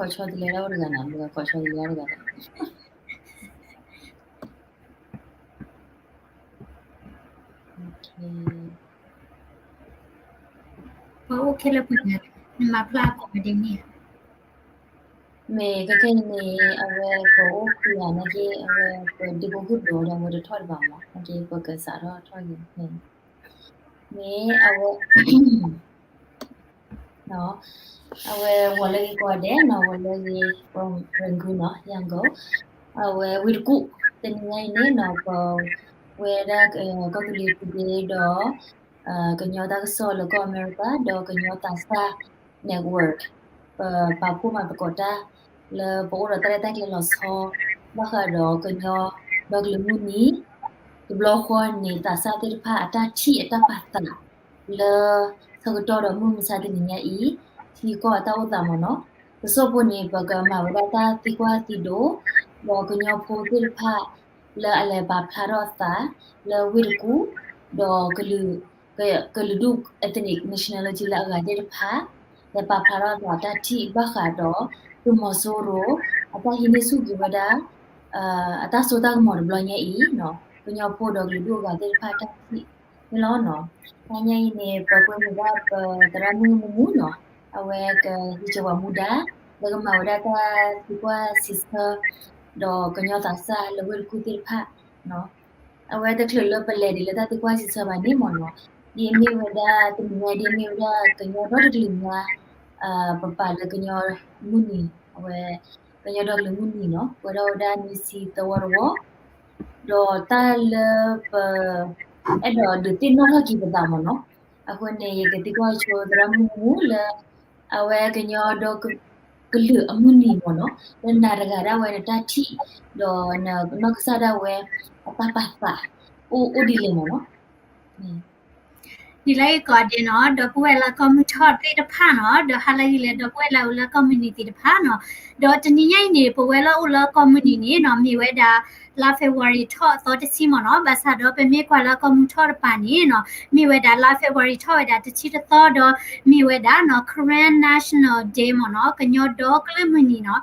ကိးဆီတလဲဒၣ်အိၣ်တဂၤနီၤ, ကိးဆီတလဲဒၣ်တဂၤဒီး ပအိၣ်ခဲလၢာ်ပှဲၤဂၤ, နမၤဖျါကိးဂၤဒဲးန့ၣ်ဧါ. မ့ၢ်ခဲခဲအံၤန့ၣ် အဝဲပအိၣ်ခွံဂၤနာ်က့ အဝဲပဒ့ဖိကဒိးဒီး အဝဲတထီၣ်တဘၣ်မး, နာ်က့ပကစးထီၣ်ထီၣ်ဂ့ၤ, မ့ၢ်အဝဲ အဝဲဂီၤလၢဂ့ၤကိးဂၤဒဲးနီၤ, ဂီၤလၢဂ့ၤ from Rangoon နီၤ, Yangon, အဝဲဝ့ၢ်တကူၣ်, တနံၤညါအံၤန့ၣ်နီၤ ပဝဲဒၣ် ကီၢ်သူလ့ၤသုးက့ဒီး ကညီတၢ်ကစီၣ်လၢကီၢ်အမဲရကၤ ဒီးကညီသးစၢ် network ပပာ်ဖှိၣ်မၤသကိးတၢ် လၢပအိၣ်ဒီးတၢ်ရဲၣ်တၢ်ကျဲၤလီၤဆီ ဘၣ်ဃးဒီးကညီဒီကလုာ်မုၢ်နံၤ တဘျီဃီန့ၣ် သးစၢ်သ့ၣ်တဖၣ်အတၢ်ထံၣ်အတၢ်ပာ်သး လၢဆၢကတီၢ်ဒီးမုၢ်မဆါတနံၤညါအံၤ ထံကီၢ်အတၢ်အိၣ်သးမ့ၢ်နီၤ, တစိၢ်ဖိန့ၣ် ပကမၤဝဲဒၣ်တၢ်သံကွၢ်သံဒိး ဒီးကညီဖိသ့ၣ်တဖၣ် လၢအလဲၤပာ်ဖျါထီၣ်အသး လၢဝ့ၢ်တကူၣ် ဒီးကလုာ် ကလုာ်ဒူၣ် ethnic nationality လၢအဂၤသ့ၣ်တဖၣ် လဲၤပာ်ဖျါထီၣ်အသးတၢ်ထံၣ်ဘၣ်ဃးဒီး သုးမီၤစိရိၤ အတၢ်ဟံးန့ၢ်ဆူၣ်က့ၤဝဲဒၣ် အတၢ်စိတၢ်ကမီၤတဘျီညါအံၤ ကညီဖိဒီးကလုာ်ဒူၣ်အဂၤသ့ၣ်တဖၣ်တၢ်ထံၣ်န့ၣ်လီၤ. တနံၤညါအံၤန့ၣ် ပကွဲမုာ်ဘၣ်ပသရၣ်မုၣ်မူမူနီၤ, အဝဲကဟံးစၢၤပှၤမူဒါ လၢကမၤဝဲဒၣ်တၢ်သံကွၢ်စံးဆၢ ဒီးကညီသးစၢ်လၢဝ့ၢ်တကူၣ်သ့ၣ်တဖၣ် အဝဲတချုးလၢပလဲၤဒံးလၢတၢ်သံကွၢ်စံးဆၢဘၣ်န့ၣ်မ့ၢ်နီၤ, ဒ်အမ့ၢ်ဝဲဒၣ်တနံၤညါ ဒ်အမ့ၢ်ဝဲဒၣ်ကညီဒီတကလုာ်ညါ ပပာ်လၢကညီမုၢ်နံၤ အဝဲ ကညီဒီကလုာ်မုၢ်နံၤနီၤ ပှဲၤထီၣ်ဝဲဒၣ်နွံဆံသၢဝီတဝီ, ဒီးတၢ်လၢပ အဲၣ်ဒိးဒုးသ့ၣ်နီၣ်ထီၣ်က့ၤပသးမ့ၢ်နီၤ, အဃိန့ၣ် ယကသံကွၢ်ဆိသရၣ်မုၣ်မူမူလၢ အဝဲကညီဒီက ကလုာ်အမုၢ်နံၤမ့ၢ်နီၤ, လၢနၤတဂၤဒၣ်ဝဲနတၢ်ထံၣ် ဒီးနနီၢ်ကစၢ်ဒၣ်ဝဲအတၢ်ပာ်သး အိၣ်အိၣ်ဒ်လဲၣ်မ့ၢ်နီၤ. ဒ်လဲၣ်ဂ့ၤကိးဂၤဒဲးနီၤ, ဒီပုၢ်ဝဲၢ်လၢကီၢ်မုၢ်ထီၣ်သ့ၣ်တဖၣ်နီၤ, ဒီးဟါလၢအဂ့ၤလၢဒီပုၢ်ဝဲၢ်လၢအိၣ်လၢကီၢ်မုၢ်နံၤသ့ၣ်တဖၣ်နီၤ, ဒီးတနံၤညါအံၤန့ၣ် ပဝဲလၢအိၣ်လၢကီၢ်မုၢ်နံၤန့ၣ်နီၤ မ့ၢ်ဝဲဒၣ် လါ February ထီၣ်အသီတဆံမ့ၢ်နီၤ, ဘၣ်ဆၣ်ဒီးပမ့ၢ်ကွၢ်လၢကီၢ်မုၢ်ထီၣ်တပၤန့ၣ်နီၤ မ့ၢ်ဝဲဒၣ်လါ February ထီၣ်ဝဲဒၣ်တဆံတသီဒီး မ့ၢ်ဝဲဒၣ်နီၤ Karen National Day မ့ၢ်နီၤ, ကညီဒီကလုာ်မုၢ်နံၤနီၤ,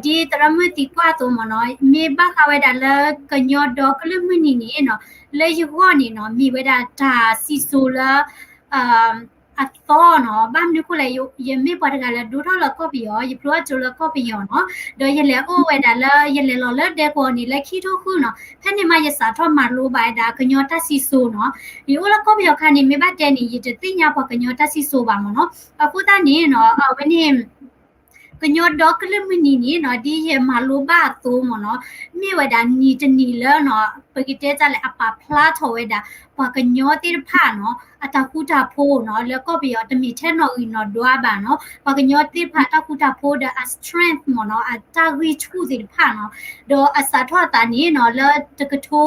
ဒီး ဒ်သရၣ်မုၣ်သံကွၢ်အသိးမ့ၢ်နီၤ, မ့ၢ်ဘၣ်ဃးဝဲဒၣ်လၢကညီဒီကလုာ်မုၢ်နံၤန့ၣ်နီၤ, လၢယဂီၢ်န့ၣ်နီၤ မ့ၢ်ဝဲဒၣ်တၢ်စံၣ်စိၤလၢ အသီနီၤ, ဘၣ်မနုၤအဃိလဲၣ်, ယမ့ၢ်ပှၤတဂၤလၢဒိၣ်ထီၣ်လၢကီၢ်ပယီၤ, ယဖျိထီၣ်ကၠိလၢကီၢ်ပယီၤနီၤ, ဒီးယလဲၤအိၣ်ဝဲဒၣ်လၢ ယလဲၤလီၤလၢဒဲကဝီၤန့ၣ် လၢခံထိၣ်ဃုနီၤ, ဖဲန့ၣ်မးယစးထီၣ်မၤလိဘၣ်ဝဲဒၣ်ကညီတၢ်စံၣ်စိၤနီၤ, ယအိၣ်လၢကီၢ်ပယီၤခါန့ၣ် မ့ၢ်ဘၣ်တဲန့ၣ် ယတသ့ၣ်ညါပှၤကညီတၢ်စံၣ်စိၤဘၣ်မ့ၢ်နီၤ, အဃိသတးန့ၣ်နီၤ အဝဲန့ၣ် ကညီဒီကလုာ်မုၢ်နံၤန့ၣ်နီၤ, ဒ်ယမၤလိဘၣ်အသိးမ့ၢ်နီၤ, မ့ၢ်ဝဲဒၣ်နံၤတနံၤလၢနီၤ, ပကတဲတၢ်လဲၣ် အပာ်ဖျါထီၣ်ဝဲဒၣ် ပှၤကညီသ့ၣ်တဖၣ်နီၤ, အတၢ်ဃူတၢ်ဖိးနီၤ, လၢကီၢ်ပယီၤတမ့ၢ်ထဲနီၣ်ဂံၢ်နီၣ်ဒွးဘၣ်နီၤ, ပှၤကညီသ့ၣ်တဖၣ်အတၢ်ဃူတၢ်ဖိးဒီးအ strength မ့ၢ်နီၤ, အတၢ်ဂံၢ်ဆူၣ်သ့ၣ်တဖၣ်နီၤ, ဒီးအစးထီၣ်အသးန့ၣ်နီၤ, လၢတကထိ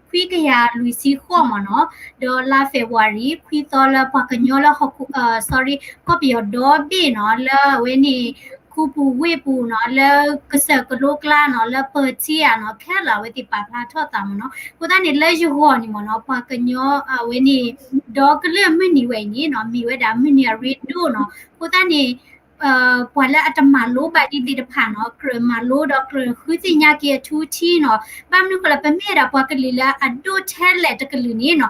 ခွံကယၤလွံၢ်ဆံဃိးမ့ၢ်နီၤ, ဒီးလါ February ခွံသီလၢပှၤကညီလၢဟီၣ်ခိၣ်, sorry, ကီၢ်ပယီၤဒီဘ့ၣ်နီၤ, လၢအဝဲန့ၣ် ခူပူၤဝ့ၢ်ပူၤနီၤ, လၢကစၢၢ်ကလိကျါနီၤ, လၢပၢၤထံဧါနီၤ, ခဲလၢာ်အဝဲသ့ၣ်ပာ်ဖျါထီၣ်သးမ့ၢ်နီၤ, အဃိသတးန့ၣ် လၢယဂီၢ်န့ၣ်မ့ၢ်နီၤ, ပှၤကညီအဝဲန့ၣ် ဒီကလုာ်မုၢ်နံၤဝဲအံၤန့ၣ်နီၤ, မ့ၢ်ဝဲဒၣ်မုၢ်နံၤအရ့ဒိၣ်နီၤ, အဃိသတးန့ၣ် ပှၤလၢအတမၤလိဘၣ်ဒ်သ့ၣ်တဖၣ်နီၤ, ကြၢးမၤလိဒီးကြၢးဃုသ့ၣ်ညါက့ၤအထူအထံးနီၤ, ဘၣ်မနုၤအဃိလဲၣ် ပမ့ၢ်ဝဲဒၣ်ပှၤကလုာ်လၢအဒိၣ်ထဲလဲၣ်တကလုာ်န့ၣ်နီၤ,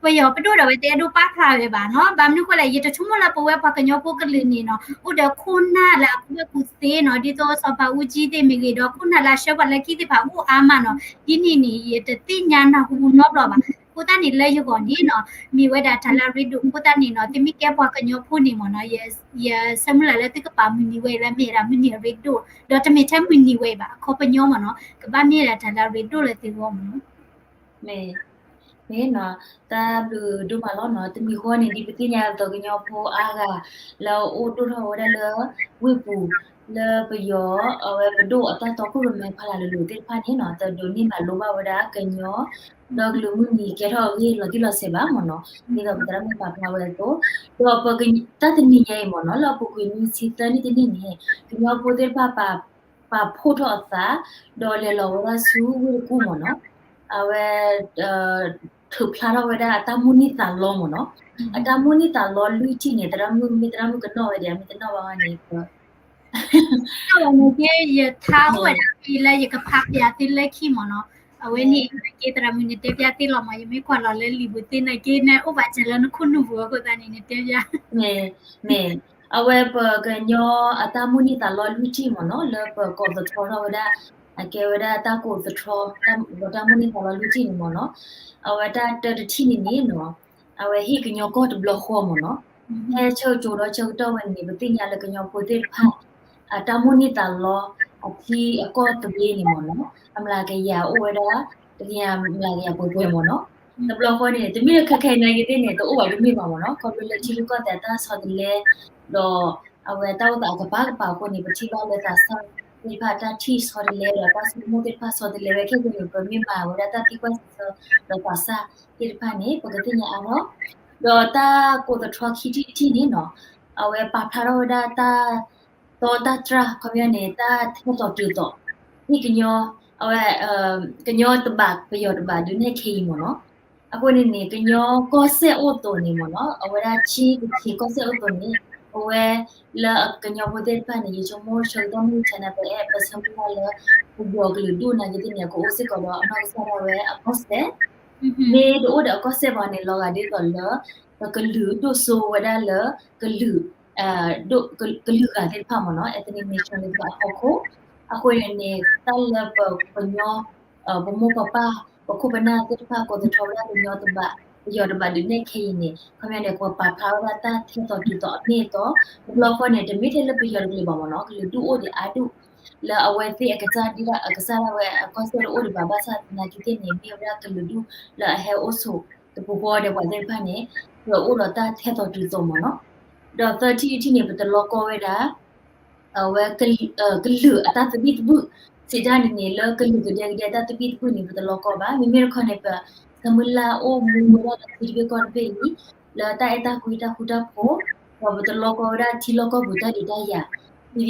ပယီၤပဒိၣ်ဒီးအဝဲတအဲၣ်ဒိးပာ်ဖျါဝဲဘၣ်နီၤ, ဘၣ်မနုၤအဃိလဲၣ် ယတဆိကမိၣ်လၢပဝဲပှၤကညီဖိကလုာ်န့ၣ်နီၤ, အိၣ်ဒီးခိၣ်နၢ်လၢအကူၣ်ဘၣ်ကူၣ်သ့နီၤ, ဒ်သိးစီၤပၤအူကၠံသ့ၣ်မ့ၢ်ဂ့ၤ ဒီးခိၣ်နၢ်လၢအဆှၢပှၤလၢခံသ့ၣ်တဖၣ်အိၣ်အါမးနီၤ, ဒ်န့ၣ်န့ၣ် ယတသ့ၣ်ညါနၢ်ဟူနီတဘျီဘၣ်, အဃိသတးန့ၣ်လၢယဂီၢ်န့ၣ်နီၤ, မ့ၢ်ဝဲဒၣ်တၢ်လၢအရ့ဒိၣ်, အဃိသတးန့ၣ်နီၤ, သုမ့ၢ်ကဲပှၤကညီဖိန့ၣ်မ့ၢ်နီၤ, ယဆၢမုၢ်လၢ်လၢသုကပာ်မုၢ်နံၤဝဲအံၤလၢမ့ၢ်ဝဲဒၣ်မုၢ်နံၤအရ့ဒိၣ်, ဒီးတမ့ၢ်ထဲမုၢ်နံၤဝဲအံၤဘၣ်, အခီပညီမ့ၢ်နီၤ, ကဘၣ်မ့ၢ်ဝဲဒၣ်တၢ်လၢအရ့ဒိၣ်လၢသုဂီၢ်မ့ၢ်နီၤ. မ့ၢ်နီၤ, တၢ်ဘျုးဒိၣ်မးလီၤနီၤ, တမံၤဃီန့ၣ် ဒ်ပသ့ၣ်ညါအသိးကညီဖိအါဂၤ လၢအအိၣ်ဒိၣ်ထီၣ်ဝဲဒၣ်လၢ ဝ့ၢ်ပူၤ လၢပယီၤ အဝဲပဒိၣ်အတၢ်တီခိၣ်ရိၣ်မဲဖီလာ်လိၤလိၤသ့ၣ်တဖၣ်န့ၣ်နီၤ, တဒိးန့ၢ်မၤလိဘၣ်ဝဲဒၣ်ကညီ ဒီကလုာ်မုၢ်နံၤကဲထီၣ်အဂ့ၢ်လီၤတံၢ်လီၤဆဲးဘၣ်မ့ၢ်နီၤ, ဒ်သိးပသရၣ်မုၣ်ပာ်ဖျါဝဲအသိး, ဒီးပတၢ်တနံၤညါအံၤမ့ၢ်နီၤ, လၢအပူၤကွံာ်နွံဆံသၢနံၣ်တနံၣ်န့ၣ် ကညီဖိသ့ၣ်တဖၣ်ပာ်ဖှိၣ်ထီၣ်အသး ဒီးလဲၤလီၤဝဲဒၣ်ဆူဝ့ၢ်တကူၣ်မ့ၢ်နီၤ, အဝဲ တ ထုးဖျါထီၣ်ဝဲဒၣ်အတၢ်မိၣ်န့ၢ်သးလီမ့ၢ်နီၤ. အတၢ်မိၣ်န့ၢ်သးလီလွံၢ်ထံၣ်န့ၣ် သရၣ်မုၣ် မ့ၢ်သရၣ်မုၣ်ကနီၣ်ဝဲဒၣ် မ့ၢ်တနီၣ်ဘၣ်ဝဲန့ၣ် ကဲ ယထါအိၣ်ဝဲဒၣ်ဖဲလၢယကဖးပၠးသုလၢခံမ့ၢ်နီၤ. အဝဲန့ၣ် ကဲသရၣ်မုၣ်န့ၣ်တဲပၠးသ့လီၤမး, ယမ့ၢ်ကွၢ်လီၤလၢလံာ်ပူၤသ့နာ်က့ နအိၣ်ဘၣ်စၢၤလၢနခိၣ်နူာ်ပူၤအဃိသတးန့ၣ် နတဲပၠး မ့ၢ် အဝဲပကညီအတၢ်မိၣ်န့ၢ်သးလီလွံၢ်ထံၣ်မ့ၢ်နီၤ လၢပကိးသတြီထီၣ်ဝဲဒၣ် အကဲဝဲဒၣ်တၢ်ကိးသတြီ တၢ်မိၣ်န့ၢ်သးလီလွံၢ်ထံၣ်န့ၣ်မ့ၢ်နီၤ. အဝဲတၢ်တၢတထံၣ်န့ၣ်န့ၣ်နီၤ အဝဲဟ့ၣ်ကညီကီၢ်တဘျီဃီမ့ၢ်နီၤ. ဖဲဆၢကၠိဒီးဆၢကတီၢ်ဝဲန့ၣ် ပသ့ၣ်ညါလၢကညီဖိသ့ၣ်တဖၣ် အတၢ်မိၣ်န့ၢ်သးလီ အထံအကီၢ်သဘျ့န့ၣ်မ့ၢ်နီၤ အမျးကယၤအိၣ်ဝဲဒၣ် တကယၤမျးကယၤပှဲၤပှဲၤမ့ၢ်နီၤ. တဘျီဃီန့ၣ် တမ့ၢ်လၢခဲခဲအံၤနာ်က့သ့ၣ်န့ၣ် တအိၣ်ဘၣ်ကမ့ၢ်ဘၣ်မ့ၢ်နီၤ ခီဖျိလၢထံရူၢ်ကီၢ်သဲးတၢ်ဆီတလဲ ဒီးအဝဲတၢ်အိၣ်သးအကပၤကပၤအဃိန့ၣ် ပထံၣ်ဘၣ်လၢသးစၢ်သ့ၣ်တဖၣ်တၢ်ထံၣ်ဆီတလဲဒီးတၢ်ဆိကမိၣ်သ့ၣ်တဖၣ်ဆီတလဲဝဲခဲကနံၣ်န့ၣ် ပမ့ၢ်မၤဝဲဒၣ်တၢ်သံကွၢ်စံးဆၢဒီးသးစၢ်သ့ၣ်တဖၣ်န့ၣ် ပကသ့ၣ်ညါအါထီၣ် ဒီးတၢ်ကိးသတြီခံထံၣ်တထံၣ်န့ၣ်နီၤ အဝဲပာ်ဖျါထီၣ်ဝဲဒၣ်တၢ် တီတၢ်တြၢ် ခီပညီန့ၣ် တၢ်ထဲသိးတုၤသိး ဟ့ၣ်ကညီ အဝဲ ကညီတဘး ပယီၤတဘးဒုးနဲၣ်ခဲအံၤမ့ၢ်နီၤ. အဃိန့ၣ်န့ၣ် ကညီကီၢ်စဲၣ်အိၣ်သိးန့ၣ်မ့ၢ်နီၤ အဝဲဒၣ်ထံကခ့ၢ်ကီၢ်စဲၣ်အိၣ်သိးန့ၣ် ပဝဲလၢကညီဖိသ့ၣ်တဖၣ်န့ၣ် ယဆိကမိၣ်ဆၢကတီၢ်မုၢ်ဆါန့ၣ် ပအဲၣ်ပဆၢမုၢ်လၢ်လၢ ပယီၤကလုာ်ဒူၣ်နာ်က့သ့ၣ်န့ၣ် ကအိၣ်စ့ၢ်ကီးဒီးအနီၢ်ကစၢ်ဒၣ်ဝဲအကီၢ်စဲၣ် မ့ၢ်တအိၣ်ဒီးအကီၢ်စဲၣ်ဘၣ်န့ၣ် လီၤဂာ်ဒ်သိးလၢ ပကလုာ်ဒိၣ်စိဝဲဒၣ်လၢ ကလုာ် ကလုာ်ဂၤသ့ၣ်တဖၣ်မ့ၢ်နီၤ ethnic nation သ့ၣ်တဖၣ်အဖီခိၣ် အဃိန့ၣ်န့ၣ် တၢ်လၢပကညီ ပမိၢ်ပပၢ် ပခိၣ်ပနၢ်သ့ၣ်တဖၣ်ကိးသတြီဝဲဒၣ်ကညီတဘး ပယီၤတဘးဒုးနဲၣ်ခဲအံၤန့ၣ် ခီပညီန့ၣ် ပှၤပာ်ဖျါဝဲဒၣ်တၢ်ထဲသိးတုၤသိးအမ့ၢ်အတီ တဘျီဃီန့ၣ် တမ့ၢ်ထဲလၢပယီၤတကလုာ်ဘၣ်မ့ၢ်နီၤ ကလုာ်ဒူၣ်အိၣ်ဒံးအါဒူၣ် လၢအဝဲသ့ၣ်အကစၢ်ဒ်အကစၢ်ဒၣ်ဝဲအကီၢ်စဲၣ်တအိၣ်ဒံးဘၣ် ဘၣ်ဆၣ်သနာ်က့သ့ၣ်န့ၣ် မ့ၢ်ဝဲဒၣ်ကလုာ်ဒူၣ်လၢအဟဲအိၣ်ဆိးတပူၤဃီဒီးပှၤသ့ၣ်တဖၣ်န့ၣ် ပအိၣ်ဒီးတၢ်ထဲသိးတုၤသိးမ့ၢ်နီၤ. ဒီးသၢထံၣ်တထံၣ်န့ၣ် ပတလီကီဝဲဒၣ် အဝဲ ကလုာ်အတၢ်သဘံၣ်သဘုၣ် စံးတၢ်န့ၣ်န့ၣ် လၢကလုာ်ကဒဲကဒဲအတၢ်သဘံၣ်သဘုၣ်န့ၣ် ပတလီကီဘၣ်. မ့မ့ၢ်တခီန့ၣ် ပဆၢမုၢ်လၢ်အိၣ်မူဝဲဒၣ်လၢထံတဘ့ၣ်ကီၢ်တဘ့ၣ်အံၤ လၢတၢ်အဲၣ်တၢ်ကွံတၢ်ဃူတၢ်ဖိး ဒီးပတလီကီ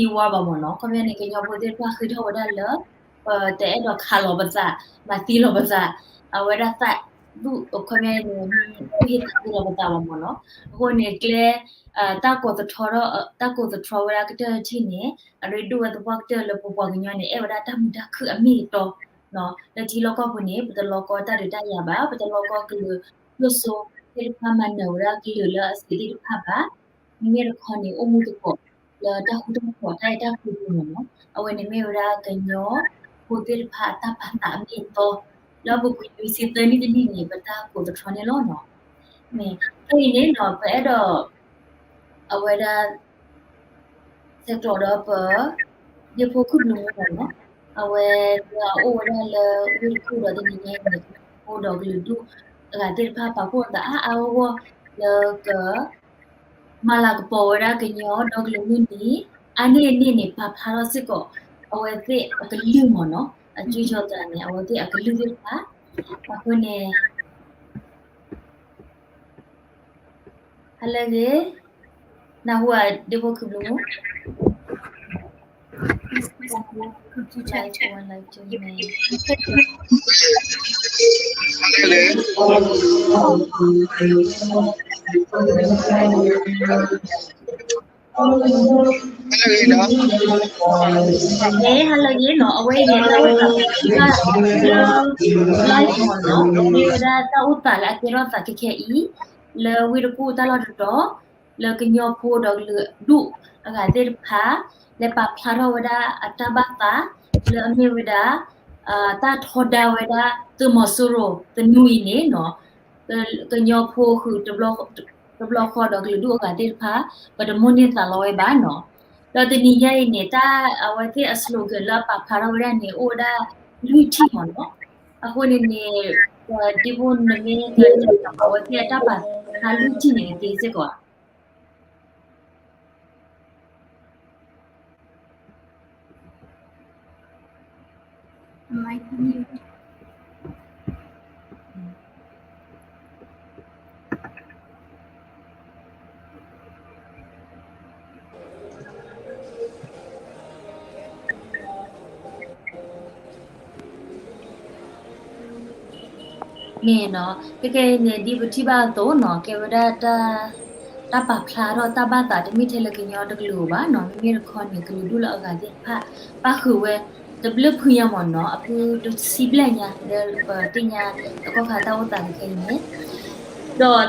ဝဲဒၣ်ထံလီၢ်ကီၢ်ပူၤတၢ်ဒုးတၢ်ယၤ သံသံဝါဘၣ်မ့ၢ်နီၤ. ခီပညီန့ၣ် ကညီဖိသ့ၣ်တဖၣ်ဃ့ထီၣ်ဝဲဒၣ်လၢ ပတအဲၣ်ဒိးခးလီၤပသး မၤသံလီၤပသး အဝဲဒၣ်သးဒူၣ် ခီပညီန့ၣ် ဒူၣ်ဟ့ၣ်သးဟ့ၣ်လီၤပသးလီၤမ့ၢ်နီၤ. အဃိန့ၣ်ကျဲ တၢ်ကိးသတြီ တၢ်ကိးသတြီဝဲဒၣ်ကတၢၢ်တထံၣ်န့ၣ် အရ့ဒိၣ်ဝဲသပှၢ်ကတၢၢ်လၢပပှၤကညီန့ၣ် အဲၣ်ဝဲဒၣ်တၢ်မုာ်တၢ်ခုၣ်အမ့ၢ်အတီ လၢထံလီၢ်ကီၢ်ပူၤန့ၣ် ပတလီကီတၢ်ဒုးတၢ်ယၤဘၣ် ပတလီကီကလုာ်ဒိၣ်စိသ့ၣ်တဖၣ်မၤနၢၤဝဲဒၣ်ကလုာ်လၢအစံးသ့ၣ်တဖၣ်ဘၣ်. မ့မ့ၢ်တခီန့ၣ် အိၣ်မူသကိးလၢတၢ်ဃူတၢ်ဖိးတၢ်အဲၣ်တၢ်ကွံပူၤမ့ၢ်နီၤ. အဝဲန့ၣ်မ့ၢ်ဝဲဒၣ်ကညီဖိသ့ၣ်တဖၣ်အတၢ်ပာ်သးအမ့ၢ်အတီ လၢပပူၤကွံာ်နွံဆံသၢနံၣ်တနံၣ်န့ၣ် ပတၢ်ကိးသတြီန့ၣ်လီၤနီၤ. မ့ၢ်ဖဲအံၤန့ၣ်နီၤ ပအဲၣ်ဒိး အဝဲဒၣ် ဆဲးကျိးဒီးပ ဒ့ဖိခုၣ်ဘျုးမူနီၤ အဝဲလၢအအိၣ်ဝဲဒၣ်လၢဝ့ၢ်တကူၣ်ဒီးတနံၤညါအံၤန့ၣ် ကညီဖိဒီးကလုာ်ဒူၣ်အဂၤသ့ၣ်တဖၣ် ပာ်ဖှိၣ်သးအါအါဂီၢ်ဂီၢ်လၢက မၤလၤကပီၤဝဲဒၣ်ကညီဒီကလုာ်မုၢ်နံၤ အါန့ၢ်အန့ၣ်န့ၣ် ပာ်ဖျါထီၣ်စ့ၢ်ကီး အဝဲသ့ၣ်အကလုၢ်မ့ၢ်နီၤ အကၠိကၠီသးန့ၣ် အဝဲသ့ၣ်အကလုၢ်သ့ၣ်တဖၣ် အဃိန့ၣ် ဟါလၢအဂ့ၤ, နၢ်ဟူဧါ ဒ့ဖိခုၣ်ဘျုးမူ ဟါလၢအဂ့ၤနီၤ, အဝဲအံၤန့ၣ် တၢ်အိၣ်သးလၢ live မ့ၢ်နီၤ, မ့ၢ်ဝဲဒၣ်တၢ်အိၣ်သးလၢအကဲထီၣ်သးခဲခဲအံၤ လၢဝ့ၢ်တကူၣ်တၢ်လီၢ်တတီၤ လၢကညီဖိဒီးကလုာ်ဒူၣ်အဂၤသ့ၣ်တဖၣ် လဲၤပာ်ဖျါထီၣ်ဝဲဒၣ်အတၢ်ဘၣ်သး လၢအမ့ၢ်ဝဲဒၣ် တၢ်ထီဒါဝဲဒၣ်သုးမီၤစိရိၤသနူအံၤန့ၣ်နီၤ, ကညီဖိဃုာ် တဘျီဃီဒီးကလုာ်ဒူၣ်အဂၤသ့ၣ်တဖၣ် ပတမိၣ်န့ၢ်သးလီဝဲဘၣ်နီၤ. ဒီးတနံၤညါအံၤန့ၣ် တၢ်အဝဲသ့ၣ်အ slogan လၢအပာ်ဖျါထီၣ်ဝဲဒၣ်န့ၣ် အိၣ်ဝဲဒၣ်လွံၢ်ထံၣ်မ့ၢ်နီၤ. အဃိန့ၣ်န့ၣ် ဒ်ဖိနမ့ၢ်တဲအဝဲသ့ၣ်အတၢ်ပာ်ဖျါလွံၢ်ထံၣ်န့ၣ် ကသ့စ့ၢ်ကီးဧါ. မ့ၢ်နီၤ, ခဲကနံၣ်အံၤန့ၣ် ဒ်ပထံၣ်ဘၣ်အသိးနီၤ, ကဲဝဲဒၣ်တၢ်, တၢ်ပာ်ဖျါထီၣ်တၢ်ဘၣ်သးတမ့ၢ်ထဲလၢကညီတကလုာ်ဘၣ်နီၤ, မ့မ့ၢ်တခီန့ၣ် ကလုာ်ဒူၣ်လၢအဂၤသ့ၣ်တဖၣ် ပၣ်ဃုာ်ဝဲ တဘျုးဖုညါမ့ၢ်နီၤ, အဖုတဆံဘျဲၣ်ညါ လၢပသ့ၣ်ညါတကီၢ်ခါတၢ်အိၣ်သးခဲအံၤန့ၣ်, ဒီး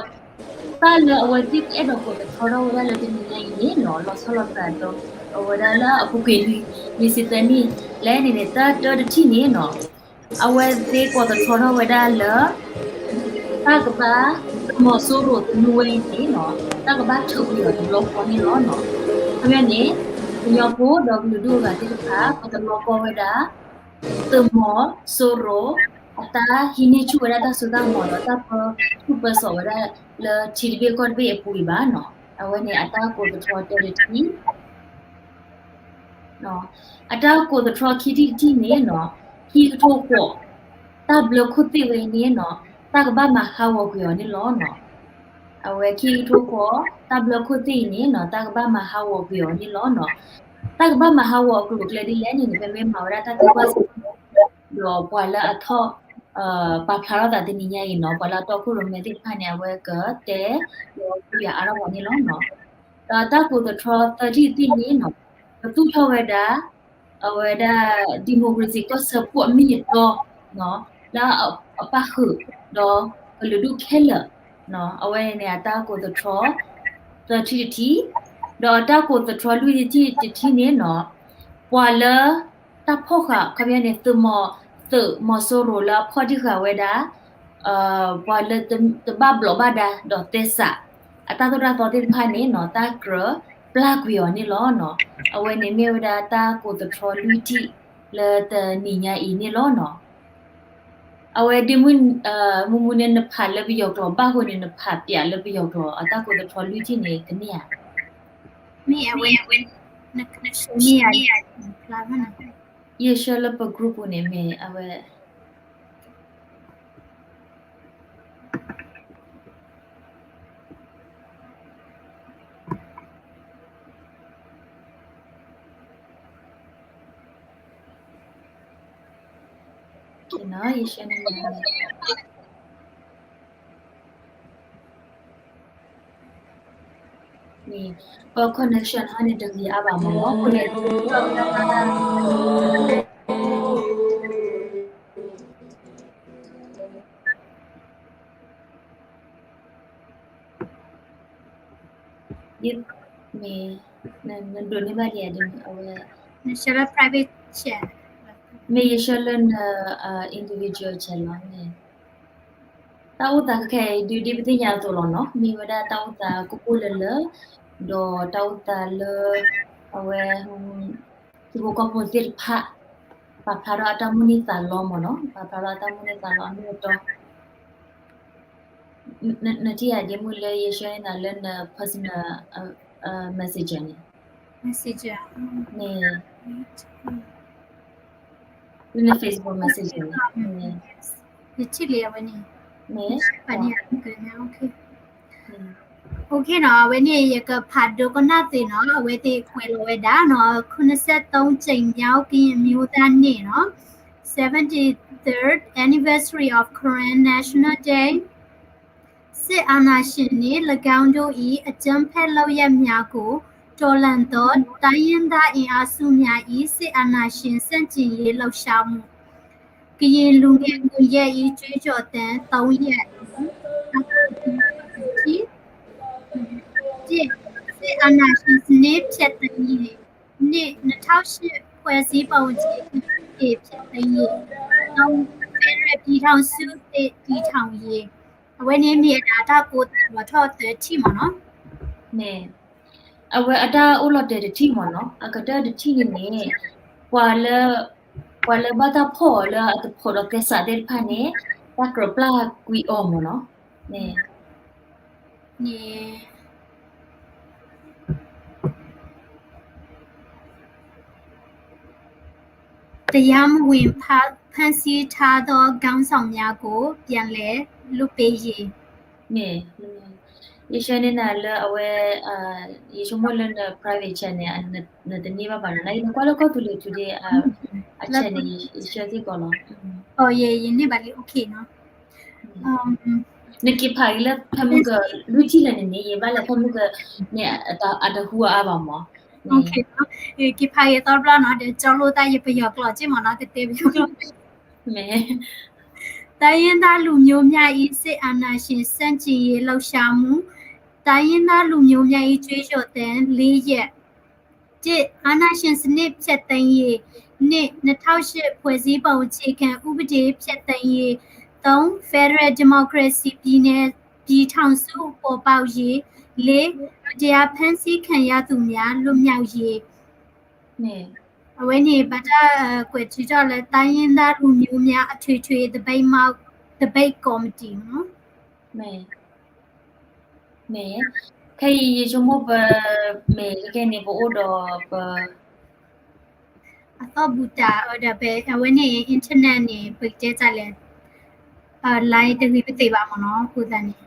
တၢ်လၢအဝဲသ့ၣ်ကအဲၣ်ဒိးကိးသတြီထီၣ်ဝဲဒၣ်လၢတနံၤညါအံၤန့ၣ်နီၤ, လီၤဆီလိာ်သးဒီး အဝဲဒၣ်လၢအပူၤကွံာ်နွံဆံသၢနံၣ် လဲၣ်န့ၣ်န့ၣ် တၢ်တၢတထံၣ်န့ၣ်နီၤ, အဝဲသ့ၣ်ကိးသတြီထီၣ်ဝဲဒၣ်လၢ တၢ်ကဘၣ် သုးမီၤစိရိၤသနူဝဲအံၤန့ၣ်နီၤ, တၢ်ကဘၣ်ထုးကွံာ်အီၤတဘျီဃီန့ၣ်လီၤနီၤ. ခီပညီန့ၣ် ကညီဖိဒီးကလုာ်ဒူၣ်အဂၤသ့ၣ်တဖၣ် ပတလီၤကီဝဲဒၣ် သုးမီၤစိရိၤ အတၢ်ဟံးန့ၢ်ဆူၣ်ဝဲဒၣ်တၢ်စိတၢ်ကမီၤဒီးတၢ်ပၢဆူၣ်ပၢစိးဝဲဒၣ်လၢထံတဘ့ၣ်ကီၢ်တဘ့ၣ်အပူၤအံၤဘၣ်နီၤ. အဝဲန့ၣ်အတၢ်ကိးသတြီတၢတထံၣ် အတၢ်ကိးသတြီခံထံၣ်တထံၣ်န့ၣ်နီၤ, ဟံၣ်ကထိဃိး တၢ်ဘျၢခိၣ်သ့ၣ်ဝဲအံၤန့ၣ်နီၤ, တၢ်ကဘၣ်မၤဟးဂီၤကွံာ်အီၤန့ၣ်လီၤနီၤ. အဝဲခံကထိဃိး တၢ်ဘျၢခိၣ်သ့ၣ်အံၤန့ၣ်နီၤ, တၢ်ကဘၣ်မၤဟးဂီၤကွံာ်အီၤန့ၣ်လီၤနီၤ. တၢ်ကဘၣ်မၤဟးဂီၤအကျိၤအကျဲဒ်လဲၣ်န့ၣ်န့ၣ် ပမ့ၢ်မၤဝဲဒၣ်တၢ်သံကွၢ်စံး ဒီးပှၤလၢအထီၣ် ပာ်ဖျါထီၣ်သးတနံၤညါအံၤနီၤ, ပှၤလၢအတီခိၣ်ရိၣ်မဲသ့ၣ်တဖၣ်န့ၣ် အဝဲကတဲ ဒီးကွၢ်အါထီၣ်ပှၤန့ၣ်လီၤနီၤ. ဒီးတၢ်ကိးသတြီသၢထံၣ်တထံၣ်န့ၣ်နီၤ, ကသူၣ်ထီၣ်ဝဲဒၣ် အဝဲဒၣ် democracy ကီၢ်စၢဖှိၣ်အမ့ၢ်အတီ လၢအပၣ်ဃုာ် ဒီးကလုာ်ဒူၣ်ခဲလၢာ်, အဝဲန့ၣ်အတၢ်ကိးသတြီ သၢထံၣ်တထံၣ်, ဒီးအတၢ်ကိးသတြီလွံၢ်ထံၣ်တထံၣ်န့ၣ်နီၤ, ပှၤလၢ တၢ်ဖီၣ်ဃာ် ခီပညီန့ၣ် သုးမီၤ သုးမီၤစိရိၤလၢအဖီၣ်တံၢ်ဃာ်ဝဲဒၣ် ပှၤလၢတဘၣ်ဘျီးဘၣ်ဒါဒီးသဲစး အတၢ်သိၣ်တၢ်သီသ့ၣ်တဖၣ်န့ၣ်နီၤ, တၢ်ကြၢးပျၢ်ကွံာ်အီၤန့ၣ်လီၤနီၤ. အဝဲန့ၣ်မ့ၢ်ဝဲဒၣ်တၢ်ကိးသတြီလွံၢ်ထံၣ်လၢတနံၤညါအံၤန့ၣ်လီၤနီၤ. အဝဲဒ်မုၢ် မုၢ်မုၢ်န့ၣ် နဖးလၢပယီၤကျိာ်ဘၣ်ဃိန့ၣ် နဖးပျးလၢပယီၤကျိာ် အတၢ်ကိးသတြီလွံၢ်ထံၣ်န့ၣ် ကန့ၢ်ဧါ. မ့ၢ်အဝဲ ယဆှၢလၢပ group ပူၤန့ၣ် မ့ၢ်အဝဲ ယဆှၢန့ၢ်နၤ ပ connection ဟီန့ၣ် တဂ့ၤအါဘၣ်မ့ၢ်နီၤ, အဃိန့ၣ် မ့ၢ် နဒိးန့ၢ်ဘၣ်လံဧါ, အဝဲ နဆှၢလၢ private chat, မ့ၢ်ယဆှၢလၢန individual chat လီၤန့ၣ်. တၢ်အိၣ်သးခဲအံၤ ဒ်ပသ့ၣ်ညါအသိးလီၤနီၤ, မ့ၢ်ဝဲဒၣ်တၢ်အိၣ်သးကိၢ်ကိၢ်လၢလၢ, ဒီးတၢ်အိၣ်သးလၢ အဝဲ ထံဖိကီၢ်ဖိသ့ၣ်တဖၣ် ပာ်ဖျါထီၣ်အတၢ်မိၣ်န့ၢ်သးလီမ့ၢ်နီၤ, ပာ်ဖျါထီၣ်အတၢ်မိၣ်န့ၢ်သးလီအမ့ၢ်အတီ. နထံၣ်ဧါ ဒ့မုၣ် လၢယဆှၢန့ၢ်နၤလၢန personal messenger န့ၣ်, န့ၣ် လၢန Facebook messenger န့ၣ်, ယထံၣ်လံအဝဲန့ၣ်, န့ၣ် OK နီၤ, အဝဲန့ၣ် ယကဖးဒိကနၣ်သ့နီၤ, အဝဲသ့ၣ်ကွဲးလီၤဝဲဒၣ်နီၤ, ခုနှစ်ဆယ့်သုံးကြိမ်မြောက် ကရင်မျိုးသားနေ့နီၤ, seventy-third anniversary of Karen National Day. စစ်အာဏာရှင်နှင့် ၎င်းတို့၏ အကြမ်းဖက်လုပ်ရပ်များကို တော်လှန်သော တိုင်းရင်းသားအင်အားစုများ၏ စစ်အာဏာရှင်ဆန့်ကျင်ရေးလှုပ်ရှားမှု ကရင်လူငယ်ကွန်ရက်၏ ကြွေးကြော်သံ သုံးရပ် အပိုဒ် တစ် စစ်အာဏာရှင်စနစ်ဖျက်သိမ်းရေး နှစ် နှစ်ထောင်ရှစ် ဖွဲ့စည်းပုံအခြေခံဥပဒေဖျက်သိမ်းရေး သုံး ဖက်ဒရယ်ပြည်ထောင်စုသစ်တည်ထောင်ရေး အဝဲန့ၣ်မ့ၢ်အတၢ်ကိးသတြီထီၣ်သၢထံၣ်မ့ၢ်နီၤ. န့ၣ် အဝဲအတၢ်အိၣ်လီၤတဲာ်တထံၣ်မ့ၢ်နီၤ, အကတၢၢ်တထံၣ်န့ၣ်န့ၣ် ပှၤလၢ ပှၤလၢဘၣ်တၢ်ဖီၣ်အီၤလၢအတဖိးဒီးသဲစးသ့ၣ်တဖၣ်န့ၣ် တၢ်ကြၢးပျၢ်ကွံာ်အီၤမ့ၢ်နီၤ, န့ၣ် န့ၣ် တရားမဝင်ဖမ်းဆီးထားသောခေါင်းဆောင်များကို ပြန်လည်လွှတ်ပေးရေး န့ၣ် ယဆှၢန့ၢ်နၤလၢအဝဲ ယဆိကမိၣ်လၢန private chat န့ၣ် နတန့ၢ်ဘၣ်ဘၣ်နီၤ, နကွၢ်လၢကီၢ်သူလ့ၤ today အ chat န့ၣ် ယဆှၢစ့ၢ်ကီးလီၤ. ယန့ၢ်ဘၣ်လံ OK နီၤ. နက့ၤဖးအံၤလၢဖဲမုၢ်က လွံၢ်ထံၣ်လဲၣ်န့ၣ်န့ၣ် ယဘၣ်လဲၤဖဲမုၢ်ကန့ၣ် အတဟူအါဘၣ်မး, က့ၤဖးအံၤသီတဘျီနီၤ ဒီးကၠီလိာ်သးယပယီၤကျိာ်က့မ့ၢ်နီၤ ကတဲပယီၤကျိာ် တိုင်းရင်းသားလူမျိုးများ၏ စစ်အာဏာရှင်ဆန့်ကျင်ရေးလှုပ်ရှားမှု တိုင်းရင်းသားလူမျိုးများ၏ ကြွေးကြော်သံ လေးရပ် တစ် အာဏာရှင်စနစ်ဖျက်သိမ်းရေး နှစ် နှစ်ထောင်ရှစ် ဖွဲ့စည်းပုံအခြေခံဥပဒေဖျက်သိမ်းရေး သုံး ဖက်ဒရယ်ဒီမိုကရေစီပြည်နယ် ပြည်ထောင်စုပေါ်ပေါက်ရေး လေး မတရားဖမ်းဆီးခံရသူများလွတ်မြောက်ရေး အဝဲန့ၣ် ဘၣ်တၢ်ကွဲးထုးထီၣ်လၢ တိုင်းရင်းသားလူမျိုးများအထွေထွေသပိတ်မှောက် သပိတ်ကော်မတီ မ့ၢ် မ့ၢ် ခဲအံၤယဆိကမိၣ်ပ မ့ၢ်ခဲကနံၣ်န့ၣ် ပအိၣ်ဒီးပ အသီၣ်ဘူးတၢ်အီၤဒီး ပ အဝဲန့ၣ် internet န့ၣ် ပကတဲတၢ်လဲၣ် line တဂ့ၤပသ့ၣ်ဘၣ်မ့ၢ်နီၤ အဃိသတးန့ၣ်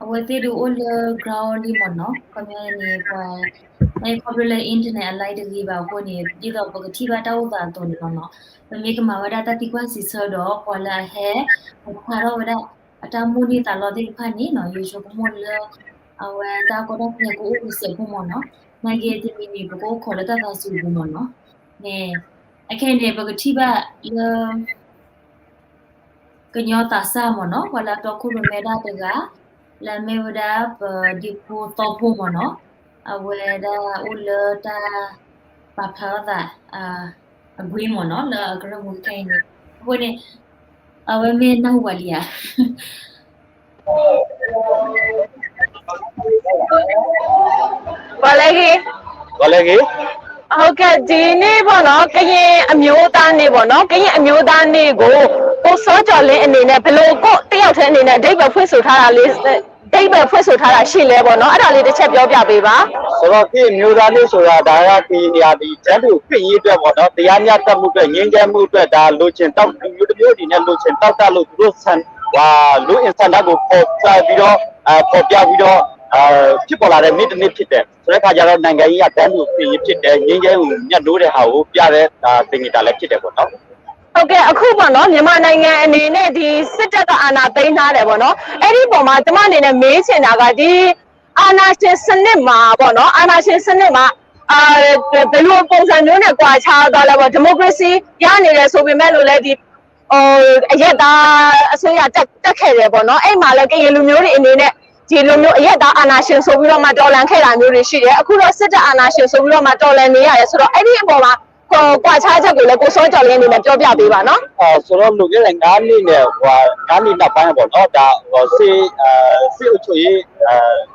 အဝဲသ့ၣ်ဒုးအိၣ်လၢ ground လံမ့ၢ်နီၤ, ခီပညီန့ၣ် ပှၤ ခီဖျိလၢ internet အ line တဂ့ၤဘၣ်အဃိန့ၣ် ဒ်သိးပကထံၣ်ဘၣ်တၢ်အိၣ်သးအသိးန့ၣ်လီၤနီၤ, ပမ့ၢ်ကမၤဝဲဒၣ်တၢ်သံကွၢ်စံးဆၢဒီး ပှၤလၢအဟဲ အဖျါထီၣ်ဝဲဒၣ် အတၢ်မိၣ်န့ၢ်သးလီသ့ၣ်တဖၣ်န့ၣ်နီၤ ယဆိကမိၣ်လၢ အဝဲတၢ်ကီတၢ်ခဲကအိၣ်ကစဲးဖိမ့ၢ်နီၤ, နာ်က့တမံၤမံၤ ပကအိၣ်ခိးလၢတၢ်သးစူၤအပူၤမ့ၢ်နီၤ, န့ၣ် အခဲအံၤန့ၣ် ပကထံၣ်ဘၣ်လၢ ကညီသးစၢ်မ့ၢ်နီၤ, ပှၤလၢအတီခိၣ်ရိၣ်မဲဒၣ်တဂၤ လၢအမ့ၢ်ဝဲဒၣ်ပဒ့ဖိသီဖိမ့ၢ်နီၤ, အဝဲဒၣ်အိၣ်လၢတၢ်ပာ်ဖျါထီၣ်သး အကွ့မ့ၢ်နီၤ လၢအကရၢၢ်မူခဲအံၤန့ၣ်, အဃိန့ၣ် အဝဲမ့ၢ်နၢ်ဟူပှၤလံဧါ ပှၤလဲၤဂ့ၤ, ပှၤလဲၤဂ့ၤ, ဟုတ်ကဲ့, ဒီနေ့ပေါ့နော် ကရင်အမျိုးသားနေ့ပေါ့နော်, ကရင်အမျိုးသားနေ့ကို ကိုစောကျော်လင်းအနေနဲ့ ဘယ်လို ကိုယ့်တစ်ယောက်ထဲအနေနဲ့ အဓိပ္ပာယ်ဖွင့်ဆိုထားတာလေး အဓိပ္ပာယ်ဖွင့်ဆိုထားတာရှိလဲပေါ့နော်, အဲ့ဒါလေးတစ်ချက်ပြောပြပေးပါ. ဆိုတော့ ကရင်အမျိုးသားနေ့ဆိုတာ ဒါက ကရင်တွေဟာ ဒီ တန်းတူအခွင့်အရေးအတွက်ပေါ့နော်, တရားမျှတမှုအတွက်, ငြိမ်းချမ်းမှုအတွက်, ဒါလိုချင်တောင့်, လူမျိုးတစ်မျိုးအနေနဲ့ လိုချင်တောင့်တလို့ သူတို့ဆန္ဒ, ဟို, လိုအင်ဆန္ဒကို ဖော်ပြပြီးတော့, အဲ, ဖော်ပြပြီးတော့, အဲ, ဖြစ်ပေါ်လာတဲ့နေ့တစ်နေ့ဖြစ်တယ်. ဆိုတဲ့အခါကျတော့ နိုင်ငံရေးအရ တန်းတူအခွင့်အရေးဖြစ်တယ်, ငြိမ်းချမ်းရေးကို မြတ်နိုးတဲ့ဟာကို ပြတဲ့, အဲ, သင်္ကေတလည်း ဖြစ်တယ်ပေါ့နော်. ဟုတ်ကဲ့, အခုပေါ့နော် မြန်မာနိုင်ငံအနေနဲ့ ဒီစစ်တပ်က အာဏာသိမ်းထားတယ်ပေါ့နော်, အဲ့ဒီအပေါ်မှာ ကျမအနေနဲ့ မေးချင်တာက ဒီအာဏာရှင်စနစ်မှာပေါ့နော်, အာဏာရှင်စနစ်မှာ အာ, ဘယ်လိုပုံစံမျိုးနဲ့ ကွာခြားသွားလဲပေါ့, ဒီမိုကရေစီရနေတယ်ဆိုပေမဲ့လို့လည်း ဒီ အရပ်သားအစိုးရ တက်, တက်ခဲ့တယ်ပေါ့နော်, အဲ့မှာလည်း ကရင်လူမျိုးတွေအနေနဲ့ ဒီလိုမျိုးအရပ်သားအာဏာရှင်ဆိုပြီးတော့မှ တော်လှန်ခဲ့တာမျိုးတွေရှိတယ်, အခုတော့စစ်တပ်အာဏာရှင်ဆိုပြီးတော့မှ တော်လှန်နေရတယ်ဆိုတော့ အဲ့ဒီအပေါ်မှာ ကွာခြားချက်ကိုလည်း ကိုစောကျော်လင်းအနေနဲ့ ပြောပြပေးပါနော်. အဲ, ဆိုတော့ လွန်ခဲ့တဲ့ ငါးနှစ်နဲ့ ဟို, ငါးနှစ်နောက်ပိုင်းပေါ့နော်, ဒါ ဟို, စစ်, အဲ, စစ်အုပ်ချုပ်ရေး, အဲ,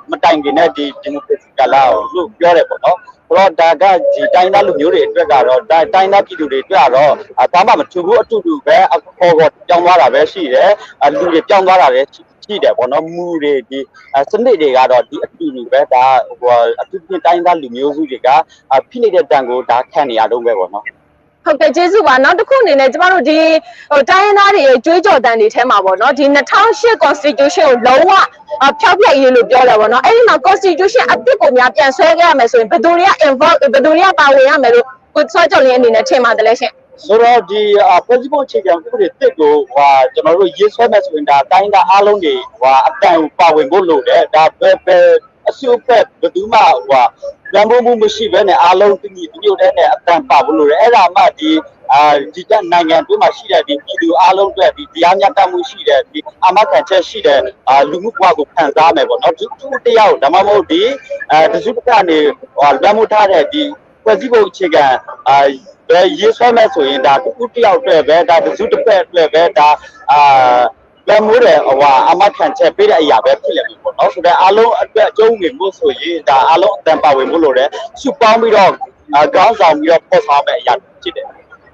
မတိုင်ခင်နဲ့ ဒီ ဒီမိုကရေစီကာလလို့ ပြောတယ်ပေါ့နော်. ဆိုတော့ ဒါက ဒီတိုင်းရင်းသားလူမျိုးတွေအတွက်ကတော့, ဒါတိုင်းရင်းသားပြည်သူတွေအတွက်ကတော့ အ, ဘာမှမထူးဘူး, အတူတူပဲ, အခေါ်အဝေါ်ပြောင်းသွားတာပဲရှိတယ်, အလူတွေပြောင်းသွားတာပဲရှိတယ်ပေါ့နော်, မူတွေ, ဒီ, အဲ, စနစ်တွေကတော့ ဒီအတူတူပဲ, ဒါ ဟို, အထူးသဖြင့် တိုင်းရင်းသားလူမျိုးစုတွေက အဲ, ဖိနှိပ်တဲ့ဒဏ်ကို ဒါခံနေရတုန်းပဲပေါ့နော်. ဟုတ်ကဲ့, ကျေးဇူးပါ. နောက်တစ်ခုအနေနဲ့ ကျမတို့ ဒီ, ဟို, တိုင်းရင်းသားတွေရဲ့ ကြွေးကြော်သံတွေထဲမှာပေါ့နော်, ဒီ နှစ်ထောင်ရှစ် constitution ကို လုံးဝ ဖျောက်ဖျက်ရေးလို့ ပြောတယ်ပေါ့နော်, အဲ့ဒီမှာ constitution အသစ်ကိုများ ပြန်ဆွဲခဲ့ရမယ်ဆိုရင် ဘယ်သူတွေက involve, ဘယ်သူတွေက ပါဝင်ရမယ်လို့ ကိုစောကျော်လင်းအနေနဲ့ ထင်ပါသလဲရှင်. ဆိုတော့ ဒီ, အဲ, ဖွဲ့စည်းပုံအခြေခံဥပဒေသစ်ကို ဟို, ကျွန်တော်တို့ ရေးဆွဲမယ်ဆိုရင် ဒါ တိုင်းရင်းသားအားလုံးတွေ ဟို, အသံပါဝင်ဖို့လိုတယ်, ဒါ ဘယ်, ဘယ်အစုအဖွဲ့ ဘယ်သူမှ ဟို, လွှမ်းမိုးမှုမရှိဘဲနဲ့ အားလုံးတညီတညွတ်တည်းနဲ့ အသံပါဖို့လိုတယ်, အဲ့ဒါမှ ဒီ, အဲ, ဒီကနိုင်ငံအတွင်းမှာရှိတဲ့ ဒီပြည်သူအားလုံးအတွက် ဒီတရားမျှတမှုရှိတဲ့ ဒီအာမခံချက်ရှိတဲ့ အဲ, လူမှုဘဝကို ခံစားမယ်ပေါ့နော်, တစ်ဦးတစ်ယောက် ဒါမှမဟုတ် ဒီ, အဲ, တစ်စုတစ်ဖက်ကနေ ဟို, လွှမ်းမိုးထားတဲ့ ဒီဖွဲ့စည်းပုံအခြေခံ အဲ, ပဲရေးဆွဲမယ်ဆိုရင် ဒါတစ်ဦးတစ်ယောက်အတွက်ပဲ, ဒါတစ်စုတစ်ဖက်အတွက်ပဲ, ဒါ, အဲ, လွှမ်းမိုးတဲ့ ဟို, အာမခံချက်ပေးတဲ့အရာပဲ ဖြစ်လိမ့်မယ်ပေါ့နော်, ဆိုတော့ အားလုံးအတွက် အကျိုးဝင်ဖို့ဆိုရင် ဒါအားလုံးအသံပါဝင်ဖို့လိုတယ်, စုပေါင်းပြီးတော့, အဲ, ခေါင်းဆောင်ပြီးတော့ ဖော်ဆောင်ရမယ့်အရာဖြစ်တယ်.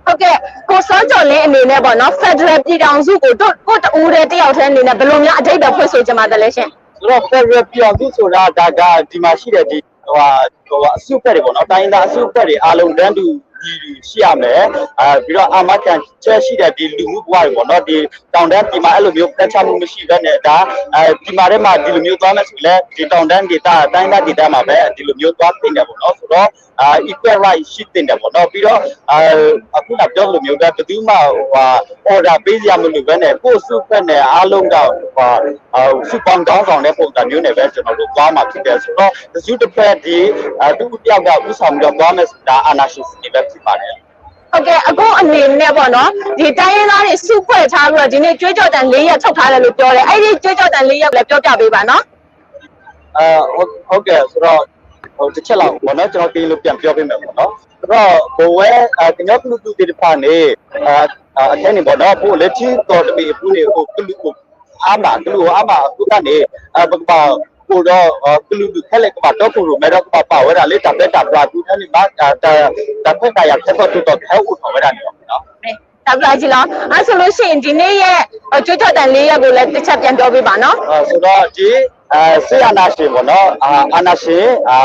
ဟုတ်ကဲ့, ကိုစောကျော်လင်းအနေနဲ့ပေါ့နော်, ဖက်ဒရယ်ပြည်ထောင်စုကို တို့, ကိုယ့်တစ်ဦးတည်း တစ်ယောက်တည်းအနေနဲ့ ဘယ်လိုများ အဓိပ္ပာယ်ဖွင့်ဆိုချင်ပါသလဲရှင်. ဆိုတော့ ဖက်ဒရယ်ပြည်ထောင်စုဆိုတာ ဒါက ဒီမှာရှိတဲ့ ဒီ, ဟို, ဟို, အစုအဖွဲ့တွေပေါ့နော်, တိုင်းရင်းသားအစုအဖွဲ့တွေအားလုံး တန်းတူညီတူရှိရမယ်, အဲ, ပြီးတော့ အာမခံချက်ရှိတဲ့ ဒီလူမှုဘဝတွေပေါ့နော်, ဒီတောင်တန်းပြည်မှာ အဲ့လိုမျိုးခွဲခြားမှုမရှိဘဲနဲ့ ဒါ, အဲ, ပြည်မထဲမှာ ဒီလိုမျိုးသွားမယ်ဆိုရင်လည်း ဒီတောင်တန်းဒေသ, တိုင်းရင်းသားဒေသမှာပဲ ဒီလိုမျိုးသွားသင့်တယ်ပေါ့နော်, ဆိုတော့ equal right ရှိသင့်တယ်ပေါ့နော်။ ပြီးတော့ အခုနပြောသလိုမျိုးပဲ ဘယ်သူမှ ဟိုဟာ order ပေးစရာမလိုဘဲနဲ့ ကိုယ့်အစုအဖွဲ့နဲ့ အားလုံးက ဟိုဟာ စုပေါင်းခေါင်းဆောင်တဲ့ပုံစံမျိုးနဲ့ပဲ ကျွန်တော်တို့သွားမှာဖြစ်တယ်ဆိုတော့ တစ်စုတစ်ဖွဲ့ဒီ အဲ တစ်ဦးတစ်ယောက်က ဦးဆောင်ပြီးတော့သွားမယ်ဆိုတာ အာဏာရှင်စနစ်ပဲဖြစ်ပါတယ်။ ဟုတ်ကဲ့ အခုအနေနဲ့ပေါ့နော် ဒီတိုင်းရင်းသားတွေစုဖွဲ့ထားပြီးတော့ ဒီနေ့ကြွေးကြော်သံလေးရပ်ထုတ်ထားတယ်လို့ပြောတယ်။ အဲ့ဒီကြွေးကြော်သံလေးရပ်ကိုလည်းပြောပြပေးပါနော်။ အဲ ဟုတ် ဟုတ်ကဲ့ ဆိုတော့ ဟို တစ်ချက်လောက်ပေါ့နော် ကျွန်တော်ကရင်လိုပြန်ပြောပေးမယ်ပေါ့နော်။ ဆိုတော့ ပဝဲ အဲ ကညီကလုာ်ဒူၣ်သ့ၣ်တဖၣ်န့ၣ် အဲ အဲ အခဲန့ၣ်ပေါ့နော် ပအိၣ်လၢထံကီၢ်တဘ့ၣ်အပူၤန့ၣ် ဟို ကလုာ်အိၣ်အါမး ကလုာ်အိၣ်အါမးအဃိသတးန့ၣ် အဲ ပကဘၣ်အိၣ်ဒီး အဲ ကလုာ်ဒူၣ်ခဲလၢာ်ကဘၣ်တီခိၣ်ရိၣ်မဲဒီးကဘၣ်ပာ်ဝဲဒၣ်လၢတၢ်ပဲတၢ်ပြးအပူၤန့ၣ်မး အဲ တၢ် တၢ်ခွဲးတၢ်ယာ်ခဲသီၣ်ထူၣ်တီၣ်ကဟဲအိၣ်ထီၣ်ဝဲဒၣ်န့ၣ်လီၤ. တၢ်ဘျုးကြီးလီၤ. အဲဆိုလို့ရှိရင်ဒီနေ့ရဲ့ အဲ ကြွေးကြော်သံလေးရပ်ကိုလည်းတစ်ချက်ပြန်ပြောပေးပါနော်. အဲ ဆိုတော့ ဒီ အဲ စစ်အာဏာရှင်ပေါ့နော် အာ အာဏာရှင် အာ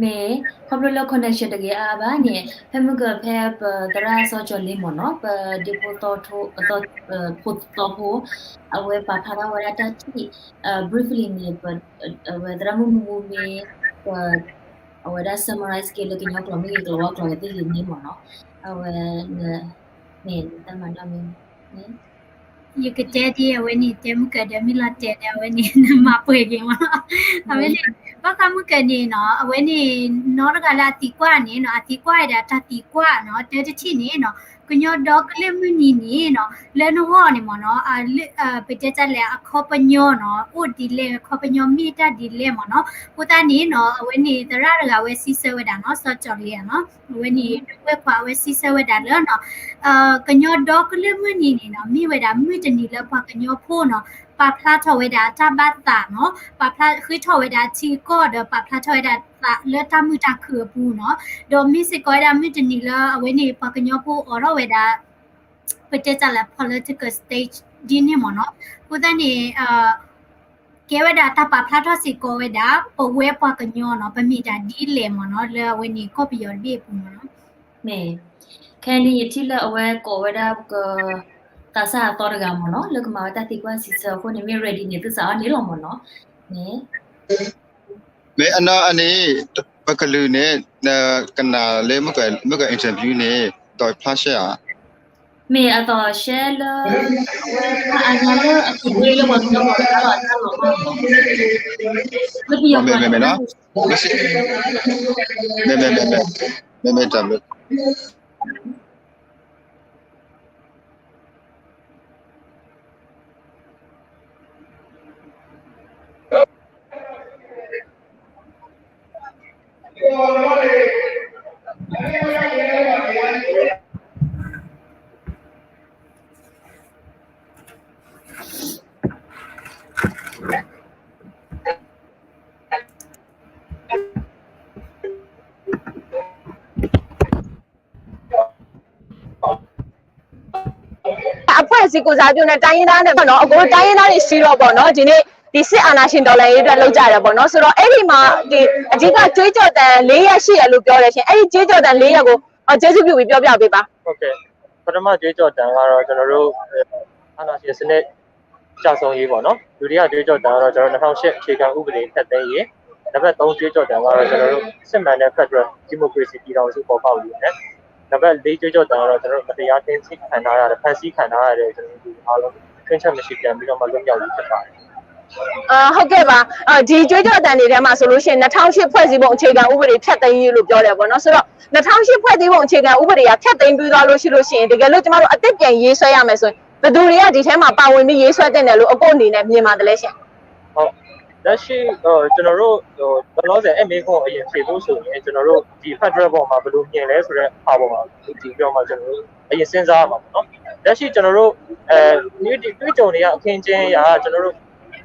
မ့ၢ် ခီဖျိလၢ connection တဂ့ၤအါဘၣ်န့ၣ် ဖဲမုၢ်ကဖဲပသရၣ်စီၤကၠီၤလ့မ့ၢ်နီၤ ပဒ့ဖိသီဖိ ဖိသီဖိ အဝဲပာ်ဖျါထီၣ်ဝဲဒၣ်တၢ်ထံၣ် briefly န့ၣ် အဝဲသရၣ်မုၣ်မူမူမ့ၢ် အဝဲဒၣ် summarize က့ၤလၢကညီကျိာ်မ့ၢ်ဂ့ၤ ကလီၤဝါကျိာ်သ့ၣ်ဂ့ၤန့ၣ်မ့ၢ်နီၤ အဝဲ မ့ၢ်တၢ်မၤနီၣ်မ့ၢ် ယကတဲဒ်အဝဲန့ၣ် တဲမုၢ်ကၢၤဒီးမ့ၢ်လီၤတဲာ်ဒီးအဝဲန့ၣ် နမၤပှဲၤက့ၤမ့ၢ်နီၤ အဝဲန့ၣ် ဘၣ်ဃးမုၢ်ကၢၤန့ၣ်နီၤ အဝဲန့ၣ် နီတဂၤလၢအသံကွၢ်န့ၣ်နီၤ အသံကွၢ်ဝဲဒၣ်တၢ်သံကွၢ်နီၤ တဲတထံၣ်န့ၣ်နီၤ ကညီဒီကလုာ်မုၢ်နံၤန့ၣ်နီၤ လၢနဂီၢ်န့ၣ်မ့ၢ်နီၤ ပတဲတၢ်လဲၣ် အခီပညီနီၤ အိၣ်ဒ်လဲၣ် အခီပညီမ့ၢ်တၢ်ဒ်လဲၣ်မ့ၢ်နီၤ အဃိသတးန့ၣ်နီၤ အဝဲန့ၣ်သရၣ်တဂၤဝဲစံးဆၢဝဲဒၣ်နီၤ စီၤကၠီၤလ့ဧါနီၤ အဝဲန့ၣ် ဒွဲၣ်ခွါအဝဲစံးဆၢဝဲဒၣ်လၢနီၤ ကညီဒီကလုာ်မုၢ်နံၤန့ၣ်နီၤ မ့ၢ်ဝဲဒၣ်မုၢ်တနံၤလၢပှၤကညီဖိနီၤ ပာ်ဖျါထီၣ်ဝဲဒၣ်အတၢ်ဘၣ်သးနီၤ ပာ်ဖျါဃ့ထီၣ်ဝဲဒၣ်အထံအကီၢ်ဒီးပာ်ဖျါထီၣ်ဝဲဒၣ်သးလၢတၢ်မုာ်တၢ်ခုၣ်အပူၤနီၤ ဒီးမ့ၢ်စ့ၢ်ကီးဝဲဒၣ်မုၢ်တနံၤလၢအဝဲန့ၣ် ပှၤကညီဖိအိးထီၣ်ဝဲဒၣ် ပတဲတၢ်လၢ political stage ဒ်န့ၣ်မ့ၢ်နီၤ အဃိသတးန့ၣ် ကဲဝဲဒၣ်တၢ်ပာ်ဖျါထီၣ်စ့ၢ်ကီးဝဲဒၣ် ပဝဲပှၤကညီနီၤ ပမ့ၢ်တၢ်ဒ်လဲၣ်မ့ၢ်နီၤ လၢအဝဲန့ၣ်ကီၢ်ပယီၤတဘ့ၣ်အပူၤမ့ၢ်နီၤ မ့ၢ် ခဲအံၤန့ၣ် ယထံၣ်လၢအဝဲကိးဝဲဒၣ်ပက သးစၢ်အသီတဂၤမ့ၢ်နီၤ လၢကမၤဝဲတၢ်သံကွၢ်စံးဆၢအဃိန့ၣ် မ့ၢ် ready န့ၣ် သုစးအီၤန့ၣ်လီၤမ့ၢ်နီၤ မ့ၢ် မ့ၢ်အနီၢ်အန့ၣ် ပကလုာ်န့ၣ် ကနၣ်လၢ မုၢ်က interview န့ၣ် ဒီးဖျါရှဲဧါ မ့ၢ်အသီၣ်ရှဲလၢ အဝဲအါညါလၢအပူၤကွံာ်လၢပှၤကညီပှၤကညီအတၢ်လီၤမၢ်မ့ၢ် လၢပယီၤပှၤကညီ မ့ၢ်မ့ၢ်မ့ၢ်နီၤ မ့ၢ်မ့ၢ်မ့ၢ်မ့ၢ် မ့ၢ်မ့ၢ်တၢ်ဘျုး အဖွဲ့အစည်းကိုယ်စားပြုနဲ့တိုင်းရင်းသားတွေပေါ့နော် အကိုတိုင်းရင်းသားတွေရှိတော့ပေါ့နော် ဒီနေ့ဒီစစ်အာဏာရှင်တော်လှန်ရေးအတွက်လုပ်ကြတယ်ပေါ့နော် ဆိုတော့အဲ့ဒီမှာဒီအဓိကကြွေးကြော်သံလေးရပ်ရှိတယ်လို့ပြောတယ်ရှင် အဲ့ဒီကြွေးကြော်သံလေးရပ်ကို ကျေးဇူးပြုပြီးပြောပြပေးပါ ဟုတ်ကဲ့ ပထမကြွေးကြော်သံကတော့ကျွန်တော်တို့အာဏာရှင်စနစ်ကျဆုံးရေးပေါ့နော် ဒုတိယကြွေးကြော်သံကတော့ကျွန်တော်နှစ်ထောင်ရှစ်အခြေခံဥပဒေဖျက်သိမ်းရေး နံပါတ်သုံးကြွေးကြော်သံကတော့ကျွန်တော်တို့စစ်မှန်တဲ့ Federal Democracy ပြည်ထောင်စုပေါ်ပေါက်ရေးနဲ့ နံပါတ်လေးကြွေးကြော်သံကတော့ကျွန်တော်တို့မတရားသိမ်းဆည်းခံထားရတဲ့ဖမ်းဆီးခံထားရတဲ့ကျွန်တော်တို့အားလုံးချွင်းချက်မရှိပြန်ပြီးတော့မှလွတ်မြောက်ရေးဖြစ်ပါတယ်အာဟုတ်ကဲ့ပါအာဒီကြွေးကြော်သံတွေထဲမှာဆိုလို့ရှိရင်နှစ်ထောင်ရှစ်ဖွဲ့စည်းပုံအခြေခံဥပဒေဖျက်သိမ်းရေးလို့ပြောတယ်ပေါ့နော်ဆိုတော့နှစ်ထောင်ရှစ်ဖွဲ့စည်းပုံအခြေခံဥပဒေကဖျက်သိမ်းပြီးသွားလို့ရှိလို့ရှိရင်တကယ်လို့ကျမတို့အသစ်ပြန်ရေးဆွဲရမယ်ဆိုရင်ဘယ်သူတွေကဒီထဲမှာပါဝင်ပြီးရေးဆွဲသင့်တယ်လို့အကိုအနေနဲ့မြင်ပါတယ်လဲရှင်ဟုတ်လက်ရှိကျွန်တော်တို့ဟိုလောလောဆယ်အဲ့မေးခွန်းအရင်ဖြေဖို့ဆိုရင်ကျွန်တော်တို့ဒီ Federal ပေါ်မှာဘယ်လိုမြင်လဲဆိုတဲ့ဟာပေါ်မှာဒီပြောမှာကျွန်တော်တို့အရင်စဉ်းစားရမှာပေါ့နော် လက်ရှိကျွန်တော်တို့ အဲ ဒီတွေ့ကြုံနေရအခင်းအကျင်းအရ ကျွန်တော်တို့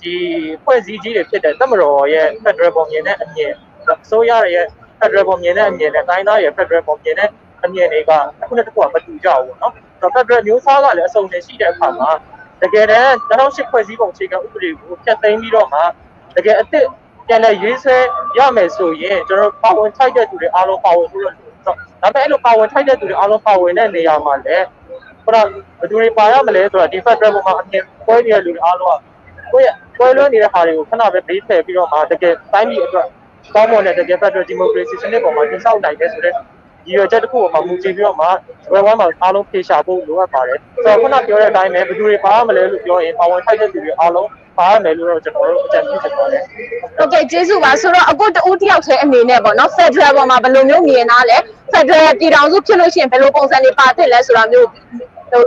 ဒီအဖွဲ့အစည်းကြီးတွေဖြစ်တဲ့တပ်မတော်ရဲ့ federal ပုံမြင်တဲ့အမြင်၊ အစိုးရရဲ့ federal ပုံမြင်တဲ့အမြင်နဲ့တိုင်းရင်းသားရဲ့ federal ပုံမြင်တဲ့အမြင်တွေကတစ်ခုနဲ့တစ်ခုကမတူကြဘူးပေါ့နော်။ ဆိုတော့ federal မျိုးစားကလည်းအစုံအလင်ရှိတဲ့အခါမှာ တကယ်တမ်း နှစ်ထောင့်ရှစ် ဖွဲ့စည်းပုံအခြေခံဥပဒေကိုဖျက်သိမ်းပြီးတော့မှ တကယ်အသစ်ပြန်လည်ရေးဆွဲရမယ်ဆိုရင် ကျွန်တော်တို့ပါဝင်ထိုက်တဲ့သူတွေအားလုံးပါဝင်ဖို့တော့လိုတယ်။ ဒါပေမဲ့အဲ့လိုပါဝင်ထိုက်တဲ့သူတွေအားလုံးပါဝင်တဲ့နေရာမှာလည်း ခုနဘယ်သူတွေပါရမလဲဆိုတော့ ဒီ federal ပေါ်မှာအမြင်ကွဲနေတဲ့လူတွေအားလုံးက ကွဲကွဲလွဲနေတဲ့ဟာတွေကိုခဏပဲပေးဖယ်ပြီးတော့မှ တကယ်တိုင်းပြည်အတွက်ကောင်းမွန်တဲ့ တကယ် federal democracy စနစ်ပေါ်မှာတည်ဆောက်နိုင်တယ်ဆိုတဲ့ရည်ရွယ်ချက်တစ်ခုပေါ်မှာမူတည်ပြီးတော့မှ ဝဲဝဲမှာအားလုံးဖြေရှာဖို့လိုအပ်ပါတယ်။ ဆိုတော့ခုနပြောတဲ့အတိုင်းပဲ ဘယ်သူတွေပါရမလဲလို့ပြောရင် ပါဝင်ထိုက်တဲ့သူတွေအားလုံးပါရမယ်လို့တော့ကျွန်တော်တို့အကြံပြုချင်ပါတယ်။ ဟုတ်ကဲ့ ကျေးဇူးပါ။ ဆိုတော့ အခုတဦးတစ်ယောက်ထဲအနေနဲ့ပေါ့နော် federal ပေါ်မှာဘယ်လိုမျိုးမြင်ထားလဲ၊ federal ပြည်ထောင်စုဖြစ်လို့ရှိရင်ဘယ်လိုပုံစံတွေပါသင့်လဲဆိုတာမျိုး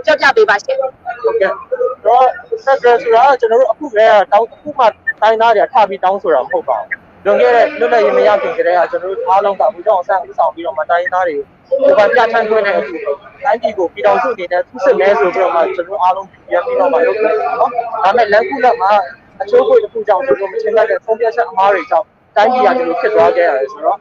ပြောပြပေးပါရှင်။ ဟုတ်ကဲ့။ တော့ federal ဆိုတာကကျွန်တော်တို့အခုကတည်းကတောင်းအခုမှတိုင်းသားတွေကထပ်ပြီးတောင်းဆိုတာမဟုတ်ပါဘူး။ လွန်ခဲ့တဲ့လွတ်လပ်ရေးမရခင်ကတည်းကကျွန်တော်တို့အားလုံးကဗိုလ်ချုပ်အောင်ဆန်းဦးဆောင်ပြီးတော့မှတိုင်းသားတွေကိုကိုယ်ပိုင်ပြဋ္ဌာန်းခွင့်နဲ့အတူတိုင်းပြည်ကိုပြည်ထောင်စုအနေနဲ့သူစစ်မယ်ဆိုပြီးတော့မှကျွန်တော်တို့အားလုံးရန်ပြီးတော့မှလုပ်ခဲ့တယ်နော်။ ဒါပေမဲ့လမ်းခုလတ်မှာအချိုးကွေ့တစ်ခုကြောင့်ကျွန်တော်တို့မထင်မှတ်တဲ့ဆုံးဖြတ်ချက်အမှားတွေကြောင့်တိုင်းပြည်ကဒီလိုဖြစ်သွားခဲ့ရတယ်ဆိုတော့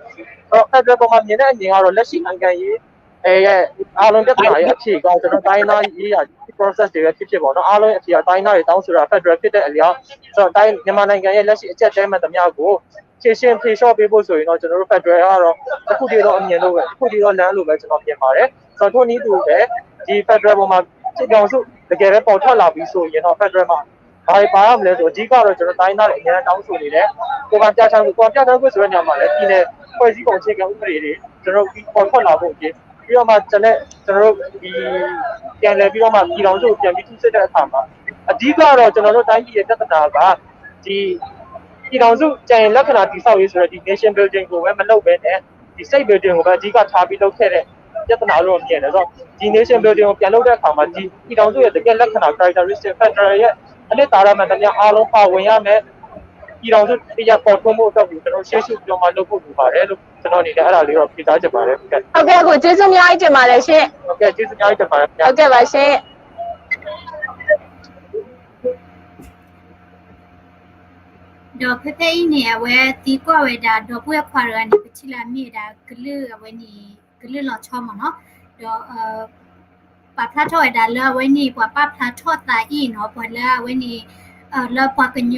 federal ပေါ်မှာမြင်တဲ့အမြင်ကတော့လက်ရှိနိုင်ငံရေး အဲရဲ့အားလုံးပြဿနာရဲ့အဖြေကကျွန်တော်တိုင်းသားရေးရာ process တွေပဲဖြစ်ဖြစ်ပေါ့နော်။ အားလုံးအဖြေကတိုင်းသားတွေတောင်းဆိုတာ federal ဖြစ်တဲ့အလျောက်ကျွန်တော်တိုင်းမြန်မာနိုင်ငံရဲ့လက်ရှိအကျပ်အတည်းမှန်သမျှကိုဖြေရှင်းဖြေလျှော့ပေးဖို့ဆိုရင်တော့ကျွန်တော်တို့ federal ကတော့တစ်ခုတည်းသောအမြင်လို့ပဲတစ်ခုတည်းသောလမ်းလို့ပဲကျွန်တော်မြင်ပါတယ်။ ဆိုတော့ထို့နည်းတူပဲဒီ federal ပေါ်မှာစစ်ကောင်စုတကယ်ပဲပေါ်ထွက်လာပြီဆိုရင်တော့ federal မှာဘာတွေပါရမလဲဆိုအဓိကတော့ကျွန်တော်တိုင်းသားတွေအများကြီးတောင်းဆိုနေတယ်။ ကိုယ်ပိုင်ပြဋ္ဌာန်းခွင့်ကိုယ်ပိုင်ပြဋ္ဌာန်းခွင့်ဆိုတဲ့နေရာမှာလည်းပြည်နယ်ဖွဲ့စည်းပုံအခြေခံဥပဒေတွေကျွန်တော်တို့ပေါ်ထွက်လာဖို့အရေးပြီးတော့မှကျွန်တော်ကျွန်တော်တို့ဒီပြန်လည်ပြီးတော့မှပြည်ထောင်စုကိုပြန်ပြီးထူးစစ်တဲ့အခါမှာအဓိကတော့ကျွန်တော်တို့တိုင်းပြည်ရဲ့ပြဿနာကဒီပြည်ထောင်စုကျန်ရင်လက္ခဏာတည်ဆောက်ရေးဆိုတဲ့ဒီ nation building ကိုပဲမလုပ်ဘဲနဲ့ဒီ state building ကိုပဲအဓိကထားပြီးလုပ်ခဲ့တဲ့ပြဿနာလို့မြင်တယ်ဆိုတော့ဒီ nation building ကိုပြန်လုပ်တဲ့အခါမှာဒီပြည်ထောင်စုရဲ့တကယ့်လက္ခဏာ characteristic federal ရဲ့အနှစ်သာရမှန်သမျှအားလုံးပါဝင်ရမယ်။ ပြည်ထောင်စုတစ်ရပ်ပေါ်ထွန်းဖို့အတွက်ကိုကျွန်တော်ရှေ့ရှုပြီးတော့မှလုပ်ဖို့လိုပါတယ်လို့ကျွန်တော်အနေနဲ့အဲ့ဒါလေးတော့ဖြေကြားချင်ပါတယ်။ ဟုတ်ကဲ့အကိုကျေးဇူးအများကြီးတင်ပါတယ်ရှင်။ ဟုတ်ကဲ့ကျေးဇူးအများကြီးတင်ပါတယ်ခင်ဗျာ။ ဟုတ်ကဲ့ပါရှင်။ ဒီးဖဲဖဲအံၤန့ၣ် အဝဲသံကွၢ်ဝဲဒၣ်ဒီပုၢ်ဝဲၢ်ခွါတဂၤန့ၣ် ပထံၣ်လၢအမ့ၢ်ဝဲဒၣ်ကလုၢ်အဝဲန့ၣ် ကလုၢ်လီၤဆီမ့ၢ်နီၤ, ဒီး ပာ်ဖျါထီၣ်ဝဲဒၣ်လၢအဝဲန့ၣ် ပှၤပာ်ဖျါထီၣ်သးအံၤနီၤ, ပှၤလၢအဝဲန့ၣ် လၢပှၤကညီ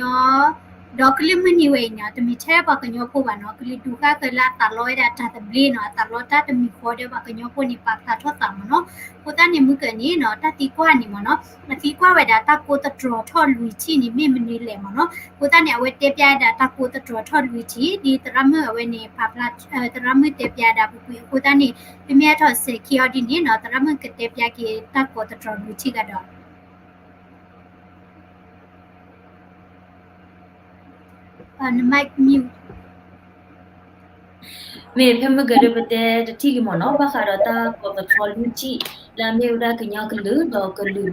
ဒီးကလုၢ်မုၢ်နံၤဝဲအံၤန့ၣ် တမ့ၢ်ထဲပှၤကညီဖိဘၣ်နီၤ, ကလုာ်ဒူၣ်ဃၣ်ဃၢၤလၢအသးလီဝဲဒၣ်တၢ်သဘျ့နီၤ, အသးလီတၢ်တမံၤဃီဒီးပှၤကညီဖိန့ၣ် ပာ်ဖျါထီၣ်သးမ့ၢ်နီၤ. အဃိသတးန့ၣ် မုၢ်ကၢၢ်န့ၣ်နီၤ တၢ်သံကွၢ်န့ၣ်မ့ၢ်နီၤ, အသံကွၢ်ဝဲဒၣ်တၢ်ကိးသတြီၤထီၣ်လွံၢ်ထံၣ်န့ၣ် မ့ၢ်မနုၤလဲၣ်မ့ၢ်နီၤ. အဃိသတးန့ၣ် အဝဲတဲပျါဝဲဒၣ်တၢ်ကိးသတြီၤထီၣ်လွံၢ်ထံၣ် ဒ်သရၣ်မုၣ်အဝဲန့ၣ် ပာ်ဖျါ သရၣ်မုၣ်တဲပျါဒၣ်ပူၤကွံာ်အဃိသတးန့ၣ် ပမ့ၢ်အဲၣ်ထီၣ်စဲးခံအီၤဒ်န့ၣ်နီၤ သရၣ်မုၣ်ကတဲပျါက့ၤတၢ်ကိးသတြီၤလွံၢ်ထံၣ်ကဒီး နမ့ၢ် မ့ၢ်ဖဲမုၢ်ကၢၢ်ဒီးပတဲတထံၣ်လံမ့ၢ်နီၤ, ဘၣ်ဃးဒီးတၢ်ကိးသတြီၤလွံၢ်ထံၣ် လၢအမ့ၢ်ဝဲဒၣ်ကညီကလုာ်ဒီးကလုာ်ဒူၣ်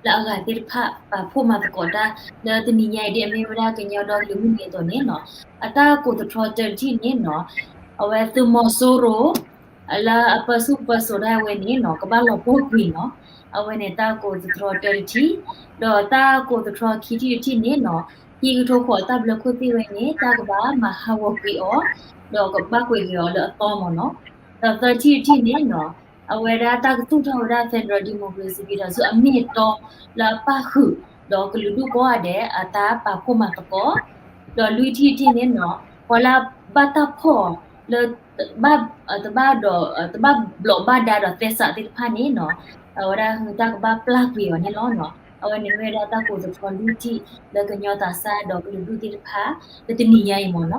လၢအဂၤသ့ၣ်တဖၣ် ပာ်ဖှိၣ်မၤသကိးတၢ် လၢတနံၤညါအံၤဒ်အမ့ၢ်ဝဲဒၣ်ကညီဒီကလုာ်မုၢ်နံၤအသိးန့ၣ်နီၤ, အတၢ်ကိးသတြီၤတၢတထံၣ်န့ၣ်နီၤ, အဝဲသုးမီၤစိရိၤ လၢအပၢဆူၣ်ပၢစိးဒၣ်ဝဲန့ၣ်နီၤ ကဘၣ်လီၤပှီၢ်ကွံာ်နီၤ, အဝဲန့ၣ်တၢ်ကိးသတြီၤတၢတထံၣ်, ဒီးတၢ်ကိးသတြီၤခံထံၣ်တထံၣ်န့ၣ်နီၤ, ဟံၣ်ကထိဃီးတၢ်ဘျၢခိၣ်သ့ၣ်ဝဲန့ၣ် တၢ်ကဘၣ်မၤဟးဂီၤကွံာ်အီၤ, ဒီးကဘၣ်ကွံာ်က့ၤအီၤလၢအသီမ့ၢ်နီၤ, ဒီးသၢထံၣ်တထံၣ်န့ၣ်နီၤ, အဝဲဒၣ်တၢ်ကသူၣ်ထီၣ်ဝဲဒၣ် federal democracy ပြည်ထောင်စုအမ့ၢ်အတီ လၢအပၣ်ဃုာ် ဒီးကလုာ်ဒူၣ်ကိးဂၤဒဲး အတၢ်ပာ်ဖှိၣ်မၤသကိး, ဒီးလွံၢ်ထံၣ်တထံၣ်န့ၣ်နီၤ, ပှၤလၢဘၣ်တၢ်ဖီၣ်လၢ ဘၣ် တဘၣ်ဒီး တဘၣ်ဘျီးဘၣ်ဒါဒီးသဲစးသ့ၣ်တဖၣ်န့ၣ်နီၤ, အဝဲဒၣ်တၢ်ကဘၣ်ပျၢ်ကွံာ်အီၤန့ၣ်လီၤ. အဝဲန့ၣ်မ့ၢ်ဝဲဒၣ်တၢ်ကိးသတြီၤလွံၢ်ထံၣ် လၢကညီသးစၢ်ဒီးကလုာ်ဒူၣ်သ့ၣ်တဖၣ် လၢတနံၤညါအံၤမ့ၢ်န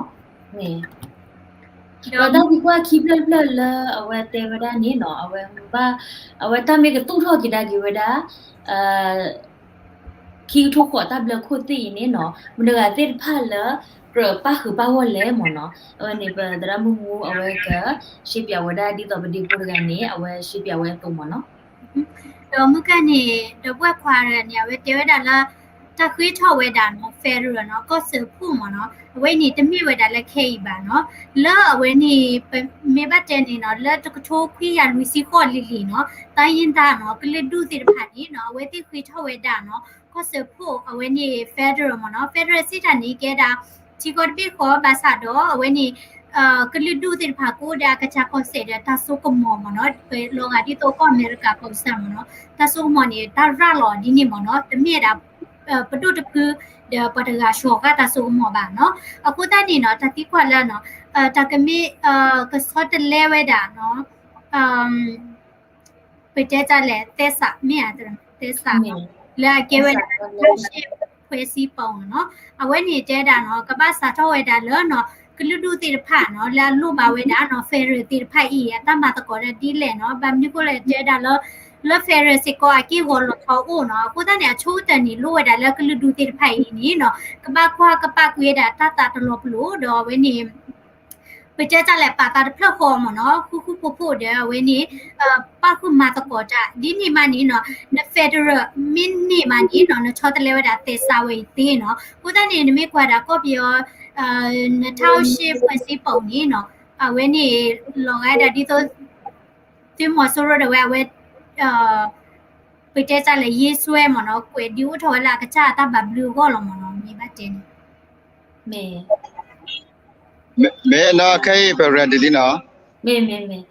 ီၤ, ဒီးတၢ်သံကွၢ်ခံဖျၢၣ်တဖျၢၣ်လၢအဝဲတဲဝဲဒၣ်န့ၣ်နီၤ, အဝဲဘၣ် အဝဲတၢ်မ့ၢ်ကသူၣ်ထီၣ်က့ၤဒၣ်က့ၤဝဲဒၣ် ခံကထိဃီးတၢ်ဘျၢခိၣ်သ့ၣ်အံၤန့ၣ်နီၤ, မတၤတဂၤသ့ၣ်တဖၣ်လၢ ကြၢးပၣ်ဃုာ်ပၣ်ဂီၢ်လဲၣ်မ့ၢ်နီၤ, အဝဲန့ၣ် ပသရၣ်မုၣ်မူအဝဲက ရှင်းပြဝဲဒၣ်ဒ်သိးပဒ့ဖိတဂၤန့ၣ် အဝဲရှင်းပြဝဲအသိးမ့ၢ်နီၤ. ဒီးမုၢ်ကၢၢ်န့ၣ် ဒီပုၢ်ဝဲၢ်ခွါတဂၤန့ၣ် အဝဲတဲဝဲဒၣ်လၢ တၢ်ဃ့ထီၣ်ဝဲဒၣ်နီၤ federal နီၤ ကီၢ်စၢဖှိၣ်မ့ၢ်နီၤ အဝဲန့ၣ်တမ့ၢ်ဝဲဒၣ်လၢခဲအံၤဘၣ်နီၤ လၢအဝဲန့ၣ် ပမ့ၢ်ဘၣ်တဲန့ၣ်နီၤ လၢတကထိခွံကယၤလွံၢ်ဆံဃိးလံၤလံၤနီၤ တိုင်းရင်းသားနီၤ ကလုာ်ဒူၣ်သ့ၣ်တဖၣ်န့ၣ်နီၤ အဝဲသ့ၣ်ဃ့ထီၣ်ဝဲဒၣ်နီၤ ကီၢ်စၢဖှိၣ်အဝဲန့ၣ် federal မ့ၢ်နီၤ federal စံးတၢ်န့ၣ် ကဲဒၣ် ထံကီၢ်တဘ့ၣ်ဃီ ဘၣ်ဆၣ်ဒီးအဝဲန့ၣ် ကလုာ်ဒူၣ်သ့ၣ်တဖၣ်ကအိၣ်ဒီးအကစၢ်ကီၢ်စဲၣ်ဒီးတၢ်စိကမီၤမ့ၢ်နီၤ လီၤဂာ်ဒ်သိးကီၢ်အမဲရကၤကီၢ်ကစၢ်မ့ၢ်နီၤ တၢ်စိကမီၤန့ၣ် တၢ်ရၤလီၤဒ်န့ၣ်မ့ၢ်နီၤ တမ့ၢ်ဒၣ် ပဒိၣ်တဖု ဒီးပှၤတဂၤဆှီၤဃာ်တၢ်စိကမီၤဘၣ်နီၤ အဃိသတးန့ၣ်နီၤ တၢ်သံကွၢ်လၢနီၤ တၢ်ကမ့ၢ် ကဆီတလဲဝဲဒၣ်နီၤ ပတဲတၢ်လဲၣ် သဲစး မ့ၢ်ဧါ သဲစးနီၤ လၢအကဲဝဲဒၣ် တၢ်ရှ့ၣ် ဖွဲ့စည်းပုံ နီၤ အဝဲန့ၣ်တဲဒၣ်နီၤ ကဘၣ်စးထီၣ်ဝဲဒၣ်လၢနီၤ ကလုာ်ဒူၣ်သ့ၣ်တဖၣ်နီၤ လၢအလိၣ်ဘၣ်ဝဲဒၣ်နီၤ federal သ့ၣ်တဖၣ်အံၤ အတၢ်မၤသကိးတၢ်ဒ်လဲၣ်နီၤ ဘၣ်မနုၤဃိလဲၣ်တဲဒၣ်လၢ လၢ federal စ့ၢ်ကီးအက့ၢ်ဂီၤလီၤထီအိၣ်နီၤ အဃိသတးန့ၣ် အဆိကတၢၢ်န့ၣ် လိၣ်ဝဲဒၣ်လၢကလုာ်ဒူၣ်သ့ၣ်တဖၣ်အံၤန့ၣ်နီၤ ကဘၣ်ကွၢ်ကပာ်ကွံာ်ဝဲဒၣ်တၢ်သးတလီၤပလိာ် ဒီးအဝဲန့ၣ် ပတဲတၢ်လဲၣ် ပာ်သးတဖျၢၣ်ဃီမ့ၢ်နီၤ ဃူဃူဖိးဖိးဒီးအဝဲန့ၣ် ပာ်ဃုာ်မၤသကိးတၢ် ဒ်န့ၣ်မးန့ၣ်နီၤ န federal မ့ၢ်န့ၢ်မးန့ၣ်နီၤ နဆီတလဲဝဲဒၣ်သဲစးဝဲအံၤသ့နီၤ အဃိသတးန့ၣ် နမ့ၢ်ကွၢ်ဒၣ်ကီၢ်ပယီၤ နထၢ်အိၣ်ရှ့ၣ် ဖွဲ့စည်းပုံ န့ၣ်နီၤ အဝဲန့ၣ် လီၤဂာ်ဒၣ်ဒ်သိး သုးမီၤစိရိၤဒီးဝဲအဝဲ ပတဲတၢ်လဲၣ် ရေးဆွဲ မ့ၢ်နီၤ ကွဲးဒုးအိၣ်ထီၣ်ဝဲလၢအကစၢ်အတၢ်ဘၣ်ဘျုးအဂီၢ်လီၤမ့ၢ်နီၤ မ့ၢ်ဘၣ်တဲန့ၣ် မ့ၢ်နီၤ ခဲအံၤ federal ဒ်လံနီၤ မ့ၢ်မ့ၢ်မ့ၢ်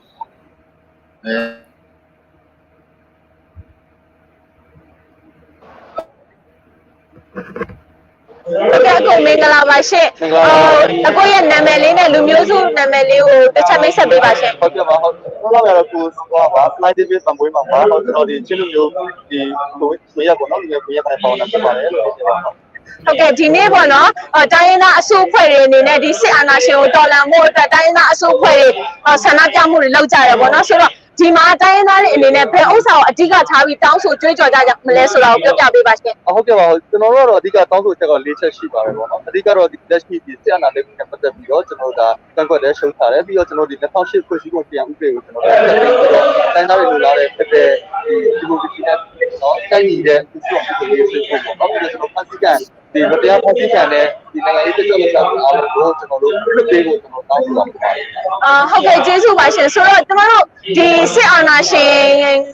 ဟုတ်ကဲ့ အကို မင်္ဂလာပါရှင့်။ အကိုရဲ့နာမည်လေးနဲ့ လူမျိုးစုနာမည်လေးကို တစ်ချက်မိတ်ဆက်ပေးပါရှင့်။ ဟုတ်ကဲ့ပါ ဟုတ် ကျွန်တော်ကတော့ ကိုစောပါပါ Fly David သံပွေးမှာပါ ဟုတ် ကျွန်တော်ဒီချင်းလူမျိုးဒီကိုကိုရပေါ့နော် လူမျိုးကိုရပိုင်းပါဝင်တာဖြစ်ပါတယ်လို့ပြောပါ ဟုတ်ကဲ့ ဒီနေ့ပေါ့နော် တိုင်းရင်းသားအစုအဖွဲ့တွေအနေနဲ့ ဒီစစ်အာဏာရှင်ကိုတော်လှန်ဖို့အတွက် တိုင်းရင်းသားအစုအဖွဲ့တွေ ဆန္ဒပြမှုတွေလုပ်ကြတယ်ပေါ့နော် ဆိုတော့ ဒီမှာတိုင်းရင်းသားတွေအနေနဲ့ ဘယ်ဥစ္စာကိုအဓိကထားပြီးတောင်းဆိုကြွေးကြော်ကြမလဲဆိုတာကိုပြောပြပေးပါရှင့်။ ဟုတ်ကဲ့ပါ ကျွန်တော်တို့ကတော့အဓိကတောင်းဆိုချက်ကတော့လေးချက်ရှိပါတယ်ပေါ့နော် အဓိကတော့ဒီလက်ရှိဒီစစ်အာဏာသိမ်းမှုနဲ့ပတ်သက်ပြီးတော့ကျွန်တော်တို့ဒါကန့်ကွက်တယ်ရှုတ်ချတယ်ပြီးတော့ကျွန်တော်တို့ဒီနှစ်ထောင်ရှစ်ဖွဲ့စည်းပုံအခြေခံဥပဒေကိုကျွန်တော်တို့ဖျက်သိမ်းပြီးတော့တိုင်းရင်းသားတွေလိုလားတဲ့ဖက်ဒရယ်ဒီမိုကရေစီနဲ့ကိုက်ညီတဲ့ဥပဒေကိုရေးဆွဲဖို့ပေါ့နော်ပြီးတော့ကျွန်တော်ဖမ်းဆီးခံဒီမတရားဖမ်းဆီးခံတဲ့ဒီနိုင်ငံရေးတက်ကြွလှုပ်ရှားသူအားလုံးကိုကျွန်တော်တို့လွှတ်ပေးဖို့ကျွန်တော်တောင်းဆိုတာဖြစ်ပါတယ်။ အာ ဟုတ်ကဲ့ ကျေးဇူးပါရှင်။ ဆိုတော့ ကျမတို့ ဒီစစ်အာဏာရှင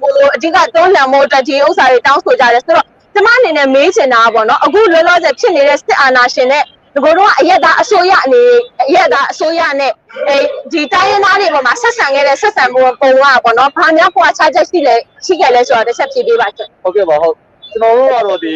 ်ကို အဓိကတွန်းလှန်ဖို့အတွက် ဒီဥစ္စာတွေတောင်းဆိုကြတယ်။ ဆိုတော့ ကျမအနေနဲ့မေးချင်တာကပေါ့နော် အခုလောလောဆယ်ဖြစ်နေတဲ့စစ်အာဏာရှင်နဲ့ နဂိုတုန်းကအရပ်သားအစိုးရအနေ အရပ်သားအစိုးရနဲ့ အဲ ဒီတိုင်းရင်းသားတွေပေါ်မှာဆက်ဆံခဲ့တဲ့ဆက်ဆံပုံကပေါ့နော် ဘာများကွာခြားချက်ရှိလဲ ရှိခဲ့လဲဆိုတာတစ်ချက်ဖြေပေးပါရှင်။ ဟုတ်ကဲ့ပါ ဟုတ် ကျွန်တော်တို့ကတော့ဒီ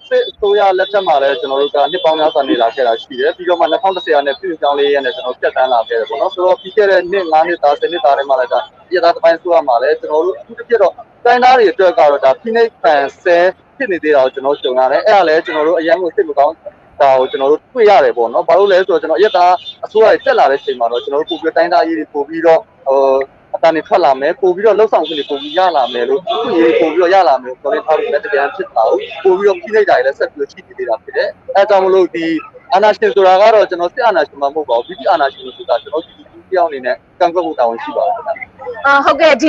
စစ်အစိုးရလက်ထက်မှာလည်းကျွန်တော်တို့ကနှစ်ပေါင်းများစွာနေလာခဲ့တာရှိတယ်ပြီးတော့မှနှစ်ထောင်တစ်ဆယ်ရာနဲ့ပြုပြင်ပြောင်းလဲရေးနဲ့ကျွန်တော်ဖြတ်သန်းလာခဲ့တယ်ပေါ့နော်ဆိုတော့ပြီးခဲ့တဲ့နှစ်ငါးနှစ်သားဆယ်နှစ်သားတွေမှာလည်းဒါအရပ်သားတပိုင်းအစိုးရမှာလည်းကျွန်တော်တို့အထူးသဖြင့်တော့တိုင်းသားတွေအတွက်ကတော့ဒါဖိနှိပ်ခံဆဲဖြစ်နေသေးတာကိုကျွန်တော်တို့ကြုံရတယ်အဲ့ဒါလည်းကျွန်တော်တို့အရမ်းကိုစိတ်မကောင်းတာကိုကျွန်တော်တို့တွေ့ရတယ်ပေါ့နော်ဘာလို့လဲဆိုတော့ကျွန်တော်အရပ်သားအစိုးရတွေတက်လာတဲ့အချိန်မှာတော့ကျွန်တော်တို့ပို့ပြီးတိုင်းသားအရေးတွေပို့ပြီးတော့ဟို အတန်နေထွက်လာမယ်ပို့ပြီးတော့လှုပ်ဆောင်မှုတွေပိုပြီးရလာမယ်လို့သူ့ရေးပို့ပြီးတော့ရလာမယ်လို့ပြောနေထားလို့လည်းတကယ်ဖြစ်တာကိုပို့ပြီးတော့ဖိနှိပ်တာတွေလည်းဆက်ပြီးတော့ရှိနေသေးတာဖြစ်တယ်အဲဒါကြောင့်မလို့ဒီအာဏာရှင်ဆိုတာကတော့ကျွန်တော်စစ်အာဏာရှင်မှမဟုတ်ပါဘူးပြည်သူ့အာဏာရှင်လို့ဆိုတာကျွန်တော်ပြည်သူတစ်ယောက်အနေနဲ့ကန့်ကွက်ဖို့တာဝန်ရှိပါတယ်အာဟုတ်ကဲ့ဒ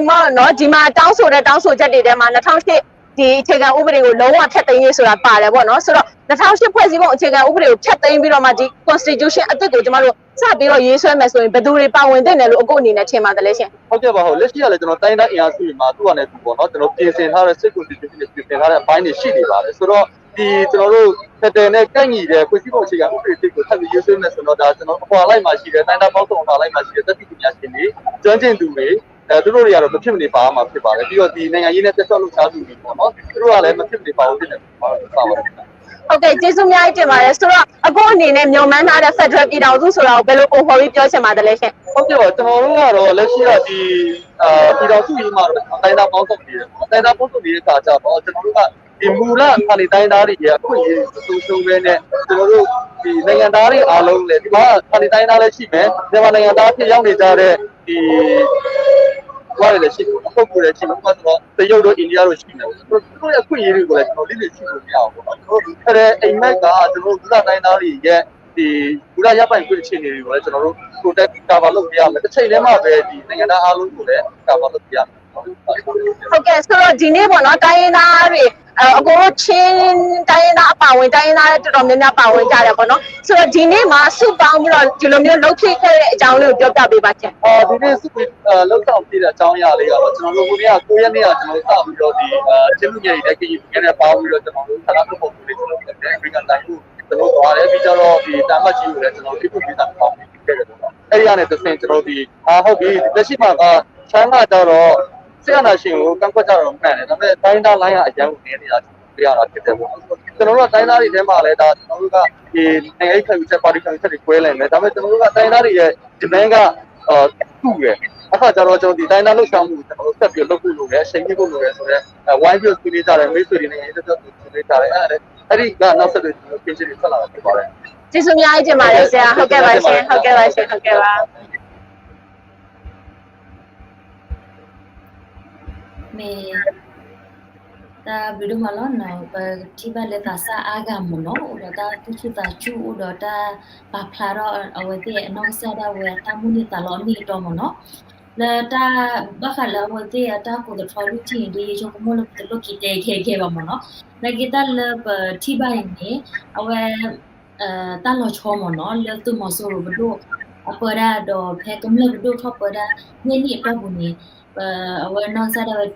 ီမော်နော်ဒီမှာတောင်းဆိုတဲ့တောင်းဆိုချက်တွေထဲမှာနှစ်ထောင်ရှစ်ဒီအခြေခံဥပဒေကိုလုံးဝဖျက်သိမ်းရေးဆိုတာပါတယ်ပေါ့နော်ဆိုတော့နှစ်ထောင်ရှစ်ဖွဲ့စည်းပုံအခြေခံဥပဒေကိုဖျက်သိမ်းပြီးတော့မှဒီ constitution အသစ်ကိုကျမတို့စပြီးတော့ရေးဆွဲမယ်ဆိုရင်ဘယ်သူတွေပါဝင်သင့်တယ်လို့အခုအနေနဲ့ထင်ပါသလဲရှင်ဟုတ်ကဲ့ပါဟုတ်လက်ရှိကလည်းကျွန်တော်တိုင်းတိုင်းအင်အားစုတွေမှာသူ့အနေနဲ့သူပေါ့နော်ကျွန်တော်ပြင်ဆင်ထားတဲ့စစ်ကူစီစဉ်တွေပြင်ဆင်ထားတဲ့အပိုင်းတွေရှိနေပါတယ်ဆိုတော့ဒီကျွန်တော်တို့ဖက်ဒရယ်နဲ့ကိုက်ညီတဲ့ဖွဲ့စည်းပုံအခြေခံဥပဒေသစ်ကိုထပ်ပြီးရေးဆွဲမယ်ဆိုတော့ဒါကျွန်တော်အကွာလိုက်မှာရှိတဲ့တိုင်းသားပေါင်းစုံအကွာလိုက်မှာရှိတဲ့တသီပညာရှင်တွေကျွမ်းကျင်သူတွေအဲသူတို့တွေကတော့မဖြစ်မနေပါမှာဖြစ်ပါတယ်ပြီးတော့ဒီနိုင်ငံရေးနဲ့တက်ကြွလှုပ်ရှားသူတွေပေါ့နော်သူတို့ကလည်းမဖြစ်မနေပါဝင်သင့်တယ်လို့ကျွန်တော်ယူဆပါတယ်ဟုတ်ကဲ့ကျေးဇူးအများကြီးတင်ပါတယ်ဆိုတော့အခုအနေနဲ့မျှော်မှန်းထားတဲ့ Federal ပြည်ထောင်စုဆိုတာကိုဘယ်လိုပုံဖော်ပြီးပြောချင်ပါသလဲရှင်ဟုတ်ကဲ့ပါကျွန်တော်တို့ကတော့လက်ရှိကဒီအာပြည်ထောင်စုကြီးမှာတော့တိုင်းသားပေါင်းစုံနေတယ်တိုင်းသားပေါင်းစုံနေတဲ့အခါကျတော့ကျွန်တော်တို့ကဒီမူလဌာနေတိုင်းသားတွေရဲ့အခွင့်အရေးကိုဆုံးရှုံးပဲနဲ့ကျွန်တော်တို့ဒီနိုင်ငံသားတွေအားလုံးလည်းဒီမှာဌာနေတိုင်းသားလည်းရှိမယ်မြန်မာနိုင်ငံသားဖြစ်ရောက်နေကြတဲ့ဒီဘာတွေလည်းရှိတယ်ပုဂ္ဂိုလ်တွေရှိမယ်ဥပမာဆိုတော့တရုတ်တို့အိန္ဒိယတို့ရှိမယ်ပေါ့နော်သူတို့ရဲ့အခွင့်အရေးတွေကိုလည်းကျွန်တော်လစ်လျူရှုလို့မရဘူးပေါ့နော်ကျွန်တော်တို့ဖက်ဒရယ်အိမ်မက်ကကျွန်တော်တို့မူလတိုင်းသားတွေရဲ့ဒီမူလရပိုင်ခွင့်အခြေအနေတွေကိုလည်းကျွန်တော်တို့ protect cover လုပ်ပေးရမယ်တစ်ချိန်တည်းမှာပဲဒီနိုင်ငံသားအားလုံးကိုလည်း cover လုပ်ပေးရမယ် ဟုတ်ကဲ့ ဆိုတော့ဒီနေ့ပေါ့နော် တိုင်းရင်းသားတွေ အကိုတို့ ချင်းတိုင်းရင်းသားအပါအဝင် တိုင်းရင်းသားတော်တော်များများပါဝင်ကြတယ်ပေါ့နော် ဆိုတော့ဒီနေ့မှာစုပေါင်းပြီးတော့ဒီလိုမျိုးလုပ်ဖြစ်ခဲ့တဲ့အကြောင်းလေးကိုပြောပြပေးပါရှင်။ ဒီနေ့စုပြီးလုပ်ဆောင်ဖြစ်တဲ့အကြောင်းအရာလေးကတော့ကျွန်တော်တို့ခုနေ့ကကိုးရက်နေ့ကကျွန်တော်တို့စပြီးတော့ဒီချင်းလူငယ်တွေနဲ့ကရင်လူငယ်နဲ့ပေါင်းပြီးတော့ကျွန်တော်တို့ဆန္ဒထုတ်ဖော်မှုလေးကျွန်တော်တို့အမေရိကန်တိုင်းကိုကျွန်တော်သွားတယ်ပြီးတော့ဒီတမ်းမတ်ကြီးကိုလည်းကျွန်တော်တို့ဒီခုပြီးတာပေါင်းပြီးခဲ့တယ်ပေါ့နော် အဲ့ဒီကနေတစ်ဆင့်ကျွန်တော်တို့ဒီအာဟုတ်ပြီလက်ရှိမှာက China ကျတော့စစ်အာဏာရှင်ကိုကန့်ကွက်ကြတာတော့မှန်တယ်ဒါပေမဲ့တိုင်းရင်းသားလိုင်းကအရမ်းကိုနည်းနေတာတွေ့ရတာဖြစ်တယ်ပေါ့နော်ကျွန်တော်တို့ကတိုင်းရင်းသားတွေထဲမှာလည်းဒါကျွန်တော်တို့ကဒီနိုင်ငံရေးခံယူချက်ပါတီခံယူချက်တွေကွဲလဲနေတယ်ဒါပေမဲ့ကျွန်တော်တို့ကတိုင်းရင်းသားတွေရဲ့ demand ကတူတယ်အခါကျတော့ကျွန်တော်ဒီတိုင်းရင်းသားလှုပ်ရှားမှုကိုကျွန်တော်တို့ဆက်ပြီးလုပ်ဖို့လိုတယ်အရှိန်မြှင့်ဖို့လိုတယ်ဆိုတော့ဝိုင်းပြီးဆွေးနွေးကြတယ်မိတ်ဆွေတွေနိုင်ငံရေးလှုပ်ရှားမှုဆွေးနွေးကြတယ်အဲ့ဒါလည်းအဲ့ဒီကနောက်ဆက်တွဲကျွန်တော်တို့ change တွေထွက်လာတာဖြစ်ပါတယ်ကျေးဇူးအများကြီးတင်ပါတယ်ဆရာဟုတ်ကဲ့ပါရှင်ဟုတ်ကဲ့ပါရှင်ဟုတ်ကဲ့ပါ မ့ၢ်တၢ်ဘျုးဒိၣ်မးလီၤနီၤ ပထံၣ်ဘၣ်လၢသးစၢ်အါဂၤမ့ၢ်နီၤ အိၣ်ဒီးတၢ်သူၣ်ဆူၣ်သးဆူၣ်အိၣ်ဒီးတၢ်ပာ်ဖျါထီၣ်အဝဲသ့ၣ်အနီၢ်ကစၢ်ဒၣ်ဝဲအတၢ်မိၣ်န့ၢ်သးလီအမ့ၢ်အတီမ့ၢ်နီၤ လၢတၢ်ဘၣ်ဃးလၢအဝဲသ့ၣ်အတၢ်ကိးသထီဒုၣ်ထံၣ်န့ၣ် ဒ်ယဆိကမိၣ်လၢပတလိၣ်က့ၤတဲခဲခဲဘၣ်မ့ၢ်နီၤ နာ်က့တၢ်လၢပထံၣ်ဘၣ်အံၤန့ၣ် အဝဲ တၢ်လီၤဆီမ့ၢ်နီၤ လၢသုးမီၤစိရိၤပဒိၣ်အပၢဒၣ်ဒီးဖဲကမျၢၢ်ပဒိၣ်ထီၣ်ပၢဒၣ် ယဲၢ်နံၣ်အတီၢ်ပူၤန့ၣ် အဝဲနီၢ်ကစၢ်ဒၣ်ဝဲ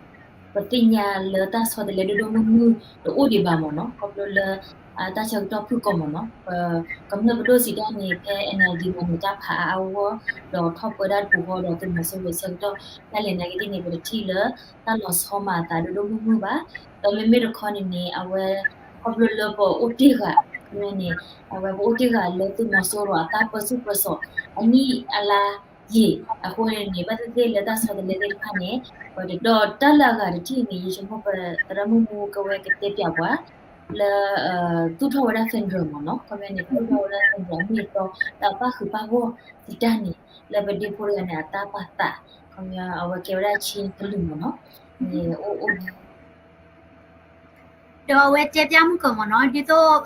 ပသ့ၣ်ညါလၢတၢ်ဆီတလဲဒိၣ်ဒိၣ်မုၢ်မုၢ်တအိၣ်ဒံးဘၣ်မ့ၢ်နီၤ ခီဖျိလၢ တၢ်ဆၢကတီၢ်ဖုၣ်ကိာ်မ့ၢ်နီၤ ပကမျၢၢ်ပဒိၣ်စံးတၢ်န့ၣ် ဖဲ NLD မ့ၢ်န့ၣ် တၢ်ဖးအါအါဂီၢ်ဂီၢ် ဒီးထီၣ်ပၢဒၣ်တပူၤဃီဒီးသုးမီၤစိရိၤဆၢကတီၢ် တၢ်လဲၤနာ်က့သ့ၣ်န့ၣ် ပတထံၣ်လၢတၢ်လီၤဆီမၤအသးဒိၣ်ဒိၣ်မုၢ်မုၢ်ဘၣ် ဒီးမ့မ့ၢ်တခီန့ၣ်န့ၣ် အဝဲ ခီဖျိလၢပအိၣ်တ့ၢ်ဃာ်န့ၣ် အဝဲပအိၣ်တ့ၢ်ဃာ်လၢသုးမီၤစိရိၤအတၢ်ပၢဆူၣ်ပၢစိး အနံၣ်အလါယံာ်အဃိန့ၣ်န့ၣ် ဘၣ်သ့ၣ်သ့ၣ်လၢတၢ်ဆီတလဲသ့ၣ်တဖၣ်န့ၣ် ဒီးတၢ်လၢအဂၤတထံၣ်န့ၣ် ယဆိကမိၣ်ပသရၣ်မုၣ်မူကဝဲကတဲပၠးပှၤ လၢ သူၣ်ထီၣ်ဝဲဒၣ် federal မ့ၢ်နီၤ ခီပညီန့ၣ် သူၣ်ထီၣ်ဝဲဒၣ် federal အမ့ၢ်အတီ ဒီးပၣ်ဃုာ်ပၣ်ဂီၢ်သံတၢ်န့ၣ် လၢပဒ့ဖိတဂၤန့ၣ် အတၢ်ပာ်သး ခီပညီ အဝဲကဲဝဲဒၣ် Chin ကလုာ်မ့ၢ်နီၤ အိၣ်အိၣ် ဒီးအဝဲတဲပၠးမုၢ်ကီၢ်မ့ၢ်နီၤ ဒ်သိး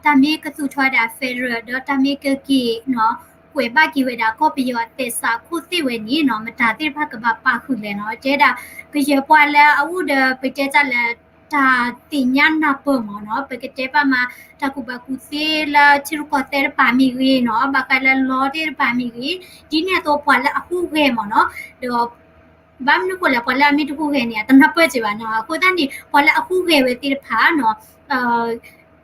တၢ်မ့ၢ်ကသူၣ်ထီၣ်ဝဲဒၣ် federal ဒီးတၢ်မ့ၢ်ကက့ၤနီၤ ကွဲးဘၣ်က့ၤဝဲဒၣ်ကီၢ်ပယီၤအသဲစးခိၣ်သ့ၣ်ဝဲန့ၣ်နီၤ မတၤသ့ၣ်တဖၣ်ကဘၣ်ပာ်ဃုာ်လဲၣ်နီၤ တဲဒၣ် ကယဲၢ်ပှၤလၢအအိၣ်ဒီးပတဲတၢ်လၢ တၢ်သ့ၣ်ညါနၢ်ပၢၢ်မ့ၢ်နီၤ ပကတဲဘၣ်မး တၢ်ကူၣ်ဘၣ်ကူၣ်သ့လၢထံရူၢ်ကီၢ်သဲးတဖၣ်မ့ၢ်ဂ့ၤနီၤ ဘၣ်ဃးလၢလီသ့ၣ်တဖၣ်မ့ၢ်ဂ့ၤ ဒ်န့ၣ်အသိးပှၤလၢအဟူးဂဲၤမ့ၢ်နီၤ ဒီး ဘၣ်မနုၤဃိလဲၣ် ပှၤလၢအမ့ၢ်တဟူးဂဲၤန့ၣ် အတနၢ်ပၢၢ်က့ၤဘၣ်နီၤ အဃိသတးန့ၣ် ပှၤလၢအဟူးဂဲၤဝဲသ့ၣ်တဖၣ်နီၤ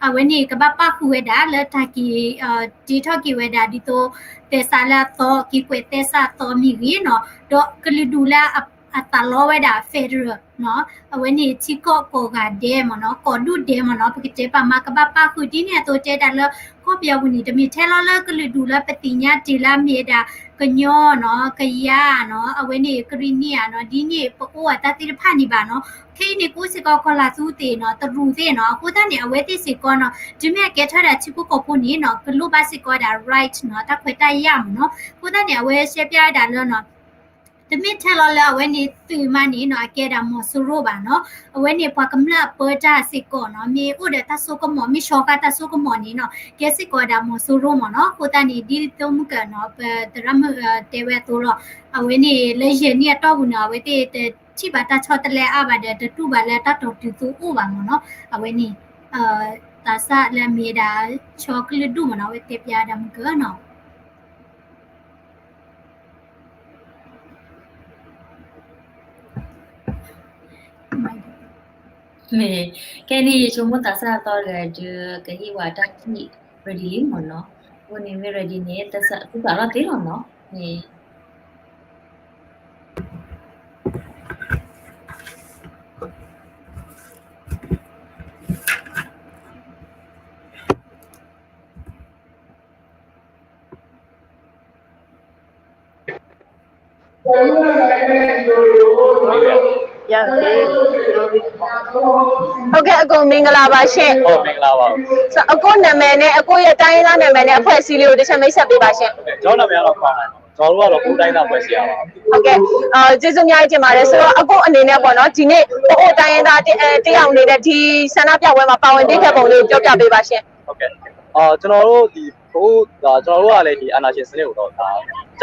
အဝဲန့ၣ်ကဘၣ်ပၣ်ဃုာ်ဝဲဒၣ်လၢတၢ်က့ၤ တ့ထီၣ်က့ၤဝဲဒၣ်ဒ်သိး သဲစးလၢအသီ က့ၤကွဲးသဲစးအသီမ့ၢ်ဂ့ၤနီၤ ဒီးကလုာ်ဒူၣ်လၢအသးလီဝဲဒၣ် federal နီၤ အဝဲန့ၣ်ထံကီၢ်ကိးဂၤဒဲးမ့ၢ်နီၤ ကိးဒူၣ်ဒဲးမ့ၢ်နီၤ ပကတဲပာ်မးကဘၣ်ပၣ်ဃုာ်ဒ်န့ၣ်အသိးတဲဒၣ်လၢ ကီၢ်ပယီၤပူၤန့ၣ် တမ့ၢ်ထဲလီၤလၢကလုာ်ဒူၣ်လၢပသ့ၣ်ညါတ့ၢ်လၢအမ့ၢ်ဝဲဒၣ် ကညီနီၤ ကယၤနီၤ အဝဲန့ၣ် ကရံၣ်နံၣ်ဧါနီၤ ဒ်န့ၣ်ပအိၣ်အတၢ်သ့ၣ်တဖၣ်န့ၣ်ဘၣ်နီၤ ခဲအံၤန့ၣ် ကအိၣ်စ့ၢ်ကီးကီၢ်လၤသူသ့ၣ်နီၤ တရူးသ့ၣ်နီၤ အဃိသတးန့ၣ် အဝဲသ့ၣ်စ့ၢ်ကီးနီၤ တုၤမ့ၢ်အကဲထီၣ်ဝဲဒၣ်ထံဖိကီၢ်ဖိန့ၣ်နီၤ ကလိၣ်ဘၣ်စ့ၢ်ကီးဝဲဒၣ် right နီၤ တၢ်ခွဲးတၢ်ယာ်မ့ၢ်နီၤ အဃိသတးန့ၣ် အဝဲရှဲပၠးဝဲဒၣ်လၢနီၤ တမ့ၢ်ထဲလီၤလၢအဝဲန့ၣ်သုးမးန့ၣ်နီၤ အကဲဒၣ်မီၤစိရိၤဘၣ်နီၤ အဝဲန့ၣ်ပှၤကမျၢၢ်အပၢတၢ်စ့ၢ်ကီးနီၤ မ့ၢ်အိၣ်ဒီးတၢ်စိကမီၤ မ့ၢ်ဆီဃာ်တၢ်စိကမီၤန့ၣ်နီၤ ကဲစ့ၢ်ကီးဝဲဒၣ်မီၤစိရိၤမ့ၢ်နီၤ အဃိသတးန့ၣ် ဒ်သိးမုၢ်ကၢနီၤ ပသရၣ်မုၣ်တဲဝဲအသိးလီၤ အဝဲန့ၣ်လၢယဲၢ်နံၣ်အတီၢ်ပူၤန့ၣ် အဝဲသ့ၣ်တထံၣ်ဘၣ်တၢ်ဆီတလဲအါဘၣ်ဒီး တတူၢ်ဘၣ်လၢတၢ်တီၤတုၤသိအိၣ်ဘၣ်မ့ၢ်နီၤ အဝဲန့ၣ် သးစၢ်လၢအမ့ၢ်ဝဲဒၣ် ဆီကလုာ်ဒူၣ်မ့ၢ်နီၤ အဝဲတဲပၠးဝဲဒၣ်မုၢ်ကၢနီၤ မ့ၢ် ခဲအံၤန့ၣ် ယဆိကမိၣ်သးစၢ်အသီတဂၤဒီး ကဟ့ၣ်ဝဲတၢ်ထံၣ် ready လံမ့ၢ်နီၤ အဃိန့ၣ်မ့ၢ် ready န့ၣ် သုစးထီၣ်သ့လီၤနီၤ မ့ၢ် ဟုတ်ကဲ့ အကိုမင်္ဂလာပါရှင်။ ဟုတ် မင်္ဂလာပါ။ ဆိုတော့ အကိုနာမည်နဲ့ အကိုရဲ့တိုင်းရင်းသားနာမည်နဲ့ အဖွဲ့အစည်းလေးကို တစ်ချက်မိတ်ဆက်ပေးပါရှင်။ ဟုတ်ကဲ့ ကျွန်တော်နာမည်ကတော့ ခွန်ပါ။ ကျွန်တော်တို့ကတော့ ပအိုဝ်တိုင်းရင်းသားအဖွဲ့အစည်းပါ။ ဟုတ်ကဲ့ အာ ကျေးဇူးအများကြီးတင်ပါတယ်။ ဆိုတော့ အကိုအနေနဲ့ပေါ့နော် ဒီနေ့ ပအိုဝ်တိုင်းရင်းသားတ-အဲ တစ်ယောက်အနေနဲ့ ဒီဆန္ဒပြပွဲမှာ ပါဝင်ပေးခဲ့ပုံလေးကို ပြောပြပေးပါရှင်။ ဟုတ်ကဲ့ အာ ကျွန်တော်တို့ဒီ ပအိုဝ် ဒါ ကျွန်တော်တို့ကလည်း ဒီအာဏာရှင်စနစ်ကိုတော့ ဒါ က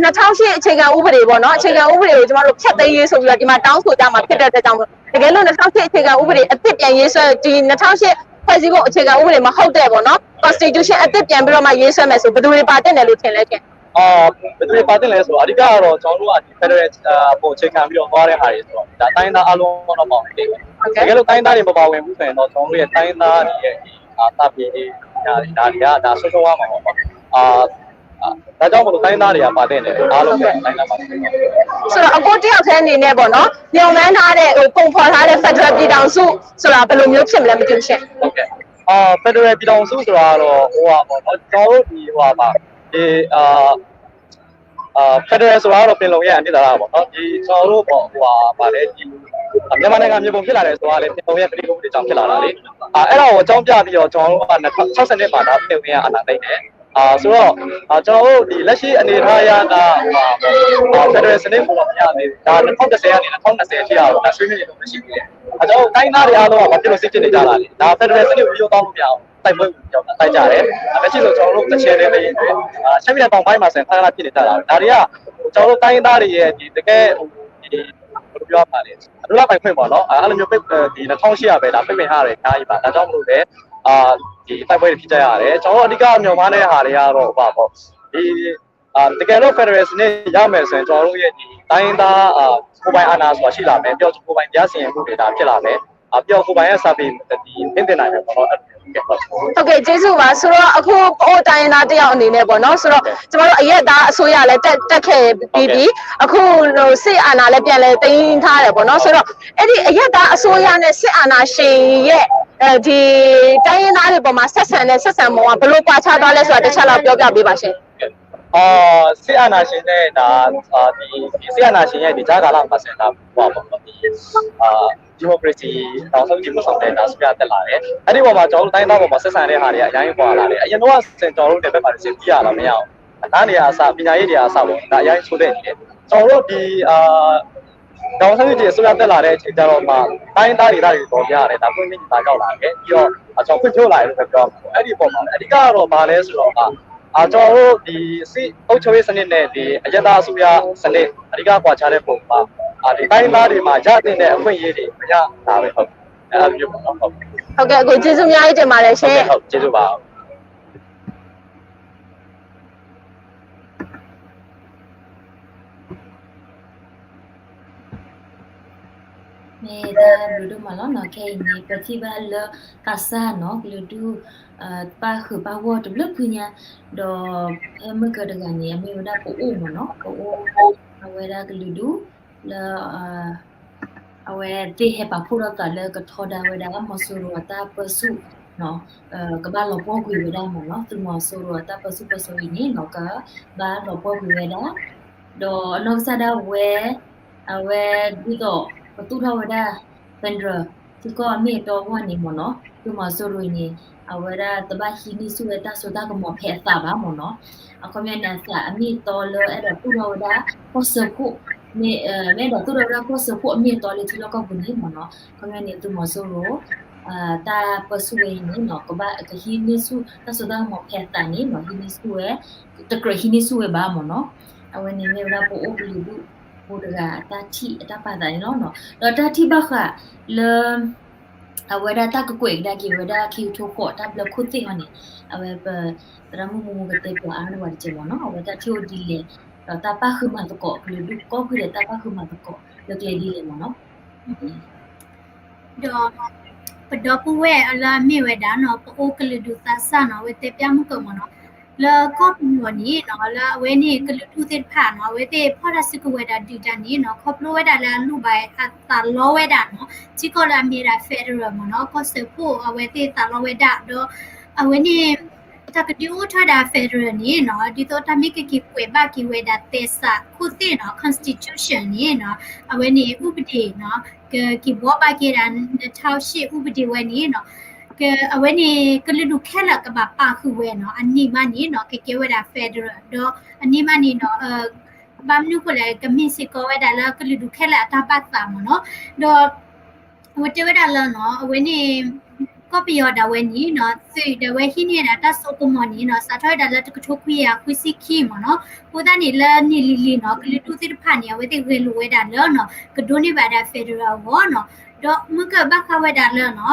နှစ်ထောင့်ရှစ်အခြေခံဥပဒေပေါ့နော် အခြေခံဥပဒေကိုကျွန်တော်တို့ဖျက်သိမ်းရေးဆိုပြီးတော့ဒီမှာတောင်းဆိုကြမှာဖြစ်တဲ့အတွက်ကြောင့်မလို့ တကယ်လို့နှစ်ထောင့်ရှစ်အခြေခံဥပဒေအသစ်ပြန်ရေးဆွဲဒီနှစ်ထောင့်ရှစ်ဖွဲ့စည်းပုံအခြေခံဥပဒေမဟုတ်တဲ့ပေါ့နော် constitution အသစ်ပြန်ပြီးတော့မှရေးဆွဲမယ်ဆိုဘယ်သူတွေပါသင့်တယ်လို့ထင်လဲရှင် အာဘယ်သူတွေပါသင့်လဲဆိုတော့အဓိကတော့ကျွန်တော်တို့ကဒီ federal ပုံအခြေခံပြီးတော့သွားတဲ့ဟာတွေဆိုတော့ဒါတိုင်းသားအားလုံးတော့ပါဝင်တယ်တကယ်လို့တိုင်းသားတွေမပါဝင်ဘူးဆိုရင်တော့ကျွန်တော်တို့ရဲ့တိုင်းသားတွေရဲ့ဒီအာတပ်ပြီးဒါတွေကဒါဆုံးရှုံးသွားမှာပေါ့နော်အာဒါကြောင့်မလို့တိုင်းသားတွေကပါသင့်တယ်အားလုံးပဲတိုင်းသားပါသင့်တယ်ဆိုတော့အခုတယောက်ထဲအနေနဲ့ပေါ့နော်မျှော်မှန်းထားတဲ့ဟိုပုံဖော်ထားတဲ့ federal ပြည်ထောင်စုဆိုတာဘယ်လိုမျိုးဖြစ်မလဲမသိဘူးရှင်ဟုတ်ကဲ့အာ federal ပြည်ထောင်စုဆိုတာတော့ဟိုဟာပေါ့နော်ကျွန်တော်တို့ဒီဟိုဟာပါဒီအာအာ federal ဆိုတာကတော့ပင်လုံရဲ့အနှစ်သာရပေါ့နော်ဒီကျွန်တော်တို့ပေါ့ဟိုဟာပါတယ်ဒီမြန်မာနိုင်ငံမြေပုံဖြစ်လာတယ်ဆိုတာလေပင်လုံရဲ့ပရိသတ်တွေကြောင့်ဖြစ်လာတာလေအဲအဲ့ဒါကိုအကြောင်းပြပြီးတော့ကျွန်တော်တို့ကနှစ်ထောင့်ရှစ်နှစ်မှာဒါပင်လုံရဲ့အာဏာသိမ်းတယ်အာဆိုတော့အာကျွန်တော်တို့ဒီလက်ရှိအနေထားအရကဟိုဟာ federal စနစ်ကိုတော့မရသေးဘူးဒါနှစ်ထောင့်တစ်ဆယ်ကနေနှစ်ထောင့်နှစ်ဆယ်အထိကတော့ဒါဆွေးနွေးနေလို့ရှိတယ်အဲကျွန်တော်တို့တိုင်းသားတွေအားလုံးကဘာဖြစ်လို့စစ်ဖြစ်နေကြတာလဲဒါ federal စနစ်ကိုရိုးသားလို့မရအောင်တိုက်ပွဲဝင်ပြီးတော့တိုက်ကြတယ်။လက်ရှိဆိုကျွန်တော်တို့ကချင်တွေလည်းရှမ်းပြည်နယ်တောင်ပိုင်းမှာဆိုရင်ဖမ်းထားဖြစ်နေကြတာပဲ။ဒါတွေကကျွန်တော်တို့တိုင်းရင်းသားတွေရဲ့ဒီတကယ်ဟိုဒီဘယ်လိုပြောရမလဲအလုပ်လုပ်ပိုင်ခွင့်ပေါ့နော်။အဲ့လိုမျိုးပိတ်ဒီနှစ်ထောင့်ရှစ်ရာပဲဒါပိတ်ပင်ထားတယ်အများကြီးပါ။ဒါကြောင့်မလို့ပဲအာဒီတိုက်ပွဲတွေဖြစ်ကြရတယ်။ကျွန်တော်တို့အဓိကမျှော်မှန်းတဲ့ဟာတွေကတော့ဟိုပါပေါ့ဒီအာတကယ်လို့ federal စနစ်ရမယ်ဆိုရင်ကျွန်တော်တို့ရဲ့ဒီတိုင်းရင်းသားအာကိုယ်ပိုင်အာဏာဆိုတာရှိလာမယ်ပြီးတော့ကိုယ်ပိုင်တရားစီရင်မှုတွေဒါဖြစ်လာမယ်အာပြီးတော့ကိုယ်ပိုင်ရဲ့စာပေဒီမင်းတင်နိုင်မယ်ပေါ့နော်အဲ့လိုမျိုးဟုတ်ကဲ့ကျေးဇူးပါဆိုတော့အခုပအိုဝ်တိုင်းရင်းသားတယောက်အနေနဲ့ပေါ့နော်ဆိုတော့ကျမတို့အရပ်သားအစိုးရလည်းတက်တက်ခဲ့ပြီးပြီအခုလိုစစ်အာဏာလည်းပြန်လည်သိမ်းထားတယ်ပေါ့နော်ဆိုတော့အဲ့ဒီအရပ်သားအစိုးရနဲ့စစ်အာဏာရှင်ရဲ့အဲဒီတိုင်းရင်းသားတွေပေါ်မှာဆက်ဆံတဲ့ဆက်ဆံပုံကဘယ်လိုကွာခြားသွားလဲဆိုတာတစ်ချက်လောက်ပြောပြပေးပါရှင်အာစစ်အာဏာရှင်နဲ့ဒါအာဒီဒီစစ်အာဏာရှင်ရဲ့ဒီကြားကာလမှာဆက်တာပေါ့ပေါ့ဒီအာဒီမိုကရေစီတောင်ဆုံးကြီးမှုဆောင်တဲ့ဒါဆိုရတက်လာတယ်အဲ့ဒီပေါ်မှာကျွန်တော်တို့တိုင်းသားပေါ်မှာဆက်ဆံတဲ့ဟာတွေကအများကြီးပေါ်လာတယ်အရင်တော့စင်ကျွန်တော်တို့တွေဘက်မှာစစ်ပြရတော့မရအောင်အသားတွေအစားပညာရေးတွေအစားပေါ့ဒါအရင်ဆိုတဲ့နေတယ်ကျွန်တော်တို့ဒီအာဒေါ်အောင်ဆန်းစုကြည်အစိုးရတက်လာတဲ့အချိန်ကျတော့မှတိုင်းသားဒေသတွေပေါ်ပြရတယ်ဒါပွင့်မြင်သာရောက်လာတယ်ပြီးတော့အကြောင်းဖွံ့ဖြိုးလာတယ်လို့ပြောမှာပေါ့အဲ့ဒီအပေါ်မှာအဓိကတော့ဘာလဲဆိုတော့အာကျွန်တော်တို့ဒီစစ်အုပ်ချုပ်ရေးစနစ်နဲ့ဒီအရပ်သားအစိုးရစနစ်အဓိကကွာခြားတဲ့ပုံမှာအာဒီတိုင်းသားတွေမှာရသင့်တဲ့အခွင့်အရေးတွေမရတာပဲဟုတ်အဲ့လိုမျိုးပေါ့နော်ဟုတ်ဟုတ်ကဲ့အကိုကျေးဇူးအများကြီးတင်ပါတယ်ရှင်ဟုတ်ကဲ့ဟုတ်ကျေးဇူးပါမ့ၢ်တၢ်ဘျုးဒိၣ်မးလီၤနီၤ ခဲအံၤန့ၣ် ပထံၣ်ဘၣ်လၢသးစၢ်နီၤ ကလုာ်ဒူၣ် ပၢ်ဃုာ်ပၢ်ဂီၢ်တဘျုးဖုညါ ဒီးဖဲမုၢ်ကတဂၤန့ၣ် အမ့ၢ်ဝဲဒၣ်ပအိၣ်မ့ၢ်နီၤ ပအိၣ် အဝဲဒၣ်ကလုာ်ဒူၣ် လၢ အဝဲသ့ၣ်ဟဲပာ်ဖှိၣ်ထီၣ်သးလၢကထီဒါဝဲဒၣ်မီၤစိရိၤအတၢ်ပၢဆူၣ် ကဘၣ်လီၤပှီၢ်ကွံာ်ဝဲဒၣ်မ့ၢ်နီၤ သုးမီၤစိရိၤအတၢ်ပၢဆူၣ်ပၢစိးအံၤန့ၣ်နီၤ ကဘၣ်လီၤပှီၢ်ကွံာ်ဝဲဒၣ် ဒီးအနီၢ်ကစၢ်ဒၣ်ဝဲ အဝဲဒ်သိးပသူၣ်ထီၣ်ဝဲဒၣ် federal ထံကီၢ်အမ့ၢ်အတီအဂီၢ်န့ၣ်မ့ၢ်နီၤ သုးမီၤစိရိၤအံၤန့ၣ် အဝဲဒၣ်တဘၣ်ဟံးန့ၢ်ဆူၣ်ဝဲတၢ်စိတၢ်ကမီၤဖဲအသးဘၣ်မ့ၢ်နီၤ အခီပညီန့ၣ် အသးအမ့ၢ်အတီလၢအဲၣ်ဒိးသူၣ်ထီၣ်ဝဲဒၣ်ကီၢ်စၢဖှိၣ် မ့ၢ်အဲၣ်ဒိးသူၣ်ထီၣ်ဝဲဒၣ်ကီၢ်စၢဖှိၣ်အမ့ၢ်အတီလၢထံလီၢ်ကီၢ်ပူၤန့ၣ်မ့ၢ်နီၤ အခီပညီန့ၣ် သုးမီၤစိရိၤ တၢ်ပၢဆူၣ်ဝဲအံၤန့ၣ်နီၤ ကဘၣ်ကဟံးန့ၢ်ဆူၣ်တၢ်စိတၢ်ကမီၤဖဲအသးန့ၣ်နီၤ ဟံးန့ၢ်ဆူၣ်ဝဲ တကြၢးဟံးန့ၢ်ဆူၣ်ဝဲဘၣ်မ့ၢ်နီၤ အဝဲန့ၣ်မ့ၢ်ဝဲဒၣ်ပအိၣ်ကလုာ်ဒူၣ်ဖိတဂၤအတၢ်ထံၣ်အတၢ်ပာ်သးန့ၣ်လီၤနီၤ ဒီးတၢ်ထံၣ်ဘၣ်ဃးလၢ အဝဲဒၣ်တၢ်ကကွဲးကဒါက့ၤဝဲဒၣ်ခံကထိဃိးတၢ်ဘျၢခိၣ်သ့ၣ်အီၤန့ၣ် အဝဲပ သရၣ်မုၣ်မူမူကတဲပၠးအါန့ၢ်ပှၤတကဲးမ့ၢ်နီၤ အဝဲတၢ်ထံၣ်အိၣ်ဒ်လဲၣ် ဒီးတၢ်ပၣ်ဃုာ်မၤသကိး ကလုာ်ဒူၣ်ကိးဖုဒဲးတၢ်ပၣ်ဃုာ်မၤသကိးလၢကျဲဒ်လဲၣ်မ့ၢ်နီၤ ဒီး ပဒီပုၢ်ဝဲၢ်လၢအမ့ၢ်ဝဲဒၣ်နီၤ ပအိၣ်ကလုာ်ဒူၣ်သးစၢ်နီၤ အဝဲတဲပၠးမုၢ်ကၢၢ်မ့ၢ်နီၤ လၢကီၢ်ပယီၤန့ၣ်နီၤ လၢအဝဲန့ၣ်ကလုာ်ဒူၣ်သ့ၣ်တဖၣ်နီၤ အဝဲသ့ၣ်ဖီၣ်တၢ်စုကဝဲၤဒၣ်ဒုးတၢ်န့ၣ်နီၤ ခီဖျိဝဲဒၣ်လၢအလိၣ်ဘၣ်အသးလီဝဲဒၣ်နီၤ ထံကီၢ်လၢအမ့ၢ်ဒၣ် federal မ့ၢ်နီၤ ကီၢ်စၢဖှိၣ်အဝဲသ့ၣ်သးလီဝဲဒၣ် ဒီးအဝဲန့ၣ် တၢ်ကဒုးအိၣ်ထီၣ်ဒၣ် federal န့ၣ်နီၤ ဒ်သိးတၢ်မ့ၢ်ကက့ၤကွဲးဘၣ်က့ၤဝဲဒၣ်သဲစးခိၣ်သ့ၣ်နီၤ constitution န့ၣ်နီၤ အဝဲန့ၣ် ဥပဒေနီၤ ကက့ၤဘှီဘၣ်က့ၤဒၣ် နှစ်ထောင့်ရှစ် ဥပဒေဝဲန့ၣ်နီၤ အဝဲန့ၣ် ကလုာ်ဒူၣ်ခဲလၢာ်ကဘၣ်ပာ်ဃုာ်ဝဲနီၤ အန့ၢ်မးန့ၣ်နီၤ ကကဲဝဲဒၣ် federal ဒီးအန့ၢ်မးန့ၣ်နီၤ ဘၣ်မနုၤအဃိလဲၣ် ကမ့ၢ်စ့ၢ်ကီးဝဲဒၣ်လၢကလုာ်ဒူၣ်ခဲလၢာ်အတၢ်ဘၣ်သးမ့ၢ်နီၤ. ဒီး အဝဲတဲဝဲဒၣ်လၢနီၤ အဝဲန့ၣ် ကီၢ်ပယီၤဒၣ်ဝဲန့ၣ်နီၤ သုးဒၣ်ဝဲဟံးန့ၢ်ဒၣ်တၢ်စိကမီၤန့ၣ်နီၤ စးထီၣ်ဝဲဒၣ်လၢတကထိခွံကယၤခွံဆံခံမ့ၢ်နီၤ. အဃိသတးန့ၣ် လၢနံၣ်လံၤလံၤနီၤ ကလုာ်ဒူၣ်သ့ၣ်တဖၣ်န့ၣ် အဝဲသ့ၣ်ဂဲၤလိာ်ဝဲဒၣ်လၢနီၤ ကဒိးန့ၢ်ဘၣ်ဒၣ် federal အဂီၢ်နီၤ. ဒီးမ့ၢ်ကဘၣ်ဃးဝဲဒၣ်လၢနီၤ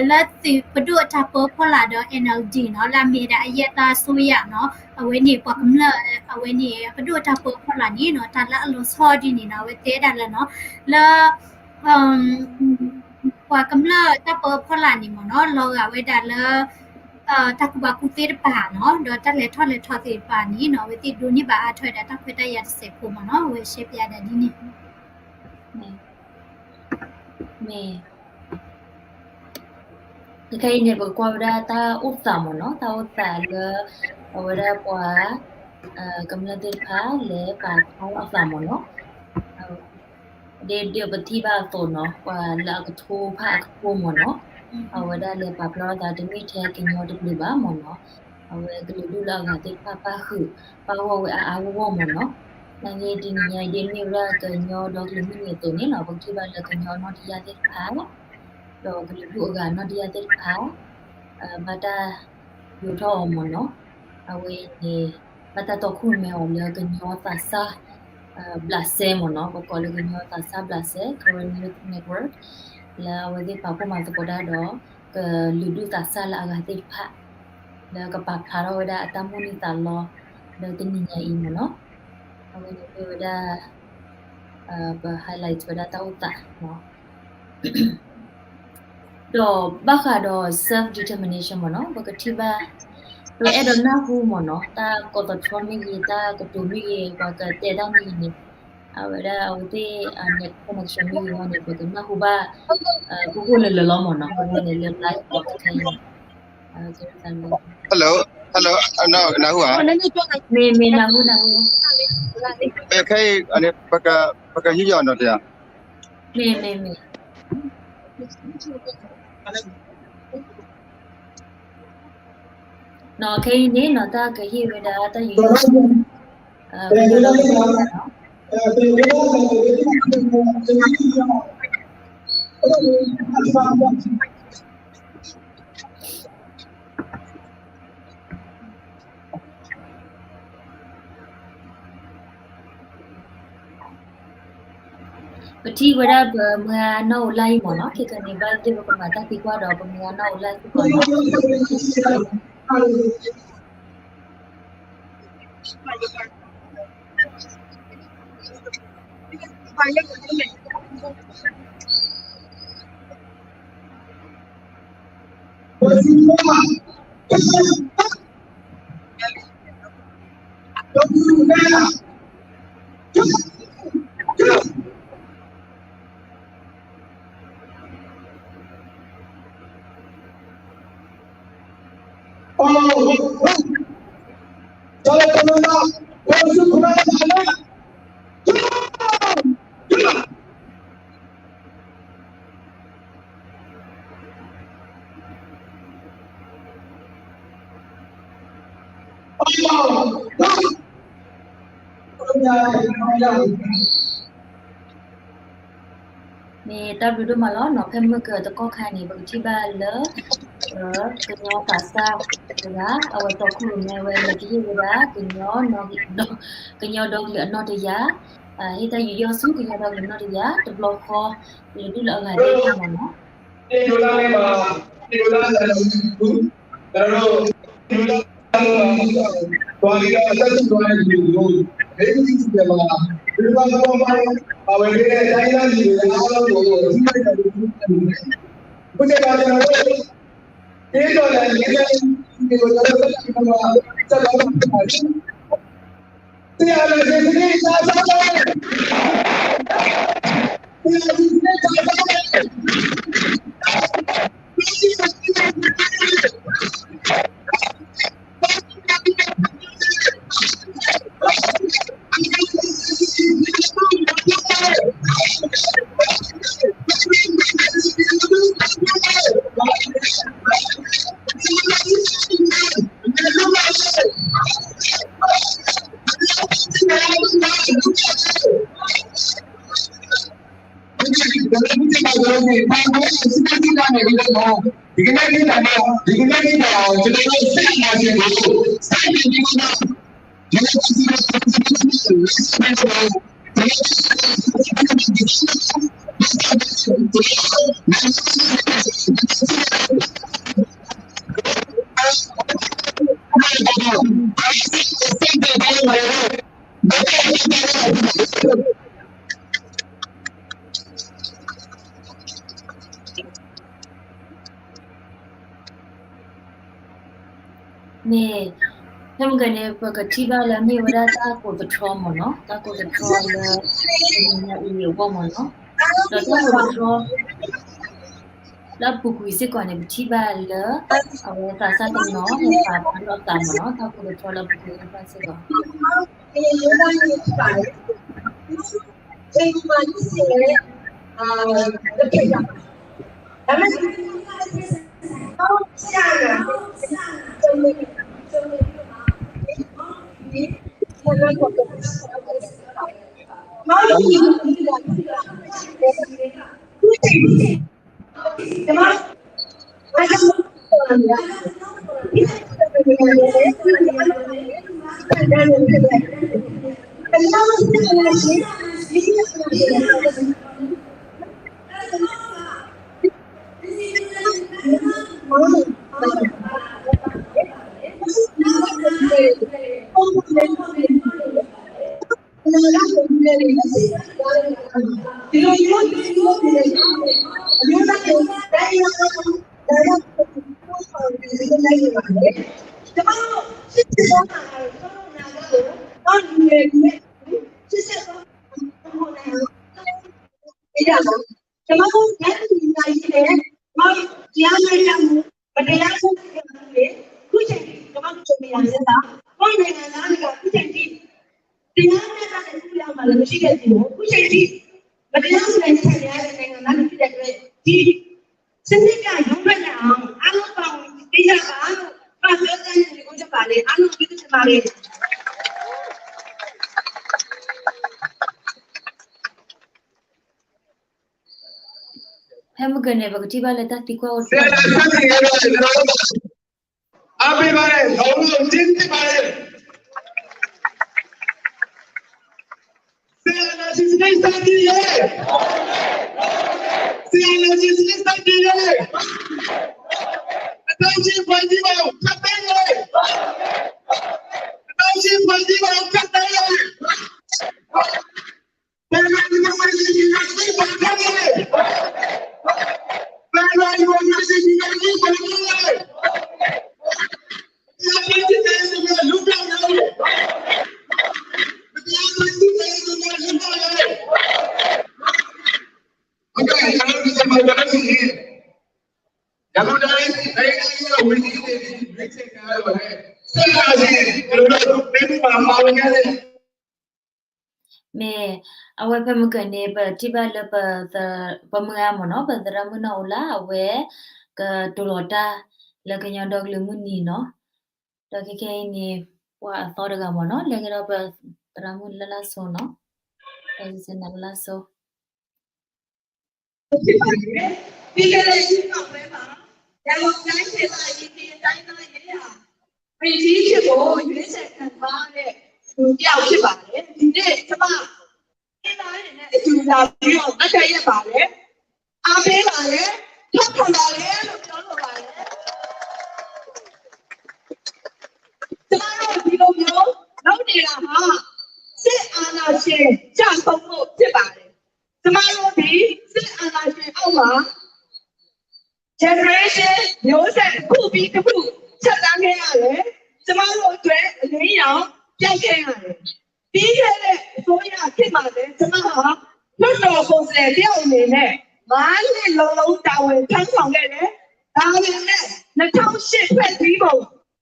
လၢသုးပဒိၣ်အတၢ်ပၢအဖီလာ်ဒီး NLD နီၤ လၢအမ့ၢ်ဒၣ်အယဲၢ်တၢ်စိယၤနီၤ အဝဲန့ၣ်ပှၤကမျၢၢ် အဝဲန့ၣ် ပဒိၣ်အတၢ်ပၢအဖီလာ်န့ၣ်နီၤ တၢ်လၢအလီၤဆီဒ်န့ၣ်နီၤ အဝဲတဲဒၣ်လၢနီၤ လၢ ပှၤကမျၢၢ်တၢ်ပၢအဖီလာ်န့ၣ်မ့ၢ်နီၤ လီၤဂာ်ဝဲဒၣ်လၢ တၢ်ကူၣ်ဘၣ်ကူၣ်သ့တဖၣ်နီၤ ဒီးတၢ်လဲၤထီၣ်လဲၤထီသ့ၣ်တဖၣ်န့ၣ်နီၤ အဝဲသ့ၣ်ဒိးန့ၢ်ဘၣ်အါထီၣ်ဝဲဒၣ်တၢ်ခွဲးတၢ်ယာ်တစဲးဖိမ့ၢ်နီၤ အဝဲရှဲပၠးဒၣ်ဒ်န့ၣ် မ့ၢ် ခဲအံၤန့ၣ် ပကကွၢ်ဝဲဒၣ်တၢ်အိၣ်သးမ့ၢ်နီၤ တၢ်အိၣ်သးလၢ အဝဲဒၣ်ပှၤ ကမျၢၢ်သ့ၣ်တဖၣ် လဲၤပာ်ဖျါထီၣ်အသးမ့ၢ်နီၤ ဒ်ပထံၣ်ဘၣ်အသိးနီၤ ပှၤလၢအကထိဖးအကထိမ့ၢ်နီၤ အဝဲဒၣ်လဲၤပာ်ဖျါထီၣ်သး တမ့ၢ်ထဲကညီတကလုာ်ဘၣ်မ့ၢ်နီၤ အဝဲကလုာ်ဒူၣ်လၢအဂၤသ့ၣ်တဖၣ် ပၣ်ဃုာ် ပၣ်ဂီၢ်ဝဲအါအါဂီၢ်ဂီၢ်မ့ၢ်နီၤ နာ်က့တနံၤညါအံၤ ဒ်မ့ၢ်ဝဲဒၣ်ကညီဒီကလုာ်မုၢ်နံၤအသိးန့ၣ်နီၤ ပကထံၣ်ဘၣ်လၢကညီအနီၢ်တယၢ်သ့ၣ်တဖၣ် ဒီးကလုာ်ဒူၣ်အဂၤအနီၢ်တယၢ်သ့ၣ်တဖၣ် ဘၣ်တၢ်ယိးထီၣ်အီၤမ့ၢ်နီၤ အဝဲန့ၣ် ဘၣ်တၢ်တီခိၣ်ရိၣ်မဲအီၤလၢကညီသးစၢ် ဘျးစဲမ့ၢ်နီၤ ပကိးလၢကညီသးစၢ်ဘျးစဲ Karen Youth Network လၢအဝဲသ့ၣ်ပာ်ဖှိၣ်မၤသကိးတၢ်ဒီး ကလုာ်ဒူၣ်သးစၢ်လၢအဂၤသ့ၣ်တဖၣ် လၢကပာ်ဖျါထီၣ်ဝဲဒၣ်အတၢ်မိၣ်န့ၢ်သးလီ လၢတနံၤညါအံၤမ့ၢ်နီၤ အဝဲန့ၣ်မ့ၢ်ဝဲဒၣ် ပ highlight ဝဲဒၣ်တၢ်အိၣ်သး ဒီးဘၣ်ဃးဒီး self determination မ့ၢ်နီၤ ပကထံၣ်ဘၣ် ပအဲၣ်ဒိးနၢ်ဟူမ့ၢ်နီၤ တၢ်ကီၢ်သီထီမ့ၢ်ဂ့ၤ တၢ်ကတိၤမ့ၢ်ဂ့ၤ ပှၤကတဲတၢ်မ့ၢ်ဂ့ၤန့ၣ် အဝဲဒၣ်အဝဲသ့ၣ် connection မ့ၢ်ဂ့ၤဝဲန့ၣ် ပကနၢ်ဟူဘၣ် ပူၤလၢလၢလီၤမ့ၢ်နီၤ အဝဲန့ၣ်လၢ live ပီးခဲအံၤ Hello, hello, နၢ်ဟူဧါ မ့ၢ်မ့ၢ်နၢ်ဟူနၢ်ဟူ ခဲအံၤ ပကဟံးယီၤနီၤတယၤ မ့ၢ်မ့ၢ်မ့ၢ် နီၤ ခဲအံၤန့ၣ်နီၤ တၢ်ကဟ့ၣ်ဝဲဒၣ်တၢ်ယူးယီၣ် ကညီဒီကလုာ်အနီၢ်တယၢ်နီၤ ပထံၣ်ဝဲဒၣ်ပမုၢ်ဂၤနီၢ်အိၣ် live အံၤမ့ၢ်နီၤ ခဲကနံၣ်ဘၣ်သ့ၣ် ပကမၤတၢ်သံကွၢ်ဒီးပမုၢ်ဂၤနီၢ်အိၣ် live စ့ၢ်ကီးနီၤ မ့ၢ် တၢ်ဘျုးဒိၣ်မးလီၤနီၤ ဖဲမုၢ်ကတကီၢ်ခါန့ၣ် ပကထံၣ်ဘၣ်လၢ ကညီသးစၢ်တဂၤ အဝဲတီခိၣ်ရိၣ်မဲဝဲလၢကဟ့ၣ်ဝဲဒၣ် ကညီဒီကလုာ်အနီၢ်တယၢ် ဟ့ၣ်တၢ်ယူးယီၣ်ဆူကညီဒီကလုာ်နီၢ်တယၢ် တဘျီဃီ ကလုာ်ဒူၣ်လၢအဂၤသ့ၣ်တဖၣ်မ့ၢ်နီၤ ဒီးတၢ်ကတိၤတၢ်န့ၣ် ယကနၣ်က့ၤတၢ်ဒီး ယကနၣ်က့ၤတၢ် ကျွန်တော်တို့ စစ်အာဏာရှင်ကို ဆန့်ကျင်ပြီးတော့ ဒီမိုကရေစီကို မ့ၢ် ဖဲမုၢ်ဂီၤန့ၣ် ပကထံၣ်ဘၣ်လၢမ့ၢ်ဝဲဒၣ်တၢ်ကိးသတြီမ့ၢ်နီၤ, တၢ်ကိးသတြီလၢ တနံၤညါအံၤအဂီၢ်မ့ၢ်နီၤ, ဒီးတၢ်ကိးသတြီ လၢအပူၤကွံာ်စ့ၢ်ကီးန့ၣ် ပထံၣ်ဘၣ်လၢ အဝဲသးစၢ်တနီၤလၢပာ်ဖျါထီၣ်အသးမ့ၢ်နီၤ, တၢ်ကိးသတြီလၢအပူၤကွံာ်စ့ၢ်ကီး ကျမတို့ တန်းတူညီမျှတန်းတူညီမျှ မတရားမှုတွေ ခုချိန်ထိ ကျွန်မတို့ ကြုံနေရဆဲပါ။ ကိုယ့်နိုင်ငံသားတွေက ခုချိန်ထိ တရားမျှတတဲ့ ဥပဒေအောက်မှာလည်း မရှိခဲ့သလို ခုချိန်ထိ မတရားမှုနဲ့ နေထိုင်နေရတဲ့ နိုင်ငံသားတွေ ဖြစ်တဲ့အတွက် ဒီစနစ်က ရုပ်ထွက်နိုင်အောင် အားလုံးပါဝင်ပေးကြပါလို့ ပန်ကြားတဲ့ မိန့်ခွန်းဖြစ်ပါတယ်။ အားလုံးကျေးဇူးတင်ပါတယ်။ ဖဲမုၢ်ဂီၤန့ၣ် ပကထံၣ်ဘၣ်လၢတၢ်သံကွၢ်အိၣ် စစ်အာဏာရှင်စနစ်ဆန့်ကျင်ရေးအတွက် ကျွန်တော်တို့ အားပေးပါတယ်။ ဒေါ်ဦးအောင် ကျေးဇူးတင်ပါတယ်။ စစ်အာဏာရှင်စနစ်ဆန့်ကျင်ရေး စစ်အာဏာရှင်စနစ်ဆန့်ကျင်ရေး ပြည်ထောင်စုဖွဲ့စည်းပုံဖျက်သိမ်းရေး ပြည်ထောင်စုဖွဲ့စည်းပုံဖျက်သိမ်းရေး Federal Democracy ပြည်ထောင်စုပေါ်ထွန်းရေး Federal Democracy ပြည်ထောင်စုပေါ်ထွန်းရေး မတရားဖမ်းဆီးခံရသူများ လွတ်မြောက်ရေး မတရားဖမ်းဆီးခံရသူများ လွတ်မြောက်ရေး ဟုတ်ကဲ့ ကျွန်တော်တို့ ဒီဇင်ဘာ လရှိရင် ရန်ကုန်တိုင်း တိုင်းဒေသကြီးဝန်ကြီးတွေ ရွေးချယ်ခံရတော့တယ် စစ်အာဏာရှင် ကျွန်တော်တို့ ပြည်သူ့မှာ ပါဝင်ခဲ့တဲ့ မ့ၢ် အဝဲဖဲမုၢ်ဂီၤန့ၣ် ပထံၣ်ဘၣ်လၢ ပမုၢ်ဂၤမ့ၢ်နီၤ ပသရၣ်မုၣ်နီၢ်အိၣ်လၢ အဝဲ ကတိၤလီၤတၢ် လၢကညီဒီကလုာ်မုၢ်နံၤနီၤ, ဒီးခဲခဲအံၤန့ၣ် ပှၤအသီတဂၤမ့ၢ်နီၤ လဲၤကဒီးပသရၣ်မုၣ်လၢလၢစိၤနီၤ, ဒီးစနလၢလၢစိၤ ဖြစ်ပါတယ်။ ပြီးခဲ့တဲ့ရွေးကောက်ပွဲမှာ ရန်ကုန်တိုင်းဒေသကြီး ကရင်တိုင်းရင်းသားရေးရာ ဝန်ကြီးအဖြစ်ကို ရွေးချယ်ခံထားရတဲ့ လူတစ်ယောက်ဖြစ်ပါတယ်။ ဒီနေ့ ကျမ တိုင်းရင်းသားတွေနဲ့အတူ လာပြီးတော့ တိုက်ခိုက်ရပါတယ်။ အားပေးပါတယ်။ ထောက်ခံပါတယ်လို့ ပြောလိုပါတယ်။ ကျမတို့ ဒီလိုမျိုး လုပ်နေတာဟာ စစ်အာဏာရှင် ကျဆုံးဖို့ ဖြစ်ပါတယ်။ ကျမတို့သည် စစ်အာဏာရှင်အောက်မှာ generation မျိုးဆက်တစ်ခုပြီးတစ်ခု ဖြတ်သန်းခဲ့ရတယ်။ ကျမတို့အတွက် အလင်းရောင် ပျောက်ခဲ့ရတယ်။ ပြီးခဲ့တဲ့အစိုးရခေတ်မှာလည်း ကျမဟာ လွှတ်တော်ကိုယ်စားလှယ်တစ်ယောက်အနေနဲ့ ငါးနှစ်လုံးလုံး တာဝန်ထမ်းဆောင်ခဲ့တယ်။ ဒါပေမဲ့ နှစ်ထောင့်ရှစ် ဖွဲ့စည်းပုံ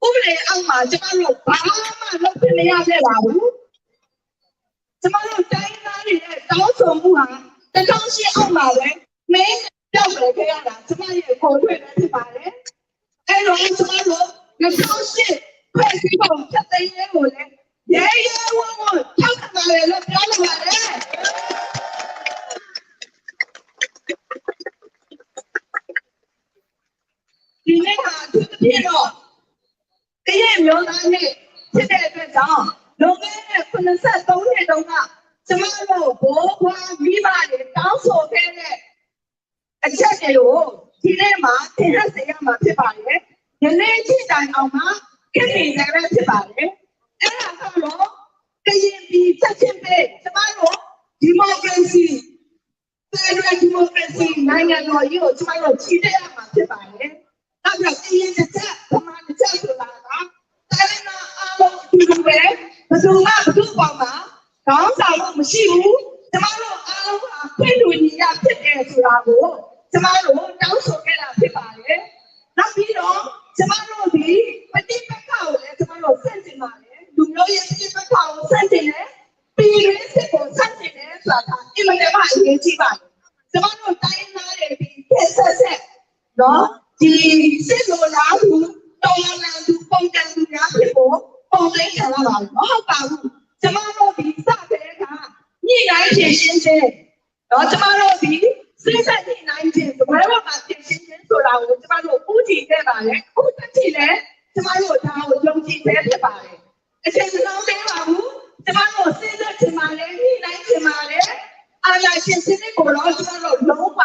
ဥပဒေအောက်မှာ ကျမတို့ ဘာမှ လုပ်ခွင့်မရခဲ့ပါဘူး။ ကျမတို့ တိုင်းရင်းသားတွေရဲ့ တောင်းဆိုမှုဟာ တစ်ထောင့်ရှစ် အောက်မှာပဲ မှေးပျောက်ကွယ်ခဲ့ရတာ ကျမရဲ့ ကိုယ်တွေ့ပဲ ဖြစ်ပါတယ်။ အဲတော့ ကျမတို့ နှစ်ထောင့်ရှစ် ဖွဲ့စည်းပုံ ဖျက်သိမ်းရေးကိုလည်း ရဲရဲဝံ့ဝံ့ ထောက်ခံပါတယ်လို့ ပြောလိုပါတယ်။ လွန်ခဲ့တဲ့ ခုနစ်ဆယ့်သုံးနှစ်တုန်းက ကျမတို့ ဘိုးဘွားမိဘတွေ တောင်းဆိုခဲ့တဲ့ အချက်တွေကို ဒီနေ့မှာ တင်ဆက်စေရမှာ ဖြစ်ပါတယ်။ ယနေ့ထိတိုင်အောင်မှ ဖြစ်နေဆဲပဲ ဖြစ်ပါတယ်။ အဲဒါကတော့ ကရင်ပြည် ချက်ချင်းပေး ကျမတို့ ဒီမိုကရေစီ ဖက်ဒရယ်ဒီမိုကရေစီ နိုင်ငံတော်ကြီးကို ကျမတို့ ချီတက်ရမှာ ဖြစ်ပါတယ်။ နောက်ပြီးတော့ ကရင်တစ်ချက် ဗမာတစ်ချက်ဆိုတာက တိုင်းရင်းသားအားလုံး အတူတူပဲ၊ ဘယ်သူမှ ဘယ်သူ့အပေါ်မှာ ခေါင်းဆောင်မှုမရှိဘူး။ ကျမတို့အားလုံးဟာ ခွင့်တူညီရဖြစ်တယ်ဆိုတာကို ကျမတို့ တောင်းဆိုခဲ့တာ ဖြစ်ပါတယ်။ နောက်ပြီးတော့ ကျမတို့သည် ပဋိပက္ခကိုလည်း ကျမတို့ ဆန့်ကျင်ပါတယ်။ လူမျိုးရေးပဋိပက္ခကို ဆန့်ကျင်တယ်။ ပြည်တွင်းစစ်ကို ဆန့်ကျင်တယ်ဆိုတာက အင်မတန်မှ အရေးကြီးပါတယ်။ ကျမတို့ တိုင်းရင်းသားတွေသည် ခေတ်အဆက်ဆက် ဒီစစ်လိုလားသူ တော်လှန်သူ ပုန်ကန်သူများဖြစ်ဖို့ ပုံသိမ်းခံရပါတယ်။ မဟုတ်ပါဘူး။ ကျမတို့သည် စကတည်းက ညှိနှိုင်းဖြေရှင်းခြင်း ကျမတို့သည် စေ့စပ်ညှိနှိုင်းခြင်း စားပွဲပေါ်မှာ ဖြေရှင်းခြင်းဆိုတာကို ကျမတို့ ဦးတည်ခဲ့ပါတယ်။ အခုထက်ထိလည်း ကျမတို့ ဒါကို ယုံကြည်ဆဲ ဖြစ်ပါတယ်။ အချိန်မနှောင်းသေးပါဘူး။ ကျမတို့ စေ့စပ်ချင်ပါတယ်။ ညှိနှိုင်းချင်ပါတယ်။ အာဏာရှင်စနစ်ကိုတော့ ကျမတို့ လုံးဝ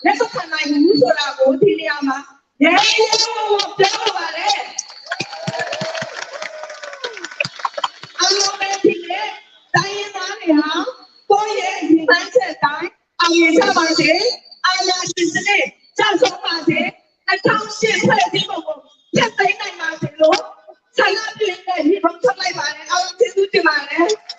လက်မခံနိုင်ဘူးဆိုတာကို ဒီနေရာမှာ ရဲရဲဝံ့ဝံ့ ပြောလိုပါတယ်။ အားလုံးပဲဖြစ်ဖြစ် တိုင်းရင်းသားတွေဟာ ကိုယ့်ရဲ့ရည်မှန်းချက်အတိုင်း အောင်မြင်ကြပါစေ။ အာဏာရှင်စနစ် ကျဆုံးပါစေ။ နှစ်ထောင်ရှစ် ဖွဲ့စည်းပုံကို ဖျက်သိမ်းနိုင်ပါစေလို့ ဆန္ဒပြုရင်းနဲ့ နိဂုံးချုပ်လိုက်ပါတယ်။ အားလုံးကျေးဇူးတင်ပါတယ်။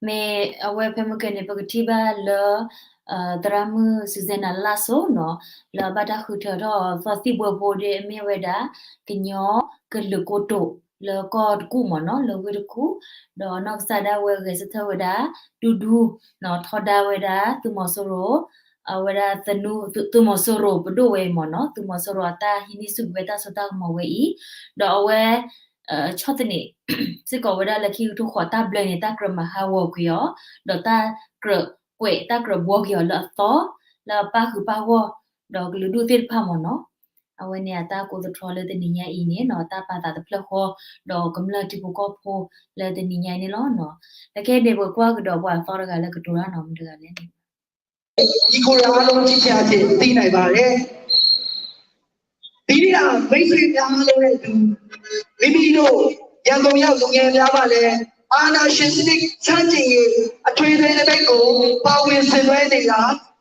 မ့ၢ်အဝဲဖဲမုၢ်ကဲန့ၣ် ပကထံၣ်ဘၣ်လၢ သရၣ်မုၣ် Susanna Lasso နီၤ လၢအဘၣ်တၢ်ဃုထၢထီၣ်သီသံၣ်ဘိဖိဒီး အမ့ၢ်ဝဲဒၣ် ကညီကလုာ်ကိတိာ် လၢကီၢ်တကူၣ်မ့ၢ်နီၤ လၢဝ့ၢ်တကူၣ်, ဒီးနီၢ်ကစၢ်ဒၣ်ဝဲဂဲၤဆၢထၢၣ်ဝဲဒၣ် ဒူဒူ နီၤ ထီဒါဝဲဒၣ် သုးမီၤစိရိၤ အဝဲဒၣ် သုးမီၤစိရိၤပဒိၣ်ဝဲအံၤမ့ၢ်နီၤ သုးမီၤစိရိၤအတၢ်ဟံးန့ၢ်ဆူၣ်က့ၤဝဲတၢ်စိတၢ်ကမီၤဝဲအံၤ, ဒီးအဝဲ ဆီၣ်သနံး စ့ၢ်ကီးဝဲဒၣ်လၢခံကထိဃိးတၢ်ဘျၢန့ၣ် တၢ်ကြၢးမၤဟးဂီၤကွံာ်အီၤ, ဒီးတၢ်ကြၢးကွဲး တၢ်ကြၢးဘှီက့ၤအီၤလၢအသီ, လၢအပၣ်ဃုာ်ပၣ်ဂီၢ်, ဒီးကလုာ်ဒူၣ်သ့ၣ်တဖၣ်မ့ၢ်နီၤ, အဝဲန့ၣ်အတၢ်ကိးသတြီလၢတနံၤညါအံၤန့ၣ်နီၤ တၢ်ပာ်သးတဖျၢၣ်ဃီ, ဒီးကမျၢၢ်ထံဖိကီၢ်ဖိလၢတနံၤညါအံၤန့ၣ်လီၤ. တကဲန့ၣ် ပကွၢ်ကဒီးပှၤအသီတဂၤလၢကတိၤတၢ်နီၤ မတၤတဂၤလဲၣ်န့ၣ် ဒီပုၢ်ဝဲၢ်အားလုံး ကြည့်ခြင်းအားဖြင့် သိနိုင်ပါတယ်။ ဒီနေ့ မိတ်ဆွေများအားလုံးနဲ့အတူ မိမိတို့ ရန်ကုန်ရောက်လူငယ်များမှလည်း အာဏာရှင်စနစ်ဆန့်ကျင်ရေး အထွေထွေသပိတ်ကို ပါဝင်ဆင်နွှဲနေတာ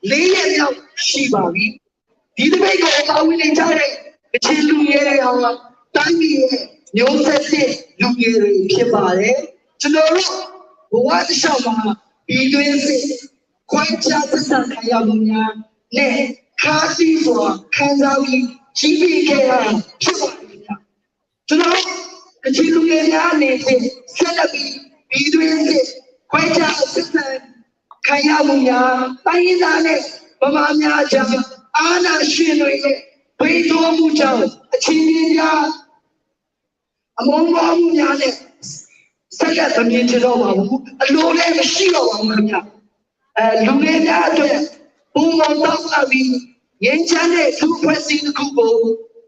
လေးရက်မြောက်ရှိပါပြီ။ ဒီသပိတ်ကိုပါဝင်နေကြတဲ့ ကချင်လူငယ်တွေဟာ တိုင်းပြည်ရဲ့ မျိုးဆက်သစ်လူငယ်တွေဖြစ်ပါတယ်။ ကျွန်တော်တို့ ဘဝတစ်လျှောက်မှာ ပြည်တွင်းစစ် ခွဲခြားဆက်ဆံခံရမှုများနဲ့ ခါးသီးစွာခံစားပြီး ကြီးပြင်းခဲ့ရတာဖြစ်ပါတယ်ခင်ဗျာ။ ကျွန်တော်တို့ ကချင်လူငယ်များအနေဖြင့် ဆက်လက်ပြီး ပြည်တွင်းစစ် ခွဲခြားဆက်ဆံခံရမှုများ တိုင်းရင်းသားနဲ့ ဗမာများအကြား အာဏာရှင်တွေရဲ့ သွေးထိုးမှုကြောင့် အချင်းချင်းကြား အမုန်းပွားမှုများနဲ့ ဆက်လက်မမြင်ချင်တော့ပါဘူး။ အလိုလည်းမရှိတော့ပါဘူးခင်ဗျာ။ အဲ၊ လူငယ်များအတွက် ပိုမိုတောင်းပန်ပြီး ငြိမ်းချမ်းတဲ့လူ့အဖွဲ့အစည်းတစ်ခုကို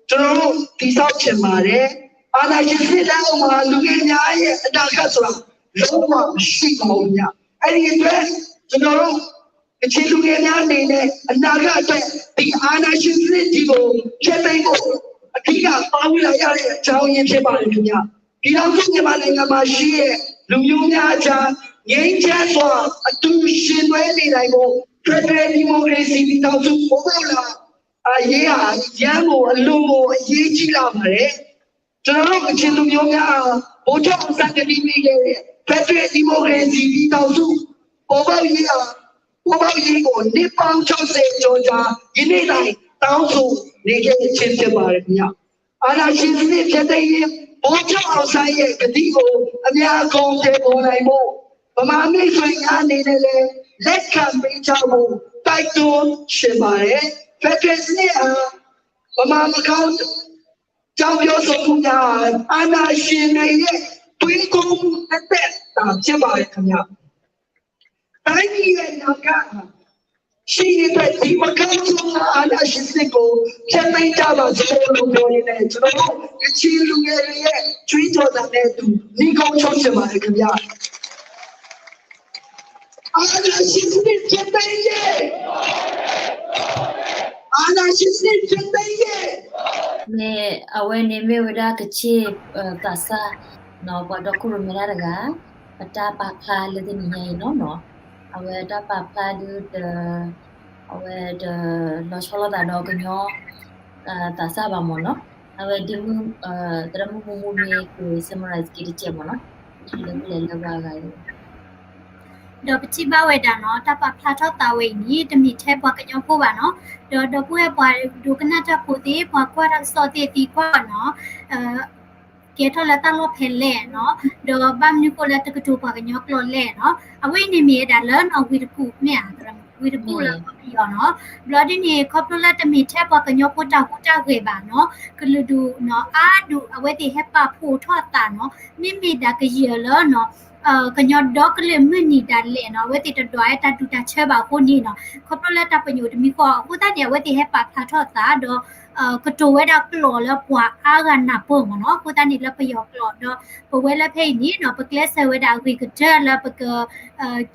ကျွန်တော်တို့တည်ဆောက်ချင်ပါတယ်။ အာဏာရှင်စနစ်လက်အောက်မှာ လူငယ်များရဲ့အနာဂတ်ဆိုတာ လုံးဝမရှိပါဘူးခင်ဗျာ။ အဲ့ဒီအတွက် ကျွန်တော်တို့ ကချင်လူငယ်များအနေနဲ့ အနာဂတ်အတွက် ဒီအာဏာရှင်စနစ်ကြီးကို ဖျက်သိမ်းဖို့ အဓိကပါဝင်လာရတဲ့အကြောင်းရင်းဖြစ်ပါတယ်ခင်ဗျာ။ ပြည်ထောင်စုမြန်မာနိုင်ငံမှာရှိတဲ့လူမျိုးများအကြား ငြိမ်းချမ်းစွာအတူယှဉ်တွဲနေနိုင်ဖို့ ဖက်ဒရယ်ဒီမိုကရေစီပြည်ထောင်စုပေါ်ပေါက်လာရေးဟာ အရမ်းကိုအလွန်ကိုအရေးကြီးလာပါတယ်။ ကျွန်တော်တို့ကချင်လူမျိုးများဟာ ဗိုလ်ချုပ်အောင်ဆန်းကတိပေးခဲ့တဲ့ ဖက်ဒရယ်ဒီမိုကရေစီပြည်ထောင်စုပေါ်ပေါက်ရေးဟာ ပေါ်ပေါက်ရေးကိုနှစ်ပေါင်းခြောက်ဆယ်ကျော်ကြာ ယနေ့တိုင်တောင်းဆိုနေခဲ့ခြင်းဖြစ်ပါတယ်ခင်ဗျာ။ အာဏာရှင်စနစ်ဖျက်သိမ်းရေး ဗိုလ်ချုပ်အောင်ဆန်းရဲ့ကတိကို အမြန်အကောင်အထည်ဖော်နိုင်ဖို့ ဗမာမိတ်ဆွေများအနေနဲ့လည်း လက်ခံပေးကြဖို့ တိုက်တွန်းချင်ပါတယ်။ ဖက်ဒရယ်စနစ်ဟာ ဗမာမကောင်းကြောင်းပြောဆိုမှုများဟာ အာဏာရှင်တွေရဲ့သွေးထိုးမှုသက်သက်သာဖြစ်ပါတယ်ခင်ဗျာ။ တိုင်းပြည်ရဲ့အနာဂတ်ဟာ ရှိနေတဲ့ဒီမိုကရက်တစ်အာဏာရှင်စနစ်ကို ဖျက်သိမ်းကြပါစို့လို့ပြောရင်းနဲ့ ကျွန်တော်တို့ကချင်လူငယ်တွေရဲ့ကြွေးကြော်သံနဲ့အတူ နှီးကုန်းချုပ်ချင်ပါတယ်ခင်ဗျာ။ အာဏာရှင်စနစ်ဖျက်သိမ်းရေး အာဏာရှင်စနစ်ဖျက်သိမ်းရေး မ့ၢ်အဝဲန့ၣ်မ့ၢ်ဝဲဒၣ်ကချ့ၣ်သးစၢ် ပှၤဒီခိၣ်ရိၣ်မဲတၢ်တဂၤ ပတၢ်ပာ်ဖျါလၢတနံၤညါအံၤနီၤနီၤ အဝဲတၢ်ပာ်ဖျါဒုးတ အဝဲတလီၤဆီလိာ်သးဒီးကညီသးစၢ်ဘၣ်မ့ၢ်နီၤ အဝဲဒ်မုၢ် သရၣ်မုၣ်မူမူမ့ၢ်က့ၤ summarize က့ၤတစဲးမ့ၢ်နီၤ လၢပလဲၤလၢပှၤဂၤအံၤ ဒီးပထံၣ်ဘၣ်ဝဲဒၣ်နီၤ တၢ်ပာ်ဖျါထီၣ်သးဝဲအံၤန့ၣ် တမ့ၢ်ထဲပှၤကညီဖိဘၣ်နီၤ ဒီးဒီပုၢ်ဝဲၢ်ပှၤဒိကနၣ်တၢ်ဖိသ့ၣ် ပှၤကွၢ်တၢ်ကစီၣ်သ့ၣ်သံကွၢ်နီၤ ကဲထီၣ်လၢတၢ်လီၢ်ဖဲလဲၣ်နီၤ ဒီးဘၣ်မနုၤဃိလၢတကတိၤပှၤကညီကျိာ်လဲၣ်နီၤ အဝဲအံၤန့ၣ်မ့ၢ်ဝဲဒၣ်လၢနီၤ ဝ့ၢ်တကူၣ်မ့ၢ်ဧါ ဝ့ၢ်တကူၣ်လၢကီၢ်ပယီၤနီၤ ဘျီဒ်န့ၣ် ခီဖျိလၢတမ့ၢ်ထဲပှၤကညီဖိတၢ်ဟူးတၢ်ဂဲၤဘၣ်နီၤ ကလုာ်ဒူၣ်နီၤ အါဒူၣ်အဝဲသ့ၣ်ဟဲပာ်ဖှိၣ်ထီၣ်အသးနီၤ မ့မ့ၢ်ဒၣ်ကယဲၢ်လၢနီၤ ကညီဒီကလုာ်မုၢ်နံၤဒၣ်လဲာ်နီၤ အဝဲသ့ၣ်တဒွးဝဲတၢ်ဒူၣ်တၢ်ဆၢဘၣ်အဃိန့ၣ်နီၤ ခီဖျိလၢတၢ်ပညိၣ်တမံၤဃီအဃိသတးန့ၣ် အဝဲသ့ၣ်ဟဲပာ်ဖျါထီၣ်သးဒီး ကတိၤဝဲဒၣ်ကျိာ်လၢပှၤအါဂၤနၢ်ပၢၢ်မ့ၢ်နီၤ အဃိသတးန့ၣ်လၢပယီၤကျိာ်ဒီး ပဝဲလၢဖဲအံၤန့ၣ်နီၤ ပကျဲးစၢးဝဲဒၣ်အဂ့ၤကတၢၢ်လၢပက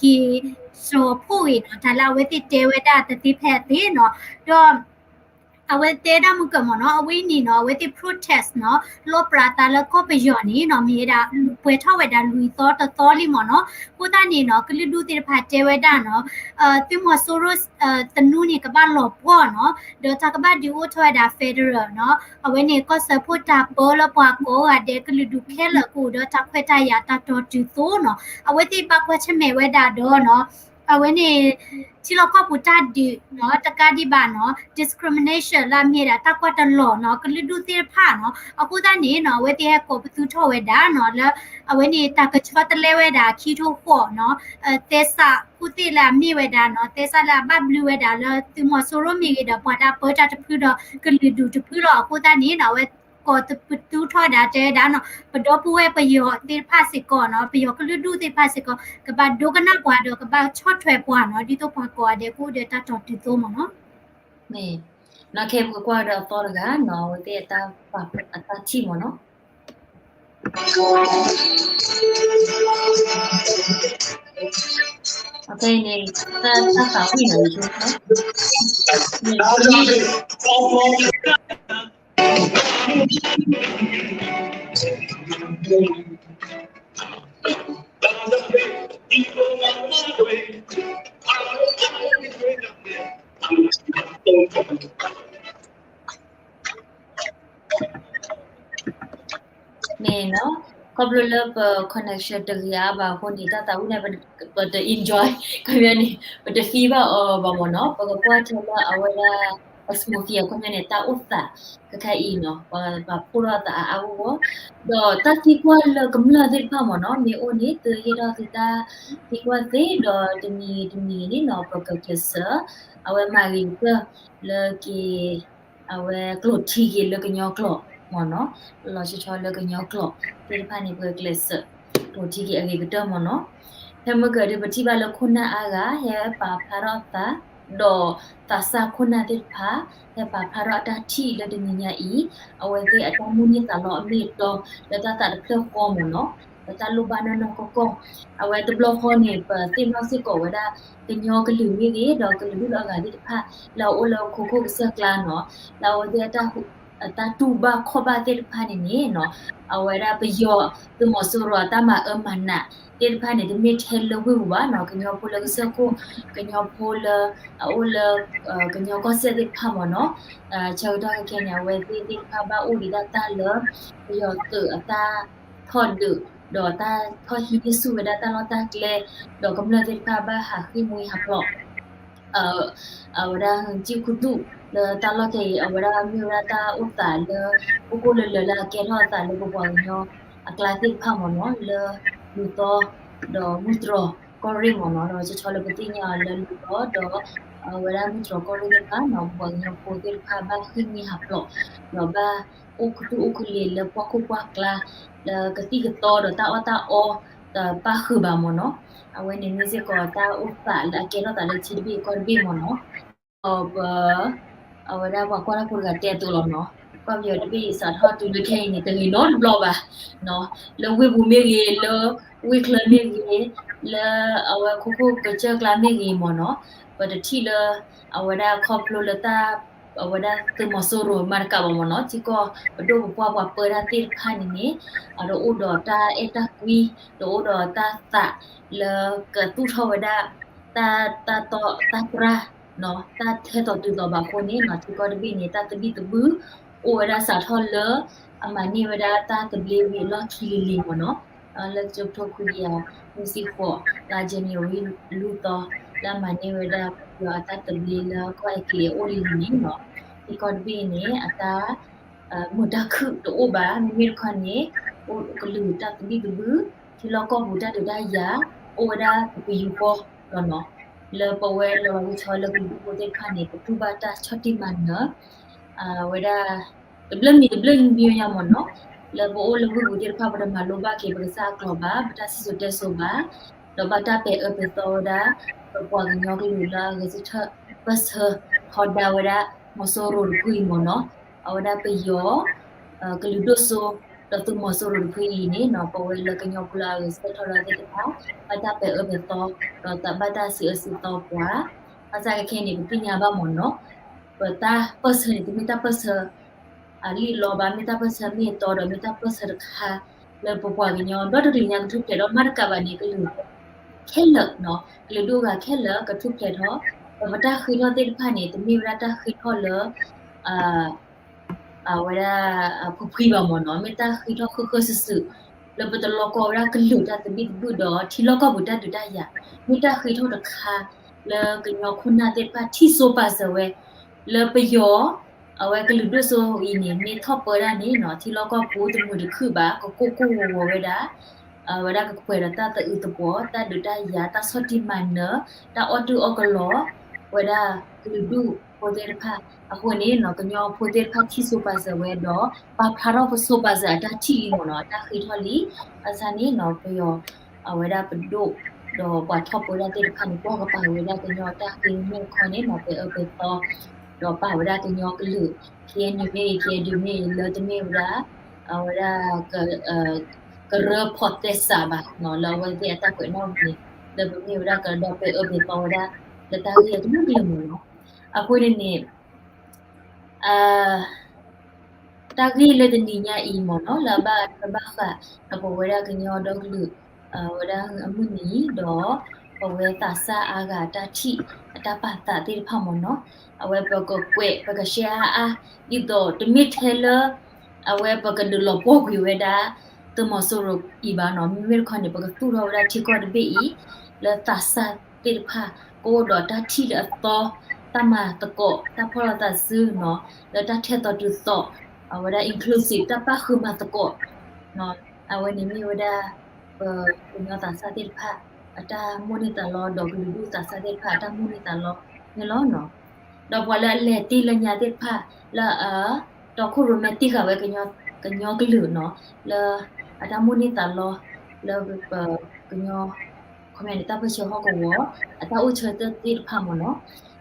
က့ၤစိာ်ဖှိၣ်ဂ့ၤနီၤ တၢ်လၢအဝဲသ့ၣ်တဲဝဲဒၣ်တသ့ဖဲအသ့နီၤ ဒီး အဝဲတဲဒၣ်မုၢ်ကၢၢ်မ့ၢ်နီၤ အဝဲအံၤန့ၣ်နီၤ အဝဲသ့ၣ် protest နီၤ လီၣ်ပြးသးလၢကီၢ်ပယီၤန့ၣ်နီၤ မ့ၢ်ဝဲဒၣ် ပှဲၤထီၣ်ဝဲဒၣ်လွံၢ်သီတသီလံမ့ၢ်နီၤ အဃိသတးန့ၣ်နီၤ ကလုာ်ဒူၣ်သ့ၣ်တဖၣ်တဲဝဲဒၣ်နီၤ သုးမီၤစိရိၤ သနူန့ၣ်ကဘၣ်လီၤပှီၢ်နီၤ ဒီးတၢ်ကဘၣ်ဒုးအိၣ်ထီၣ်ဝဲဒၣ် federal နီၤ အဝဲန့ၣ်ကီၢ်စၢဖှိၣ်တၢ်ပၢလၢပှၤကိးဂၤဒဲးကလုာ်ဒူၣ်ခဲလၢာ်ကအိၣ်ဒီးတၢ်ခွဲးတၢ်ယာ်တၢ်တီၤတုၤသိးနီၤ အဝဲသ့ၣ်ဘၣ်ကွၢ်ဆၢၣ်မဲာ်ဝဲဒၣ်ဒီးနီၤ အဝဲန့ၣ် ထံလီၢ်ကီၢ်ပူၤတၢ်ဒုးနီၤ တကးဒံးဘၣ်နီၤ discrimination လၢအမ့ၢ်ဒၣ်တၢ်ကွၢ်တလီၤနီၤ ကလုာ်ဒူၣ်သ့ၣ်တဖၣ်နီၤ အဃိသတးန့ၣ်နီၤ အဝဲသ့ၣ်ဟဲကိးပသူထီၣ်ဝဲဒၣ်နီၤ လၢ အဝဲန့ၣ်တၢ်ကဆီတလဲဝဲဒၣ်ခံထိဃီနီၤ သဲစးခိၣ်သ့ၣ်လၢအမ့ၢ်ဝဲဒၣ်နီၤ သဲစးလၢအဘၣ်ဘျုးဝဲဒၣ်လၢသုးမီၤစိရိၤမ့ၢ်ဂ့ၤဒီးပှၤလၢအပၢတၢ်တဖုဒီးကလုာ်ဒူၣ်တဖုလီၤ အဃိသတးန့ၣ်နီၤ အဝဲကိးပသူထီၣ်ဝဲဒၣ်တဲဝဲဒၣ်နီၤ ပဒီပုၢ်ဝဲၢ်ပယီၤသ့ၣ်တဖၣ်စ့ၢ်ကီးနီၤ ပယီၤကလုာ်ဒူၣ်သ့ၣ်တဖၣ်စ့ၢ်ကီး ကဘၣ်ဒိကနၣ်ပှၤဒီးကဘၣ်ဆီၣ်ထွဲပှၤနီၤ ဒ်သိးပှၤကိးဂၤဒဲးကအိၣ်ဒီးတၢ်တီၤတုၤသိးမ့ၢ်နီၤ မ့ၢ် နီၢ်ခဲပကကွၢ်ဒီးအသီတဂၤနီၤ အဝဲသ့ၣ်အတၢ်ပာ်အတၢ်ထံၣ်မ့ၢ်နီၤ အခဲအံၤန့ၣ် တၢ်သးဝံၣ်နီၤ န့ၣ်နီၤ ခီဖျိလၢပ connection တဂ့ၤအါဘၣ်အဃိန့ၣ် တၢ်သးဝံၣ်န့ၣ် ပတ enjoy ခီပညီန့ၣ် ပတ feel ဘၣ်အီၤဘၣ်မ့ၢ်နီၤ ပကကွၢ်ထဲလၢအဝဲဒၣ် အ smoothie အခီပညီန့ၣ် တၢ်အိၣ်သး ခဲခါအံၤနီၤ ပှၤပာ်ဖှိၣ်ထီၣ်သးအါအါဂီၢ်ဂီၢ် ဒီးတၢ်သံကွၢ်လၢကမျၢၢ်သ့ၣ်တဖၣ်မ့ၢ်နီၤ မ့ၢ်အိၣ်န့ၣ် သုဟ့ၣ်ထီၣ်သုတၢ်သံကွၢ်သ့ ဒီးတမံၤတမံၤန့ၣ်နီၤ ပကကျဲးစၢး အဝဲမၤဂ့ၤကတၢၢ်လၢက့ၤ အဝဲကျိာ်ထံက့ၤလၢကညီကျိာ်မ့ၢ်နီၤ လီၤဆီဆီလၢကညီကျိာ်သ့ၣ်တဖၣ်န့ၣ် ပကကျဲးစၢး ကျိာ်ထံက့ၤအဂ့ၤကတၢၢ်မ့ၢ်နီၤ ဖဲမုၢ်ကၢၤဒုး ပထံၣ်ဘၣ်လၢခိၣ်နၢ်အါဂၤ ဟဲပာ်ဖျါထီၣ်အသး ဒီးသးစၢ်ခိၣ်နၢ်သ့ၣ်တဖၣ် ဟဲပာ်ဖျါထီၣ်အတၢ်ထံၣ်လၢတနံၤညါအံၤ အဝဲသ့ၣ်အတၢ်မိၣ်န့ၢ်သးလီအမ့ၢ်အတီ လၢတၢ်သးတဖျၢၣ်ဃီမ့ၢ်နီၤ လၢတၢ်လိၣ်ဘၣ်နီၢ်နီၢ်ကီၢ်ကီၢ် အဝဲတဘျီဃီန့ၣ် ပသ့ၣ်နီၣ်စ့ၢ်ကီးဝဲဒၣ် ကညီကလုာ်မ့ၢ်ဂ့ၤ ဒီးကလုာ်ဒူၣ်လၢအဂၤသ့ၣ်တဖၣ် လၢအအိၣ်လၢခိခိၣ်ကစၢၢ်ကျါနီၤ လၢအဝဲသ့ၣ်အတၢ်တူၢ်ဘၣ်ခီၣ်ဘၣ်သ့ၣ်တဖၣ်န့ၣ်န့ၣ်နီၤ အဝဲဒၣ်ပယီၤသုးမီၤစိရိၤအတၢ်မၤအၢမၤနးသ့ၣ်တဖၣ်န့ၣ် တမ့ၢ်ထဲလၢဝ့ၢ်ပူၤဘၣ်နီၤ ကညီဖိလၢကစၢၢ်ခိၣ် ကညီဖိလၢ အအိၣ်လၢ ကညီကီၢ်စဲၣ်သ့ၣ်တဖၣ်မ့ၢ်နီၤ ဆၢကတီၢ်ခဲအံၤန့ၣ် အဝဲသ့ၣ်သ့ၣ်တဖၣ်ဘၣ်အိၣ်ဒံးဒၣ်တၢ်လၢ ပယီၤသုးအတၢ်ထီၣ်ဒုး ဒီးတၢ်ထီၣ်ဟံးန့ၢ်ဆူၣ်ဝဲဒၣ်တၢ်လီၢ်တၢ်ကျဲ ဒီးကမျၢၢ်သ့ၣ်တဖၣ်ဘၣ်ဟးဃ့ၢ်မှံဟးဖျိး အဝဲဒၣ် ကံၢ်ခူသူၣ် လၢတၢ်လီၢ်ခဲအံၤ အဝဲဒၣ်မ့ၢ်ဝဲဒၣ်တၢ်အိၣ်သးလၢ ကိၢ်ကိၢ်လၢၤလၢၤလၢအကဲထီၣ်အသးလၢပပှၤကညီအကျါသ့ၣ်တဖၣ်မ့ၢ်နီၤ, လၢလူၤသီ ဒီးမုၢ်တြီၤကီၢ်ရ့ၣ်မ့ၢ်နီၤ, ဒီးဆီဆီလၢပသ့ၣ်ညါအီၤလၢလူၤသီ ဒီး အဝဲဒၣ်မုၢ်တြီၤကီၢ်ရ့ၣ်သ့ၣ်တဖၣ်နီၤ, ပပှၤကညီဖိသ့ၣ်တဖၣ်ဘၣ်ဃ့ၢ်မှံဟးဖျိး ဒီးဘၣ်အိၣ်ခူသူၣ်အိၣ်ခူလံာ်လၢပှၢ်ခိၣ်ပှၢ်ကျါ လၢကသံၣ်ကသီဒီးတၢ်အီၣ်တၢ်အီ တပၣ်ဃုာ်ဘၣ်မ့ၢ်နီၤ. အဝဲန့ၣ်မ့ၢ်စ့ၢ်ကီးတၢ်အိၣ်သးလၢအကဲထီၣ်သးလၢထံတဘ့ၣ်ကီၢ်တဘ့ၣ်မ့ၢ်နီၤ. ဒီးပ အဝဲဒၣ်ပှၤကွၢ်တၢ်ဖိတဂၤတဲအသိးလီၤနီၤ, ကီၢ်ပယီၤတဘ့ၣ်အံၤ စးထီၣ်တုၤလၢခဲအံၤန့ၣ် တဂ့ၤနီတဘျီဘၣ်, လၢဝ့ၢ်ပူၤမ့ၢ်ဂ့ၤ, လၢဝ့ၢ်ချၢမ့ၢ်ဂ့ၤ, လၢအဝဲခိခိၣ်ကစၢၢ်ကျါမ့ၢ်ဂ့ၤမ့ၢ်နီၤ, ပတထံၣ်လၢ အဝဲဒၣ်ခီဖျိလၢတၢ် အဝဲဒၣ်သုးမီၤစိရိၤမၤတကးဘၣ်မ့ၢ်နီၤ, ထံကီၢ်ပဒိၣ်ပပှၢ်ပှၤပၢတၢ်သ့ၣ်တဖၣ်န့ၣ်န့ၣ် အတအိၣ်ဒီးတၢ်အဲၣ်တၢ်ကွံ, တအိၣ်ဒီးတၢ်သးလၢကသူၣ်ထီၣ်ဝဲဒၣ် တၢ် တၢ်တီတၢ်တြၢ် တၢ်ထဲသိးတုၤသိးဘၣ်အဃိန့ၣ်နီၤ, ထံကီၢ်တဘ့ၣ်န့ၣ် တၢ်သဘံၣ်သဘုၣ် အိၣ်ဝဲဒၣ်စးထီၣ်လၢ အမၤန့ၢ်ဝဲဒၣ်တၢ်သဘျ့ဝံၤအလီၢ်ခံလံၤလံၤမ့ၢ်နီၤ, လၢကထိခွံကယၤ မုၢ်ဆံဃိး လါယနူၤအါရံၤလွံၢ်သီ လၢအမၤန့ၢ်ဝဲဒၣ်ပယီၤအတၢ်သဘျ့လၢကီၢ်အဲကလံးအအိၣ်လံၤလံၤန့ၣ်နီၤ, ထံကီၢ်တဘ့ၣ်န့ၣ် အတၢ် မုာ်တၢ်ခုၣ်တအိၣ်ဘၣ်, မ့မ့ၢ်တခီန့ၣ် အိၣ်ကလုာ်တၢ်သဘံၣ်သဘုၣ်, ထံလီၢ်ကီၢ်ပူၤတၢ်ဒုးတၢ်ယၤ အိၣ်ဝဲဒၣ်ပပယူၤဃီလီၤနီၤ, လၢပဝဲလီၤလီၤဆီဆီလၢကလုာ်ဒူၣ်ဖိသ့ၣ်တဖၣ်န့ၣ် ပတူၢ်ဘၣ်တၢ်ဆီၣ်တံၢ်မၤနၢၤ ဝဲဒၣ် တဘျၢမံၤတဘျၢမံၤမံၤညါမ့ၢ်နီၤ, လၢပအိၣ်လၢဝ့ၢ်ပူၤသ့ၣ်တဖၣ် ပတမၤလိဘၣ်က့ၤပကစၢ်အကျိာ်ဘၣ်, ပတၢ်စံၣ်စိၤတဲစိၤဘၣ်, ဒီးဘၣ်တၢ်ပဲာ်အၢပဲာ်သီဝဲဒၣ် ပပှၤကညီကလုာ်လၢအဂဲၤဆၢထၢၣ်ပၢၢ်ဆၢထီဒါဝဲဒၣ် မီၤစိရိၤတဖုအံၤမ့ၢ်နီၤ, အဝဲဒၣ်ပယီၤ ကလုာ်ဒိၣ်စိ ဒီးသုးမီၤစိရိၤတဖုအံၤန့ၣ်နီၤ, ပဝဲလၢကညီဖိလၢအဂဲၤဆၢထၢၣ်ထီဒါသ့ၣ်တဖၣ် ဘၣ်တၢ်ပဲာ်အၢပဲာ်သီ ဒီးဘၣ်တၢ်စံးအၢစံးသီပှၤ, ဘၣ်ဆၣ်ခဲခဲအံၤန့ၣ် ပသ့ၣ်ညါဘၣ်မ့ၢ်နီၤ, ပတၢ်ပၢၢ်ဆၢန့ၣ် တမ့ၢ်တၢ်ပၢၢ်ဆၢ အလံၣ်အလီဘၣ်, မ့ၢ်တၢ်ပၢၢ်ဆၢမ့ၢ်အတီဒီး မ့ၢ်တၢ်ပၢၢ်ဆၢတခါ လၢပပှၤကညီဒီတကလုာ်ညါကထူၣ်ဖျဲးဒီးမၤတကးဘၣ်န့ၣ် ကလုာ်ခဲလၢာ်နီၤ, ကလုာ်ဒူၣ်အဂၤခဲလၢာ်ကထူၣ်ဖျဲးထီၣ်, ဒီးပတၢ်ဃ့ထီၣ်သ့ၣ်တဖၣ်န့ၣ် တမ့ၢ်ဝဲဒၣ်တၢ်ဃ့ထီၣ်လၢ အဝဲဒၣ် ဖှံဖှံဘၣ်မ့ၢ်နီၤ, မ့ၢ်တၢ်ဃ့ထီၣ်ဃုာ်ဃုာ်စုာ်စုာ် လၢပတလီၤကီဝဲဒၣ်ကလုာ်တၢ်သဘံၣ်သဘုၣ်ဒီး ထံလီၢ်ကီၢ်ပူၤတၢ်ဒုးတၢ်ယၤ, မ့ၢ်တၢ်ဃ့ထီၣ်တခါ လၢကညီခိၣ်နၢ်သ့ၣ်တဖၣ်ထံၣ်စိပာ်စၢၤဝဲ လၢပယီၤ အဝဲကလုာ်ဒိၣ်စိအံၤန့ၣ် မ့ၢ်ထီၣ်ပၢဒၣ်န့ၣ်နီၤ, ထံလီၢ်ကီၢ်ပူၤတမုာ်တခုၣ်ဘၣ်, ကကိၢ်ကိၢ်ဂီၤဂီၤဝဲဒၣ် အဝဲဒၣ်ကပှဲၤဒီးတၢ်သအုးသပှီၤ, တၢ်ဒုးတၢ်ယၤ, တၢ်ဆီၣ်တံၢ်မၤနၢၤ, တၢ်အီၣ်တုၢ်အီၣ်ကလီ ဝဲဒၣ်ကလုာ်ဒူၣ်ဖိသ့ၣ်တဖၣ်အဃိန့ၣ်နီၤ, ကညီဖိသ့ၣ်တဖၣ်ထံၣ်စိပာ်စၢၤဝဲဒီး ပာ်ဖျါထီၣ်ပစိပာ်စၢၤအတၢ်ထံၣ်လံမ့ၢ်နီၤ, အတၢ်ဃ့ထီၣ်လံ, ဘၣ်ဆၣ်န့ၣ်နီၤ ပယီၤ အဝဲဒၣ်ပဒိၣ် ဒီးပှၤထီၣ်ပၢဒၣ်သ့ၣ်တဖၣ်န့ၣ် ကွၢ်ကပၤဝဲဒၣ်ကညီတၢ်ဃ့မ့ၢ်တခီန့ၣ်နီၤ ပဲာ်အၢပဲာ်သီ ဒီးပာ်ဝဲဒၣ်ကညီကလုာ် ခ့ၣ်အဲၣ်ယူၣ်မ့ၢ်ဂ့ၤ ခ့ၣ်အဲၣ်ယူၣ်မ့ၢ်ဂ့ၤ လၢတမ့ၢ်ဝဲဒၣ် အဝဲဒၣ် ကရၢဖီၣ်သဲစးဘၣ်နီၤ, လၢအဝဲသ့ၣ်အတၢ်ကွဲးနီၣ်န့ၣ် လၢပမ့ၢ်ဝဲဒၣ်ကဒီးပဲာ်အၢပဲာ်သီဝဲဒၣ် လၢတၢ်ဂ့ၢ်အကလုာ်ကလုာ်မ့ၢ်နီၤ, အဃိန့ၣ်န့ၣ် တၢ်ဂ့ၢ်လၢတနံၤညါအံၤမ့ၢ်နီၤ လၢအဘၣ်ထွဲဘၣ်ဃး ဒီးပဝဲဒၣ်ကညီဒီကလုာ် ဝဲဒၣ်အမုၢ်နံၤ ဒီးပဝဲသးစၢ်အါဂၤအတၢ်ထံၣ်အတၢ်ပာ်သးသ့ၣ်တဖၣ်မ့ၢ်နီၤ, အဝဲပကကွဲး ပကရှဲအါအါ ဒ်သိးတမ့ၢ်ထဲလၢ အဝဲပကဒုးလီၤပှီၢ်ကွံာ်ဝဲဒၣ် သုးမီၤစိရိၤအံၤဘၣ်နီၤ, မ့မ့ၢ်တခီန့ၣ် ပကသူၣ်ထီၣ်ဝဲဒၣ်ထံကီၢ်တဘ့ၣ်အံၤ လၢသးစၢ်သ့ၣ်တဖၣ် ကအိၣ်ဒီးတၢ်ထံၣ်လၢအသီ တၢ်မၤသကိး တၢ်ဖီၣ်လိာ်သးစုနီၤ, လၢတၢ်ထဲသိးတုၤသိး အဝဲဒၣ် inclusive တၢ်ပၣ်ဃုာ်မၤသကိး အဝဲန့ၣ်မ့ၢ်ဝဲဒၣ် ပကညီသးစၢ်သ့ၣ်တဖၣ် အတၢ်မိၣ်န့ၢ်သးလီ ဒီးကလုာ်ဒူၣ်သးစၢ်သ့ၣ်တဖၣ် အတၢ်မိၣ်န့ၢ်သးလီန့ၣ်လီၤ. ဒီးပှၤလၢအလဲၤတ့ၢ်လၢညါသ့ၣ်တဖၣ် လၢအတီခိၣ်ရိၣ်မဲတ့ၢ်ဃာ်ဝဲ ကညီကလုာ်နီၤ, လၢအတၢ်မိၣ်န့ၢ်သးလီ လၢပကညီ ခီပညီန့ၣ် တၢ်ပၢၢ်ဆၢဟီၣ်ကဝီၤ အတၢ်အိၣ်ဆၢထၢၣ်သ့ၣ်တဖၣ်မ့ၢ်နီၤ,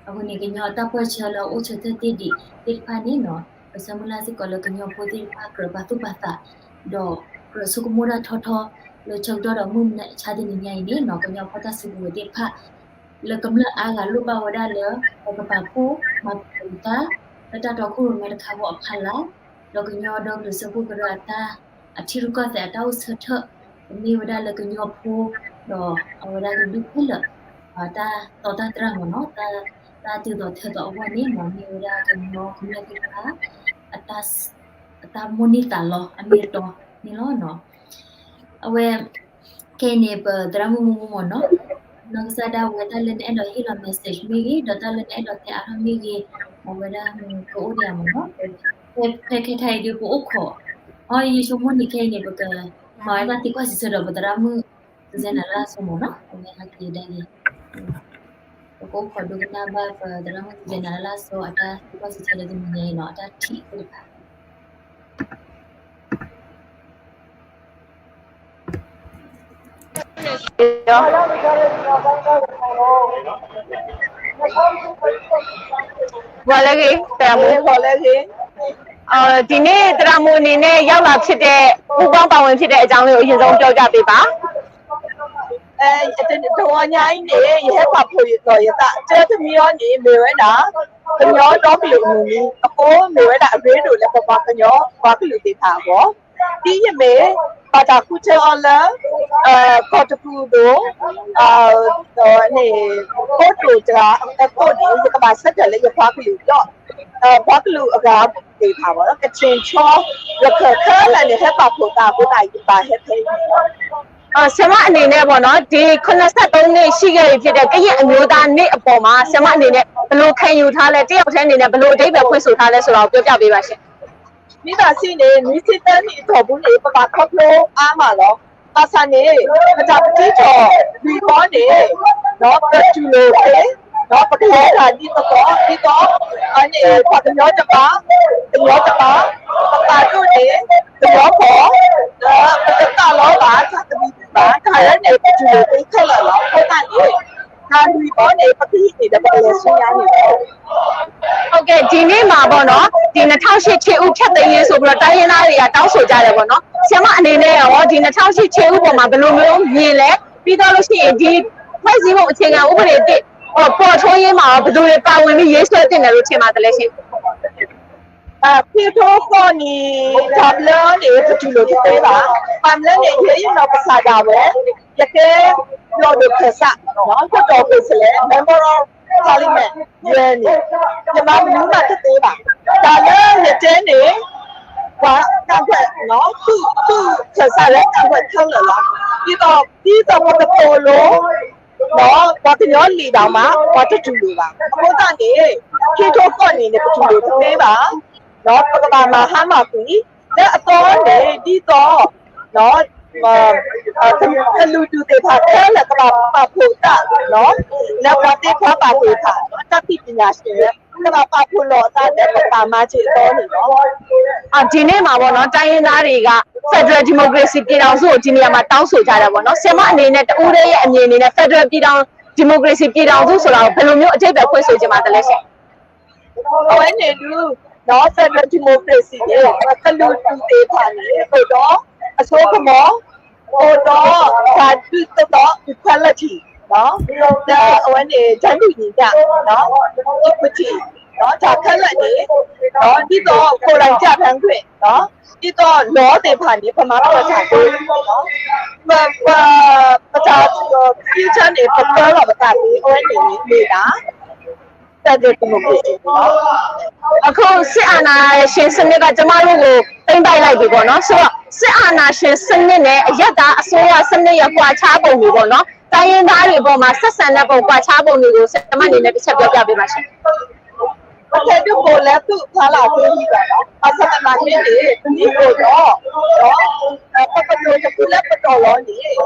အဃိန့ၣ် ကညီအတၢ်ပၢၢ်ဆၢလၢအအိၣ်ဆၢထၢၣ်သ့ၣ်ဒံးသ့ၣ်တဖၣ်န့ၣ်နီၤ, ပဆၢမုၢ်လၢ်စ့ၢ်ကီးလၢကညီဖိသ့ၣ်တဖၣ် ကြၢးပာ်သူၣ်ပာ်သး ဒီးကြၢးဆိကမိၣ်တၢ်ထီထီ လၢဆၢကတီၢ်ဒီးမုၢ်မဆါတနံၤညါအံၤန့ၣ်နီၤ, ကညီဖီၣ်တၢ်စုကဝဲၤသ့ၣ်တဖၣ် လၢကမျၢၢ်အါဂၤလိၣ်ဘၣ်ဝဲဒၣ်လၢ ပကပာ်ဖှိၣ်မၤသကိးတၢ် လၢတၢ်တီခိၣ်ရိၣ်မဲတခါဘၣ်အဖီလာ်, ဒီးကညီဒီကလုာ်စၢဖှိၣ်ကရၢအတၢ် အထံရူၢ်ကီၢ်သဲးအတၢ်အိၣ်ဆၢထၢၣ် ကမ့ၢ်ဝဲဒၣ်လၢကညီဖိ ဒီးအဝဲဒၣ်ကဒုးခဲလၢာ် တၢ်တီတၢ်တြၢ်မ့ၢ်နီၤ, တၢ်တုၤသိးထဲသိးအဂီၢ်န့ၣ်နီၤ, မ့ၢ်ဝဲဒၣ်ကညီကမျၢၢ်သ့ၣ်တဖၣ် အတၢ်မိၣ်န့ၢ်သးလီအမ့ၢ်အတီန့ၣ်လီၤ. အဝဲ ခဲအံၤန့ၣ် ပသရၣ်မုၣ်မုၢ်မုၢ်မ့ၢ်နီၤ, နီၢ်ကစၢ်ဒၣ်ဝဲတၢ်လၢနအဲၣ်ဒိးဟ့ၣ်လီၤ message မ့ၢ်ဂ့ၤ, ဒီးတၢ်လၢနအဲၣ်ဒိးတဲအါထီၣ်မ့ၢ်ဂ့ၤ, အဝဲဒၣ်ကအိၣ်ဒံးမ့ၢ်နီၤ, ဖဲခဲခါအံၤဒုးပအိၣ်ခိး, အီ ယဆိကမိၣ်န့ၣ်ခဲအံၤန့ၣ် ပကမၤဝဲဒၣ်သံကွၢ်စံးဆၢဒီး ပသရၣ်မုၣ် စူစဲနၤလၢအစိမိၢ်နီၤ, အဝဲဟဲက့ၤဒၣ်လံ, ပကအိၣ်ခိးဒိကနၣ်ဘၣ်ပသရၣ်မုၣ်စူစဲနၤလၢအစိ အတၢ်သံကွၢ်စံးဆၢလၢတနံၤညါအံၤနီၤ, အတၢ်ထံၣ်သ့ၣ်တဖၣ် ဂီၤလၢအဂ့ၤ, သရၣ်မုၣ်, ဂီၤလၢအဂ့ၤ, ဒီနေ့သရၣ်မုၣ်အနေနဲ့ရောက်လာဖြစ်တဲ့ ပူးပေါင်းပါဝင်ဖြစ်တဲ့အကြောင်းလေးကိုအရင်ဆုံးပြောပြပေးပါ. တဂီၤညါအံၤန့ၣ် ယဟဲပာ်ဖှိၣ်ဒီးယသး တၢ်တမံၤအံၤန့ၣ် မ့ၢ်ဝဲဒၣ် ကညီဒီကလုာ်အမုၢ်နံၤ အဃိမ့ၢ်ဝဲဒၣ်အရ့ဒိၣ်လၢပပှၤကညီပှၤကလုာ်သ့ၣ်တဖၣ်အဂီၢ်, ဒ်ယမ့ၢ် ဘၣ်တၢ်ဃုထၢအီၤလၢ ကီၢ်တကူၣ်ဒိၣ် န့ၣ် ခိတိၣ်တဂၤအသိးန့ၣ် ယကဘၣ်ဆၢထၢၣ်လၢယပှၤကလုာ်ဒီး ပှၤကလုာ်အဂၤသ့ၣ်တဖၣ် ကချင်ချီ ရခိုင်ခဲလၢာ်န့ၣ် ဟဲပာ်ဖှိၣ်သးအဃိသတး ယဘၣ်ဟဲဖဲအံၤန့ၣ်လီၤ. ဆရာမအနေနဲ့ပေါ့နော်, ဒီ ခုနစ်ဆယ့်သုံးနှစ်ရှိခဲ့ပြီဖြစ်တဲ့ ကရင်အမျိုးသားနေ့အပေါ်မှာ ဆရာမအနေနဲ့ဘယ်လိုခံယူထားလဲ, တစ်ယောက်တည်းအနေနဲ့ဘယ်လိုအဓိပ္ပာယ်ဖွင့်ဆိုထားလဲဆိုတာကိုပြောပြပေးပါရှင်. မ့ၢ်ဘၣ်စံးန့ၣ် နွံဆံသၢနံၣ်အတီၢ်ပူၤန့ၣ် ပဘၣ်ခီဖျိအါမးလီၤ. ဘၣ်ဆၣ်န့ၣ် ပတၢ်ပတံထီၣ်လွံၢ်ဘီန့ၣ် ပတူၢ်လိာ်က့ၤ ပကလဲၤတၢ်ဒ်သိး ဒ်သိး ပှၤကညီတဘၣ် ကညီတဘၣ် ပပာ်ဒိၣ်န့ၣ် ကညီကီၢ် ပတသးလီဘၣ် တၢ်သဘံၣ်ဘၣ် တၢ်အံၤန့ၣ် ပတူၢ်လိာ်က့ၤခဲလၢာ်လီၤ. အဃိသတးန့ၣ် တၢ်လွံၢ်ဘီန့ၣ် ပကဟံးန့ၢ်ဒီးပကလဲၤဆူညါန့ၣ်လီၤ. ဟုတ်ကဲ့, ဒီနေ့မှာပေါ့နော်, ဒီနှစ်ထောင့်ရှစ် ခြေအုပ်ဖျက်သိမ်းရေးဆိုပြီးတော့ တိုင်းရင်းသားတွေက တောင်းဆိုကြတယ်ပေါ့နော်. ဆရာမအနေနဲ့ရော ဒီနှစ်ထောင့်ရှစ် ခြေအုပ်ပေါ်မှာ ဘယ်လိုမျိုးမြင်လဲ? ပြီးတော့လို့ရှိရင် ဒီဖွဲ့စည်းပုံအခြေခံဥပဒေသစ် ပေါ်ထွန်းရေးမှာရော ဘယ်သူတွေပါဝင်ပြီး ရေးဆွဲသင့်တယ်လို့ ထင်ပါသလဲရှင်? ခံကထိဃိးနံၣ် တၢ်ဘျၢန့ၣ် ပတူၢ်လိာ်တသ့ဘၣ်. ဘၣ်မနုၤလဲၣ်န့ၣ် ယဟဲယနီၢ်ကစၢ်ဒၣ်ဝဲ ယကဲဘျီၣ်ဒိၣ်ခၢၣ်စး လွှတ်တော်ကိုယ်စားလှယ် Member of Parliament ယဲန့ၣ် ယမၤမနုၤမးတသ့ဘၣ်. တၢ်လၢယတဲန့ၣ် ပှၤကန့်ကွက် သူၣ်ခၢၣ်စးလၢ ကန့်ကွက် ခဲလၢာ်လီၤ. ဒ်သိး ဒ်သိးပကသိၣ်လိ ဒီးပှၤကညီလံာ်ဒၣ်မး ပှၤတတူၢ်လိာ်ဘၣ်. အဃိသတးန့ၣ် ခံကထိဃိးနံၣ်န့ၣ် ပတူၢ်လိာ်တသ့ဘၣ်. ဒီးပကဘၣ်မၤဟါမၢ်ကွံာ် လၢအသီန့ၣ် ဒ်သိး ကလုာ်ဒူၣ်သ့ၣ်တဖၣ်ခဲလၢာ် ကဘၣ်ပာ်ဖှိၣ်သး လၢပှၤသ့ပှၤဘၣ်သ့ၣ်တဖၣ် တၢ်သ့ၣ်ပညါစ့ၢ် ကဘၣ်ပာ်ဖှိၣ်လိာ်အသးလၢပကဘၣ်မၤစ့ၢ်အသီန့ၣ်လီၤ. ဒီနေ့မှာပေါ့နော်, တိုင်းရင်းသားတွေက Federal Democracy ပြည်ထောင်စုကို ဒီနေရာမှာ တောင်းဆိုကြတာပေါ့နော်. ဆရာမအနေနဲ့ တဦးတည်းရဲ့အမြင်အနေနဲ့ Federal ပြည်ထောင် Democracy ပြည်ထောင်စုဆိုတာကို ဘယ်လိုမျိုးအဓိပ္ပာယ်ဖွင့်ဆိုချင်ပါသလဲရှင်? အဝဲန့ၣ်ဒုး Federal Democracy န့ၣ် ကလုာ်ဒူၣ်သ့ၣ်တဖၣ်န့ၣ် အိၣ်ဒီးအစိကမီၤ အိၣ်ဒီးတၢ်ဒုးသ့ၣ်နီၣ် equality ဒီးအဝဲန့ၣ် တန်းတူညီမျှ equity တၢ်ခဲလၢာ်န့ၣ် ဒ်သိး ကိုယ်တိုင်ပြဌာန်းခွင့် ဒ်သိး law သ့ၣ်တဖၣ်န့ၣ် ပမၤထီၣ်တၢ်သ့ ပတၢ် future န့ၣ် ပပၢလီၤပသးသ့ အဝဲန့ၣ်မ့ၢ်ဒၣ် Federal Democracy လီၤ. အခုစစ်အာဏာရှင်စနစ်ကကျမတို့ကိုသိမ်းပိုက်လိုက်ပြီပေါ့နော်. ဆိုတော့စစ်အာဏာရှင်စနစ်နဲ့အရပ်သားအစိုးရစနစ်ရဲ့ကွာခြားပုံတွေပေါ့နော်. တိုင်းရင်းသားတွေအပေါ်မှာဆက်ဆံတဲ့ပုံကွာခြားပုံတွေကိုဆရာမအနေနဲ့တစ်ချက်ပြောပြပေးပါရှင်. ပကဲဒိၣ်ပိာ်လၢသူၣ်ဖျါလၢအသ့လံဘၣ်လီၤ. ဘၣ်ဆၣ်သနာ်က့န့ၣ် ပမ့ၢ်အိၣ်ဒီး ပကတိၤတဖုလၢပတီၢ်လီၤန့ၣ်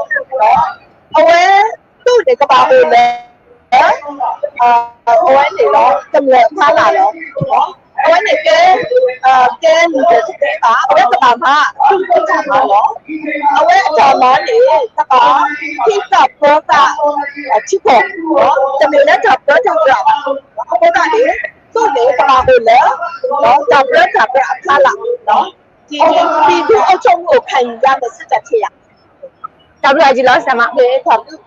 အဝဲ သူၣ်န့ၣ်ကဘၣ်အိၣ်လၢ အဝဲန့ၣ်လီၤ ကမျၢၢ်အဖီလာ်လီၤ. အဝဲန့ၣ်ကဲ ကဲနံၤဒီးတသ့ဘၣ် အဝဲကဘၣ်မၤ သူၣ်ကဘၣ်မၤလီၤ. အဝဲအတၢ်မၤန့ၣ် ကဘၣ်ဟံးတၢ်ပၢတၢ်ထံကီၢ် တမ့ၢ်လၢတၢ်ပၢတၢ်ပြးဘၣ်. အဃိသတးန့ၣ် သူၣ်န့ၣ်ကဘၣ်အိၣ်လၢ တၢ်ပၢတၢ်ပြးအဖီလာ် ပြည်သူ့အုပ်ချုပ်မှုကို ခံယူရမယ် စစ်တပ်ဖြစ်ရမယ်. တၢ်ဘျုးအါကံလီၤ ဆရာမ တၢ်ဘျုး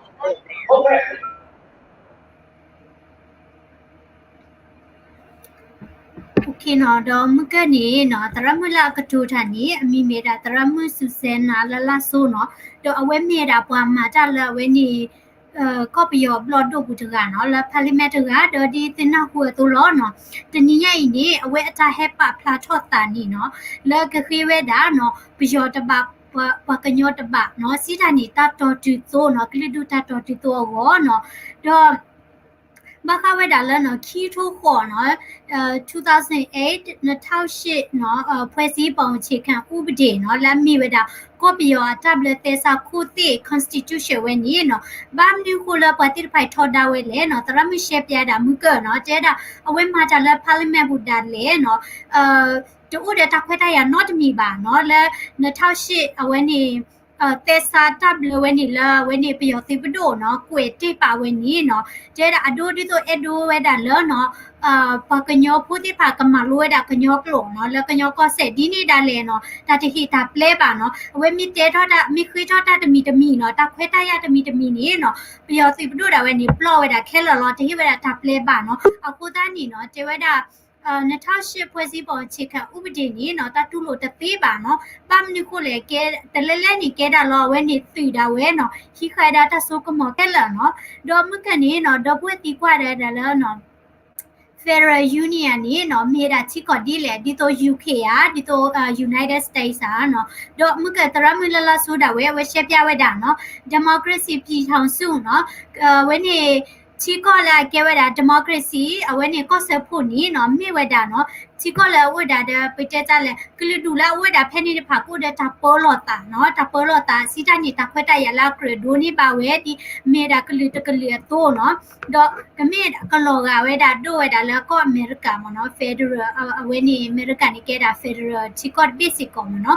Okay နီၤ, ဒီးမုၢ်ကၢၢ်န့ၣ်နီၤ သရၣ်မုၣ်လၢအကတိၤတၢ်န့ၣ် အမံၤမ့ၢ်ဒၣ်သရၣ်မုၣ်စူစဲနၤလၢလၢစိနီၤ, ဒီးအဝဲမ့ၢ်ဒၣ်ပှၤမၤတၢ်လၢအဝဲန့ၣ် ကီၢ်ပယီၤဘျီၣ်ဒိၣ်ပူၤတဂၤနီၤ, လၢ parliament တဂၤ ဒီးဒ်သ့ၣ်နၢ်ဟူအသိးလီၤနီၤ, တနံၤညါအံၤန့ၣ် အဝဲအတၢ်ဟဲပာ်ဖျါထီၣ်သးန့ၣ်နီၤ, လၢကဃ့ဝဲဒၣ်နီၤ ပယီၤတဘၣ် ပှၤကညီတဘၣ်နီၤ, စံးတၢ်န့ၣ် တၢ်တီၢ်တုၤသိနီၤ, ကလုာ်ဒူၣ်တၢ်တီၢ်တုၤသိအဂီၢ်နီၤ, ဒီး ဘၣ်ဃးဝဲဒၣ်လၢနီၤ ခံထိဃီၤနီၤ အဲ two thousand eight နထၢၣ်ရှ့ၣ်နီၤ အဲ ဖွဲ့စည်းပုံအခြေခံဥပဒေနီၤ လၢအမ့ၢ်ဝဲဒၣ် ကီၢ်ပယီၤအတၢ်ဘျၢသဲစးခိၣ်သ့ၣ် constitution ဝဲန့ၣ်နီၤ ဘၣ်မနုၤဃိလၢပှၤသ့ၣ်တဖၣ်ထီဒါဝဲလဲၣ်နီၤ သရၣ်မုၣ်ရှဲပၠးဒၣ်မုၢ်ကၢၢ်နီၤ တဲဒၣ် အဝဲမၤတၢ်လၢ parliament ပူၤဒၣ်လဲာ်နီၤ အဲ တအိၣ်ဒီးတၢ်ခွဲးတၢ်ယာ်နီတမံၤဘၣ်နီၤ လၢနထၢၣ်ရှ့ၣ်အဝဲန့ၣ် အဲ သဲစးတၢ်ဘျၢဝဲန့ၣ်လၢအဝဲန့ၣ် ပယီၤသုးပဒိၣ်နီၤ ကွဲးတ့ၢ်ပာ်ဝဲန့ၣ်နီၤ တဲဒၣ်အဒိဒ်သိးအဲၣ်ဒိးဝဲဒၣ်လၢနီၤ အဲ ပှၤကညီဖိသ့ၣ်တဖၣ်ကမၤလိဝဲဒၣ်ကညီကျိာ်နီၤ လၢကညီကီၢ်စဲၣ်ဒ်န့ၣ်ဒၣ်လဲာ်နီၤ တၢ်တဟ့ၣ်တၢ်ပျဲဘၣ်နီၤ အဝဲမ့ၢ်တဲထီၣ်တၢ် မ့ၢ်ဃ့ထီၣ်တၢ်တမံၤတမံၤနီၤ တၢ်ခွဲးတၢ်ယာ်တမံၤတမံၤန့ၣ်နီၤ ပယီၤသုးပဒိၣ်ဒၣ်ဝဲန့ၣ် ပျီဝဲဒၣ်ခဲလၢာ်လီၤ တဟ့ၣ်ဝဲဒၣ်တၢ်ပျဲဘၣ်နီၤ အဃိသတးန့ၣ်နီၤ တဲဝဲဒၣ် အဲ နထၢၣ်ရှ့ၣ် ဖွဲ့စည်းပုံအခြေခံဥပဒေန့ၣ်နီၤ တၢ်တူၢ်လိာ်တသ့ဘၣ်နီၤ ဘၣ်မနုၤဃိလဲၣ် ကဲ တလဲလဲၣ်န့ၣ် ကဲဒၣ်လီၤ အဝဲန့ၣ်သုးဒၣ်ဝဲနီၤ ဟံးဃာ်ဒၣ်တၢ်စိကမီၤခဲလၢာ်နီၤ ဒီးမုၢ်ကၢၢ်န့ၣ်နီၤ ဒီပုၢ်ဝဲၢ်သံကွၢ်ဒၣ်ဝဲဒၣ်လၢနီၤ Federal Union န့ၣ်နီၤ မ့ၢ်ဒၣ်ထံကီၢ်ဒ်လဲၣ် ဒ်သိး UK ဧါ ဒ်သိး အဲ United States ဧါနီၤ ဒီးမုၢ်ကၢၢ်သရၣ်မုၣ်လၢလါစိၤဒၣ်ဝဲ အဝဲရှဲပၠးဝဲဒၣ်နီၤ democracy ပြည်ထောင်စုနီၤ အဝဲန့ၣ် ထံကီၢ်လၢအကဲဝဲဒၣ် democracy အဝဲန့ၣ်ကီၢ်စၢဖှိၣ်န့ၣ်နီၤ မ့ၢ်ဝဲဒၣ်နီၤ ထံကီၢ်လၢအအိၣ်ဝဲဒၣ်ဒီး ပတဲတၢ်လဲၣ် ကလုာ်ဒူၣ်လၢအအိၣ်ဝဲဒၣ်ဖဲန့ၣ်တဖၣ် ကအိၣ်ဒီးတၢ်ပၢလီၤသးနီၤ တၢ်ပၢလီၤသး စံးတၢ်န့ၣ် တၢ်ခွဲးတၢ်ယာ်လၢအကြၢးဒိးန့ၢ်ဘၣ်ဝဲဒ် မ့ၢ်ဒၣ်ကလုာ်တကလုာ်အသိးနီၤ ဒီးကမ့ၢ်ကလီၤဂာ်ဝဲဒၣ်ဒိၣ်ဝဲဒၣ်လၢကီၢ်အမဲရကၤမ့ၢ်နီၤ federal အဝဲန့ၣ် အမဲရကၤန့ၣ်ကဲဒၣ် federal ထံကီၢ်တဘ့ၣ်စ့ၢ်ကီးမ့ၢ်နီၤ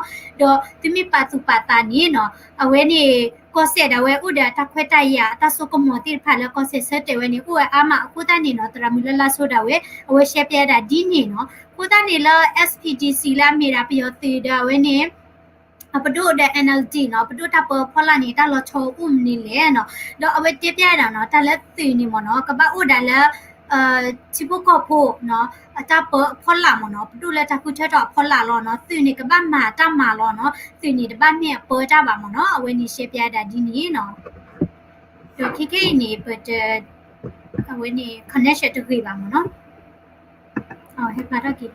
ဒီးသုမ့ၢ်ပာ်သူၣ်ပာ်သးန့ၣ်နီၤ အဝဲန့ၣ် ကီၢ်စဲၣ်ဒၣ်ဝဲအိၣ်ဒီးအတၢ်ခွဲးတၢ်ယာ် အတၢ်စိကမီၤသ့ၣ်တဖၣ်လၢကီၢ်စဲၣ်ဆၢတဲာ်ဝဲန့ၣ် အိၣ်ဝဲအါမးအဃိသတးန့ၣ်နီၤ သရၣ်မုၣ်လၢလါစိၤဒၣ်ဝဲ အဝဲရှဲပၠးဒၣ်ဒ်န့ၣ်နီၤ အဃိသတးန့ၣ်လၢ SPDC လၢအမ့ၢ်ဒၣ်ပယီၤသုးဒီးအဝဲန့ၣ် အပဒိၣ်ဒီး NLD နီၤ ပဒိၣ်တၢ်ပၢဖီလာ်န့ၣ် တၢ်လီၤဆီအိၣ်မနုၤလဲၣ်နီၤ ဒီးအဝဲတဲပၠးဒၣ်နီၤ တၢ်လၢသုးန့ၣ်မ့ၢ်နီၤ ကဘၣ်အိၣ်ဒၣ်လၢ ထံဖိကီၢ်ဖိနီၤ အတၢ်ပၢအဖီလာ်မ့ၢ်နီၤ ပဒိၣ်လၢတၢ်ဃုထၢထီၣ်အဖီလာ်လီၤနီၤ သုးန့ၣ်ကဘၣ်မၤတၢ်မၤလီၤနီၤ သုးန့ၣ်တဘၣ်မ့ၢ်အပၢတၢ်ဘၣ်မ့ၢ်နီၤ အဝဲန့ၣ်ရှဲပၠးဒၣ်ဒ်န့ၣ်နီၤ ဒီးခဲခဲအံၤန့ၣ် ပတ အဝဲန့ၣ် connection တဂ့ၤဘၣ်မ့ၢ်နီၤ ဟဲဖျါထီၣ်က့ၤ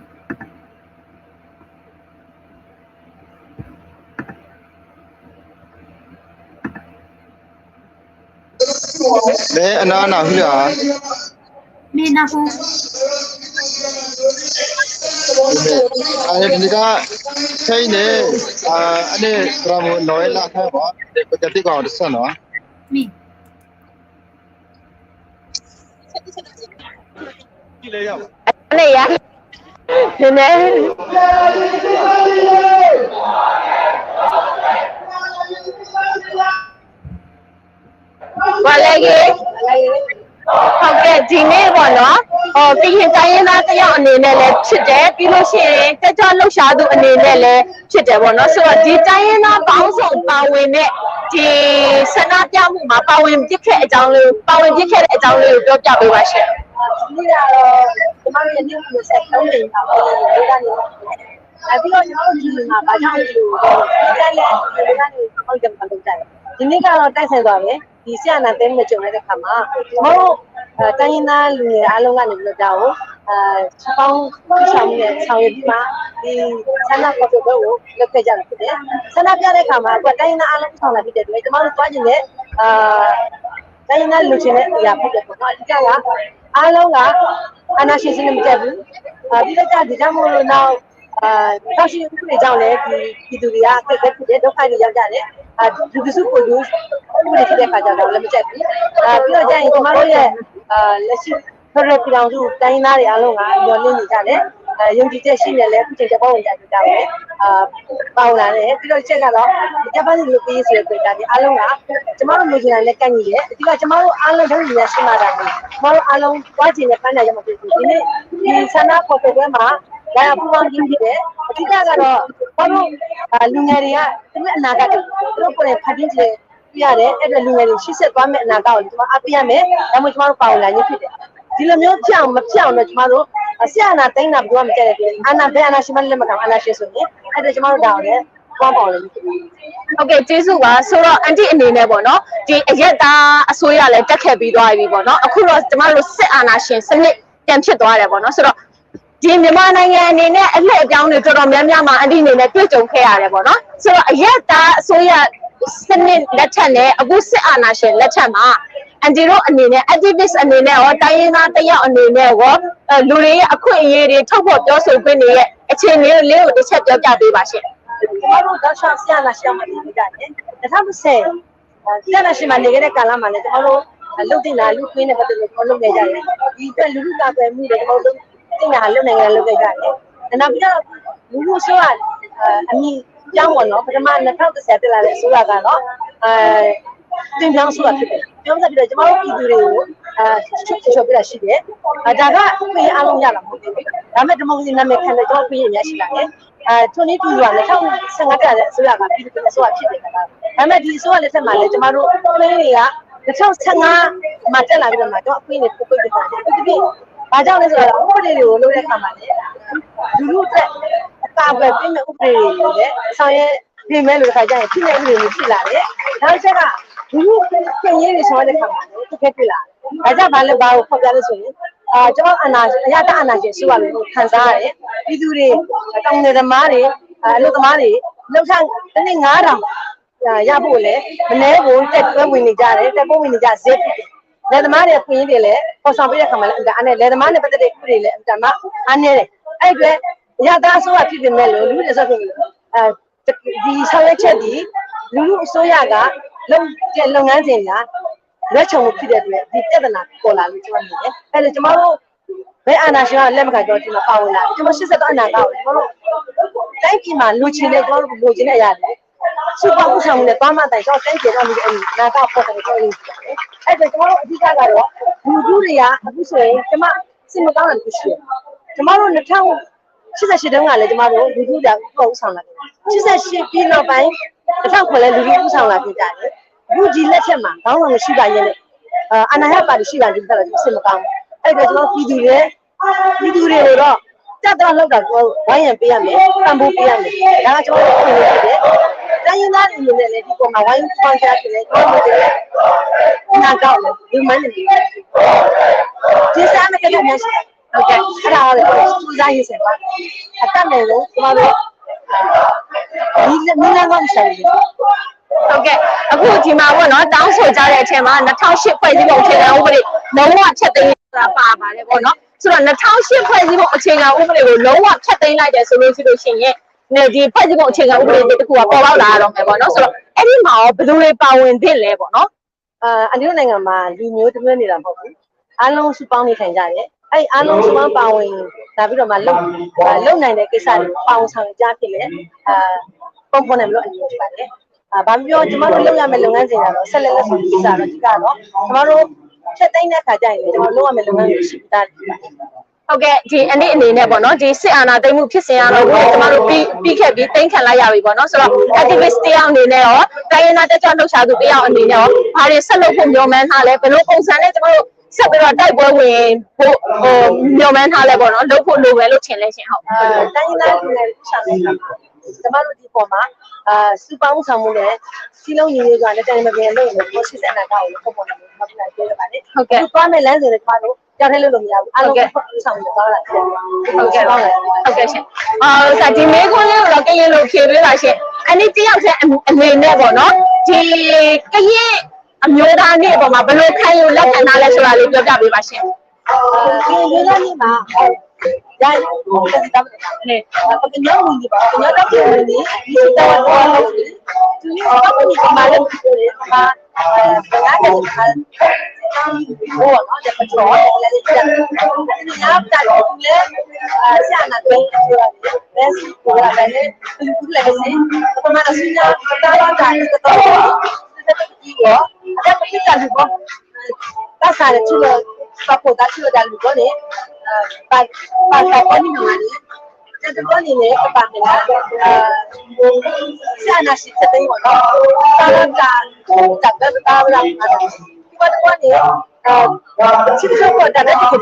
မ့ၢ်အနၢအနၢ်ဟူဧါ မ့ၢ်နၢ်ဟူ အန့ၣ်တခါ ခဲအံၤန့ၣ် အန့ၣ် သရၣ်မုၣ်နီၢ်ဝဲလၢအခါမ့ၢ် ပကသံကွၢ်အီၤတဆၢနီၤ မ့ၢ် န့ၣ်ယါ န့ၣ် ပှၤလဲၤဂ့ၤ ဟုတ်ကဲ့ ဒီနေ့ပေါ့နော် ဟို ကရင်တိုင်းရင်းသားတစ်ယောက်အနေနဲ့လည်းဖြစ်တယ် ပြီးလို့ရှိရင် တက်ကြွလှုပ်ရှားသူအနေနဲ့လည်းဖြစ်တယ်ပေါ့နော် ဆိုတော့ ဒီတိုင်းရင်းသားပေါင်းစုံပါဝင်တဲ့ ဒီဆန္ဒပြမှုမှာ ပါဝင်ဖြစ်ခဲ့အကြောင်းလေး ပါဝင်ဖြစ်ခဲ့တဲ့အကြောင်းလေးကို ပြောပြပေးပါရှင်။ ဒီနေ့ကတော့ ကျမတို့ရဲ့ နှစ်နှစ်ဆယ့်သုံးနှစ်မှာ ပါဝင်နေတာ ပြီးတော့ ကျွန်တော်တို့ ဒီမှာ ဘာကြောင့် ဒီလို ဒီလို ဒီလို ဒီလို ဒီလို ဒီနေ့ကတော့ တိုက်ဆိုင်စွာပဲ ဒီစစ်အာဏာသိမ်းမှု ကြုံရတဲ့အခါမှာ ကျွန်တော်တို့ အဲ တိုင်းရင်းသားလူငယ်အားလုံးကနေပြီးတော့ ဒါကို အဲ စုပေါင်း ဦးဆောင်မှုနဲ့ ဆောင်ရွက်ပြီးမှ ဒီဆန္ဒဖော်ထုတ်ပွဲကို လုပ်ခဲ့ကြတာဖြစ်တယ်။ ဆန္ဒပြတဲ့အခါမှာ အခုက တိုင်းရင်းသားအားလုံး ဦးဆောင်တာဖြစ်တဲ့အတွက် ကျွန်တော်တို့ သွားချင်တဲ့ အဲ တိုင်းရင်းသား လိုချင်တဲ့အရာ ဖြစ်တယ်ပေါ့နော်။ အဓိကက အားလုံးက အာဏာရှင်စနစ် မကြိုက်ဘူး။ အဲ ပြီးတော့ ဒါကြောင့်မို့လို့ နောက် အဲ တောက်ရှိဥပဒေကြောင့်လည်း ဒီပြည်သူတွေက အခက်အခဲဖြစ်တယ်၊ ဒုက္ခတွေရောက်ကြတယ်။ အဲ လူတစုကိုယ်စု ဥပဒေဖြစ်တဲ့အခါကျတော့ လည်းမကြိုက်ဘူး။ အဲ ပြီးတော့ကျရင် ကျမတို့ရဲ့ အဲ လက်ရှိ ဖက်ဒရယ်ပြည်ထောင်စု တိုင်းရင်းသားတွေအားလုံးက မျှော်လင့်နေကြတယ်။ အဲ ယုံကြည်ချက်ရှိနေလည်း အခုချိန်ကျမတို့ ဒါကို အဲ ပါဝင်လာတယ်။ ပြီးတော့တစ်ချက်ကတော့ ဒီကျားဖြန့်လို့ပေးရေးဆိုတဲ့ ကြွေတာတွေအားလုံးက ကျမတို့လိုချင်တာနဲ့ ကိုက်ညီတယ်။ အဓိက ကျမတို့အားလုံး တန်းတူညီမျှရှိမှသာလျှင် ကျမတို့အားလုံး သွားချင်တဲ့ပန်းတိုင်ရောက်မှာဖြစ်တယ်။ ဒီနေ့ ဒီဆန္ဒဖော်ထုတ်ပွဲမှာ လာရောက်ပူးပေါင်းခြင်းဖြစ်တယ်။ အဓိကကတော့ ကျမတို့ အဲ လူငယ်တွေက သူတို့အနာဂတ်ကို သူတို့ကိုယ်တိုင်ဖန်တီးချင် တွေ့ရတယ်။ အဲ့အတွက်လူငယ်တွေရှေ့ဆက်သွားမယ့်အနာဂတ်ကိုလည်း ကျွန်မအားပေးရမယ်။ ဒါမှမဟုတ်ကျွန်မတို့ပါဝင်လာခြင်းဖြစ်တယ်။ ဒီလိုမျိုးဖြစ်အောင်မဖြစ်အောင်တော့ကျွန်မတို့ စစ်အာဏာသိမ်းတာဘယ်သူမှမကြိုက်တဲ့အတွက် အာဏာဘယ်အာဏာရှင်မှလည်းလက်မခံဘူး။ အာဏာရှင်ဆိုရင် အဲ့အတွက်ကျွန်မတို့ဒါကိုလည်းပူးပေါင်းပါဝင်လာခြင်းဖြစ်တယ်။ ဟုတ်ကဲ့ ကျေးဇူးပါ။ ဆိုတော့ အန်တီအနေနဲ့ပေါ့နော် ဒီအရပ်သားအစိုးရလည်းတက်ခဲ့ပြီးသွားပြီပေါ့နော်။ အခုတော့ကျွန်မတို့စစ်အာဏာရှင်စနစ်ပြန်ဖြစ်သွားတယ်ပေါ့နော်။ ဆိုတော့ ဒီမြန်မာနိုင်ငံအနေနဲ့အလှည့်အပြောင်းတွေတော်တော်များများမှာ အန်တီအနေနဲ့တွေ့ကြုံခဲ့ရတယ်ပေါ့နော်။ ဆိုတော့ အရပ်သားအစိုးရစနစ်လက်ထက်နဲ့အခုစစ်အာဏာရှင်လက်ထက်မှာ အ အန်တီတို့အနေနဲ့ activist အနေနဲ့ရော တိုင်းရင်းသားတစ်ယောက်အနေနဲ့ရော လူတွေရဲ့အခွင့်အရေးတွေထုတ်ဖော်ပြောဆိုခွင့်တွေရဲ့အခြေအနေလေးကိုတစ်ချက်ပြောပြပေးပါရှင့်။ ကျွန်တော်တို့တောက်လျှောက်စစ်အာဏာရှင်အောက်မှာနေခဲ့ကြတယ်။ နှစ်ထောင့်တစ်ဆယ် စစ်အာဏာရှင်မှာနေခဲ့တဲ့ကာလမှာလည်း ကျွန်တော်တို့လုပ်သင့်တာ လူ့အခွင့်အရေးနဲ့ပတ်သက်လို့ ကျွန်တော်လုပ်ခဲ့ကြတယ်။ ဒီအတွက်လူထုကာကွယ်မှုတွေ ကျွန်တော်တို့လုပ်သင့်တာ လုပ်နိုင်တာ လုပ်ခဲ့ကြတယ်။ နောက်ပြီးတော့ လူထုအစိုးရ အမည်ပြောင်းပေါ့နော်။ ပထမ နှစ်ထောင့်တစ်ဆယ် တက်လာတဲ့အစိုးရကတော့ အဲ သွင်ပြောင်းအစိုးရဖြစ်တယ်။ ပြောင်းစကားပြောရင် ကျွန်တော်တို့ပြည်သူတွေကို အဲ ချွတ်ချော်ပေးတာရှိတယ်။ အဲ ဒါကအခွင့်အရေးအားလုံးရတာမဟုတ်သေးဘူး။ ဒါပေမဲ့ ဒီမိုကရေစီနာမည်ခံတဲ့ ကျွန်တော်ခွင့်အရေးအများကြီးလာတယ်။ အဲ ထိုနည်းတူစွာ နှစ်ထောင့်ဆယ့်ငါး တက်လာတဲ့အစိုးရက ပြည်သူ့အစိုးရဖြစ်တယ်။ ဒါပေမဲ့ ဒီအစိုးရလက်ထက်မှာလည်း ကျွန်တော်တို့ခွင့်အရေးတွေက နှစ်ထောင့်ဆယ့်ငါး မှာတက်လာပြီးတော့မှ ကျွန်တော်အခွင့်အရေးတွေပိုပိတ်ပင်လာတယ်။ အထူးသဖြင့် ဘာကြောင့်လဲဆိုတော့ ဥပဒေတွေကိုလုပ်တဲ့အခါမှာလည်း လူထုအတွက်အကာအကွယ်ပေးမဲ့ဥပဒေတွေကိုလည်း ဆောင်ရွက်နေမယ်လို့ တစ်ခါကျရင် ဖိနှိပ်ဥပဒေတွေဖြစ်လာတယ်။ နောက်တစ်ချက်က လူထုအခွင့်အရေးတွေဆောင်ရွက်တဲ့အခါမှာလည်း အခက်အခဲတွေ့လာတယ်။ ဒါကြောင့် ဘာလဲ ဘာကိုဖော်ပြလဲဆိုရင် အာ ကျွန်တော်အာဏာ အရပ်သားအာဏာရှင်အစိုးရလို့ခံစားရတယ်။ ပြည်သူတွေ တောင်သူလယ်သမားတွေ အလုပ်သမားတွေ လုပ်ခတစ်နေ့ ငါးထောင် ရဖို့လည်း မနည်းကို တိုက်ပွဲဝင်နေကြတယ်။ တိုက်ပွဲဝင်နေကြဆဲဖြစ်တယ်။ လယ်သမားတွေအခွင့်အရေးတွေလည်း ဖော်ဆောင်ပေးတဲ့အခါမှာလည်း အင်မတန်အားနည်း။ လယ်သမားနဲ့ပတ်သက်တဲ့ဥပဒေလည်း အင်မတန်မှအားနည်းတယ်။ အဲ့ဒီအတွက် အရပ်သားအစိုးရဖြစ်ပေမဲ့လို့ လူထုအစိုးရဖြစ်ပေမဲ့လို့ ဒီဆောင်ရွက်ချက်သည် လူထုအစိုးရက လုပ်တဲ့လုပ်ငန်းစဉ်က လွဲချော်မှုဖြစ်တဲ့အတွက် ဒီပြဿနာပေါ်လာလို့ ကျွန်တော်မြင်တယ်။ အဲ့တော့ ကျွန်တော်တို့ ဘယ်အာဏာရှင်ကလက်မခံ ကျွန်တော်ဒီမှာပါဝင်လာတယ်။ ကျွန်တော်ရှေ့ဆက်တော့အနာဂတ်ကို ကျွန်တော်တို့တိုင်းပြည်မှာလိုချင်တဲ့ ကျွန်တော်တို့လိုချင်တဲ့အရာတွေ စုပေါင်းဦးဆောင်မှုနဲ့သွားမှသာ ကျွန်တော်တိုင်းပြည်တော့ဒီအနာဂတ်ပေါ်တယ် ကျွန်တော်ယုံကြည်တယ်။ အဲ့တော့ ကျွန်တော်တို့အဓိကကတော့ လူထုတွေက အခုဆိုရင် ကျွန်မစိတ်မကောင်းတာတစ်ခုရှိတယ်။ ကျွန်တော်တို့နှစ်ထောင်ရှစ်ဆယ့်ရှစ်တုန်းကလည်း ကျွန်တော်တို့လူထုတွေက ဦးဆောင်လာတယ်။ ရှစ်ဆယ့်ရှစ်ပြီးနောက်ပိုင်း တစ်ထောင်ခွဲလည်း လူထုဦးဆောင်လာခဲ့ကြတယ်။ အခုဒီလက်ထက်မှာ ခေါင်းဆောင်မရှိပါရဲ့နဲ့ အာဏာရပါတီရှိလာတဲ့အတွက် ကျွန်တော်စိတ်မကောင်းဘူး။ အဲ့တော့ ကျွန်တော်ပြည်သူတွေ ပြည်သူတွေကိုတော့ တတ်တော့လောက်တာ ကျွန်တော်ဝိုင်းရံပေးရမယ်။ ပံ့ပိုးပေးရမယ်။ ဒါကကျွန်တော်တို့အခွင့်အရေးဖြစ်တယ်။ တိုင်းရင်းသားတွေအနေနဲ့လည်း ဒီပေါ်မှာဝိုင်းပူးပေါင်းကြရဖြစ်တယ်။ ကျွန်တော်တို့အနာဂတ်ကိုလည်း ရည်မှန်းနေတယ်။ ကျင်းစားမဲ့ကိစ္စများရှိတယ်။ ဟုတ်ကဲ့။ အဲ့ဒါကတော့ ကျွန်တော်စူးစမ်းရေးဆိုင်ပါ။ အတတ်နိုင်ဆုံး ကျွန်တော်တို့ ဒီနည်းလမ်းကောင်းကိုရှာနေတယ်။ ဟုတ်ကဲ့။ အခုဒီမှာပေါ့နော် တောင်းဆိုကြတဲ့အထဲမှာ နှစ်ထောင့်ရှစ်ဖွဲ့စည်းပုံအခြေခံဥပဒေ လုံးဝဖျက်သိမ်းတာပါပါတယ်ပေါ့နော်။ ဆိုတော့ နှစ်ထောင့်ရှစ်ဖွဲ့စည်းပုံအခြေခံဥပဒေကို လုံးဝဖျက်သိမ်းလိုက်တယ်ဆိုလို့ရှိလို့ရှိရင် ဒီဖွဲ့စည်းပုံအခြေခံဥပဒေသစ်တစ်ခုက ပေါ်ပေါက်လာရတော့မယ်ပေါ့နော်။ ဆိုတော့ အဲ့ဒီမှာရော ဘယ်သူတွေပါဝင်သင့်လဲပေါ့နော်။ အာ အန်တီတို့နိုင်ငံမှာ လူမျိုးတစ်မျိုးနေတာမဟုတ်ဘူး။ အားလုံးစုပေါင်းနေထိုင်ကြတယ်။ အဲ့ဒီအားလုံးစုပေါင်းပါဝင်လာပြီးတော့မှ လုပ် အာ လုပ်နိုင်တဲ့ကိစ္စတွေကို ပါဝင်ဆောင်ရွက်ကြခြင်းနဲ့ အာ ပုံဖော်နိုင်မလို့ အန်တီတို့ဖြစ်ပါတယ်။ အာ ဘာဖြစ်ဖြစ် ကျွန်မတို့လုပ်ရမယ့်လုပ်ငန်းစဉ်ကတော့ ဆက်လက်လုပ်ဆောင်တဲ့ကိစ္စကတော့ အဓိကတော့ ကျွန်မတို့ဖျက်သိမ်းတဲ့အခါကျရင်လည်း ကျွန်မတို့လုပ်ရမယ့်လုပ်ငန်းတွေရှိပြီးသားဖြစ်ပါတယ်။ ဟုတ်ကဲ့။ ဒီအနည်းအနေနဲ့ပေါ့နော် ဒီစစ်အာဏာသိမ်းမှုဖြစ်စဉ်ကတော့ အခုကျမတို့ပြီးပြီးခဲ့ပြီးသိမ်းခံလိုက်ရပြီပေါ့နော်။ ဆိုတော့ activist တစ်ယောက်အနေနဲ့ရော တိုင်းရင်းသားတက်ကြွလှုပ်ရှားသူတစ်ယောက်အနေနဲ့ရော ဘာတွေဆက်လုပ်ဖို့မျှော်မှန်းထားလဲ။ ဘယ်လိုပုံစံနဲ့ကျမတို့ဆက်ပြီးတော့တိုက်ပွဲဝင်ဖို့ဟိုမျှော်မှန်းထားလဲပေါ့နော်။ လုပ်ဖို့လိုမယ်လို့ထင်လဲရှင်။ ဟုတ်။ အာ တိုင်းရင်းသားလူငယ်တွေဦးဆောင်တဲ့အခါမှာ ကျမတို့ဒီပေါ်မှာ အာ စုပေါင်းဦးဆောင်မှုနဲ့ စည်းလုံးညီညွတ်စွာနဲ့ တိုင်ပင်လုပ်ရင်လည်း ကိုယ်ရှိတဲ့အနာဂတ်ကိုလည်း ပုံဖော်နိုင်မယ်လို့ ကျွန်မပြောခဲ့ပါတယ်။ ဟုတ်ကဲ့။ အခုသွားမယ့်လမ်းစဉ်တွေ ကျမတို့ ပြောင်းလဲလို့မရဘူး။ အားလုံး ဟုတ်ကဲ့ ဦးဆောင်ပြီးတော့ သွားလာကြတယ်။ ဟုတ်ကဲ့။ ဟုတ်ကဲ့ရှင်။ အာ ဥစ္စာ ဒီမေးခွန်းလေးကိုတော့ ကရင်လိုဖြေပေးပါရှင်။ အနည်းတစ်ယောက်ထဲအနေနဲ့ပေါ့နော်။ ဒီကရင်အမျိုးသားနေ့အပေါ်မှာ ဘယ်လိုခံယူလက်ခံထားလဲဆိုတာလေး ပြောပြပေးပါရှင်။ အာ ကရင်အမျိုးသားနေ့မှာ ဒါ ပကညီမူန့ၣ်ပါ ပကညီတၢ်ကမူန့ၣ် ဒီစတဝါတဝါလုံးန့ၣ် သူန့ၣ် တၢ်ကမူန့ၣ် ပမၤလၢပကီၢ်န့ၣ် ပမၤ ပမၤကန့ၣ် ပမၤ ဘိနီၤ ဒီးပထီၣ် ဒီးလဲၤလၢယၤ ပတနံၤညါပတၢ်ကမူလၢ ဆရာနာသိလၢ ဘဲစူးကိးဝဲဒၣ်လၢ ကလူးကူကလဲၤကစ့ ပကမၤတၢ်ဆူညါ ပတၢ်လီၢ်တၢ်အံၤကသီ လၢပကသံအီၤ ဒီးပကတၢ်လူၤဘီ ဘၣ်ဆၣ်ဒီးထံၣ်လၢ ပှၤဖိသၣ်ထံၣ်လၢတၢ်လူၤဘီန့ၣ် ဘၣ်တၢ်ဘီန့ၣ်မးန့ၣ် တၢ်တဘီန့ၣ်န့ၣ် ကဘၣ်မ့ၢ်ဒၣ် စစ်အာဏာရှင်ဖျက်သိမ်းပေါ့နော် တၢ်လီၢ်တၢ် တၢ်ဘၢကဘၣ်ဝဲဒၣ် တဘီတဘီန့ၣ် ပထံၣ်တဘၣ်တၢ်လၢတက့ၢ်ပတၢ်လီၢ်ဘၣ် တၢ်ဘီတဘီန့ၣ် ပတၢ်လီၢ် ပထံၣ်တဘၣ်တၢ်လၢ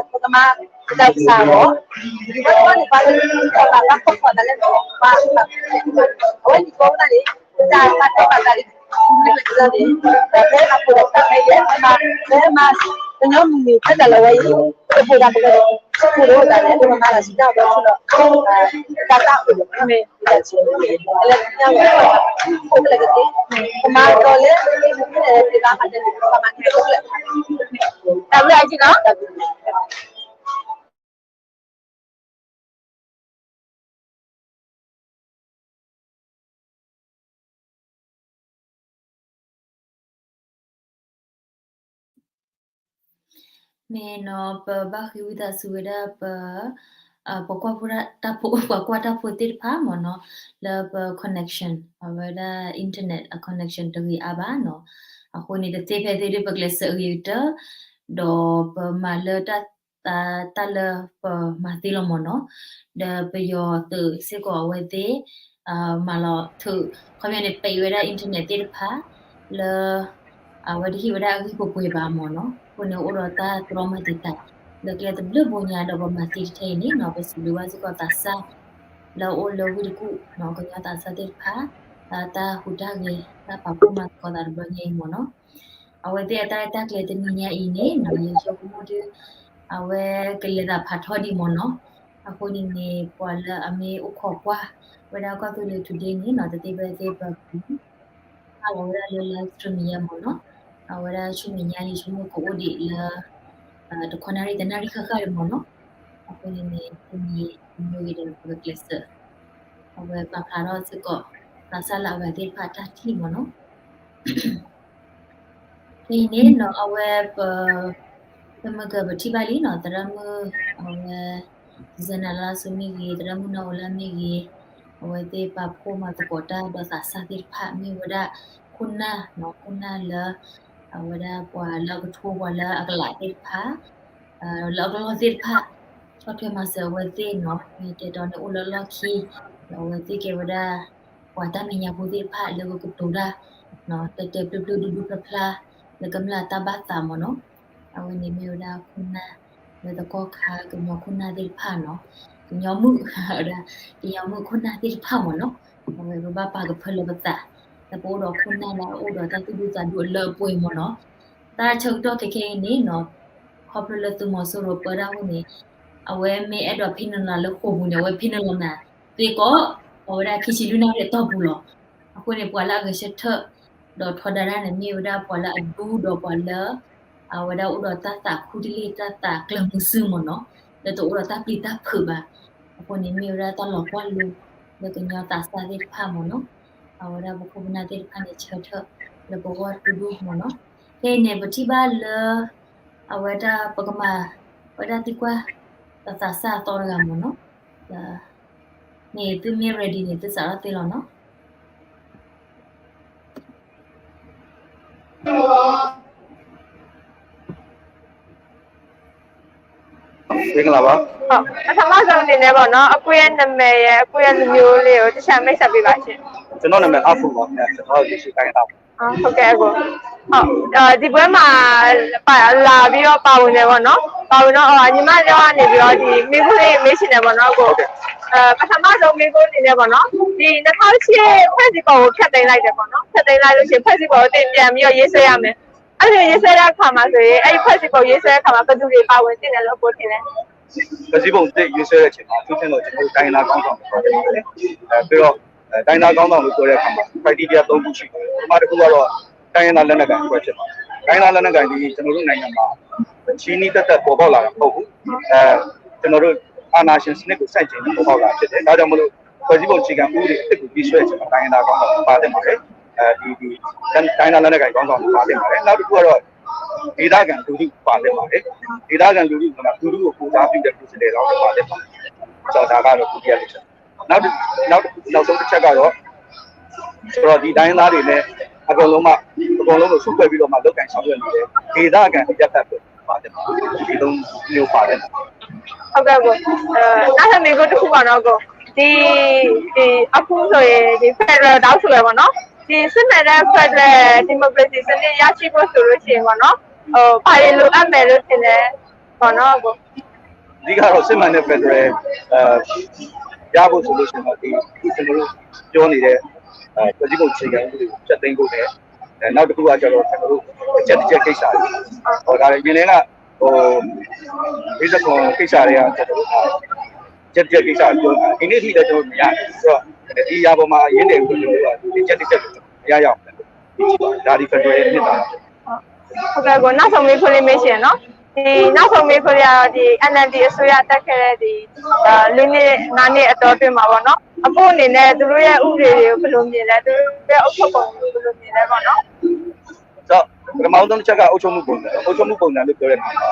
ပကမၤ ပတၢ်ကစၢ်အဂီၢ် တဘီတဘီန့ၣ် ပှၤလၢ ပှၤဘၣ်ဘၣ်ခိၣ်ခိၣ်တၢ်လၢ ပှၤ အဝဲန့ၣ်ကိးဝဲဒၣ်န့ၣ် တၢ်ဘၣ်တၢ်ဘၣ်တၢ်လၢ န့ၣ် ဖဲအပူၤဒီးတၢ်ဖဲအံၤ မ့ၢ်မၤ ဖဲမၤ ကညီမုၢ်နံၤဖဲတၢ်လီၢ်ဝဲအံၤ ပကပိာ်တၢ်ပက အိၣ်ဒီးတၢ်လဲၣ် ပမၤလီၤဆံတၢ်ဒီးဆူလီၤ တၢ်သၣ်အိၣ်ဒီးမ့ၢ်တၢ်ဆူလၢ လဲၤသ့ၣ်ညါဝဲ အိၣ်ကလဲၤကသ့ ပမၤကီးလၢ တၢ်မၤကဲ ပမၤကဲ တၢ်ဘျုးအက့လီၤ မ့ၢ်နီၤ ပဘၣ်ဃ့ဝံသးစူၤဝဲဒၣ်ပ ပှၤကွၢ်ဖိတၢ်ဖိ ပှၤကွၢ်တၢ်ဖိသ့ၣ်တဖၣ်မ့ၢ်နီၤ လၢပ connection အဝဲဒၣ် internet အ connection တဂ့ၤအါဘၣ်နီၤ အဃိန့ၣ် တသ့ဖဲသ့ဒီး ပကျဲးစၢးအဂ့ၤကတၢၢ် ဒီးပမၤလၢတၢ် တၢ်လၢပမၤသ့လီၤမ့ၢ်နီၤ ဒီးပယီၤသုးစ့ၢ်ကီးအဝဲသ့ၣ် မၤလီၤထုး ခီပညီန့ၣ် ပိတ်ဝဲဒၣ် internet သ့ၣ်တဖၣ် လၢ အဝဲတဟ့ၣ်ဝဲဒၣ်အဂ့ၢ်ပှဲၤပှဲၤဘၣ်မ့ၢ်နီၤ အဃိန့ၣ် အိၣ်ဒီးတၢ်တြီမၤတံာ်တာ် လၢကျဲတဘျုးဘိညါ ဒီးပမၤသ့ထဲအံၤန့ၣ်နီၤ ပစံးဘျုးဘၣ်စ့ၢ်ကီးသးစၢ် လၢအအိၣ်လၢဝ့ၢ်တကူၣ်နီၤ ကညီသးစၢ်သ့ၣ်တဖၣ် တၢ်ဟူးတၢ်ဂဲၤ တၢ်ပာ်ဖှိၣ်မၤသကိးသးတဘျီညါအံၤမ့ၢ်နီၤ အဝဲသ့ၣ်အတၢ်ရဲၣ်တၢ်ကျဲၤတနံၤညါအံၤန့ၣ်နီၤ ယဆိကမိၣ်ဒုး အဝဲကလဲၤသးဖးထီဒံးမ့ၢ်နီၤ အဃိန့ၣ်န့ၣ် ပှၤလၢအမ့ၢ်အိၣ်ခိးကွၢ် ဝဲဒၣ်ကီၢ်သူလ့ၤ today န့ၣ်နီၤ တသ့ဖဲသ့ပ ဟးလီၤဝဲဒၣ်လၢ live stream ယဲမ့ၢ်နီၤ အဝဲဒၣ်ဆူမဲာ်ညါယဆိကမိၣ်ကအိၣ်ဒံးလၢ တခီနၣ်ရံၣ်တနၣ်ရံၣ်ဃၣ်ဃၣ်ဒံးမ့ၢ်နီၤ အဃိန့ၣ်န့ၣ် တနံၤအံၤဂ့ၤဒီးပကကျဲးစၢး အဝဲပာ်ဖျါထီၣ်စ့ၢ်ကီး သးစၢ်လၢအဂၤသ့ၣ်တဖၣ်တၢ်ထံၣ်မ့ၢ်နီၤ ဖဲအံၤန့ၣ်နီၤ အဝဲပ ပမ့ၢ်ကပထံၣ်ဘၣ်လံနီၤ သရၣ်မုၣ် အဝဲ Zena လါစိမ့ၢ်ဂ့ၤ သရၣ်မုၣ်နီၢ်အိလၣ်မ့ၢ်ဂ့ၤ အဝဲသ့ၣ်ပာ်ဖှိၣ်မၤသကိးတၢ်ဒီးသးစၢ်သ့ၣ်တဖၣ် မ့ၢ်ဝဲဒၣ်ခိၣ်နၢ်နီၤ ခိၣ်နၢ်လၢ အဝဲဒၣ်ပှၤလၢအကထိပှၤလၢအကလးသ့ၣ်တဖၣ် လၢအကလီၢ်သ့ၣ်တဖၣ် ဆီၣ်ထွဲမၤစၢၤအဝဲသ့ၣ်နီၤ မ့ၢ်တဲတီန့ၣ်အိၣ်လၢလီၢ်ခံ ဒီးအဝဲသ့ၣ်ကဲဝဲဒၣ် ပှၤတၢ်မဲာ်ညါဖိသ့ၣ်တဖၣ်လၢကကတိၤတၢ် တဲတဲပျုၢ်ပျုၢ်ဒူဒူဖျါဖျါ လၢကမျၢၢ်တၢ်ဘၣ်သးမ့ၢ်နီၤ အဝဲန့ၣ်မ့ၢ်ဝဲဒၣ်ခိၣ်နၢ် လၢသကိးခါကညီခိၣ်နၢ်သ့ၣ်တဖၣ်နီၤ ကညီမုၣ် ဝဲဒၣ် ကညီမုၣ်ခိၣ်နၢ်သ့ၣ်တဖၣ်မ့ၢ်နီၤ အဝဲပဘၣ်ပာ်ကဖၢလၢပသး လၢပအိၣ်ဒီးခိၣ်နၢ်လၢအအိၣ်ဒီးတၢ်သူၣ်ဒူသးဒူအလၢအပှဲၤမ့ၢ်နီၤ တၢ်ဆၢကတီၢ်ခဲခဲအံၤန့ၣ်နီၤ ခီဖျိလၢသုးမီၤစိရိၤပၢတၢ်အဃိန့ၣ် အဝဲမ့ၢ်အဲၣ်ဒိးဖံးနုာ်လီၤလၢဃိာ်ပူၤန့ၣ် အဝဲဖံးနုာ်လီၤနၤသ့ကီး အဝဲဒၣ်ခံဆံလွံၢ်နၣ်ရံၣ်အတီၢ်ပူၤလီၤ. အဃိန့ၣ် ပှၤလၢအဂဲၤဆၢထၢၣ် ဒီးထီဒါတၢ်န့ၣ် မ့ၢ်ဝဲဒၣ်ပှၤလၢအဒူဒီးပှၤလၢ အဝဲဒၣ်အိၣ်ဒီးတၢ်သးခူတလ့ၢ် တၢ်သးကျၢၤမုဆူမ့ၢ်နီၤ လၢတအိၣ်ဒီးတၢ်ပျံၤတၢ်ဖုးဘၣ်. အဃိန့ၣ် မ့ၢ်ဝဲဒၣ်တၢ်လီၤကွၢ်လိ လၢကညီသးစၢ်သ့ၣ်တဖၣ်မ့ၢ်နီၤ အဝဲဒၣ်ပခိၣ်ပနၢ်သ့ၣ်တဖၣ်န့ၣ် ဆၢထၢၣ်လၢပဂီၢ်တူၢ်ဒိၣ်မ့ၢ်နီၤ. ဖဲအံၤန့ၣ် ပထံၣ်ဘၣ်လၢ အဝဲဒၣ်ပကမၤ ဝဲဒၣ်သံကွၢ် တၢ်သးစၢ်အသီတဂၤမ့ၢ်နီၤ. န့ၣ်သုမ့ၢ် ready န့ၣ် သုစးထီၣ်သ့လီၤနီၤ. မင်္ဂလာပါ ပထမဆုံးအနေနဲ့ပေါ့နော် အကိုရဲ့နာမည်ရယ် အကိုရဲ့လူမျိုးလေးကို တစ်ချက်မိတ်ဆက်ပေးပါရှင်။ ကျွန်တော်နာမည် အဖူပါခင်ဗျာ ကျွန်တော်ရခိုင်တိုင်းရင်းသားပါ ဟုတ်ကဲ့အကို ဟုတ်ဒီပွဲမှာပါလာပြီးတော့ပါဝင်တယ်ပေါ့နော် ပါဝင်တော့ညီမတို့ကနေပြီးတော့ဒီမိကုလေးမေးချင်တယ်ပေါ့နော်အကိုအဲပထမဆုံးမိကုအနေနဲ့ပေါ့နော်ဒီနှစ်ထောင့်ရှစ်ဖွဲ့စည်းပုံကိုဖျက်သိမ်းလိုက်တယ်ပေါ့နော်ဖျက်သိမ်းလိုက်လို့ရှိရင်ဖွဲ့စည်းပုံအသစ်ပြန်ပြီးတော့ရေးဆွဲရမယ်အဲ့လိုရေးဆွဲတဲ့အခါမှာဆိုရင်အဲ့ဒီဖွဲ့စည်းပုံရေးဆွဲတဲ့အခါမှာဘယ်သူတွေပါဝင်သင့်တယ်လို့အကိုထင်လဲ ဖွဲ့စည်းပုံသစ်ရေးဆွဲတဲ့အချိန်မှာအထူးသဖြင့်တော့ကျွန်တော်တို့တိုင်းရင်းသားခေါင်းဆောင်တွေပါဝင်ပါတယ်အဲပြီးတော့အဲတိုင်းရင်းသားခေါင်းဆောင်တွေပြောတဲ့အခါမှာ criteria သုံးခုရှိပါတယ်ပထမတစ်ခုကတော့တိုင်းရင်းသားလက်နက်ကိုင်အဖွဲ့ဖြစ်ပါတယ်တိုင်းရင်းသားလက်နက်ကိုင်ဒီကျွန်တော်တို့နိုင်ငံမှာချီးနှီးသက်သက်ပေါ်ပေါက်လာတာမဟုတ်ဘူးအဲကျွန်တော်တို့အာဏာရှင်စနစ်ကိုဆန့်ကျင်ပြီးပေါ်ပေါက်လာဖြစ်တယ်ဒါကြောင့်မလို့ဖွဲ့စည်းပုံအခြေခံဥပဒေအသစ်ကိုရေးဆွဲတဲ့အချိန်မှာတိုင်းရင်းသားခေါင်းဆောင်တွေပါသင့်ပါတယ်အဲဒီဒီတိုင်းရင်းသားလက်နက်ကိုင်ခေါင်းဆောင်တွေပါသင့်ပါတယ်နောက်တစ်ခုကတော့ဒေသခံလူထုပါသင့်ပါတယ်ဒေသခံလူထုကလူထုကိုကိုယ်စားပြုတဲ့ကိုယ်စားလှယ်လောင်းတွေပါသင့်ပါတယ်ဆိုတော့ဒါကတော့ဒုတိယတစ်ချက်နောက်တစ်နောက်နောက်ဆုံးတစ်ချက်ကတော့ဆိုတော့ဒီတိုင်းရင်းသားတွေလည်းအကုန်လုံးမှအကုန်လုံးကိုစုဖွဲ့ပြီးတော့မှလုပ်ကိုင်ဆောင်ရွက်နေတဲ့ဒေသခံအရပ်ဘက်ပဲပါတယ်ဒီလိုမျိုးပါတယ်ဟုတ်ကဲ့ကိုအဲနောက်ထပ်မေးခွန်းတစ်ခုပါတော့ကိုဒီဒီအခုဆိုရင်ဒီ Federal တောင်းဆိုရပေါ့နော်ဒီစစ်မှန်တဲ့ Federal Democracy စနစ်ရရှိဖို့ဆိုလို့ရှိရင်ပေါ့နော်ဟိုဘာတွေလိုအပ်မယ်လို့ထင်လဲပေါ့နော်ကိုအဓိကတော့စစ်မှန်တဲ့ Federal အဲရဖို့ဆိုလို့ရှိရင်တော့ဒီကျွန်တော်တို့ပြောနေတဲ့အဲဖွဲ့စည်းပုံအခြေခံဥပဒေကိုဖျက်သိမ်းဖို့နဲ့အဲနောက်တစ်ခုကကျတော့ကျွန်တော်တို့အချက်တစ်ချက်ကိစ္စတွေဟောဒါလည်းရင်းနှီးက ဟို ဒီး ကိစ္စတွေက ကျွန်တော်တို့က ကျက်ကျက်ကိစ္စပြောတာ ဒီနေ့ထိလည်း ကျွန်တော် မရဘူးဆိုတော့ ဒီအရာပေါ်မှာ အရေးတည်ပြီး ကျွန်တော်တို့က ကျက်တစ်ကျက် ရရအောင် ဒါဒီ federal ရဲ့ နှစ်သာ ဟုတ်ကဲ့ကို နောက်ဆုံးမေးခွန်းလေးမေးချင်နော်။ ဒီနောက်ဆုံးမေးခွန်းလေးကတော့ ဒီ NLD အစိုးရတက်ခဲ့တဲ့ ဒီ လေးနှစ် ငါးနှစ်အတောအတွင်းမှာပေါ့နော် အကိုအနေနဲ့ သူတို့ရဲ့ဥပဒေတွေကို ဘယ်လိုမြင်လဲ၊ သူတို့ရဲ့အုပ်ချုပ်ပုံတွေကို ဘယ်လိုမြင်လဲပေါ့နော်။ ဆိုတော့ ပထမဦးဆုံးတစ်ချက်က အုပ်ချုပ်မှုပုံစံ၊ အုပ်ချုပ်မှုပုံစံလို့ ပြောတဲ့အခါမှာ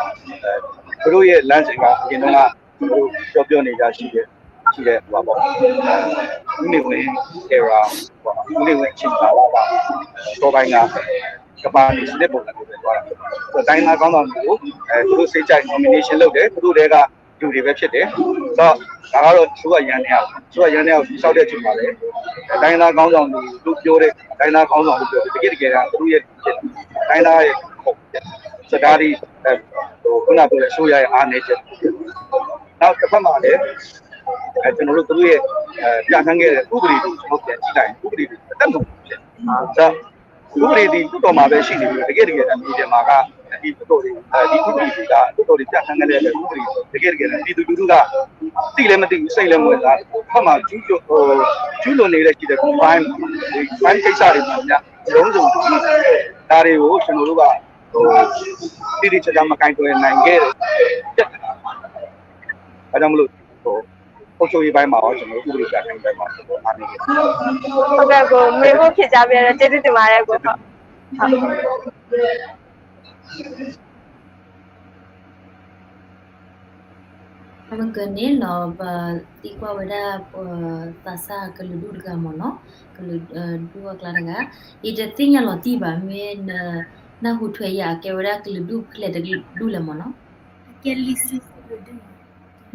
အဲ သူတို့ရဲ့လမ်းစဉ်က အရင်တုန်းက ကျွန်တော်တို့ ပြောပြောနေကြရှိတဲ့ ရှိတဲ့ ဟိုပါပေါ့၊ ဦးနေဝင်း era ပေါ့၊ ဦးနေဝင်းအချိန်ကာလက အစောပိုင်းက ကမ္ဘာ့စနစ်ပုံစံမျိုးပဲသွားတာ။ ဆိုတော့ တိုင်းရင်းသားခေါင်းဆောင်တွေကို အဲ သူတို့စိတ်ကြိုက် nomination လုပ်တယ်၊ သူတို့ထဲက လူတွေပဲဖြစ်တယ်။ ဆိုတော့ ဒါကတော့ အစိုးရယန္တရား၊ အစိုးရယန္တရားကို တည်ဆောက်တဲ့အချိန်မှာလည်း တိုင်းရင်းသားခေါင်းဆောင်တွေလို့ပြောတဲ့ တိုင်းရင်းသားခေါင်းဆောင်လို့ပြောတယ်၊ တကယ့်တကယ်က သူတို့ရဲ့လူဖြစ်တယ်၊ တိုင်းရင်းသားရဲ့ ပုံဖြစ်တယ်။ ဆိုတော့ ဒါတွေ အဲ ဟို ခုနပြောတဲ့ အစိုးရရဲ့ အားနည်းချက်။ နောက်တစ်ဖက်မှာလည်း အဲ ကျွန်တော်တို့ သူတို့ရဲ့ အဲ ပြဋ္ဌာန်းခဲ့တဲ့ ဥပဒေတွေ ကျွန်တော်ပြန်ကြည့်လိုက်ရင် ဥပဒေတွေ အသက်မဝင်ဘူးဖြစ်နေတယ်။ ဆိုတော့ ဥပဒေသည် လွှတ်တော်မှာပဲ ရှိနေပြီးတော့ တကယ့်တကယ်တမ်း ပြည်ထဲမှာက ဒီလွှတ်တော်တွေ အဲ ဒီဥပဒေတွေက လွှတ်တော်တွေ ပြဋ္ဌာန်းခဲ့တဲ့ ဥပဒေတွေ တကယ့်တကယ်တမ်း ပြည်သူလူထုက သိလည်းမသိဘူး၊ စိတ်လည်းမဝင်စားဘူး။ ဘက်မှာ ကျူးကျော် ဟို ကျူးလွန်နေတဲ့ ရှိတဲ့ crime ဒီ crime ကိစ္စတွေ မှန်သမျှ အလုံးစုံ ဒါတွေကို ကျွန်တော်တို့က ဟို တိတိကျကျ မကိုင်တွယ်နိုင်ခဲ့တဲ့ ပြဿနာ။ ဒါကြောင့်မလို့ ဟို အုပ်ချုပ်ရေးပိုင်းမှာရော ကျွန်တော်တို့ ဥပဒေပြဋ္ဌာန်းရေးပိုင်းမှာ ကျွန်တော်တို့ အားနည်းနေတယ်။ ဟုတ်ကဲ့ကို မေးဖို့ဖြေကြားပေးတဲ့ ကျေးဇူးတင်ပါတယ်ကို။ ဟုတ် ပကန့ၣ်နီၤ ပသံကွၢ်ဝဲဒၣ် ပသးစၢ်ကလုာ်ဒူၣ်တဂၤမ့ၢ်နီၤ, ကလုာ်ဒူၣ်အကျါတဂၤ, ယတသ့ၣ်ညါလီၤတံၢ်ဘၣ်, မ့ၢ်နနၢ်ဟူထွဲယၤ အကဲဝဲဒၣ်ကလုာ်ဒူၣ်ဖဲလဲၣ်တဒူၣ်လဲၣ်မ့ၢ်နီၤ,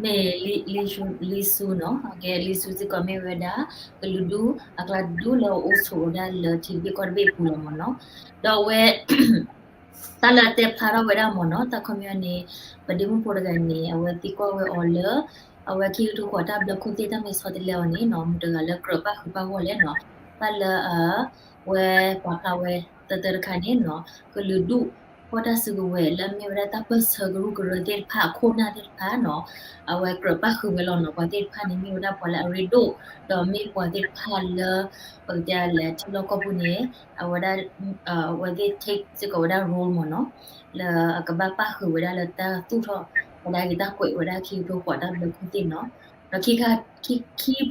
မ့ၢ်လံဆူနီၤ, အကဲလံဆူစ့ၢ်ကီးမ့ၢ်ဝဲဒၣ် ကလုာ်ဒူၣ်အကျါတဒူၣ်လၢအအိၣ်ဆိးဝဲဒၣ်လၢထံတဘ့ၣ်ကီၢ်တဘ့ၣ်အပူၤလီၤမ့ၢ်နီၤ, ဒီးအဝဲ တၢ်လၢအတဲဖျါထီၣ်ဝဲဒၣ်မ့ၢ်နီၤ, တၢ်ခီပညီန့ၣ် ပဒ့မုၣ်ဖိတဂၤန့ၣ် အဝဲသံကွၢ်ဝဲအီၤလၢ အဝဲခံကထိဃိးတၢ်ဘျၢခိၣ်သ့ၣ်တၢ်မ့ၢ်ဆီတလဲအီၤန့ၣ်နီၤ, မတၤတဂၤလၢကြၢးပၣ်ဃုာ်ပၣ်ဂီၢ်လဲၣ်နီၤ, တၢ်လၢအဝဲပာ်ဖျါဝဲတၢတၢတခါန့ၣ်နီၤ, ကလုာ်ဒူၣ်ဖီၣ်တၢ်စုကဝဲၤလၢအမ့ၢ်ဝဲဒၣ်တၢ်ပၢၢ်ဆၢကရူၢ်ကရၢသ့ၣ်တဖၣ်အခိၣ်နၢ်သ့ၣ်တဖၣ်နီၤ, အဝဲကြၢးပၣ်ဃုာ်ဝဲလီၤနီၤ, ပှၤသ့ၣ်တဖၣ်န့ၣ် မ့ၢ်ဝဲဒၣ်ပှၤလၢအရ့ဒိၣ်, ဒီးမ့ၢ်ပှၤသ့ၣ်တဖၣ်လၢ ပကတဲလဲၣ် ထံလီၢ်ကီၢ်ပူၤန့ၣ် အဝဲဒၣ် အဝဲသ့ၣ် take စ့ၢ်ကီးဝဲဒၣ် role မ့ၢ်နီၤ, လၢအကဘၣ်ပၣ်ဃုာ်ဝဲဒၣ်လၢတၢ်သူၣ်ထီၣ်ဝဲဒၣ်က့ၤတၢ်ကွဲးဝဲဒၣ်ခံကထိဃိးတၢ်ဘျၢခိၣ်သ့ၣ်နီၤ, ဒီး ခံ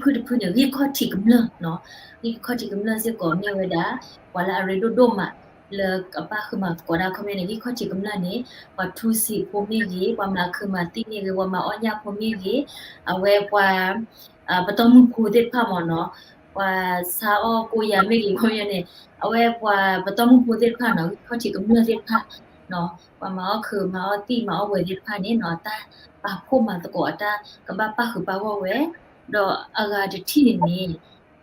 ဖုတဖုန့ၣ် ဂံၢ်ခီၣ်ထံးကမျၢၢ်နီၤ, ဂံၢ်ခီၣ်ထံးကမျၢၢ်စ့ၢ်ကီးမ့ၢ်ဝဲဒၣ် ပှၤလၢအရ့ဒိၣ်ဒိၣ်မး လၢကပၣ်ဃုာ်မၤသကိးတၢ်ခီပညီန့ၣ် ဂံၢ်ခီၣ်ထံးကမျၢၢ်န့ၣ် ပှၤထူစံာ်ဖိမ့ၢ်ဂ့ၤ, ပှၤမၤခုးမၤသံၣ်မ့ၢ်ဂ့ၤ, ပှၤမၤအီၣ်ညၣ်ဖိမ့ၢ်ဂ့ၤ, အဝဲပှၤ ပတီၢ်မုၢ်ဖိသ့ၣ်တဖၣ်မ့ၢ်နီၤ, ပှၤဆါအီၣ်ကိးယၤမ့ၢ်ဂ့ၤ ခီပညီန့ၣ် အဝဲပှၤပတီၢ်မုၢ်ဖိသ့ၣ်တဖၣ်နီၤ, ဂံၢ်ခီၣ်ထံးကမျၢၢ်သ့ၣ်တဖၣ်နီၤ, ပှၤမၤအီၣ်ခုးမၤအီၣ်သံၣ်မၤအီၣ်ဝဲၤသ့ၣ်တဖၣ်န့ၣ်နီၤ, တၢ်ပာ်ဖှိၣ်မၤသကိးအတၢ်ကဘၣ်ပၣ်ဃုာ်ပၣ်ဂီၢ်ဝဲ, ဒီးအဂၤတထံၣ်န့ၣ်န့ၣ်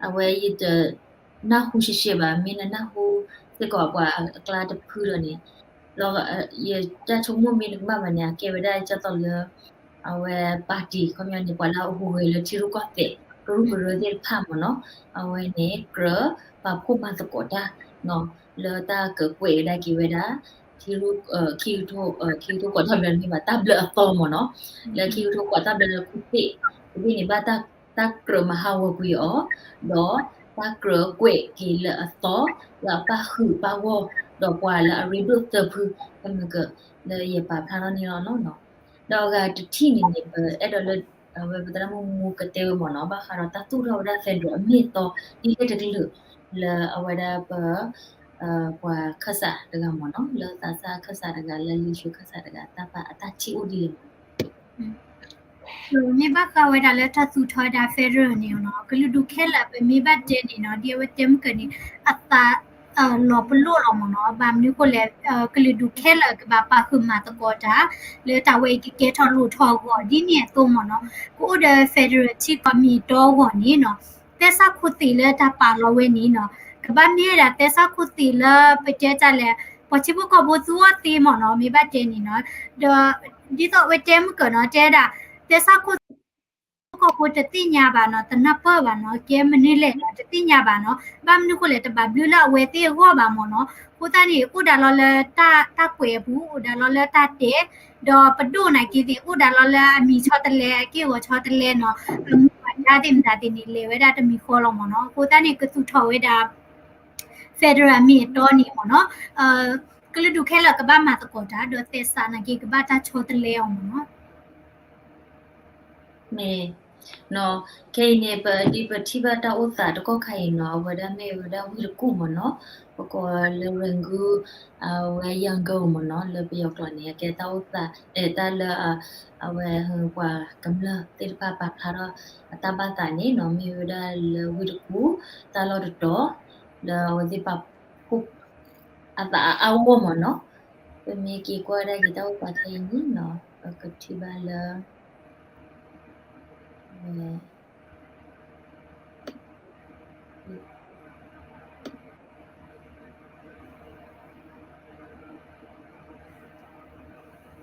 အဝဲယတနၢ်ဟူရှဲရှဲဘၣ်, မ့ၢ်နနၢ်ဟူစ့ၢ်ကီးပှၤအကျါတဖုဒီးန့ၣ်, ဒီးယတၢ်ဆိကမိၣ်မ့ၢ်နကဘၣ်ဘၣ်န့ၣ် အကဲဝဲဒၣ်ဒ်သိးလၢ အဝဲ party ခီပညီန့ၣ် ပှၤလၢအဟူးဂဲၤလၢထံရူၢ်ကီၢ်သဲး ကရူၢ်ကရၢသ့ၣ်တဖၣ်မ့ၢ်နီၤ, အဝဲန့ၣ် ကြၢးပာ်ဖှိၣ်မၤသကိးတၢ် လၢတၢ်ကကွဲးကဒါက့ၤဝဲဒၣ် ထံရူၢ် ခံကထိ ခံကထိဃိးတၢ်ဘျၢန့ၣ်မ့ၢ်ဘၣ် တၢ်ဘျၢအသီမ့ၢ်နီၤ, လၢခံကထိဃိးတၢ်ဘျၢလၢခိၣ်သ့ၣ် တဘ့ၣ်န့ၣ်ဘၣ် တၢ်ကြၢးမၤဟးဂီၤကွံာ်အီၤ, ဒီးတၢ်ကြၢးကွဲးက့ၤလၢအသီ လၢအပၣ်ဃုာ်ပၣ်ဂီၢ် ဒီးပှၤလၢအရ့ဒိၣ်သၢဖု တမုၢ်က လၢယပာ်ဖျါထီၣ်န့ၣ်လီၤနီၤ. ဒီးအဂၤတထံၣ်န့ၣ်န့ၣ် ပအဲၣ်ဒိးလၢ အဝဲပသရၣ်မုၣ်မူကတဲဝဲမ့ၢ်နီၤ ဘၣ်ဃးဒီးတၢ်သူၣ်ထီၣ်ဝဲဒၣ် federal အမ့ၢ်အတီ ဒ်လဲၣ်တကလုာ် လၢအဝဲဒၣ်ပ ပှၤခၢၣ်စးတဂၤမ့ၢ်နီၤ လၢသးစၢ်ခၢၣ်စးတဂၤ လၢလံၤဆူခၢၣ်စးတဂၤ တၢ်ပာ်အတၢ်ထံၣ်အိၣ်ဒ်လဲၣ်မ့ၢ်နီၤ. မ့ၢ်ဘၣ်ဃးဝဲဒၣ်လၢတၢ်သူၣ်ထီၣ်ဝဲဒၣ် federal န့ၣ်နီၤ ကလုာ်ဒူၣ်ခဲလၢာ် ပမ့ၢ်ဘၣ်တဲန့ၣ်နီၤ ဒ်အဝဲတဲမုၢ်ကၢန့ၣ် အသး လီၤပလိာ်လီၤမ့ၢ်နီၤ ဘၣ်မနုၤအဃိလဲၣ် ကလုာ်ဒူၣ်ခဲလၢာ်ကဘၣ်ပာ်ဃုာ်မၤသကိးတၢ် လၢတၢ်ဝဲအံၤကကဲထီၣ်လိၣ်ထီၣ်အဂီၢ် ဒ်န့ၣ်အသိးမ့ၢ်နီၤ ကအိၣ်ဒီး federal ထံကီၢ်မ့ၢ်တီအဂီၢ်န့ၣ်နီၤ သဲစးခိၣ်သ့ၣ်လၢတၢ်ပာ်လီၤဝဲန့ၣ်နီၤ ကဘၣ်မ့ၢ်ဝဲဒၣ်သဲစးခိၣ်သ့ၣ်လၢပတဲတၢ်လဲၣ် ပှၤထံဖိကီၢ်ဖိသူအီၤသ့မ့ၢ်နီၤ မ့ၢ်ဘၣ်တဲန့ၣ်နီၤ ဒီး ဒ်သိးအဝဲတဲမုၢ်ကၢနီၤ တဲဝဲဒၣ် သဲစးခိၣ် ထံဖိကီၢ်ဖိတသ့ၣ်ညါဘၣ်နီၤ, တနၢ်ပၢၢ်ဘၣ်နီၤ, ကဲမနုၤလဲၣ်နီၤ, တသ့ၣ်ညါဘၣ်နီၤ, ဘၣ်မနုၤဃိလဲၣ် တဘၣ်ဘျုးလၢအဝဲသ့ၣ်အဂီၢ်ဘၣ်မ့ၢ်နီၤ. အဃိသတးန့ၣ် အိၣ်ဒၣ်လီၤလၢတၢ်ကွဲးအပူၤ, အိၣ်ဒၣ်လီၤလၢတၢ်တဲ, ဒီးပဒိၣ်နာ်က့သ့ၣ် အိၣ်ဒၣ်လီၤလၢအမံၤဆီတလဲ အက့ၢ်ဂီၤဆီတလဲနီၤ, အမူအဒါသ့ၣ်မတၤသ့ၣ်န့ၣ် လဲၤဝဲဒၣ်တမံၤဃီလီၤမ့ၢ်နီၤ. အဃိသတးန့ၣ် ကသူၣ်ထီၣ်ဝဲဒၣ် federal အမ့ၢ်အတီန့ၣ်မ့ၢ်နီၤ, ကလုာ်ဒူၣ်ခဲလၢာ်ကဘၣ်မၤသကိးတၢ်, ဒီးသဲစးနာ်က့ကဘၣ်တၢ်ဆီတလဲအီၤမ့ၢ်နီၤ. မ့ၢ်, ခဲအံၤန့ၣ် ပဒ်ပထံၣ်ဘၣ်တၢ်အိၣ်သးတကီၢ်ခါအံၤနီၤ, အဝဲဒၣ်မ့ၢ်ဝဲဒၣ်ဝ့ၢ်တကူၣ်မ့ၢ်နီၤ, ပကိးလၢ Rangoon, အဝဲ Yangon မ့ၢ်နီၤ, လၢပယီၤကျိာ်န့ၣ် အကဲတၢ်အိၣ်သး အဲၣ်တၢ်လၢ အဝဲပှၤကမျၢၢ်သ့ၣ်တဖၣ်ပာ်ဖျါထီၣ်အတၢ်ဘၣ်သးန့ၣ်နီၤ, မ့ၢ်ဝဲဒၣ်လၢဝ့ၢ်တကူၣ် တၢ်လီၢ်တတီၤ လၢအဝဲသ့ၣ်ပာ်ဖှိၣ်အသးအါအါဂီၢ်ဂီၢ်မ့ၢ်နီၤ. ပမ့ၢ်က့ၤကွၢ်ဒၣ်က့ၤတၢ်အိၣ်သးခဲအံၤန့ၣ်နီၤ, ပကထံၣ်ဘၣ်လၢ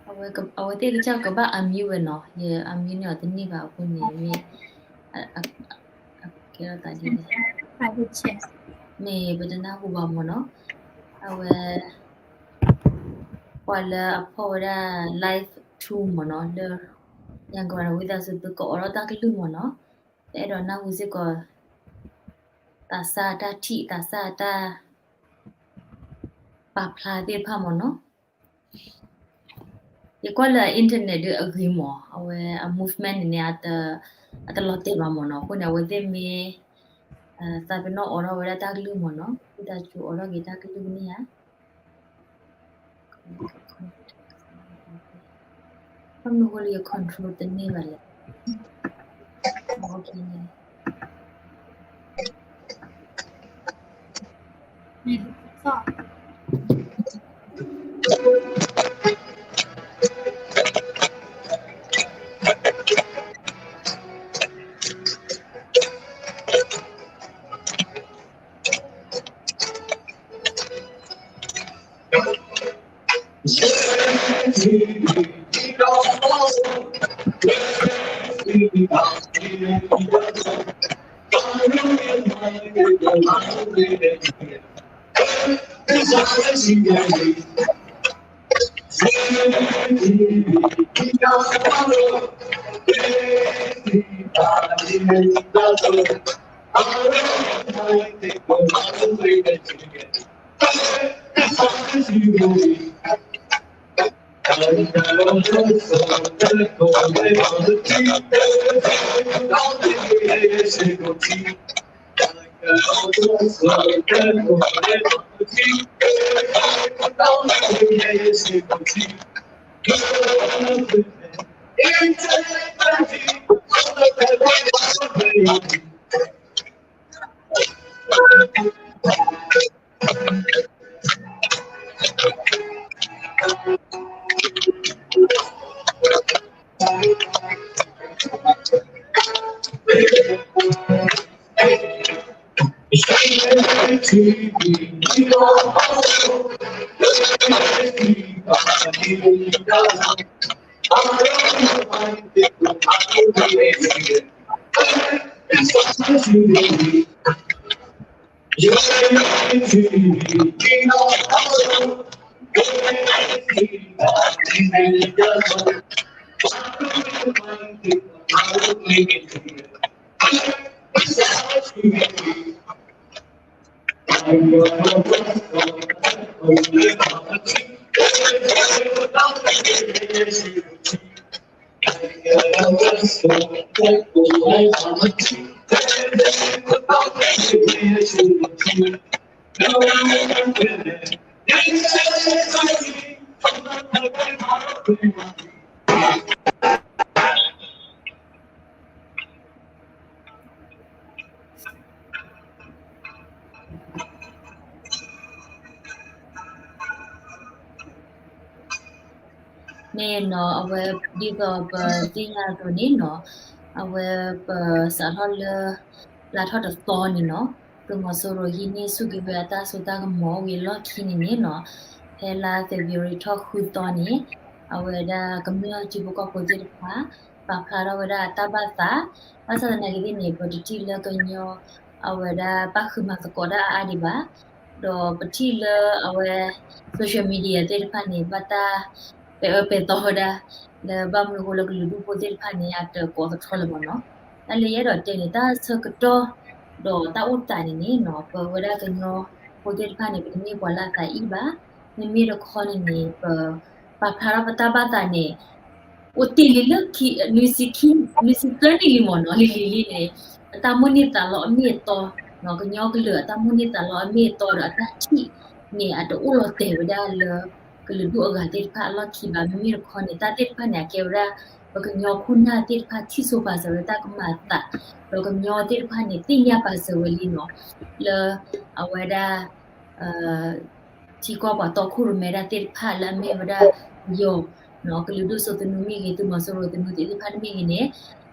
အဝဲသ့ၣ်ကစၢ်ကဘၣ် unmute ဝဲနီၤ, ယ unmute န့ၢ်အီၤတန့ၢ်ဘၣ်အဃိန့ၣ် မ့ၢ် ကဲထီၣ်သးဒ်လဲၣ်, မ့ၢ်ပတနၢ်ဟူဘၣ်မ့ၢ်နီၤ, အဝဲ ပှၤလၢအဖီၣ်ဝဲဒၣ် live tool မ့ၢ်နီၤ, လၢ Yangon န့ၣ် ဝံသးစူၤ သုကအိးထီၣ်တၢ်ကလုၢ်မ့ၢ်နီၤ, ပအဲၣ်ဒိးနၢ်ဟူစ့ၢ်ကီး သးစၢ်တၢ်ထံၣ် သးစၢ်တၢ်ပာ်ဖျါသ့ၣ်တဖၣ်မ့ၢ်နီၤ. ယကွၢ်လၢ internet ဒုးအဂ့ၤမး, အဝဲအ movement န့ၣ်န့ၣ် အတလီၤတဲာ်ဘၣ်မ့ၢ်နီၤ, အဃိန့ၣ် အဝဲသ့ၣ်မ့ၢ် သးပ့ၤနီၣ်အိးထီၣ်ဝဲဒၣ်တၢ်ကလုၢ်မ့ၢ်နီၤ, ဝံသးစူၤအိးထီၣ်က့ၤတၢ်ကလုၢ်န့ၣ်ဧါ. ဘၣ်မနုၤဃိလၢယ control တန့ၢ်ဘၣ်လဲၣ်. န့ၣ်နီၤ, အဝဲဒ်သိးပသ့ၣ်ညါအသိးန့ၣ်နီၤ, အဝဲပစးထီၣ်လၢ လါထီၣ်တသီန့ၣ်နီၤ, သုးမီၤစိရိၤဟံးန့ၢ်ဆူၣ်က့ၤဝဲအတၢ်စိတၢ်ကမီၤအိၣ်ဝဲအလီၢ်ခံန့ၣ်န့ၣ်နီၤ, ဖဲလါ February ထီၣ်ဃုသီန့ၣ်, အဝဲဒၣ်ကမျၢၢ်ထံဖိကီၢ်ဖိသ့ၣ်တဖၣ် ပာ်ဖျါထီၣ်ဝဲဒၣ်တၢ်ဘၣ်သး, ဘၣ်ဆၣ်သနာ်က့သ့ၣ်န့ၣ် ပတထံၣ်လၢကညီအဝဲဒၣ်ပၣ်ဃုာ်မၤသကိးတၢ်အါအါဒံးဘၣ်, ဒီးပထံၣ်လၢအဝဲ social media သ့ၣ်တဖၣ်န့ၣ် ဘၣ်တၢ်ပဲာ်အၢပဲာ်သီဝဲဒၣ် လၢဘၣ်မနုၤအဃိလၢကလုာ်ဒူၣ်ဖိသ့ၣ်တဖၣ်န့ၣ် အတကိးသထီလၢၤမ့ၢ်နီၤ. တၢ်လၢယအဲၣ်ဒိးတဲန့ၣ် တၢ်ဆၢကတီၢ် ဒီးတၢ်အိၣ်သးန့ၣ်န့ၣ်နီၤ ပဝဲဒၣ်ကညီဖိသ့ၣ်တဖၣ်န့ၣ် ပတမ့ၢ်ပှၤလၢအသးအံၣ်ဘၣ်, မ့မ့ၢ်တခီန့ၣ်န့ၣ် ပပာ်ဖျါထီၣ်ပတၢ်ဘၣ်သးန့ၣ် အိၣ်တ့ၢ်လံလၢ နွံဆံသၢနံၣ်လံမ့ၢ်နီၤ လံၤလံၤလံန့ၣ် ပတၢ်မိၣ်န့ၢ်သးလီအမ့ၢ်အတီ, ကညီကလုာ်အတၢ်မိၣ်န့ၢ်သးလီအမ့ၢ်အတီဒီးအတၢ်ထံၣ်န့ၣ် အတအိၣ်လီၤတဲာ်ဝဲဒၣ်လၢ ကလုာ်ဒူၣ်အဂၤသ့ၣ်တဖၣ်အလီၢ်ခံဘၣ်. မ့မ့ၢ်တခီန့ၣ် တၢ်သ့ၣ်တဖၣ်န့ၣ် အကဲဝဲဒၣ် ပကညီခိၣ်နၢ်သ့ၣ်တဖၣ်ထံၣ်ဆိပာ်စၢၤဝဲတၢ်ကမၤအသး, ဒီးကညီသ့ၣ်တဖၣ်န့ၣ် သ့ၣ်ညါပာ်စၢၤဝဲလံနီၤ လၢအဝဲဒၣ် ထံကီၢ်ပှၤတီခိၣ်ရိၣ်မဲဒၣ်သ့ၣ်တဖၣ်လၢအမ့ၢ်ဝဲဒၣ် ယီၤ ကလုာ်ဒူၣ်စိသနူမ့ၢ်ဂ့ၤ သုးမီၤစိရိၤသနူသ့ၣ်တဖၣ်တမ့ၢ်ဂ့ၤန့ၣ်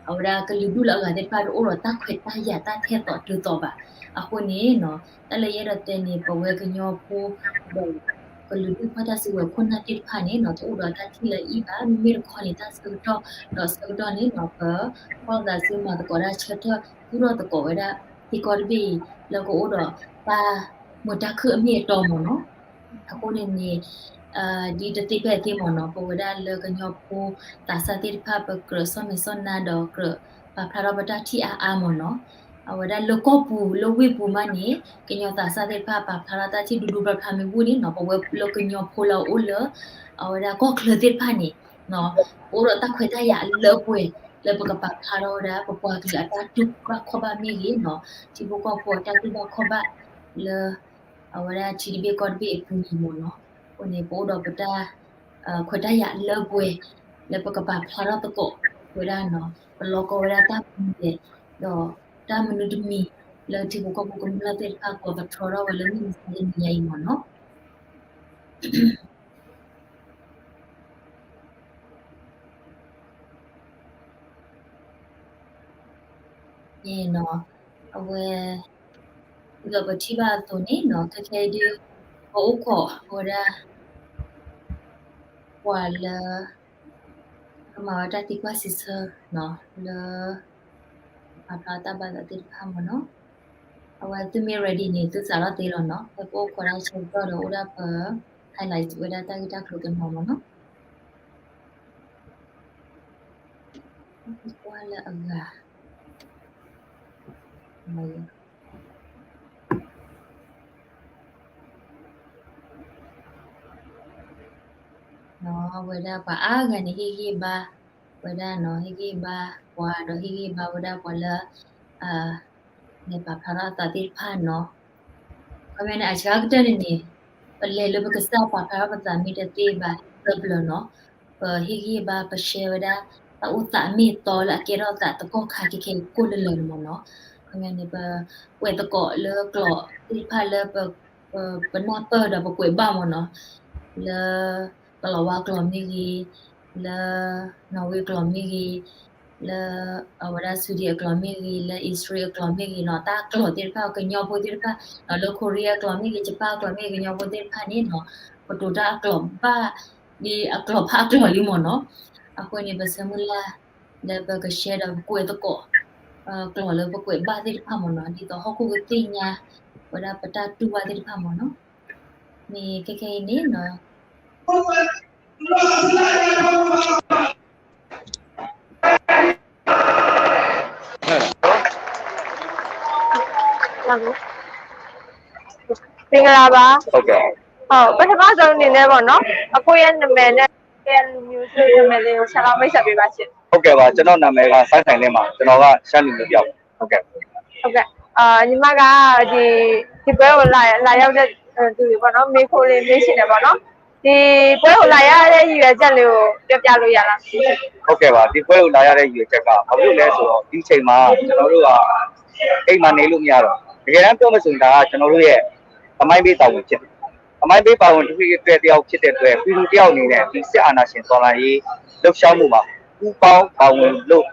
အဝဲဒၣ်ကလုာ်ဒူၣ်လၢအဂၤသ့ၣ်တဖၣ်တအိၣ်ဒီးတၢ်ခွဲးတၢ်ယာ်တၢ်ထဲသိးတုၤသိးဘၣ်. အဃိန့ၣ် တၢ်လၢယအဲၣ်ဒိးတဲန့ၣ် ပဝဲကညီဖိဒီး ကလုာ်ဒူၣ်ဖီၣ်တၢ်စုကဝဲၤခိၣ်နၢ်သ့ၣ်တဖၣ်န့ၣ်နီၤ တအိၣ်ဒီးတၢ်ထံၣ်လၢအံၤဘၣ်. မ့မ့ၢ်တခီန့ၣ် တၢ်ဆၢကတီၢ်ဒီးဆၢကတီၢ်န့ၣ်နီၤ ပဖီၣ်သးစုမၤသကိးတၢ်ဆၢထၢၣ် သူၣ်ထီၣ်သကိးဝဲဒၣ် ထံကီၢ်တဘ့ၣ်အံၤ လၢကအိၣ်ဒီးတၢ်မုာ်တၢ်ခုၣ်အမ့ၢ်အတီမ့ၢ်နီၤ. အဃိန့ၣ်န့ၣ် ဒ်တသ့ဖဲအသ့မ့ၢ်နီၤ ပဝဲဒၣ်လၢကညီဖိသးစၢ်သ့ၣ်တဖၣ် ပကြၢးဆီၣ်မဲာ်ဆီၣ်နါဒီးကြၢးပာ်ဖျါထီၣ်ပတၢ်ထံၣ်အါအါမ့ၢ်နီၤ. အဝဲဒၣ်လၢကီၢ်ပူၤလၢဝ့ၢ်ပူၤမးန့ၣ် ကညီသးစၢ်သ့ၣ်တဖၣ်ပာ်ဖျါထီၣ်တၢ်ထံၣ်ဒူဒူဖျါဖျါမ့ၢ်ဘူၣ်န့ၣ်နီၤ ပဝဲလၢကညီဖိလၢအအိၣ်လၢ အဝဲဒၣ်ကီၢ်ချၢသ့ၣ်တဖၣ်န့ၣ် ပအိၣ်ဒီးတၢ်ခွဲးတၢ်ယာ်အလၢအပှဲၤ လၢပကပာ်ဖျါထီၣ်ဝဲဒၣ် ပပှၤကလုာ်အတၢ်တူၢ်ဘၣ်ခီၣ်ဘၣ်မ့ၢ်ဂ့ၤနီၤ ထံဖိကီၢ်ဖိအတၢ်တူၢ်ဘၣ်ခီၣ်ဘၣ်လၢ အဝဲဒၣ်ထံတဘ့ၣ်ကီၢ်တဘ့ၣ်အပူၤန့ၣ်မ့ၢ်နီၤ. အဃိန့ၣ် ပအိၣ်ဒီးပတၢ် ခွဲးတၢ်ယာ်အလၢအပှဲၤ လၢပကပာ်ဖျါထီၣ်သကိးဝဲဒၣ်နီၤ ပလီၤကီဝဲဒၣ်တၢ်မနုၤလဲၣ် ဒီးတၢ်မနုၤတမံၤ လၢထံဖိကီၢ်ဖိကမျၢၢ်သ့ၣ်တဖၣ်ကိးသထီထီၣ်ဝဲလၢမုၢ်မဆါတနံၤညါအံၤမ့ၢ်နီၤ. န့ၣ်နီၤ အဝဲ ဒ်သိးပထံၣ်ဘၣ်အသိးန့ၣ်နီၤ ခဲခဲအံၤဒုး ပအိၣ်ခိးဝဲဒၣ် ပှၤလၢ ကမၤဝဲတၢ်သံကွၢ်စံးဆၢနီၤ လၢ ပာ်ဖျါတၢ်ဘၣ်သးသ့ၣ်တဖၣ်မ့ၢ်နီၤ. အဝဲသုမ့ၢ် ready န့ၣ် သုစးထီၣ်သ့လီၤနီၤ ဖဲပအိၣ်ခိးတၢ်ဆၢကတီၢ်ဒီးအိၣ်ဒၣ်ပ highlight ဝဲဒၣ်တၢ်ဂ့ၢ်တၢ်ကျိၤတနီၤမ့ၢ်နီၤ. ကွၢ်လၢအဂၤ ဝဲဒၣ်ပှၤအါဂၤန့ၣ် ဟ့ၣ်ဂံၢ်ဘါ ဝဲဒၣ်နီၤ ဟ့ၣ်ဂံၢ်ဘါပှၤဒီးဟ့ၣ်ဂံၢ်ဘါဝဲဒၣ်ပှၤလၢ လဲၤပာ်ဖျါထီၣ်အသးသ့ၣ်တဖၣ်နီၤ. ခီပညီန့ၣ် အစှၤကတၢၢ်န့ၣ်န့ၣ် ပလဲၤလၢပကစၢ်ပာ်ဖျါထီၣ်ပသးမ့ၢ်တသ့ဘၣ်သၢပျၢၤနီၤ ပဟ့ၣ်ဂံၢ်ဟ့ၣ်ဘါ ပ share ဝဲဒၣ် တၢ်အိၣ်သးမ့ၢ်အတီလၢအကဲထီၣ်သးသကိးခါခဲခဲကိၣ်လၢလၢာ်န့ၣ်မ့ၢ်နီၤ. ခီပညီန့ၣ် ပကွဲးသကိးလၢကျိာ်သ့ၣ်တဖၣ်လၢ ပနၢ်ပၢၢ်ဒီးပကွဲးဘၣ်မ့ၢ်နီၤ လၢ ကလီၤဝါကျိာ်မ့ၢ်ဂ့ၤ, လၢ နီၣ်ဝ့ကျိာ်မ့ၢ်ဂ့ၤ, လၢ အဝဲဒၣ် Sweden အကျိာ်မ့ၢ်ဂ့ၤ, လၢ Israel အကျိာ်မ့ၢ်ဂ့ၤနီၤ, တၢ်ကျိာ်သ့ၣ်တဖၣ် ကညီဖိသ့ၣ်တဖၣ် လၢ Korea အကျိာ်မ့ၢ်ဂ့ၤ, Japan အကျိာ်မ့ၢ်ဂ့ၤ, ကညီဖိသ့ၣ်တဖၣ်န့ၣ်နီၤ ပတိၤတၢ်အကျိာ်ဘၣ် ဒ်အကျိာ်ဖးအကျိာ်လံမ့ၢ်နီၤ. အဃိန့ၣ် ပဆၢမုၢ်လၢ် လၢပက share ဒီးပကွဲးသကိး ကျိာ်လၢပကွဲးဘၣ်သ့ၣ်တဖၣ်မ့ၢ်နီၤ ဒ်သိးဟီၣ်ခိၣ်ကသ့ၣ်ညါ ဝဲဒၣ်ပတၢ်တူၢ်ဘၣ်သ့ၣ်တဖၣ်မ့ၢ်နီၤ. မ့ၢ်ခဲခဲအံၤန့ၣ်နီၤ မင်္ဂလာပါ။ ဟုတ်ကဲ့။ ဟုတ်, ပထမဆုံးအနေနဲ့ပေါ့နော်, အကိုရဲ့နာမည်နဲ့ KNU နာမည်လေးကို shout out မိတ်ဆက်ပေးပါရှင်။ ဟုတ်ကဲ့ပါ, ကျွန်တော့်နာမည်က စိုင်းခိုင်လင်းပါ, ကျွန်တော်က ရှမ်းလူမျိုးတစ်ယောက်ပါ. ဟုတ်ကဲ့။ ဟုတ်ကဲ့။ အာ, ညီမက ဒီ, ဒီပွဲကိုလာ, လာရောက်တဲ့, အဲ, သူတွေပေါ့နော်, မေးခွန်းလေးမေးချင်တယ်ပေါ့နော်. ဒီပွဲကိုလာရတဲ့ရည်ရွယ်ချက်လေးကိုပြောပြလို့ရလား။ ဟုတ်ကဲ့ပါ, ဒီပွဲကိုလာရတဲ့ရည်ရွယ်ချက်က ဘာဖြစ်လို့လဲဆိုတော့ ဒီအချိန်မှာ ကျွန်တော်တို့က အိမ်မှာနေလို့မရတော့ဘူး. တကယ်တမ်းပြောမယ်ဆိုရင် ဒါကကျွန်တော်တို့ရဲ့သမိုင်းပေးတာဝန်ဖြစ်တယ်. သမိုင်းပေးတာဝန်တစ်ခုအတွက် တစ်ယောက်ဖြစ်တဲ့အတွက် ပြည်သူတစ်ယောက်အနေနဲ့ ဒီစစ်အာဏာရှင်တော်လှန်ရေးလှုပ်ရှားမှုမှာ ပူးပေါင်းပါဝင်လို့,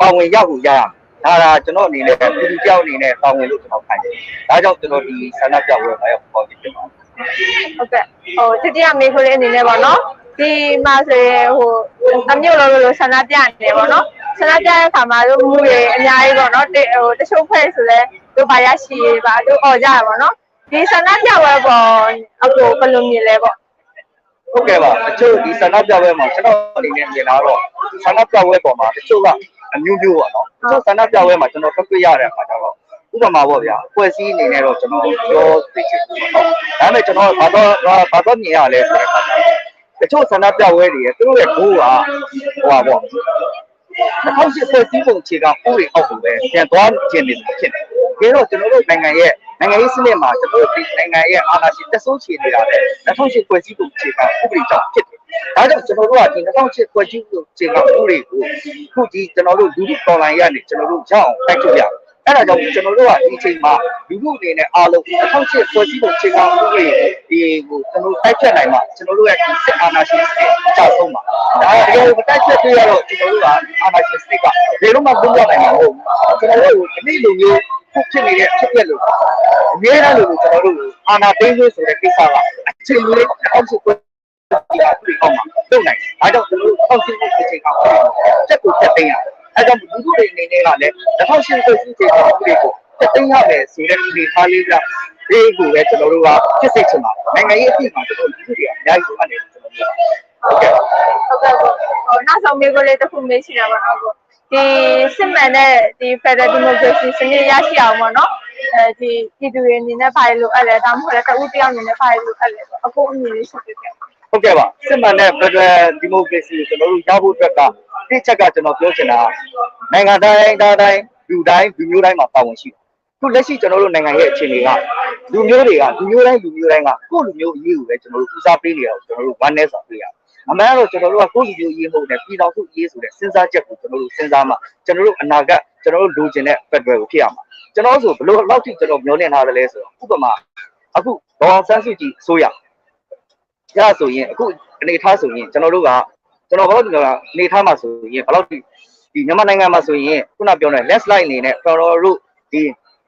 ပါဝင်ရကိုရရမယ်. ဒါကကျွန်တော်အနေနဲ့ ပြည်သူတစ်ယောက်အနေနဲ့ တာဝန်လို့ကျွန်တော်ခံယူတယ်. ဒါကြောင့်ကျွန်တော်ဒီဆန္ဒပြပွဲကိုလာရောက်ပူးပေါင်းခြင်းဖြစ်ပါတယ်. ဟုတ်ကဲ့။ ဟို, ဒုတိယမေးခွန်းလေးအနေနဲ့ပေါ့နော်, ဒီမှာဆိုရင်ဟို အမျိုးမျိုးလိုလိုဆန္ဒပြနေပေါ့နော်။ ဆန္ဒပြတဲ့အခါမှာတို့ မူတွေအများကြီးပေါ့နော်။ တ- ဟိုတချို့အဖွဲ့ဆိုလည်းတို့ဘာရရှိရေးပါတို့အော်ကြတာပေါ့နော်။ ဒီဆန္ဒပြပွဲပေါ်အကိုဘယ်လိုမြင်လဲပေါ့။ ဟုတ်ကဲ့ပါ တချို့ဒီဆန္ဒပြပွဲမှာကျွန်တော်အနေနဲ့မြင်တာတော့ဆန္ဒပြပွဲပေါ်မှာတချို့ကအမျိုးမျိုးပေါ့နော်။ တချို့ဆန္ဒပြပွဲမှာကျွန်တော်ထွက်ခွင့်ရတဲ့အခါကျတော့ဥပမာပေါ့ဗျာ အဖွဲ့အစည်းအနေနဲ့တော့ကျွန်တော်ပြောသိချင်ဘူးပေါ့နော်။ ဒါပေမဲ့ကျွန်တော်ဘာတော့ဘာတော့မြင်ရလဲဆိုတဲ့အခါကျတော့တချို့ဆန္ဒပြပွဲတွေရဲ့သူတို့ရဲ့ goal ကဟိုပါပေါ့ နှစ်ထောင့်ရှစ်ဖွဲ့စည်းပုံအခြေခံဥပဒေအောက်ကိုပဲပြန်သွားချင်နေသလိုဖြစ်နေတယ်။ တကယ်တော့ကျွန်တော်တို့နိုင်ငံရဲ့နိုင်ငံရေးစနစ်မှာကျွန်တော်တို့ဒီနိုင်ငံရဲ့အာဏာရှင်သက်ဆိုးချေနေတာလည်းနှစ်ထောင့်ရှစ်ဖွဲ့စည်းပုံအခြေခံဥပဒေကြောင့်ဖြစ်တယ်။ ဒါကြောင့်ကျွန်တော်တို့ကဒီနှစ်ထောင့်ရှစ်ဖွဲ့စည်းပုံအခြေခံဥပဒေကိုအခုဒီကျွန်တော်တို့လူထုတော်လှန်ရေးကနေကျွန်တော်တို့ရအောင်တိုက်ထုတ်ရတယ်။ အဲ့ဒါကြောင့်ကျွန်တော်တို့ကဒီအချိန်မှာလူထုအနေနဲ့အားလုံးနှစ်ထောင့်ရှစ်ဖွဲ့စည်းပုံအခြေခံဥပဒေဒီကိုကျွန်တော်တို့တိုက်ဖြတ်နိုင်မှကျွန်တော်တို့ရဲ့ဒီစစ်အာဏာရှင်စနစ်အကျဆုံးမှာဒါတကယ်မတိုက်ဖြတ်သေးရတော့ကျွန်တော်တို့ကအာဏာရှင်စနစ်ကဘယ်တော့မှလွတ်မြောက်နိုင်မှာမဟုတ်ဘူး။ ကျွန်တော်တို့ကနေ့လိုမျိုးခုဖြစ်နေတဲ့အဖြစ်အပျက်လိုအမြဲတမ်းလိုလိုကျွန်တော်တို့အာဏာသိမ်းခြင်းဆိုတဲ့ကိစ္စကအချိန်မီးအောက်စုပွဲဒီအတွေ့အကြုံမှာလုပ်နိုင်တယ်။ ဒါကြောင့်ကျွန်တော်တို့ထောက်ဆူမှုအခြေခံဥပဒေကိုတက်ကိုတက်သိမ်းရတယ်။ အဲကြောင့်လူထုတွေအနေနဲ့ကလည်းတစ်ထောင့်ရှစ်ဖွဲ့စည်းအခြေခံဥပဒေကိုတက်သိမ်းရမယ်ဆိုတဲ့အနေအထားလေးကလေးကိုပဲကျွန်တော်တို့ကဖြစ်စေချင်ပါတယ်။ နိုင်ငံရေးအသည့်မှာကျွန်တော်လူထုတွေကအများကြီးလိုအပ်နေတယ်ကျွန်တော်တို့ကဟုတ်ကဲ့ဟုတ်ကဲ့ဟိုနောက်ဆုံးမေးခွန်းလေးတစ်ခုမေးချင်တာပါနော်ကိုဒီစစ်မှန်တဲ့ဒီ Federal Democracy စနစ်ရရှိအောင်ပေါ့နော်အဲဒီပြည်သူတွေအနေနဲ့ဘာတွေလိုအပ်လဲဒါမှမဟုတ်လည်းတဦးတစ်ယောက်အနေနဲ့ဘာတွေလိုအပ်လဲပေါ့အကိုအမြင်လေးရှိပေးခဲ့ဟုတ်ကဲ့ပါစစ်မှန်တဲ့ Federal Democracy ကိုကျွန်တော်တို့ရဖို့အတွက်ကတစ်ချက်ကကျွန်တော်ပြောချင်တာနိုင်ငံတိုင်းဒါတိုင်းလူတိုင်းလူမျိုးတိုင်းမှာတာဝန်ရှိတယ်ခုလက်ရှိကျွန်တော်တို့နိုင်ငံရဲ့အခြေအနေကလူမျိုးတွေကလူမျိုးတိုင်းလူမျိုးတိုင်းကကိုယ့်လူမျိုးအရေးကိုပဲကျွန်တော်တို့ဦးစားပေးနေတာကိုကျွန်တော်တို့ဝမ်းနည်းစွာတွေ့ရတယ်အမှန်တော့ကျွန်တော်တို့ကကိုယ့်လူမျိုးအရေးမဟုတ်နဲ့ပြည်ထောင်စုအရေးဆိုတဲ့စဉ်းစားချက်ကိုကျွန်တော်တို့စဉ်းစားမှကျွန်တော်တို့အနာဂတ်ကျွန်တော်တို့လိုချင်တဲ့ Federal ကိုဖြစ်ရမှာကျွန်တော်ဆိုဘလို့လောက်ထိကျွန်တော်မျှော်လင့်ထားတယ်လဲဆိုတော့ဥပမာအခုဒေါ်အောင်ဆန်းစုကြည်အစိုးရဒါဆိုရင်အခုအနေအထားဆိုရင်ကျွန်တော်တို့ကကျွန်တော်ဘာလို့ပြောလဲအနေအထားမှာဆိုရင်ဘယ်လောက်ဒီဒီမြန်မာနိုင်ငံမှာဆိုရင်ခုနပြောနေ landslide အနေနဲ့ကျွန်တော်တို့ဒ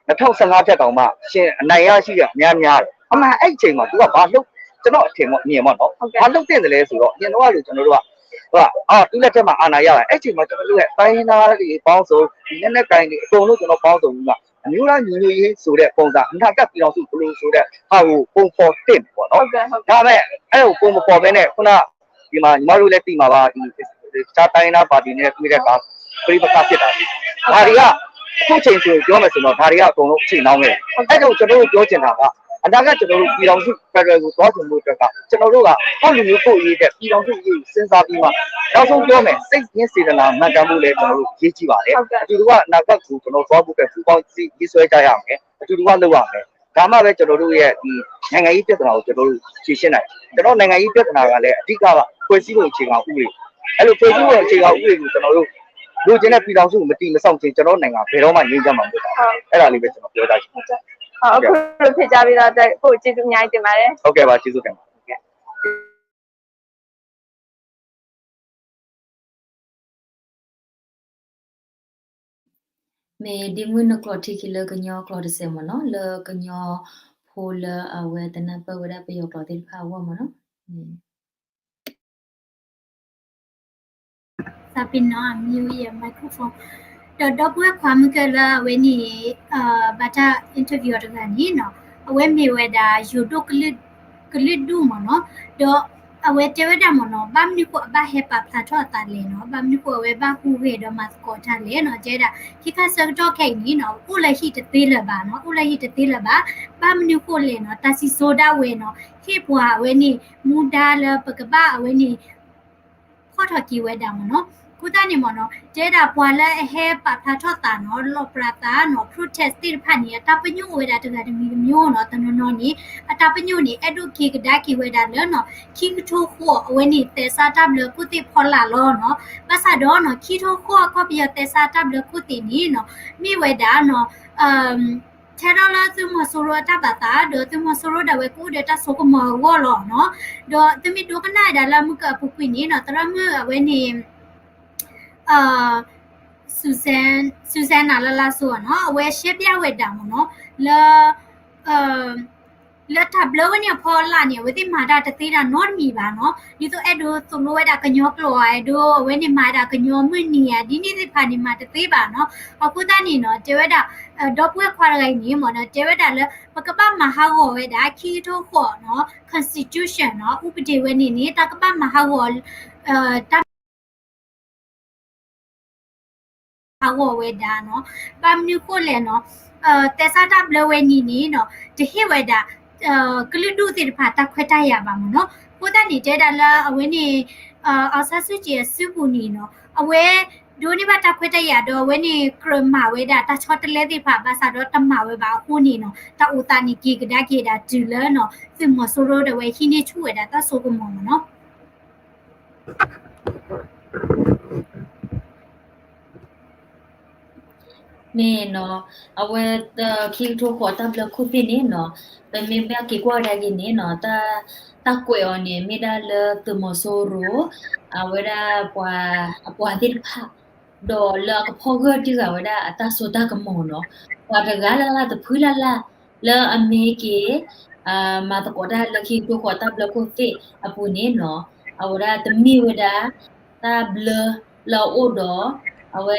ီနှစ်ထောင်ဆယ့်ငါးဖြတ်တောင်မှရှင်အနိုင်ရရှိရအများများတယ်အမှန်အဲ့ချိန်မှာသူကဘာလို့ကျွန်တော်အထင်ပေါ့အမြင်ပေါ့နော်ဘာလို့တင်တယ်လဲဆိုတော့အရင်တော့လို့ကျွန်တော်တို့ကဟိုအာသူလက်ထက်မှာအာဏာရတာအဲ့ချိန်မှာကျွန်တော်တို့ရဲ့တိုင်းရင်းသားတွေပေါင်းစုံဒီလက်နက်ကိုင်တွေအကုန်လုံးကျွန်တော်ပေါင်းစုံပြီးမှအမျိုးသားညီညွတ်ရေးဆိုတဲ့ပုံစံအနာဂတ်ပြည်တော်စုဘလို့ဆိုတဲ့ဟာကိုပုံဖော်တင်ပေါ့နော်ဒါပေမဲ့အဲ့လိုပုံမဖော်ဘဲနဲ့ခုနဒီမှာညီမတို့လည်းသိမှာပါဒီတခြားတိုင်းရင်းသားပါတီနဲ့တွေ့တဲ့အခါပြိပက္ခဖြစ်တာဒီဒါတွေကအခုချိန်ဆိုပြောမယ်ဆိုတော့ဒါတွေကအကုန်လုံးအချိန်နှောင်းခဲ့တယ်အဲ့တော့ကျွန်တော်တို့ပြောချင်တာကအနာဂတ်ကျွန်တော်တို့ပြည်တော်စု Federal ကိုသွားချင်ဖို့အတွက်ကကျွန်တော်တို့ကကိုယ့်လူမျိုးကိုယ့်အရေးအတွက်ပြည်တော်စုအရေးကိုစဉ်းစားပြီးမှနောက်ဆုံးပြောမယ်စိတ်ရင်းစေတနာမှန်ကန်မှုလည်းကျွန်တော်တို့ရေးကြည့်ပါတယ်အတူတူကအနာဂတ်ကိုကျွန်တော်သွားဖို့အတွက်ပူးပေါင်းရေးဆွဲကြရမယ်အတူတူကလုပ်ရမယ်ဒါမှပဲကျွန်တော်တို့ရဲ့ဒီနိုင်ငံရေးပြဿနာကိုကျွန်တော်တို့ဖြေရှင်းနိုင်တယ်ကျွန်တော်နိုင်ငံရေးပြဿနာကလည်းအဓိကကဖွဲ့စည်းပုံအခြေခံဥပဒေအဲ့လိုဖွဲ့စည်းပုံအခြေခံဥပဒေကိုကျွန်တော်တို့လိုချင်တဲ့ပြည်ထောင်စုကိုမတည်မဆောက်ခြင်းကျွန်တော်နိုင်ငံဘယ်တော့မှငြိမ်းချမ်းမှာမဟုတ်ပါဘူးအဲ့ဒါလေးပဲကျွန်တော်ပြောတတ်ချင်တယ်ဟုတ်အခုလိုဖြစ်ကြပြီးတော့ကိုကျေးဇူးအများကြီးတင်ပါတယ်ဟုတ်ကဲ့ပါကျေးဇူးတင်ပါတယ်မ့ၢ်ဒ့မုၣ်နကျိာ်ထံခံလၢကညီကျိာ်တစဲးမ့ၢ်နီၤ လၢကညီဖိလၢအဝဲသနၢ်ပၢၢ်ဝဲဒၣ်ပယီၤကျိာ်သ့ၣ်တဖၣ်အဂီၢ်မ့ၢ်နီၤ သးပ့ၤနီၣ် mute your microphone ဒီးဒီပုၢ်ဝဲၢ်ခွါမုၢ်ကဲလၢအဝဲန့ၣ် ဘၣ်တၢ် interview အီၤတဂၤန့ၣ်နီၤ အဝဲမ့ၢ်ဝဲဒၣ်ယိၤဒိၣ်ကလုာ်ဒူၣ်မ့ၢ်နီၤ ဒီးအဝဲတဲဝဲဒၣ်မ့ၢ်နီၤ ဘၣ်မနုၤဃိအဘၣ်ဟဲပာ်ဖျါထီၣ်အသးလဲၣ်နီၤ ဘၣ်မနုၤဃိအဝဲဘၣ်ဟူးဂဲၤဒီးမၤသကိးတၢ်လဲၣ်နီၤ တဲဒၣ် ခဲခါဆၢကတီၢ်ခဲအံၤန့ၣ်နီၤ အိၣ်လၢဟံၣ်တသ့လၢၤဘၣ်နီၤ အိၣ်လၢဟံၣ်တသ့လၢၤဘၣ် ဘၣ်မနုၤဃိလဲၣ်နီၤ တၢ်စံၣ်စိၤဒၣ်ဝဲနီၤ ဟ့ၣ်ပှၤအဝဲန့ၣ် မူဒါလၢပကဘၣ်အဝဲန့ၣ် ဖီၣ်ထီၣ်က့ၤဝဲဒၣ်မ့ၢ်နီၤ အဃိသတးန့ၣ်မ့ၢ်နီၤ တဲဒၣ်ပှၤလၢအဟဲပာ်ဖျါထီၣ်သးနီၤ လီၤပြးသးနီၤ protest သ့ၣ်တဖၣ်န့ၣ် အတၢ်ပညိၣ်အိၣ်ဝဲဒၣ်တဂၤတမံၤတမံၤနီၤ တနီၤနီၤန့ၣ် အတၢ်ပညိၣ်န့ၣ် အဲၣ်ဒိးက့ၤကဒါက့ၤဝဲဒၣ်လၢနီၤ ခံကထိဃိးအဝဲန့ၣ် သဲးစးတၢ်ဘျၢခိၣ်သ့ၣ်ဖီလာ်လီၤနီၤ ဘၣ်ဆၣ်ဒီးနီၤ ခံကထိဃိးအခီပညီသဲးစးတၢ်ဘျၢခိၣ်သ့ၣ်န့ၣ်နီၤ မ့ၢ်ဝဲဒၣ်နီၤ ထဲဒၣ်လၢသုးမီၤစိရိၤအတၢ်ဘၣ်သး ဒီးသုးမီၤစိရိၤဒၣ်ဝဲကအိၣ်ဒီးတၢ်စိကမီၤအဂီၢ်လီၤနီၤ. ဒီးသုမ့ၢ်ဒိကနၣ်ဝဲဒၣ်လၢမုၢ်ကၢအပူၤကွံာ်န့ၣ်နီၤ သရၣ်မုၣ်အဝဲန့ၣ် Susan, Susan နၤလၢလါစိၤနီၤ အဝဲရှဲပျၢ်ဝဲဒၣ်မ့ၢ်နီၤ လၢ အ လၢတၢ်ဘျၢဝဲန့ၣ်အဖီလာ်န့ၣ် အဝဲသ့ၣ်မၤတၢ်တသ့ဒၣ်နီတမံၤဘၣ်နီၤ. ဒ်သိးအဲၣ်ဒိးသိၣ်လိဝဲဒၣ်ကညီကျိာ် အဲၣ်ဒိးအဝဲန့ၣ်မၤဒၣ်ကညီမုၢ်နံၤဧါ ဒ်န့ၣ်သ့ၣ်တဖၣ်န့ၣ် မၤတသ့ဘၣ်နီၤ. အဃိသတးန့ၣ်နီၤ တဲဝဲဒၣ် ဒီပုၢ်ဝဲၢ်ခွါတဂၤအံၤန့ၣ်မ့ၢ်နီၤ တဲဝဲဒၣ်လၢ ပကဘၣ်မၤဟးဂီၤဝဲဒၣ် ခံကထိဃိးနီၤ constitution နီၤ ဥပဒေဝဲန့ၣ်န့ၣ် တၢ်ကဘၣ်မၤဟးဂီၤ တၢ် ဟးဂီၤဝဲဒၣ်နီၤ. ဘၣ်မနုၤဃိလဲၣ်နီၤ, သဲစးတၢ်ဘျၢဝဲန့ၣ်န့ၣ်နီၤ တဟ့ၣ်ဝဲဒၣ် ကလုာ်ဒူၣ်သ့ၣ်တဖၣ်တၢ်ခွဲးတၢ်ယာ်ဘၣ်မ့ၢ်နီၤ. အဃိသတးန့ၣ် တဲဒၣ်လၢအဝဲန့ၣ် အောင်ဆန်းစုကြည် အစုပူၤန့ၣ်နီၤ အဝဲဒိးန့ၢ်ဘၣ်တၢ်ခွဲးတၢ်ယာ်ဒီး အဝဲန့ၣ် ကြၢးမၤဝဲဒၣ်တၢ်ဆီတလဲသ့ၣ်တဖၣ် ဘၣ်ဆၣ်ဒီးတမၤဝဲဘၣ်အဃိန့ၣ်နီၤ တၢ်အိၣ်သးန့ၣ်က့ၤကဒါက့ၤဒၣ်တုၤလၢနီၤ သုးမီၤစိရိၤဒီးအဝဲဟံးန့ၢ်ဆူၣ်ဝဲဒၣ်တၢ်စိကမီၤမ့ၢ်နီၤ. မ့ၢ်နီၤ, အဝဲ ခံကထိဃိးတၢ်ဘျၢခိၣ်သ့ၣ်န့ၣ်နီၤ, ပမ့ၢ်ဘၣ်က့ၤကွၢ်ကဒါက့ၤန့ၣ်နီၤ, တၢ်ကွဲးအီၤန့ၣ် မ့ၢ်ဒၣ်လၢသုးမီၤစိရိၤ အဝဲဒၣ်ပှၤ အပှၤသ့ၣ်တဖၣ် ဒီးလၢအကဖီၣ်ဂၢၢ်တံၢ်ဃာ်ဝဲဒၣ်အတၢ်စိတၢ်ကမီၤနီၤ, ပှၤတဂၤလၢ်လၢ်တဖုလၢ်လၢ် လၢအမ့ၢ်က့ၤ မၤသကိးတၢ်လၢခံကထိဃိးတၢ်ဘျၢခိၣ်သ့ၣ်အပူၤန့ၣ်နီၤ, အဝဲဒၣ်တမ့ၢ်ဝဲဒၣ် တၢ်ဘျၢလၢအအိၣ်ဒီး အဝဲ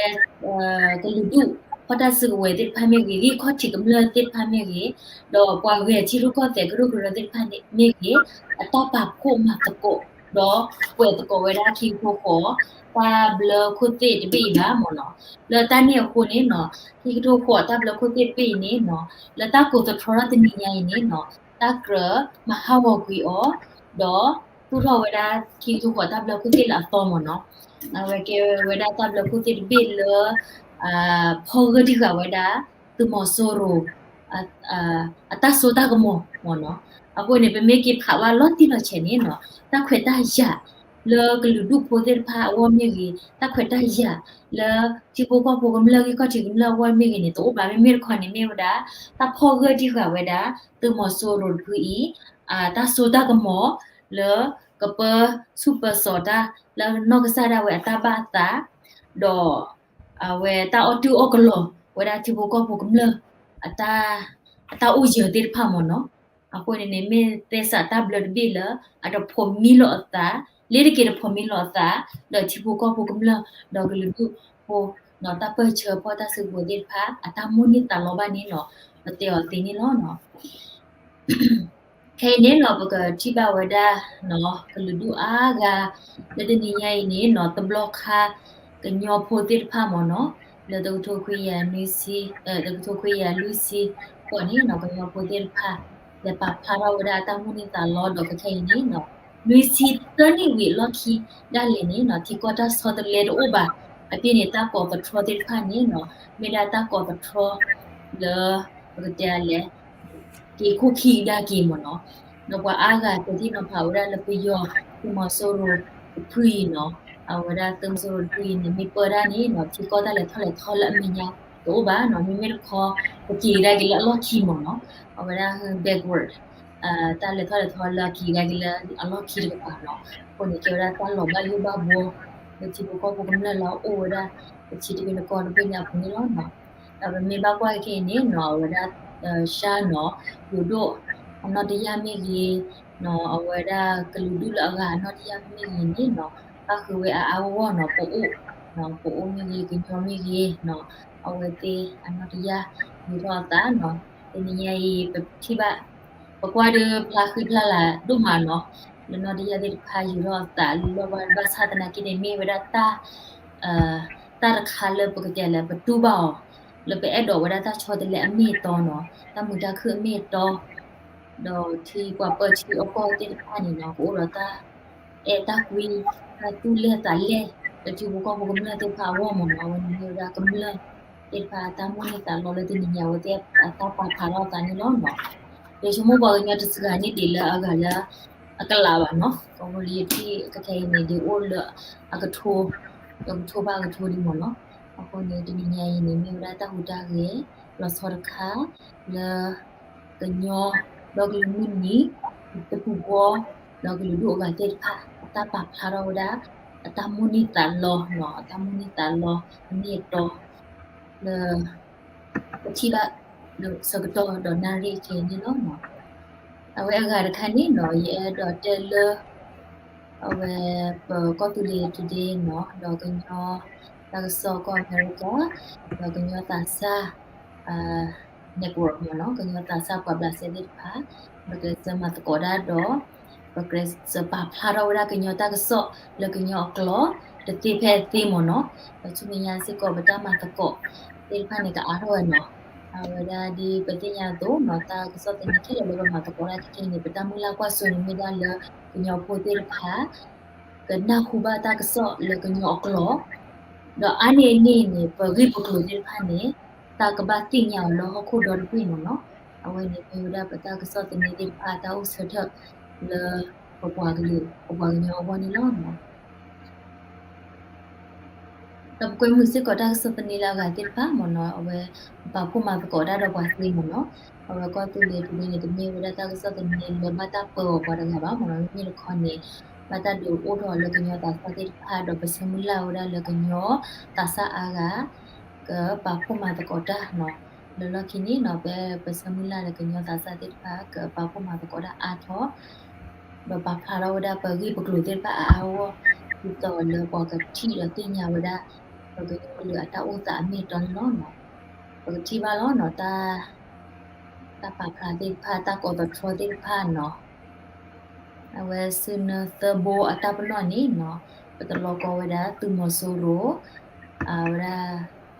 ကလုာ်ဒူၣ်ဖီၣ်တၢ်စုကဝဲၤသ့ၣ်တဖၣ်မ့ၢ်ဂ့ၤ, ဂံၢ်ခီၣ်ထံးကမျၢၢ်သ့ၣ်တဖၣ်မ့ၢ်ဂ့ၤ, ဒီးပှၤဂဲၤထံရူၢ်ကီၢ်သဲးကရူၢ်ကရၢသ့ၣ်တဖၣ်မ့ၢ်ဂ့ၤ, အတၢ်ပာ်ဖှိၣ်မၤသကိး ဒီးကွဲးသကိးဝဲဒၣ်ခံကထိဃိး တၢ်ဘျၢခိၣ်သ့ၣ်တဘ့ၣ်အံၤဘၣ်မ့ၢ်နီၤ. လၢတၢ်န့ၣ်အဃိန့ၣ်နီၤ, ခံကထိဃိးတၢ်ဘျၢခိၣ်သ့ၣ်တဘ့ၣ်အံၤန့ၣ်နီၤ, လၢတၢ်ကိးသတြီထီၣ်တနံၤညါအံၤန့ၣ်နီၤ, တၢ်ကြၢးမၤဟးဂီၤကွံာ်အီၤ ဒီးသူၣ်ထီၣ်ဝဲဒၣ် ခံကထိဃိးတၢ်ဘျၢခိၣ်သ့ၣ်လၢအသီမ့ၢ်နီၤ. အဝဲကဲဝဲဒၣ်တၢ်ဘျၢခိၣ်သ့ၣ်တဘ့ၣ်လၢ ဖီၣ်ဂၢၢ်တံၢ်ဃာ်ဝဲဒၣ် သုးမီၤစိရိၤ အတၢ်စိတၢ်ကမီၤမ့ၢ်နီၤ. အဃိန့ၣ် ပမ့ၢ်က့ၤဖးဘၣ်လီၤတံၢ်လီၤဆဲးန့ၣ်နီၤ, တၢ်ခွဲးတၢ်ယာ်လၢကလုာ်ဒူၣ်ဖိသ့ၣ်တဖၣ်အဂီၢ်မ့ၢ်ဂ့ၤ, တၢ်ခွဲးတၢ်ယာ်လၢ ထံဖိကီၢ်ဖိကမျၢၢ်ဂံၢ်ခီၣ်ထံးကမျၢၢ်အဂီၢ်မ့ၢ်ဂ့ၤန့ၣ် တအိၣ်ဘၣ်. မ့မ့ၢ်တခီန့ၣ်မ့ၢ်ဝဲဒၣ် တၢ်ဖီၣ်ဂၢၢ်တံၢ်ဃာ်ဝဲဒၣ် သုးမီၤစိရိၤတဖုအံၤ တၢ်စိတၢ်ကမီၤ လၢကပၢဆူၣ်ပၢစိးတၢ် လၢနီၢ်ကစၢ်ဒၣ်ဝဲအတၢ်ဘၣ်အသး ဒီး အဝဲတၢ်အီၣ်တူၢ်အီၣ်ကလီၤဝဲဒၣ်ထံဖိကီၢ်ဖိကမျၢၢ် အတၢ်အိၣ်ယၢၤသ့ၣ်တဖၣ်မ့ၢ်နီၤ. အဃိန့ၣ်န့ၣ် မ့ၢ်သဲစးတၢ်ဘျၢတဘ့ၣ်လၢ အတဖိးမံလီၤအသး, လ့ၤတက့ၤတဖိးမံလီၤအသး လၢထံဖိကီၢ်ဖိကမျၢၢ် ဒီးကလုာ်ဒူၣ်ဖိ ဒီးတၢ်ပၢၢ်ဆၢဖီၣ်တၢ်စုကဝဲၤသ့ၣ်တဖၣ် အတၢ်မိၣ်န့ၢ်သးလီဘၣ်န့ၣ်နီၤ, ပတဲအီၤသ့န့ၣ်လီၤ. ခဲအံၤန့ၣ်နီၤ ပကထံၣ်ဘၣ်ဝဲဒၣ် ကလုာ်ဒူၣ်အါဂၤ လၢတနံၤညါအံၤန့ၣ်နီၤ တဘျီခါ ကညီဖိသ့ၣ်တဖၣ်မ့ၢ်နီၤ လၢတကထိခွံကယၤနွံဆံ တကထိခွံကယၤလွံၢ်ဆံဃိးန့ၣ်နီၤ ကညီဖိသ့ၣ်တဖၣ် လဲၤပာ်ဖျါထီၣ်ဝဲဒၣ်အတၢ်မိၣ်န့ၢ်သးလီဒီး ကခဲအံၤန့ၣ်နီၤ နွံဆံသၢနံၣ်ဝံၤအလီၢ်ခံဒၣ်လဲာ်န့ၣ်နီၤ ထံကီၢ်တၢ်ဆီတလဲတအိၣ်ဘၣ်. အပ့ၢ်န့ၣ် တၢ်ကိးသတြီသ့ၣ်တဖၣ်န့ၣ်နီၤ မ့ၢ်ဒၣ်တၢ်ကိးသတြီလၢ ပကတဲလဲၣ် က့ၤခိၣ်ခံကဒါက့ၤမ့ၢ်နီၤ. ဒီးပှၤအါဂၤ တထံၣ်နီၤဖးဝဲဒၣ်လၢပယီၤ သုးမီၤစိရိၤတဖုအံၤနီၤ, အဝဲဒၣ်သုးမီၤစိရိၤတဖုအံၤန့ၣ် မ့ၢ်ပၢဒၣ်န့ၣ်နီၤ ထံကီၢ်တၢ်လဲၤထီၣ်လဲၤထီလၢအမဲာ်ညါတအိၣ်ဘၣ်နီၤ. မ့မ့ၢ်တခီ ပက့ၤကဒါက့ၤလၢအလီၢ်ခံမ့ၢ်နီၤ. အဝဲဒၣ် backward တၢ်လဲၤထီၣ်လဲၤထီလၢအက့ၤကဒါက့ၤလၢအလီၢ်ခံတကပၤနီၤ. အဃိန့ၣ် ကဲဝဲဒၣ်တၢ်လီၤဘၣ်ယိၣ်ဘၣ်ဘှီ လၢထံဖိကီၢ်ဖိကမျၢၢ်လၢအအိၣ်ဝဲဒၣ် ပထံတဘ့ၣ်နကီၢ်တဘ့ၣ်ညါအပူၤန့ၣ်လီၤနီၤ. ဒီးပမ့ၢ်ဘၣ်ကွၢ်က့ၤန့ၣ်နီၤ အဝဲဒၣ် ရှါနီၤ ယိၤဒိၣ်အနီၢ်တယၢ်မ့ၢ်ဂ့ၤနီၤ အဝဲဒၣ်ကလုာ်ဒူၣ်လၢအဂၤအနီၢ်တယၢ်မ့ၢ်ဂ့ၤန့ၣ်နီၤ ဘၣ်ဃုာ်ဝဲအါအါဂီၢ်ဂီၢ်နီၤ ပအိၣ် ပအိၣ်မ့ၢ်ဂ့ၤ ကညီမ့ၢ်ဂ့ၤနီၤ အဝဲသ့ၣ်အနီၢ်တယၢ် ယိၤထီၣ်အသးနီၤ. တနံၤညါအံၤ ပထံၣ်ဘၣ် ပကွၢ်ဒီးဖျါဃံဖျါလၤဒိၣ်မးနီၤ လၢနီၢ်တယၢ်သ့ၣ်တဖၣ်ယိၤထီၣ်အသးလီၢ်ဘၣ်ဘၣ်ဆၣ်သနာ်က့န့ၣ် မ့ၢ်ဝဲဒၣ်တၢ် တၢ်တခါလၢပကတဲလဲၣ် ပတူၢ်ဘၣ်အီၤ လၢပအဲၣ်ဒိးဝဲဒၣ်တၢ်ဆီတလဲအမ့ၢ်အတီနီၤ တၢ်မုာ်တၢ်ခုၣ်အမ့ၢ်အတီ ဒီးထံပှၤပၢထံအီၣ်ကီၢ်သ့ၣ်တဖၣ်န့ၣ်နီၤ ကအိၣ်ဒီးတၢ်အဲၣ်တၢ်ကွံ တၢ်သူၣ်လဲၢ်သးလဲၢ် လၢထံဖိကီၢ်ဖိကမျၢၢ်သ့ၣ်တဖၣ်အဂီၢ်မ့ၢ်နီၤ အဝဲန့ၣ်မ့ၢ်ဝဲဒၣ်ကမျၢၢ်သ့ၣ်တဖၣ်အတၢ်မိၣ်န့ၢ်သးလီလၢတနံၤညါအဝဲသ့ၣ်အတၢ်ပာ်ဖျါထီၣ်အသးန့ၣ်လီၤနီၤ. ယဆိကမိၣ်ပှၤကညီတစှၤန့ၣ်ဒံးလၢအဂၤလၢ အကလးဘၣ်နီၤ ကီၢ်ဖိလံယထံၣ်ကခဲအံၤန့ၣ် ဒ်အိၣ်လၢအကထိ ကထိဘၣ်ကထိလံမ့ၢ်နီၤ. အဃိန့ၣ် တနံၤညါအံၤန့ၣ် မ့ၢ်ဝဲဒၣ်တၢ်ဟူးတၢ်ဂဲၤလီၤဆီတခါ လၢ ကညီ ဒီကလုာ်မုၢ်နံၤ တပူၤဃီ ဒီကလုာ်ဒူၣ်အဂၤသ့ၣ်တဖၣ် အတၢ်ပာ်ဖျါထီၣ်ဝဲဒၣ် အတၢ်မိၣ်န့ၢ်သးလီနီၤ အတၢ်မိၣ်န့ၢ်သးလီအမ့ၢ်အတီ လၢ ပထံၣ်ဘၣ်လၢဆၢကတီၢ်ဒီးနၣ်ရံၣ်ခဲအံၤန့ၣ်လီၤနီၤ. အဝဲအဂၤတခါန့ၣ်နီၤ ယအဲၣ်ဒိးတဲလၢ အဝဲ ပကီၢ်သူလ့ၤ Today နီၤ ဒီးကညီတၢ်ကစီၣ်ကီၢ်အမဲရကၤ ဒီးကညီသးစၢ် network မ့ၢ်နီၤ ကညီသးစၢ်ပှၤဘျးစဲသ့ၣ်တဖၣ် ပကစၢမၤသကိးတၢ်ဒီး ပကစၢပာ်ဖျါထီၣ်ဝဲဒၣ်ကညီတၢ်ကစီၣ်လၢကညီအကျိာ် တသ့ဖဲအသ့မ့ၢ်နီၤ ဒီးဆူမဲာ်ညါစ့ၢ်ကီးပတၢ်မၤသကိးသ့ၣ်တဖၣ်န့ၣ် ကအါထီၣ်ဝဲနီၤ အဝဲဒၣ်ဒ်ပသ့ၣ်ညါအသိးနီၤ တၢ်ကစီၣ်သန့ခဲလၢာ်လၢပမၤသကိးတၢ်ခဲအံၤန့ၣ် ပတၢ်မုၢ်လၢ်ကွၢ်စိန့ၣ်မ့ၢ်ဒၣ်လၢကညီဖိသ့ၣ်တဖၣ် ကနၢ်ဟူဘၣ်တၢ်ကစီၣ်လၢကညီအကျိာ် ဒီးအါန့ၢ်အန့ၣ်န့ၣ် ပဂ့ၢ်ပကျိၤသ့ၣ်တဖၣ်န့ၣ် တၢ်ကဘၣ်သ့ၣ်ညါအီၤလၢဟီၣ်ခိၣ်ဒီတဘ့ၣ်မ့ၢ်နီၤ အဝဲန့ၣ်မ့ၢ်ဝဲဒၣ်ပတၢ်ကစီၣ်သန့သ့ၣ်တဖၣ် တၢ်အိၣ်ဆၢထၢၣ်လၢ ပပှၤကလုာ် ပပှၤကညီအဂီၢ်န့ၣ်လီၤ. ဒီးပကွဲမုာ်စ့ၢ်ကီးတၢ်ကစီၣ်သန့လၢအဂၤသ့ၣ်တဖၣ်မ့ၢ်နီၤ အဝဲ ပာ်ဖှိၣ်မၤသကိးတၢ်ဒီးပှၤသ့မ့ၢ်နီၤ အဝဲကီၢ်သူလ့ၤ Today န့ၣ် တမ့ၢ်ဝဲဒၣ်တၢ်ကစီၣ်သန့လၢဘၣ်တၢ်ပၢအီၤပှၤတဂၤဘၣ်မ့ၢ်နီၤ မ့မ့ၢ်တခီန့ၣ် ဘၣ်တၢ်ဒုးအိၣ်ထီၣ်လၢကညီသးစၢ်သ့ၣ်တဖၣ် ဒီးပဆၢမုၢ်လၢ်ဝဲဒၣ်လၢကညီသးစၢ်အါဂၤ ကပာ်ဖှိၣ်မၤသကိးတၢ်နီၤ လၢလီၢ်ခံန့ၣ်နီၤ ပ ပဆၢမုၢ်လၢ်လၢကညီသးစၢ်သ့ၣ်တဖၣ် ကပာ်ဖှိၣ်မၤသကိးတၢ်အါထီၣ် ဒီးပာ်ဖျါထီၣ်ဝဲဒၣ်ပဂ့ၢ်ပကျိၤသ့ၣ်တဖၣ်အါအါဂီၢ်ဂီၢ် ဒ်သိးလၢပှၤကထံၣ်ဒီးသ့ၣ်ညါဝဲဒၣ် ပကညီကလုာ်အတၢ်အိၣ်သးအမ့ၢ်အတီန့ၣ်လီၤ. ပကထံၣ်ဘၣ်လီၤနီၤ တၢ် တၢ်ပာ်ဖျါသ့ၣ်တဖၣ် တၢ်ကိးသတြီသ့ၣ်တဖၣ်နီၤ အဝဲဆူနၢသၢဘိအတၢ်ပနီၣ်န့ၣ်နီၤ ပတလီၤကီဝဲဒၣ်သုးမီၤစိရိၤ အဝဲဒၣ်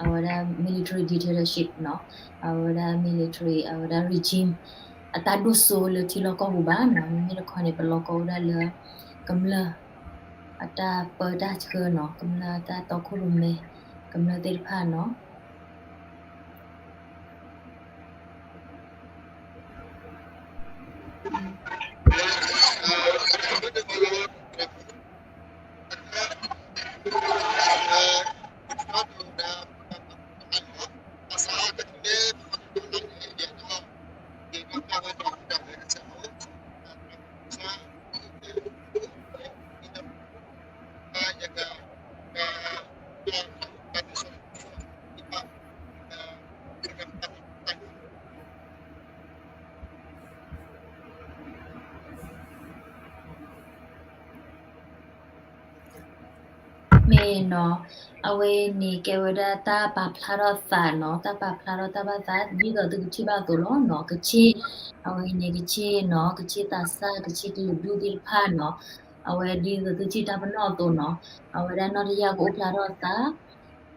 အဝဲဒၣ် military dictatorship နီၤ အဝဲဒၣ် military အဝဲဒၣ် regime အတၢ်ဒိၣ်စိလၢထံလီၢ်ကီၢ်ပူၤဘၣ်နီၤ မ့မ့ၢ်တခီန့ၣ် ပလီၤကီဝဲဒၣ်လၢ ကမျၢၢ် အတၢ်ပၢတၢ်ဆှၢနီၤ ကမျၢၢ်တၢ်တီခိၣ်ရိၣ်မဲ ကမျၢၢ်သ့ၣ်တဖၣ်နီၤ မ့ၢ်နီၤ အဝဲန့ၣ်ကဲဝဲဒၣ် တၢ်ပာ်ဖျါထီၣ်သးနီၤ တၢ်ပာ်ဖျါထီၣ်တၢ်ဘၣ်သး ဒ်သိးသုကထံၣ်ဘၣ်အသိးလီၤနီၤ ကချ့ၣ် အဝဲန့ၣ်ကချ့ၣ်နီၤ ကချ့ၣ်သးစၢ် ကချ့ၣ်ကလုာ်ဒူၣ်သ့ၣ်တဖၣ်နီၤ အဝဲဒ်သိးသုထံၣ်တၢ်ပနီၣ်အသိးနီၤ အဝဲဒၣ်နီၢ်တယၢ်ကအိၣ်ဖျါထီၣ်အသး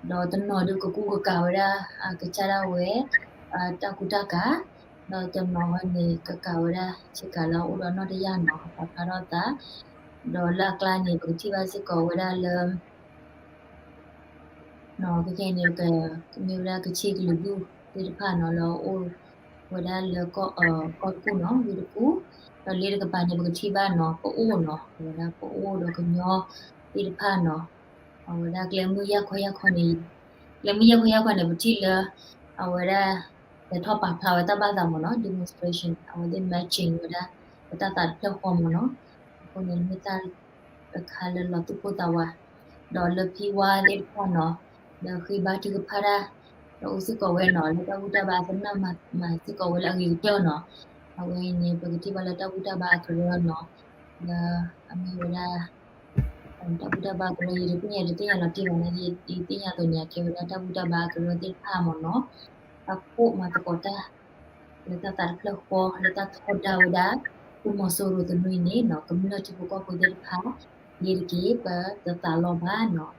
ဒီးတနီၤဒုးကကူကကၤဝဲဒၣ် ကစၢ်ဒၣ်ဝဲ တၢ်ကူတၢ်ကၤ ဒီးတနီၤဝဲန့ၣ် ကကၤဝဲဒၣ်ဆ့ကၤလၢအအိၣ်ဒီးနီၢ်တယၢ်နီၤ ပာ်ဖျါထီၣ်အသး ဒီးလၢအကျါန့ၣ် ပကထံၣ်ဘၣ်စ့ၢ်ကီးဝဲဒၣ်လၢ ကဲန့ၣ် မ့ၢ်ဝဲဒၣ်ကချ့ၣ်ကလုာ်ဒူၣ်သ့ၣ်တဖၣ်နီၤ လၢအအိၣ်ဝဲဒၣ်လၢ ကီၢ်တကူၣ်နီၤ ဝ့ၢ်တကူၣ် ဒီးလၢတကပၤန့ၣ် ပကထံၣ်ဘၣ်နီၤ ပအိၣ်နီၤ အဝဲဒၣ်ပအိၣ်ဒီးကညီသ့ၣ်တဖၣ်နီၤ အဝဲဒၣ်ကျဲမုၢ်ယၢ်ခီယၢ်ခီန့ၣ် ကျဲမုၢ်ယၢ်ခီယၢ်ခီန့ၣ် ပထံၣ်လၢ အဝဲဒၣ် လဲၤထီၣ်ပာ်ဖျါဝဲတၢ်ဘၣ်သးမ့ၢ်နီၤ demonstration အဝဲသ့ၣ် marching ဝဲဒၣ် ပတၢ်သးတဖျၢၣ်ဃီမ့ၢ်နီၤ အဃိန့ၣ်မ့ၢ်တၢ်တခါလၢလီၤသူၣ်ပိၢ်သးဝး ဒီးလၢဖံဝါသ့ၣ်တဖၣ်နီၤ လၢဃ့ဘါထုကဖၣ်တၢ် ဒီးအိၣ်စ့ၢ်ကီးဝဲနီၤ လၢတၢ်ဘူၣ်တၢ်ဘါအသနၢၣ်မၤစ့ၢ်ကီးဝဲလၢအဂ့ၤကတၢၢ်နီၤ အဝဲအံၤန့ၣ် ပကထံၣ်ဘၣ်လၢတၢ်ဘူၣ်တၢ်ဘါအကရၢနီၤ လၢအမ့ၢ်ဝဲဒၣ် တၢ်ဘူၣ်တၢ်ဘါအကရၢ ယတသ့ၣ်ညါ ယတသ့ၣ်ညါလီၤတံၢ်ဘၣ်န့ၣ် ယသ့ၣ်ညါအသိးန့ၣ် အကဲဝဲဒၣ်တၢ်ဘူၣ်တၢ်ဘါအကရၢသ့ၣ်တဖၣ်မ့ၢ်နီၤ ပာ်ဖှိၣ်မၤသကိးတၢ် လၢတၢ်သးတဖျၢၣ်ဃီ လၢတၢ်ထီဒါဝဲဒၣ် သုးမီၤစိရိၤသနွံန့ၣ်နီၤ ကမျၢၢ်ထံဖိကီၢ်ဖိသ့ၣ်တဖၣ် လ့ၤတက့ၢ် ပတသးလီဘၣ်နီၤ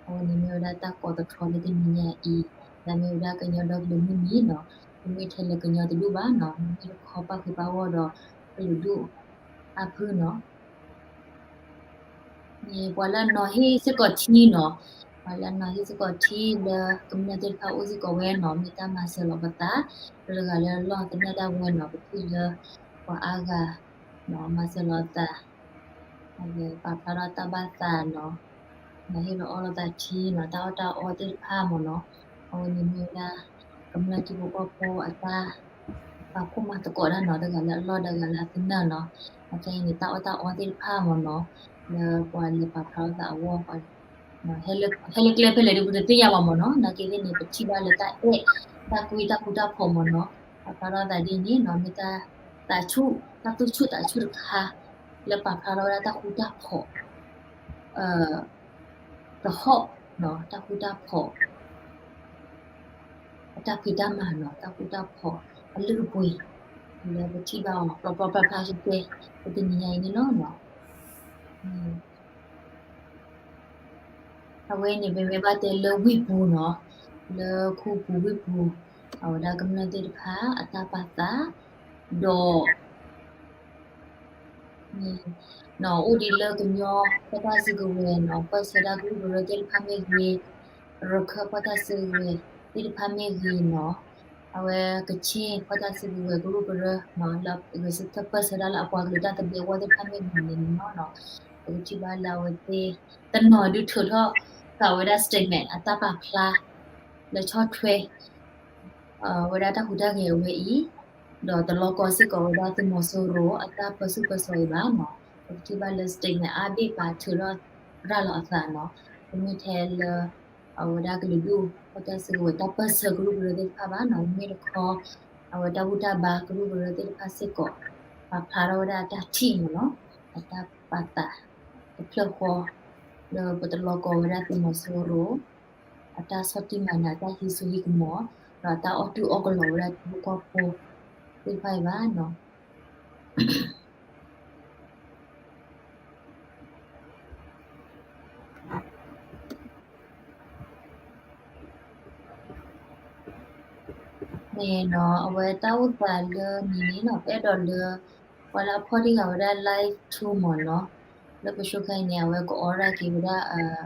အဝဲန့ၣ်မ့ၢ်ဝဲဒၣ်တၢ်ကိးသတြီလၢတနံၤညါအံၤ လၢမ့ၢ်ဝဲဒၣ်ကညီဒီကလုာ်မုၢ်နံၤနီၤ တမ့ၢ်ထဲလၢကညီတဒူၣ်ဘၣ်နီၤ မ့မ့ၢ်တခီပၣ်ဃုာ်ပၣ်ဂီၢ်ဒီးကလုာ်ဒူၣ်အါဖုနီၤ ပှၤလၢအနီၤဟ့ၣ်စ့ၢ်ကီးထံနီၤ, ပှၤလၢအနီၤဟ့ၣ်စ့ၢ်ကီးထံလၢကမျၢၢ်သ့ၣ်တဖၣ်အိၣ်စ့ၢ်ကီးဝဲနီၤ မ့ၢ်တၢ်မၤစၢၤလီၤပသး လၢတဂၤလၢလီၢ်သနၢၣ်ဒၣ်ဝဲနီၤ ပထံၣ်လၢပှၤအါဂၤနီၤ မၤစၢၤလီၤသး ပာ်ဖျါထီၣ်တၢ်ဘၣ်သးနီၤ နီၤဟ့ၣ်လီၤအီၣ်လိာ်သးထံနီၤ တၢ်အီၣ်တၢ်အီသ့ၣ်တဖၣ်မ့ၢ်နီၤ အဝဲန့ၣ်မ့ၢ်ဝဲဒၣ် ကမျၢၢ်ထံဖိကီၢ်ဖိအတၢ် ပာ်ဖှိၣ်မၤသကိးတၢ်နီၤ တဂၤလၢအလီၢ်တဂၤလၢအသနၢၣ်နီၤ အခဲအံၤန့ၣ် တၢ်အီၣ်တၢ်အီသ့ၣ်တဖၣ်မ့ၢ်နီၤ လၢပှၤလဲၤပာ်ဖျါထီၣ်သးအဂီၢ် ဟဲလၢကျဲဖဲလဲၣ်ဒီး ပတသ့ၣ်ညါဘၣ်မ့ၢ်နီၤ နာ်က့သ့ၣ်န့ၣ် ပထံၣ်ဘၣ်လၢတၢ်အဲၣ် တၢ်ကွံတၢ်ဃူတၢ်ဖိးမ့ၢ်နီၤ ပာ်ဖျါထီၣ်သးဒ်န့ၣ်နီၤ မ့ၢ်တၢ် သးဆူၣ် တၢ်သူၣ်ဆူၣ်သးဆူၣ်တခါ လၢပာ်ဖျါထီၣ်ဝဲဒၣ်တၢ်ဃူတၢ်ဖိး တဟီၣ် တၢ်ဃူတၢ်ဖိး အတၢ်ဖံးတၢ်မၤနီၤ တၢ်ဃူတၢ်ဖိး အလုၢ်အပှ့ၤ လၢပထံၣ်ဘၣ်အီၤ ပျီပျီဖျါဖျါဆှဲဆှဲ ပတနံၤညါအံၤန့ၣ်လီၤ. အဝဲန့ၣ် ပမ့ၢ်ဘၣ်တဲလၢဝ့ၢ်ပူၤနီၤ လၢခူပူၤဝ့ၢ်ပူၤ အဝဲဒၣ်ကမျၢၢ်သ့ၣ်တဖၣ် အတၢ်ပာ်သး ဒီး အိၣ်ဒံးလၢကညီဖီၣ်တၢ်စုကဝဲၤနီၤ ပၢၢ်ဆၢဒၣ်ကရူၢ်ကရၢသ့ၣ်တဖၣ်မ့ၢ်ဂ့ၤ, ရခၢၣ်ဖီၣ်တၢ်စုကဝဲၤသ့ၣ်တဖၣ်မ့ၢ်ဂ့ၤနီၤ, အဝဲကခ့ၣ်ဖီၣ်တၢ်စုကဝဲၤကရူၢ်ကရၢ လၢဂဲၤဆၢထၢၣ်ပၢၢ်ဆၢဒၣ်လၢအပှၤကလုာ်တၢ်သဘျ့အဂီၢ်သ့ၣ်တဖၣ်မ့ၢ်ဂ့ၤန့ၣ်နီၤ, ပကထံၣ်ဘၣ်လၢအဝဲသ့ၣ် တနီၤဒုးထုးထီၣ်ဃာ်ဝဲဒၣ် statement အတၢ်ပာ်ဖျါ လၢဆီၣ်ထွဲ ဝဲဒၣ်တၢ်ဟူးတၢ်ဂဲၤအဝဲအံၤ, ဒီးတလီၤကီစ့ၢ်ကီးဝဲဒၣ်သုးမီၤစိရိၤအတၢ်ပၢဆူၣ်ပၢစိးအံၤဘၣ်နီၤ, ပကထံၣ်ဘၣ်လၢ statement အါဘ့ၣ်ပာ်ထုးထီၣ်ရၤလီၤအသးနီၤ, ပမ့ၢ်ထဲလၢ အဝဲဒၣ်ကလုာ်ဒူၣ်ဖီၣ်တၢ်စုကဝဲၤတၢ်ပၢၢ်ဆၢကရူၢ်ကရၢသ့ၣ်တဖၣ်ဘၣ်နီၤ, မ့မ့ၢ်တခီ အဝဲတၢ်ဘူၣ်တၢ်ဘါကရူၢ်ကရၢသ့ၣ်တဖၣ်စ့ၢ်ကီး ပာ်ဖျါထီၣ်ဝဲဒၣ်အတၢ်ထံၣ်မ့ၢ်နီၤ, အတၢ်ပာ်သး တဖျၢၣ်ဃီ လၢပတလီၤကီဝဲဒၣ်သုးမီၤစိရိၤ အတၢ်ဆီၣ်တံၢ်မၤနး တၢ်ဟံးစိဟံးကမီၤ ဒီးတၢ်အီၣ်တူၢ်အီၣ်ကလီၤဝဲဒၣ်ထံဖိကီၢ်ဖိ သ့ၣ်တဖၣ်အံၤဘၣ်နီၤ. န့ၣ်နီၤ အဝဲတၢ်အိၣ်သးလၢန့ၣ်န့ၣ်နီၤ ပအဲၣ်ဒိးလၢ ပှၤလၢအဖီၣ်တံၢ်ဃာ်ဝဲဒၣ် live tool မ့ၢ်နီၤ, လၢပဆိခဲအံၤန့ၣ် အဝဲကအိးထီၣ်က့ၤဝဲဒၣ်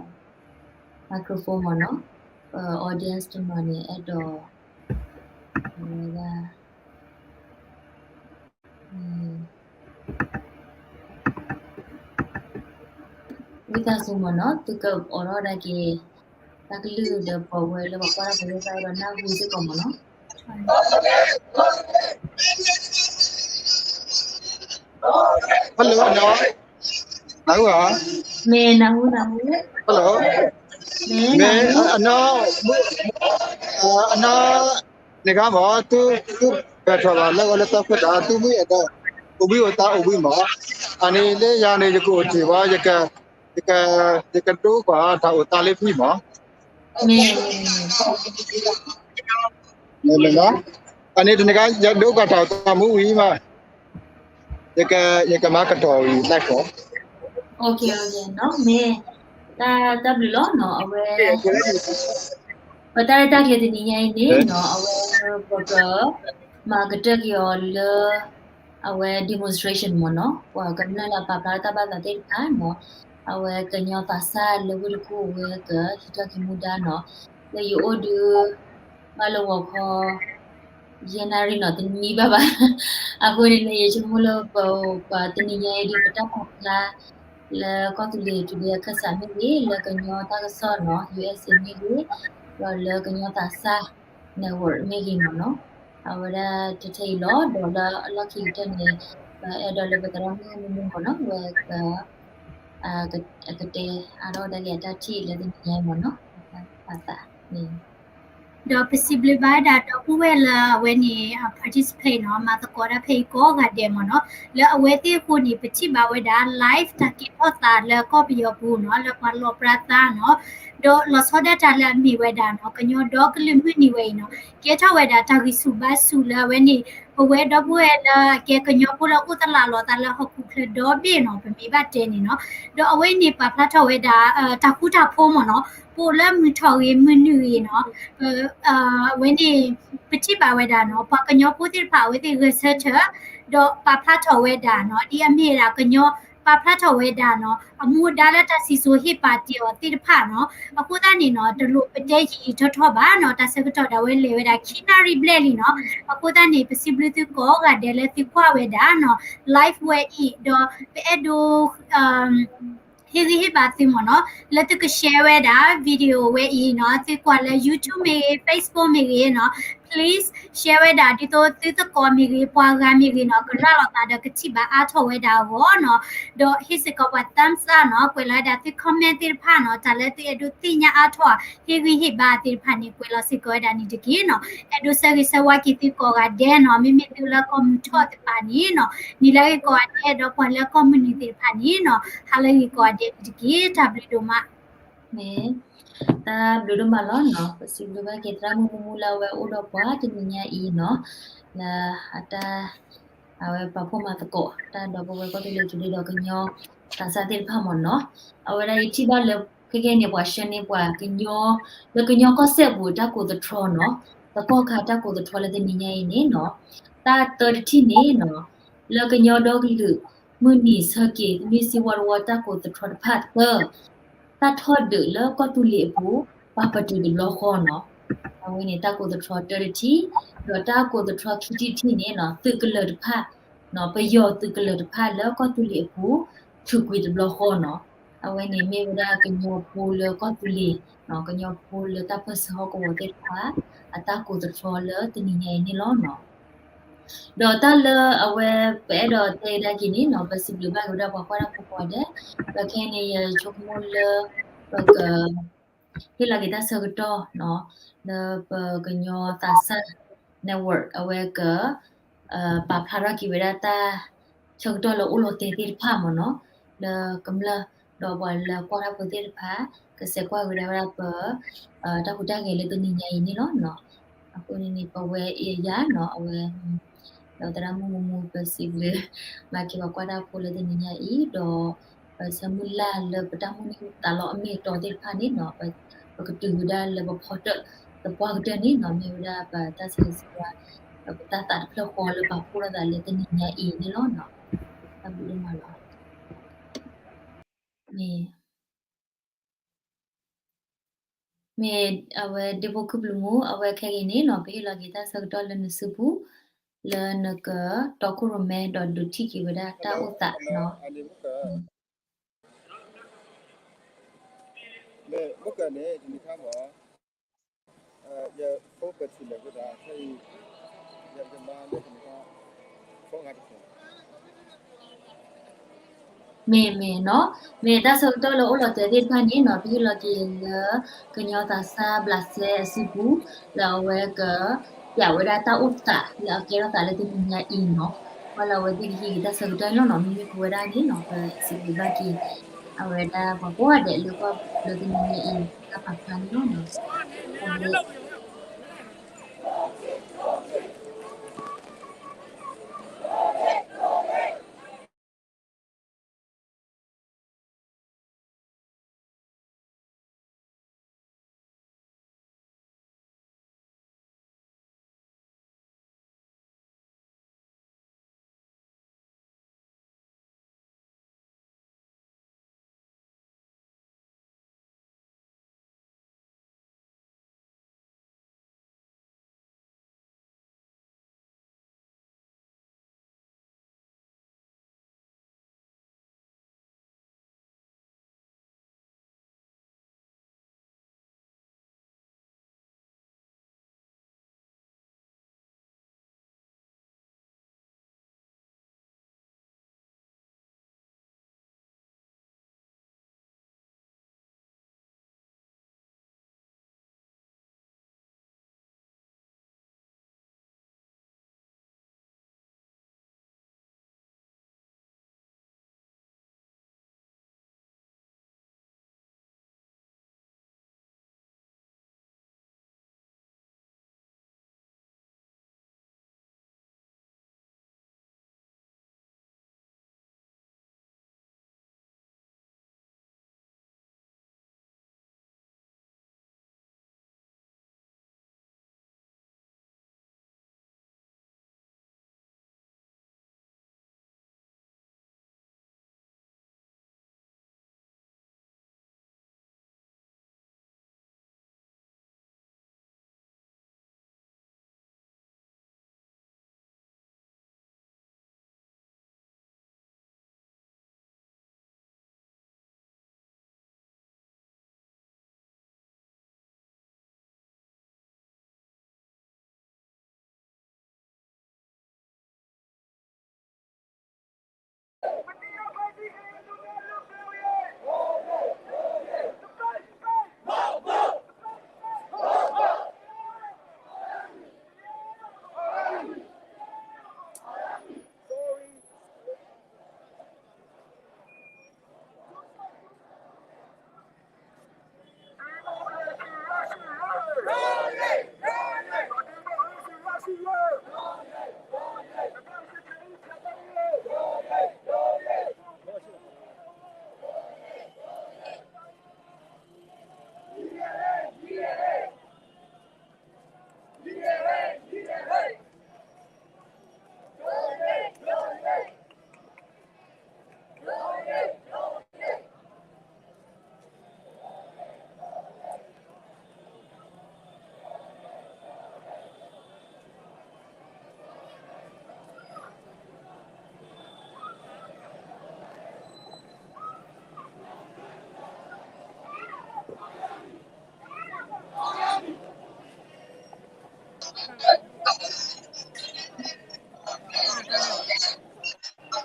microphone မ့ၢ်နီၤ, audience တနီၤန့ၣ် အဲၣ်ဒိး ဝဲဒၣ် ဝံသးစူၤမ့ၢ်နီၤ သုကအိးထီၣ်ဒၣ်က့ၤ တၢ်ကလုၢ်ဒီး ပှၤဝဲလၢပှၤကွၢ်တၢ်ဖိသ့ၣ်တဖၣ်ဒီးနၢ်ဟူစ့ၢ်ကီးမ့ၢ်နီၤ. Hello နီၤ, နၢ်ဟူဧါ. မ့ၢ်နၢ်ဟူ နၢ်ဟူ, Hello မ့ၢ် အနီၢ် အနီၢ် န့ၣ်ဂၤမ့ၢ် သု သုပဲာ်ထီၣ်ဘၣ်လၢအဂီၢ်လၢသီခိၣ်တၢ် သုမ့ၢ်အဲၣ်ဒိး အိၣ်ဘှံးအိၣ်သါအိၣ်ဘှံးမ့ၢ်, အန့ၣ်လၢယၤန့ၣ် ယကအိၣ်တ့ၢ်ဘၣ် ယက ယကဒိကွၢ်တၢ်အိၣ်သးလၢဖုမ့ၢ်, အန့ၣ်တနံၤဂၤ ယဒိကွၢ်တၢ်အိၣ်သးမူဝံၤမး ယက ယကမၤကတီၢ်ဝံၤ live မ့ၢ် တၢ်ဘျုးလီၤနီၤ အဝဲ ပတၢ်ရဲၣ်တၢ်ကျဲၤတနံၤညါအံၤန့ၣ်နီၤ အဝဲ ပက မၤကတၢၢ်က့ၤအီၤလၢ အဝဲ demonstration မ့ၢ်နီၤ ပှၤကမျၢၢ်လၢအပာ်ဖျါတၢ်ဘၣ်သးသ့ၣ်တဖၣ်နီၤ အဝဲကညီသးစၢ်လၢဝ့ၢ်တကူၣ်အဝဲကဟံးထီၣ်က့ၤမူဒါနီၤ လၢယအိၣ်ဒုး ဘၣ်လၢဂီၤခီ ယဲၢ်နၣ်ရံၣ်နီၤ တနံၤဘၣ်ဘၣ် အဃိန့ၣ်န့ၣ် ယဆိကမိၣ်လၢပ ပတနံၤညါအံၤဒုး ပတၢ်ပာ်ဖျါ လၢကီၢ်သူလ့ၤ Today အခၢၣ်စးမ့ၢ်ဂ့ၤ လၢကညီတၢ်ကစီၣ်နီၤ USA မ့ၢ်ဂ့ၤ ဒီးလၢကညီသးစၢ် network မ့ၢ်ဂ့ၤမ့ၢ်နီၤ အဝဲဒၣ်တထဲအံၤလီၤ ဒီးလၢအလီၢ်ခံကတၢၢ်န့ၣ် ပအဲၣ်ဒိးလၢပသရၣ်မုၣ်မုၢ်မုၢ်မ့ၢ်နီၤ ဝဲ အကတဲအါထီၣ်ဝဲဒၣ်က့ၤအတၢ်ထံၣ်လၢတနံၤညါအံၤမ့ၢ်နီၤ ပတၢ်ပာ်သးန့ၣ် ဒီးပစံးဘျုးဘၣ်ဝဲဒၣ်ဒီပုၢ်ဝဲၢ်လၢအဝဲန့ၣ် participate နီၤ မၤသကိးတၢ်ဖဲအံၤကိးဂၤဒဲးမ့ၢ်နီၤ လၢအဝဲသ့ၣ်အဃိန့ၣ် ပထံၣ်ဘၣ်ဝဲဒၣ် live တၢ်ကဲထီၣ်သးလၢကီၢ်ပယီၤပူၤနီၤ လၢပှၤလီၢ်ပြါသးနီၤ ဒီးလီၤဆီဒၣ်တၢ်လၢအမ့ၢ်ဝဲဒၣ်နီၤ ကညီဒီကလုာ်မုၢ်နံၤဝဲအံၤနီၤ ကဲထီၣ်ဝဲဒၣ်တၢ်ဂံၢ်ဆူၣ်ဘါဆူၣ်လၢအဝဲန့ၣ် ပဝဲဒီပုၢ်ဝဲၢ်လၢအကဲကညီဖိလၢအိၣ်သလၣ်လီၤသးလၢဟီၣ်ခိၣ်ချၢဒီဘ့ၣ်နီၤ ပမ့ၢ်ဘၣ်တဲန့ၣ်နီၤ ဒီးအဝဲန့ၣ်ပာ်ဖျါထီၣ်ဝဲဒၣ် တၢ်ဃူတၢ်ဖိးမ့ၢ်နီၤ ပအိၣ်လၢမုၢ်ထီၣ်ဂ့ၤမုၢ်နုာ်ဂ့ၤနီၤ အဝဲန့ၣ် ပထံၣ်ဘၣ်ဝဲဒၣ်နီၤ ပှၤကညီဖိသ့ၣ်တဖၣ် အဝဲသ့ၣ်ဂဲၤဆၢထၢၣ် ဒီးပာ်ဖျါထီၣ်ဝဲဒၣ်နီၤ ဒ်အမ့ၢ်ဝဲဒၣ်ကညီ ပာ်ဖျါထီၣ်ဝဲဒၣ်နီၤ အမူအဒါလၢတၢ်စံၣ်စိၤဟ့ၣ်ပာ်တ့ၢ်အီၤသ့ၣ်တဖၣ်နီၤ အဃိသတးန့ၣ်နီၤ တလိၣ်ပတဲယံာ်ယံာ်ထီၣ်ထီၣ်ဘၣ်နီၤ တၢ်ဆၢကတီၢ်ဒၣ်ဝဲလဲၤဝဲဒၣ်ခံနၣ်ရံၣ်ဘျဲၣ်လံနီၤ အဃိသတးန့ၣ် ပစံးဘျုးသုကိးဂၤဒဲးလၢသုကွၢ်ဝဲဒၣ်နီၤ live ဝဲအံၤ ဒီးပအဲၣ်ဒိး ဟ့ၣ်ဂံၢ်ဟ့ၣ်ဘါသုမ့ၢ်နီၤ လၢသုက share ဝဲဒၣ် video ဝဲအံၤနီၤ သုကွၢ်လၢ YouTube မ့ၢ်ဂ့ၤ Facebook မ့ၢ်ဂ့ၤနီၤ please share ဝဲဒၣ် ဒ်သိးသုသကိးမ့ၢ်ဂ့ၤ ပှၤဂၤမ့ၢ်ဂ့ၤနီၤ ကရၤလီၤသးဒီးကထံၣ်ဘၣ်အါထီၣ်ဝဲဒၣ်အဂီၢ်နီၤ. ဒီးဟ့ၣ်စ့ၢ်ကီးပှၤ thumbs up နီၤ, ကွဲးလီၤဝဲဒၣ်သု comment သ့ၣ်တဖၣ်နီၤ, တၢ်လၢသုအဲၣ်ဒိးသ့ၣ်ညါအါထီၣ် ဟ့ၣ်ဂံၢ်ဟ့ၣ်ဘါသ့ၣ်တဖၣ်န့ၣ် ကွဲးလီၤစ့ၢ်ကီးဝဲဒၣ်န့ၣ်တက့ၢ်နီၤ. အဲၣ်ဒိးဆၢဂ့ၤဆၢဝါက့ၤသုကိးဂၤဒဲးနီၤ, မ့မ့ၢ်သုလၢကီၢ်မုၢ်ထီၣ်သ့ၣ်တဖၣ်န့ၣ်နီၤ, နံၤလၢအဂ့ၤကိးဂၤဒဲး ဒီးပှၤလၢကီၢ်မုၢ်နုာ်သ့ၣ်တဖၣ်န့ၣ်နီၤ, ဟါလၢအဂ့ၤကိးဂၤဒဲးန့ၣ်တက့ၢ်. တၢ်ဘျုးဒိၣ်မး မ့ၢ် တၢ်ဘျုးဒိၣ်မးလီၤနီၤ. ပစံးဘျုးဘၣ်က့ၤသရၣ်မုၣ်မူမူလၢအဝဲအိၣ်ဒီးပှၤတနံၤညါအံၤနီၤ, လၢအတၢ် အဝဲပာ်ဖှိၣ်မၤသကိး တၢ်ဒီပုၢ်ဝဲၢ်ကီၢ်သူလ့ၤ ကဒုဒီးကညီသးစၢ်သ့ၣ်တဖၣ်မ့ၢ်နီၤ. အဝဲဒၣ်ယထံၣ်ဘၣ်လၢ ခဲကနံၣ်အံၤန့ၣ် ပှၤဆှၢန့ၢ်ပှၤကညီ လၢကညီကီၢ်စဲၣ်ပူၤတၢ်ကိးသတြီနီၤ, သကိးခါတၢ်ကိးသတြီလၢတနံၤညါအံၤန့ၣ်နီၤ, တၢ်သၢတထံၣ်န့ၣ်နီၤ, လၢကညီဒီကလုာ် မုၢ်နံၤဆၢက့ၤ သမံသံဝီတဝီတၢ်ကိးသတြီတဖၣ်သၢ တၢ်ထီၣ်ဒုးလၢကီၢ်သူလ့ၤအပူၤ ပာ်ပတုာ်တဘျီဃီနီၤ. အဝဲန့ၣ်တၢ်ကိးသတြီတၢတထံၣ်, ဒီးတၢ်ကိးသတြီခံထံၣ်တထံၣ်န့ၣ်နီၤ, သုးကလၢၤတဖၣ်, ပယီၤသုးကလၢၤတဖၣ်လၢကီၢ်သူလ့ၤအပူၤ ထုးကွံာ်တဘျီဃီနီၤ. အဝဲန့ၣ်မ့ၢ်ဝဲဒၣ်ကညီဖိလၢကီၢ်သူလ့ၤ, ကညီဖိလၢတၢ်ပၢၢ်ဆၢဟီၣ်ကဝီၤသ့ၣ်တဖၣ် အတၢ်ကိးသတြီလၢတနံၤညါအံၤန့ၣ်လီၤနီၤ. ဒီးတၢ်လၢအဝဲ ပအဲၣ်ဒိးတဲဒၣ်က့ၤန့ၣ်နီၤ, ပစံးဘျုးဘၣ်က့ၤဝဲဒၣ်ပှၤကွၢ်တၢ်ဖိကိးဂၤဒဲး, ဒီးခဲအံၤန့ၣ် ယဆိကမိၣ်လၢ ပက ဟ့ၣ်လီၤက့ၤတၢ်ဆၢကတီၢ်နီၤ, လၢပကညီသးစၢ် network အဝဲက ပာ်ဖျါထီၣ်က့ၤဝဲဒၣ်တၢ်ဆၢကတီၢ်လၢအိၣ်လီၤတဲာ်သ့ၣ်တဖၣ်မ့ၢ်နီၤ, လၢကမျၢၢ် ဒီးပှၤလၢကွၢ်တၢ်ဖိသ့ၣ်တဖၣ် ကဆဲးကွၢ်က့ၤဝဲဒၣ်ပ တၢ်ဟူးတၢ်ဂဲၤလၢတနံၤညါအံၤန့ၣ်လီၤနီၤ. အဃိန့ၣ်န့ၣ် ပဝဲအံၤအယၤနီၤ, အဝဲ ဒီးသရၣ်မုၣ်မူမူ ပစံးဘျုးဘၣ်က့ၤပှၤကွၢ်တၢ်ဖိလၢတနံၤညါအံၤ, ဒီးပဆၢမုၢ်လၢ်လၢပတၢ်မုၢ်နံၤသးလီအမ့ၢ်အတီသ့ၣ်တဖၣ်န့ၣ်နီၤ, ပကတုၤဝဲဒၣ်လၢပဖီတၢၣ်သပှၢ်ကတၢၢ်န့ၣ်နီၤ, မ့ၢ်ဝဲဒၣ်ပတၢ်ဆၢဂ့ၤဆၢဝါ ပတၢ်သးတဖျၢၣ်ဃီလၢပာ်ဖှိၣ်ထီၣ်သးလၢတနံၤညါအံၤန့ၣ်လီၤနီၤ. တၢ်ဘျုးဒိၣ်မးလီၤ. မ့ၢ် မ့ၢ်အဝဲဒ့ဖိခုၣ်ပျုၤမူ အဝဲခဲကနံၣ်အံၤန့ၣ်နီၤ, ပဟ့ၣ်လီၤက့ၤတၢ်ဆၢကတီၢ်လၢနစုပူၤ လၢနကတီခိၣ်ရိၣ်မဲဒီးဒုးထံၣ်က့ၤဝဲဒၣ်တၢ်အိၣ်သးနီၤ. မ့ၢ် မ့ၢ်နီၤ, မ့ၢ်တၢ်ဆၢကတီၢ်လၢအိၣ်လီၤတဲာ်သ့ၣ်တဖၣ်န့ၣ်နီၤ, ပဟ့ၣ်လီၤက့ၤလၢ ကညီသးစၢ်ဘျးစဲအစုပူၤ လၢအဝဲက ပျးဝဲဒၣ်တၢ်အိၣ်သးလၢအကဲထီၣ်သးလၢတနံၤညါအံၤနီၤ, ပှၤလၢအဝဲသ့ၣ်ကဟံးက့ၤတၢ်ဆၢကတီၢ်န့ၣ်လီၤနီၤ, မ့မ့ၢ်ပဝဲဒၣ်န့ၣ်နီၤ, ပစံးဘျုးဘၣ်က့ၤ အဝဲဒၣ်ပှၤကိးဂၤဒဲးလၢကီၢ်လၢတနံၤညါအံၤ တၢ်ပာ်ဖျါန့ၣ်လီၤနီၤ.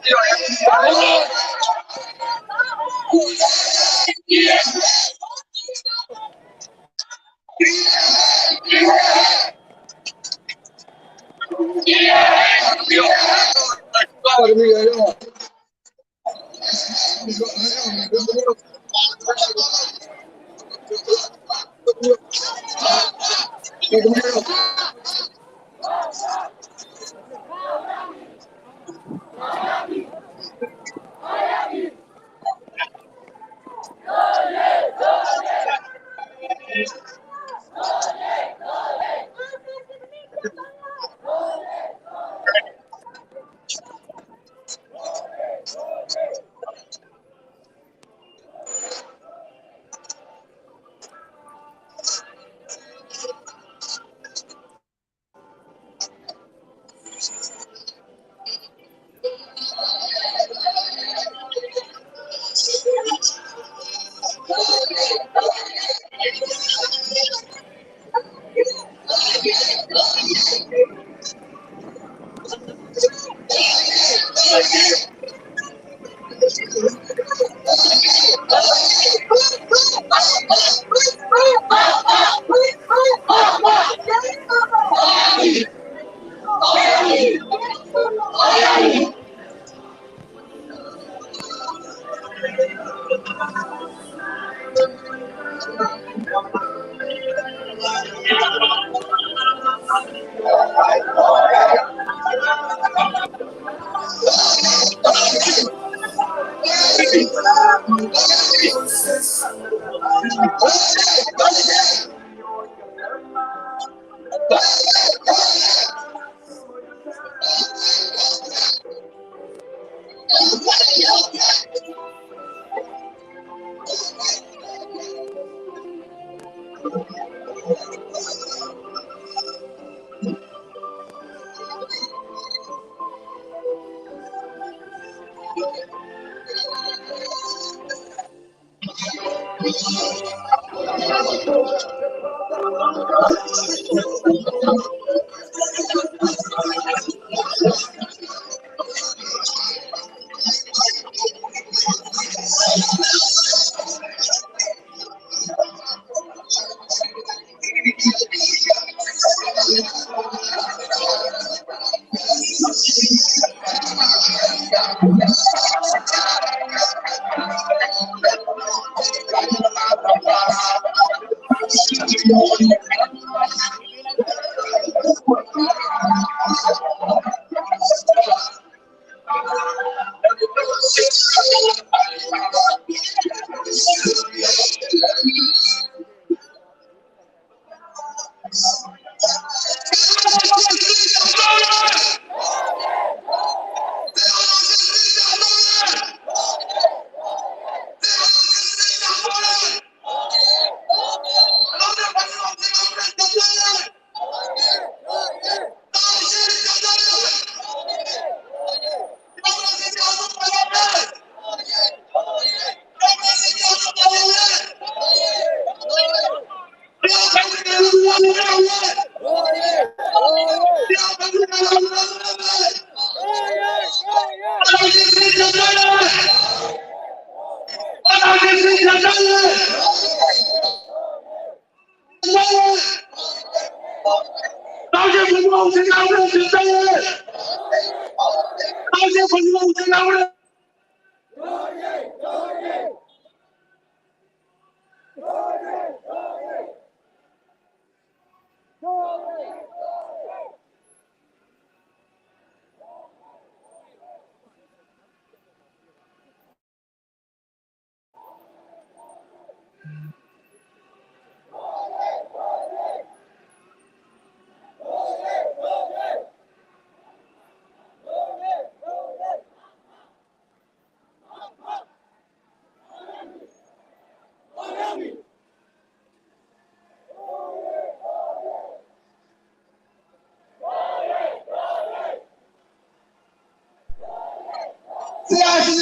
သ့ၣ်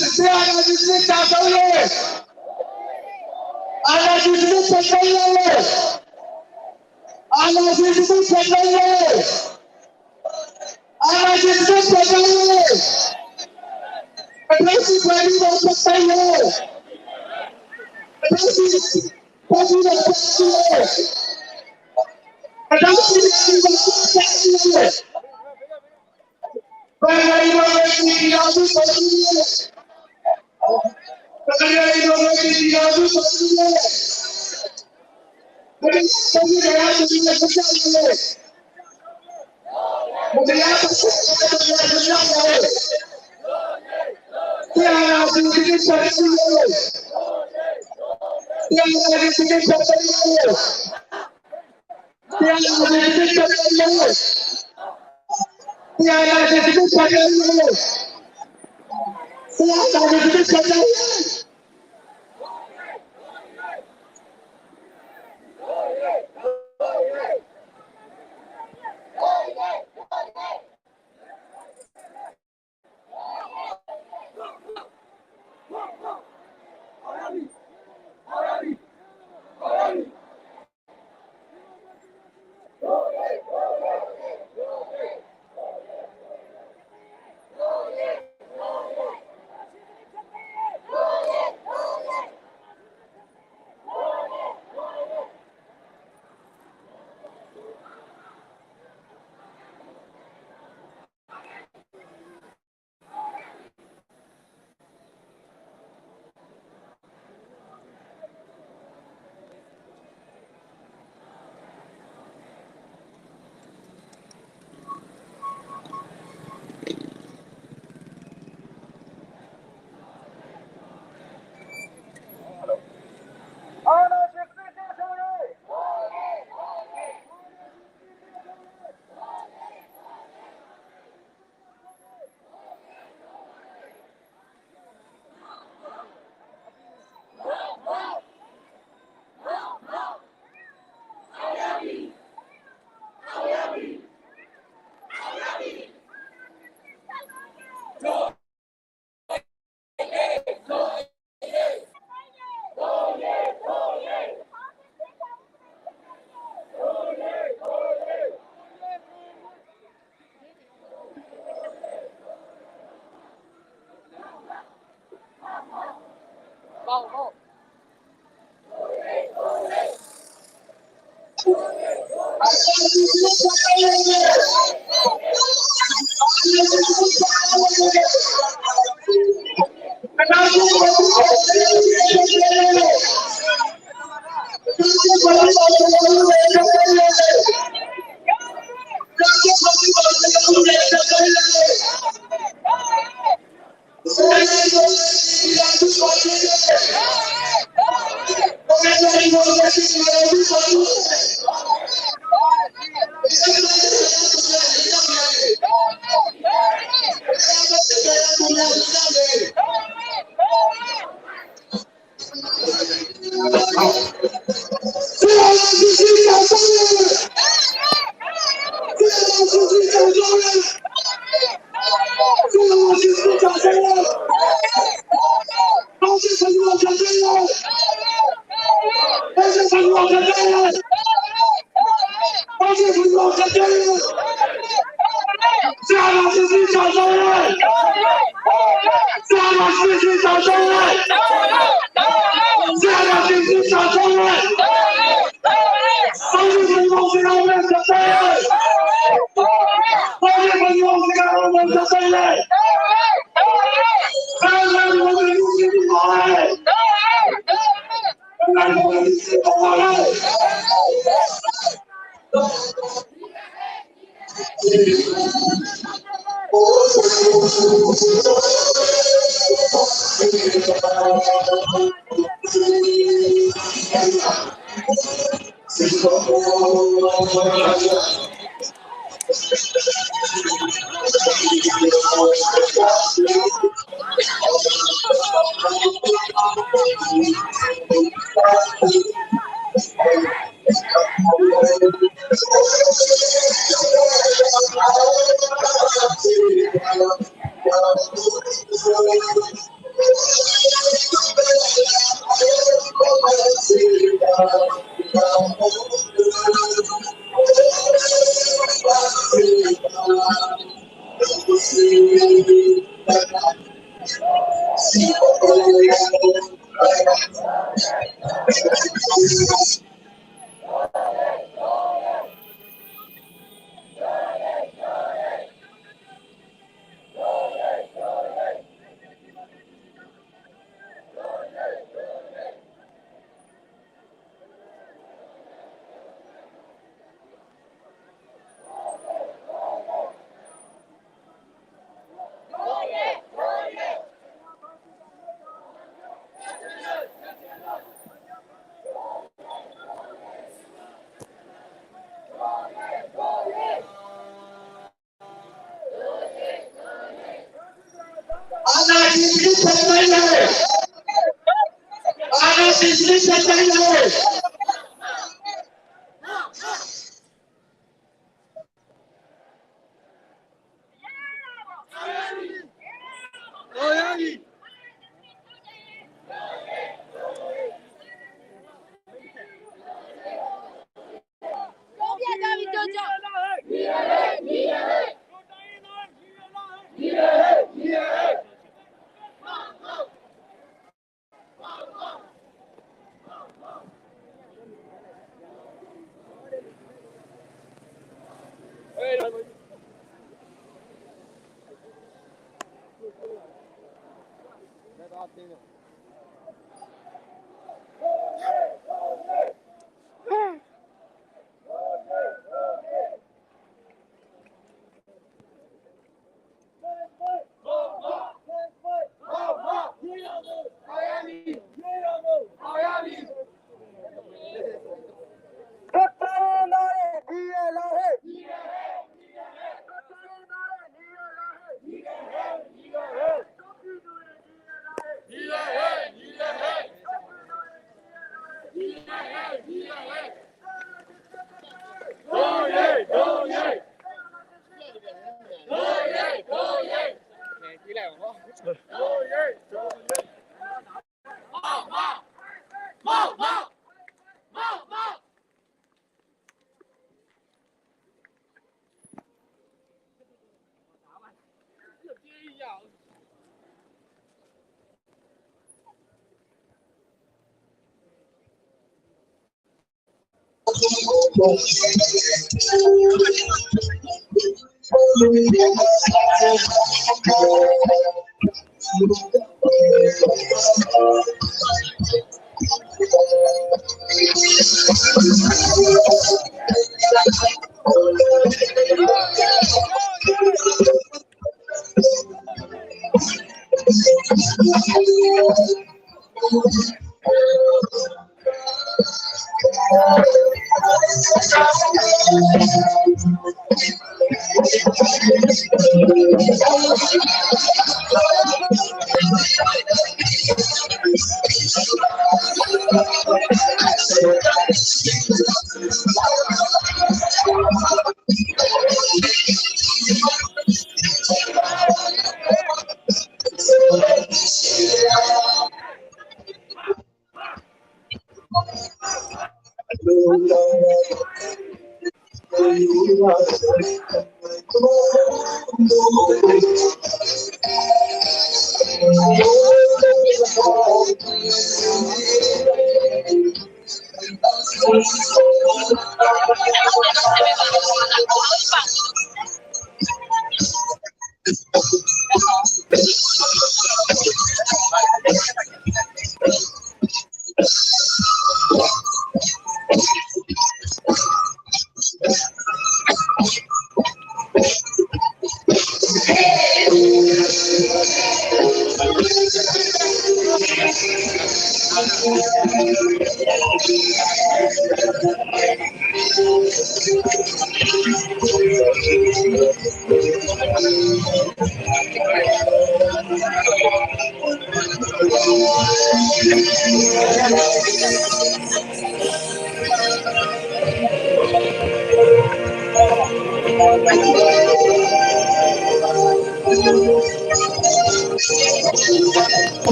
အနၢ်ဒုးသ့ၣ်တၢ်တလၢ, အနၢ်ဒုးသ့ၣ်တၢ်တလၢ, အနၢ်ဒုးသ့ၣ်တၢ်တလၢ, အနၢ်ဒုးသ့ၣ်တၢ်တလၢ.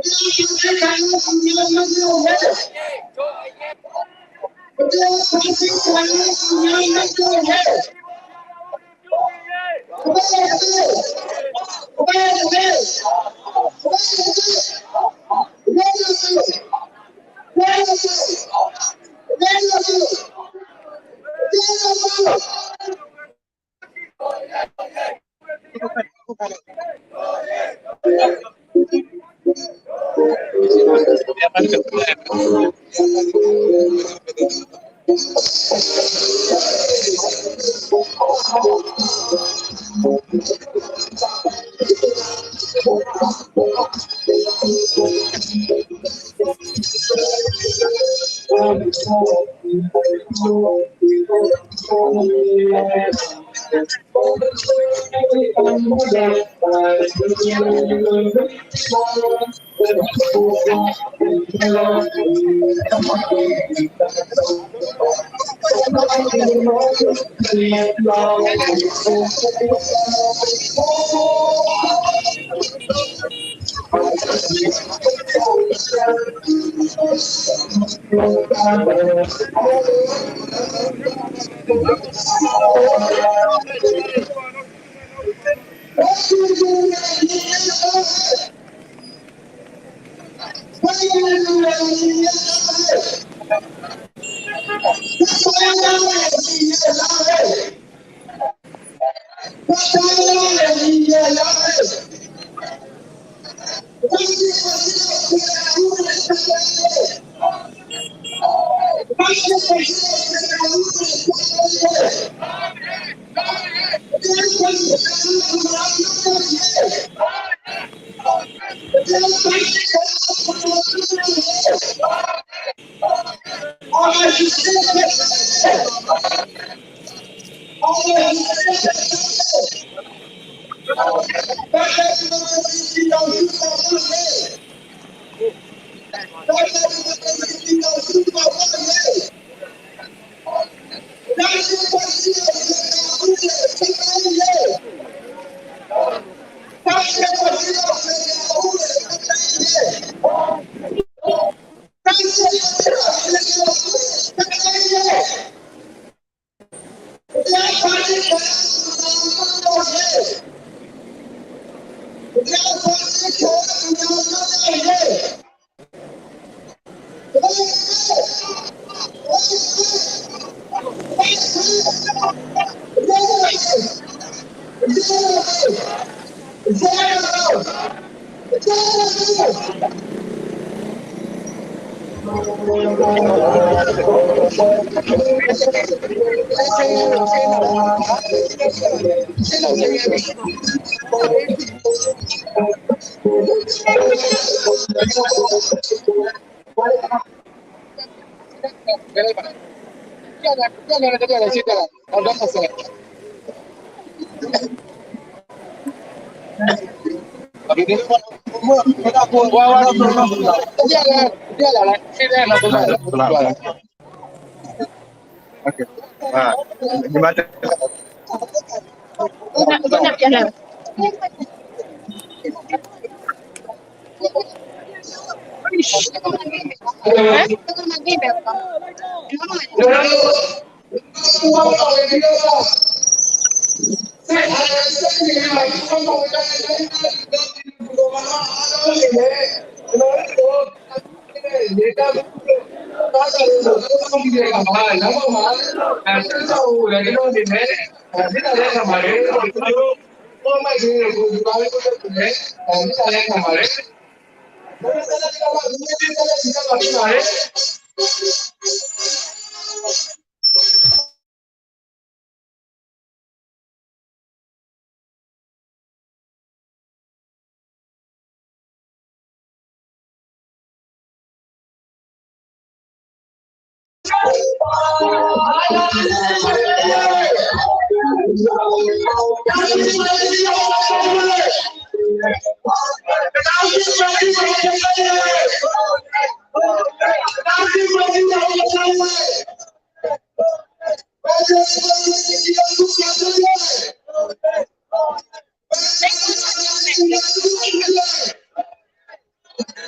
Thank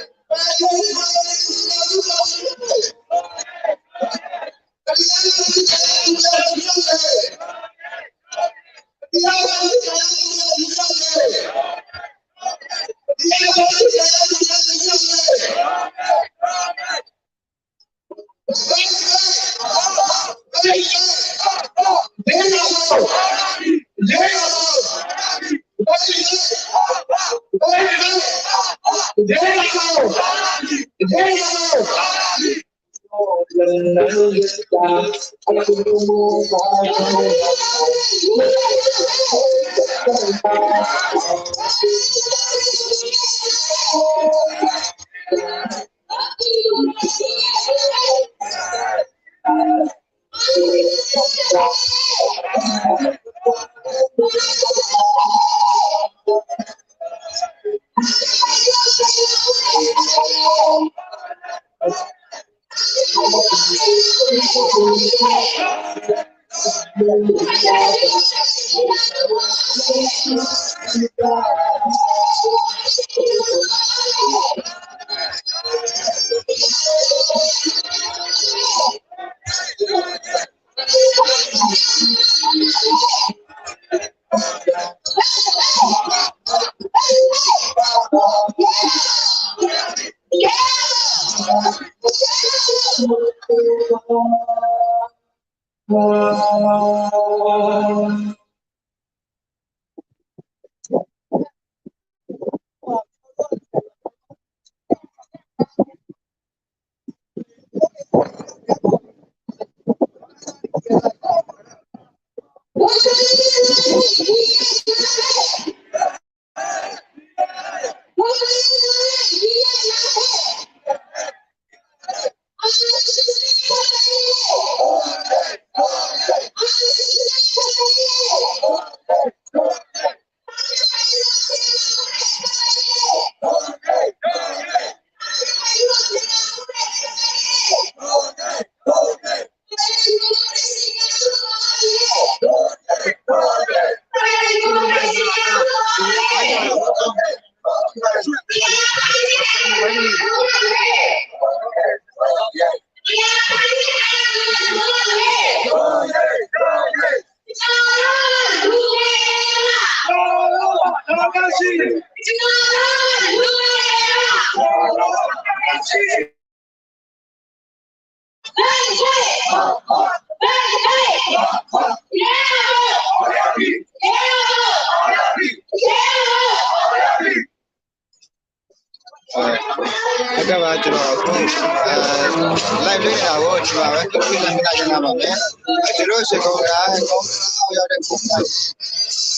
you. အကဘၣ်ကလီၤအဃိ, live လၢဒၣ်ဝဲအီၤထံၣ်ဘၣ်ဝဲ ကဖုလၢမနုၤကနၣ်ဘၣ်မ့ၢ်, အတုၤဒိၣ်စ့ၢ်ကီးဝဲဒၣ် ဟဲကီၢ် ယီၤဒီး ပူၤဖျါယံၤ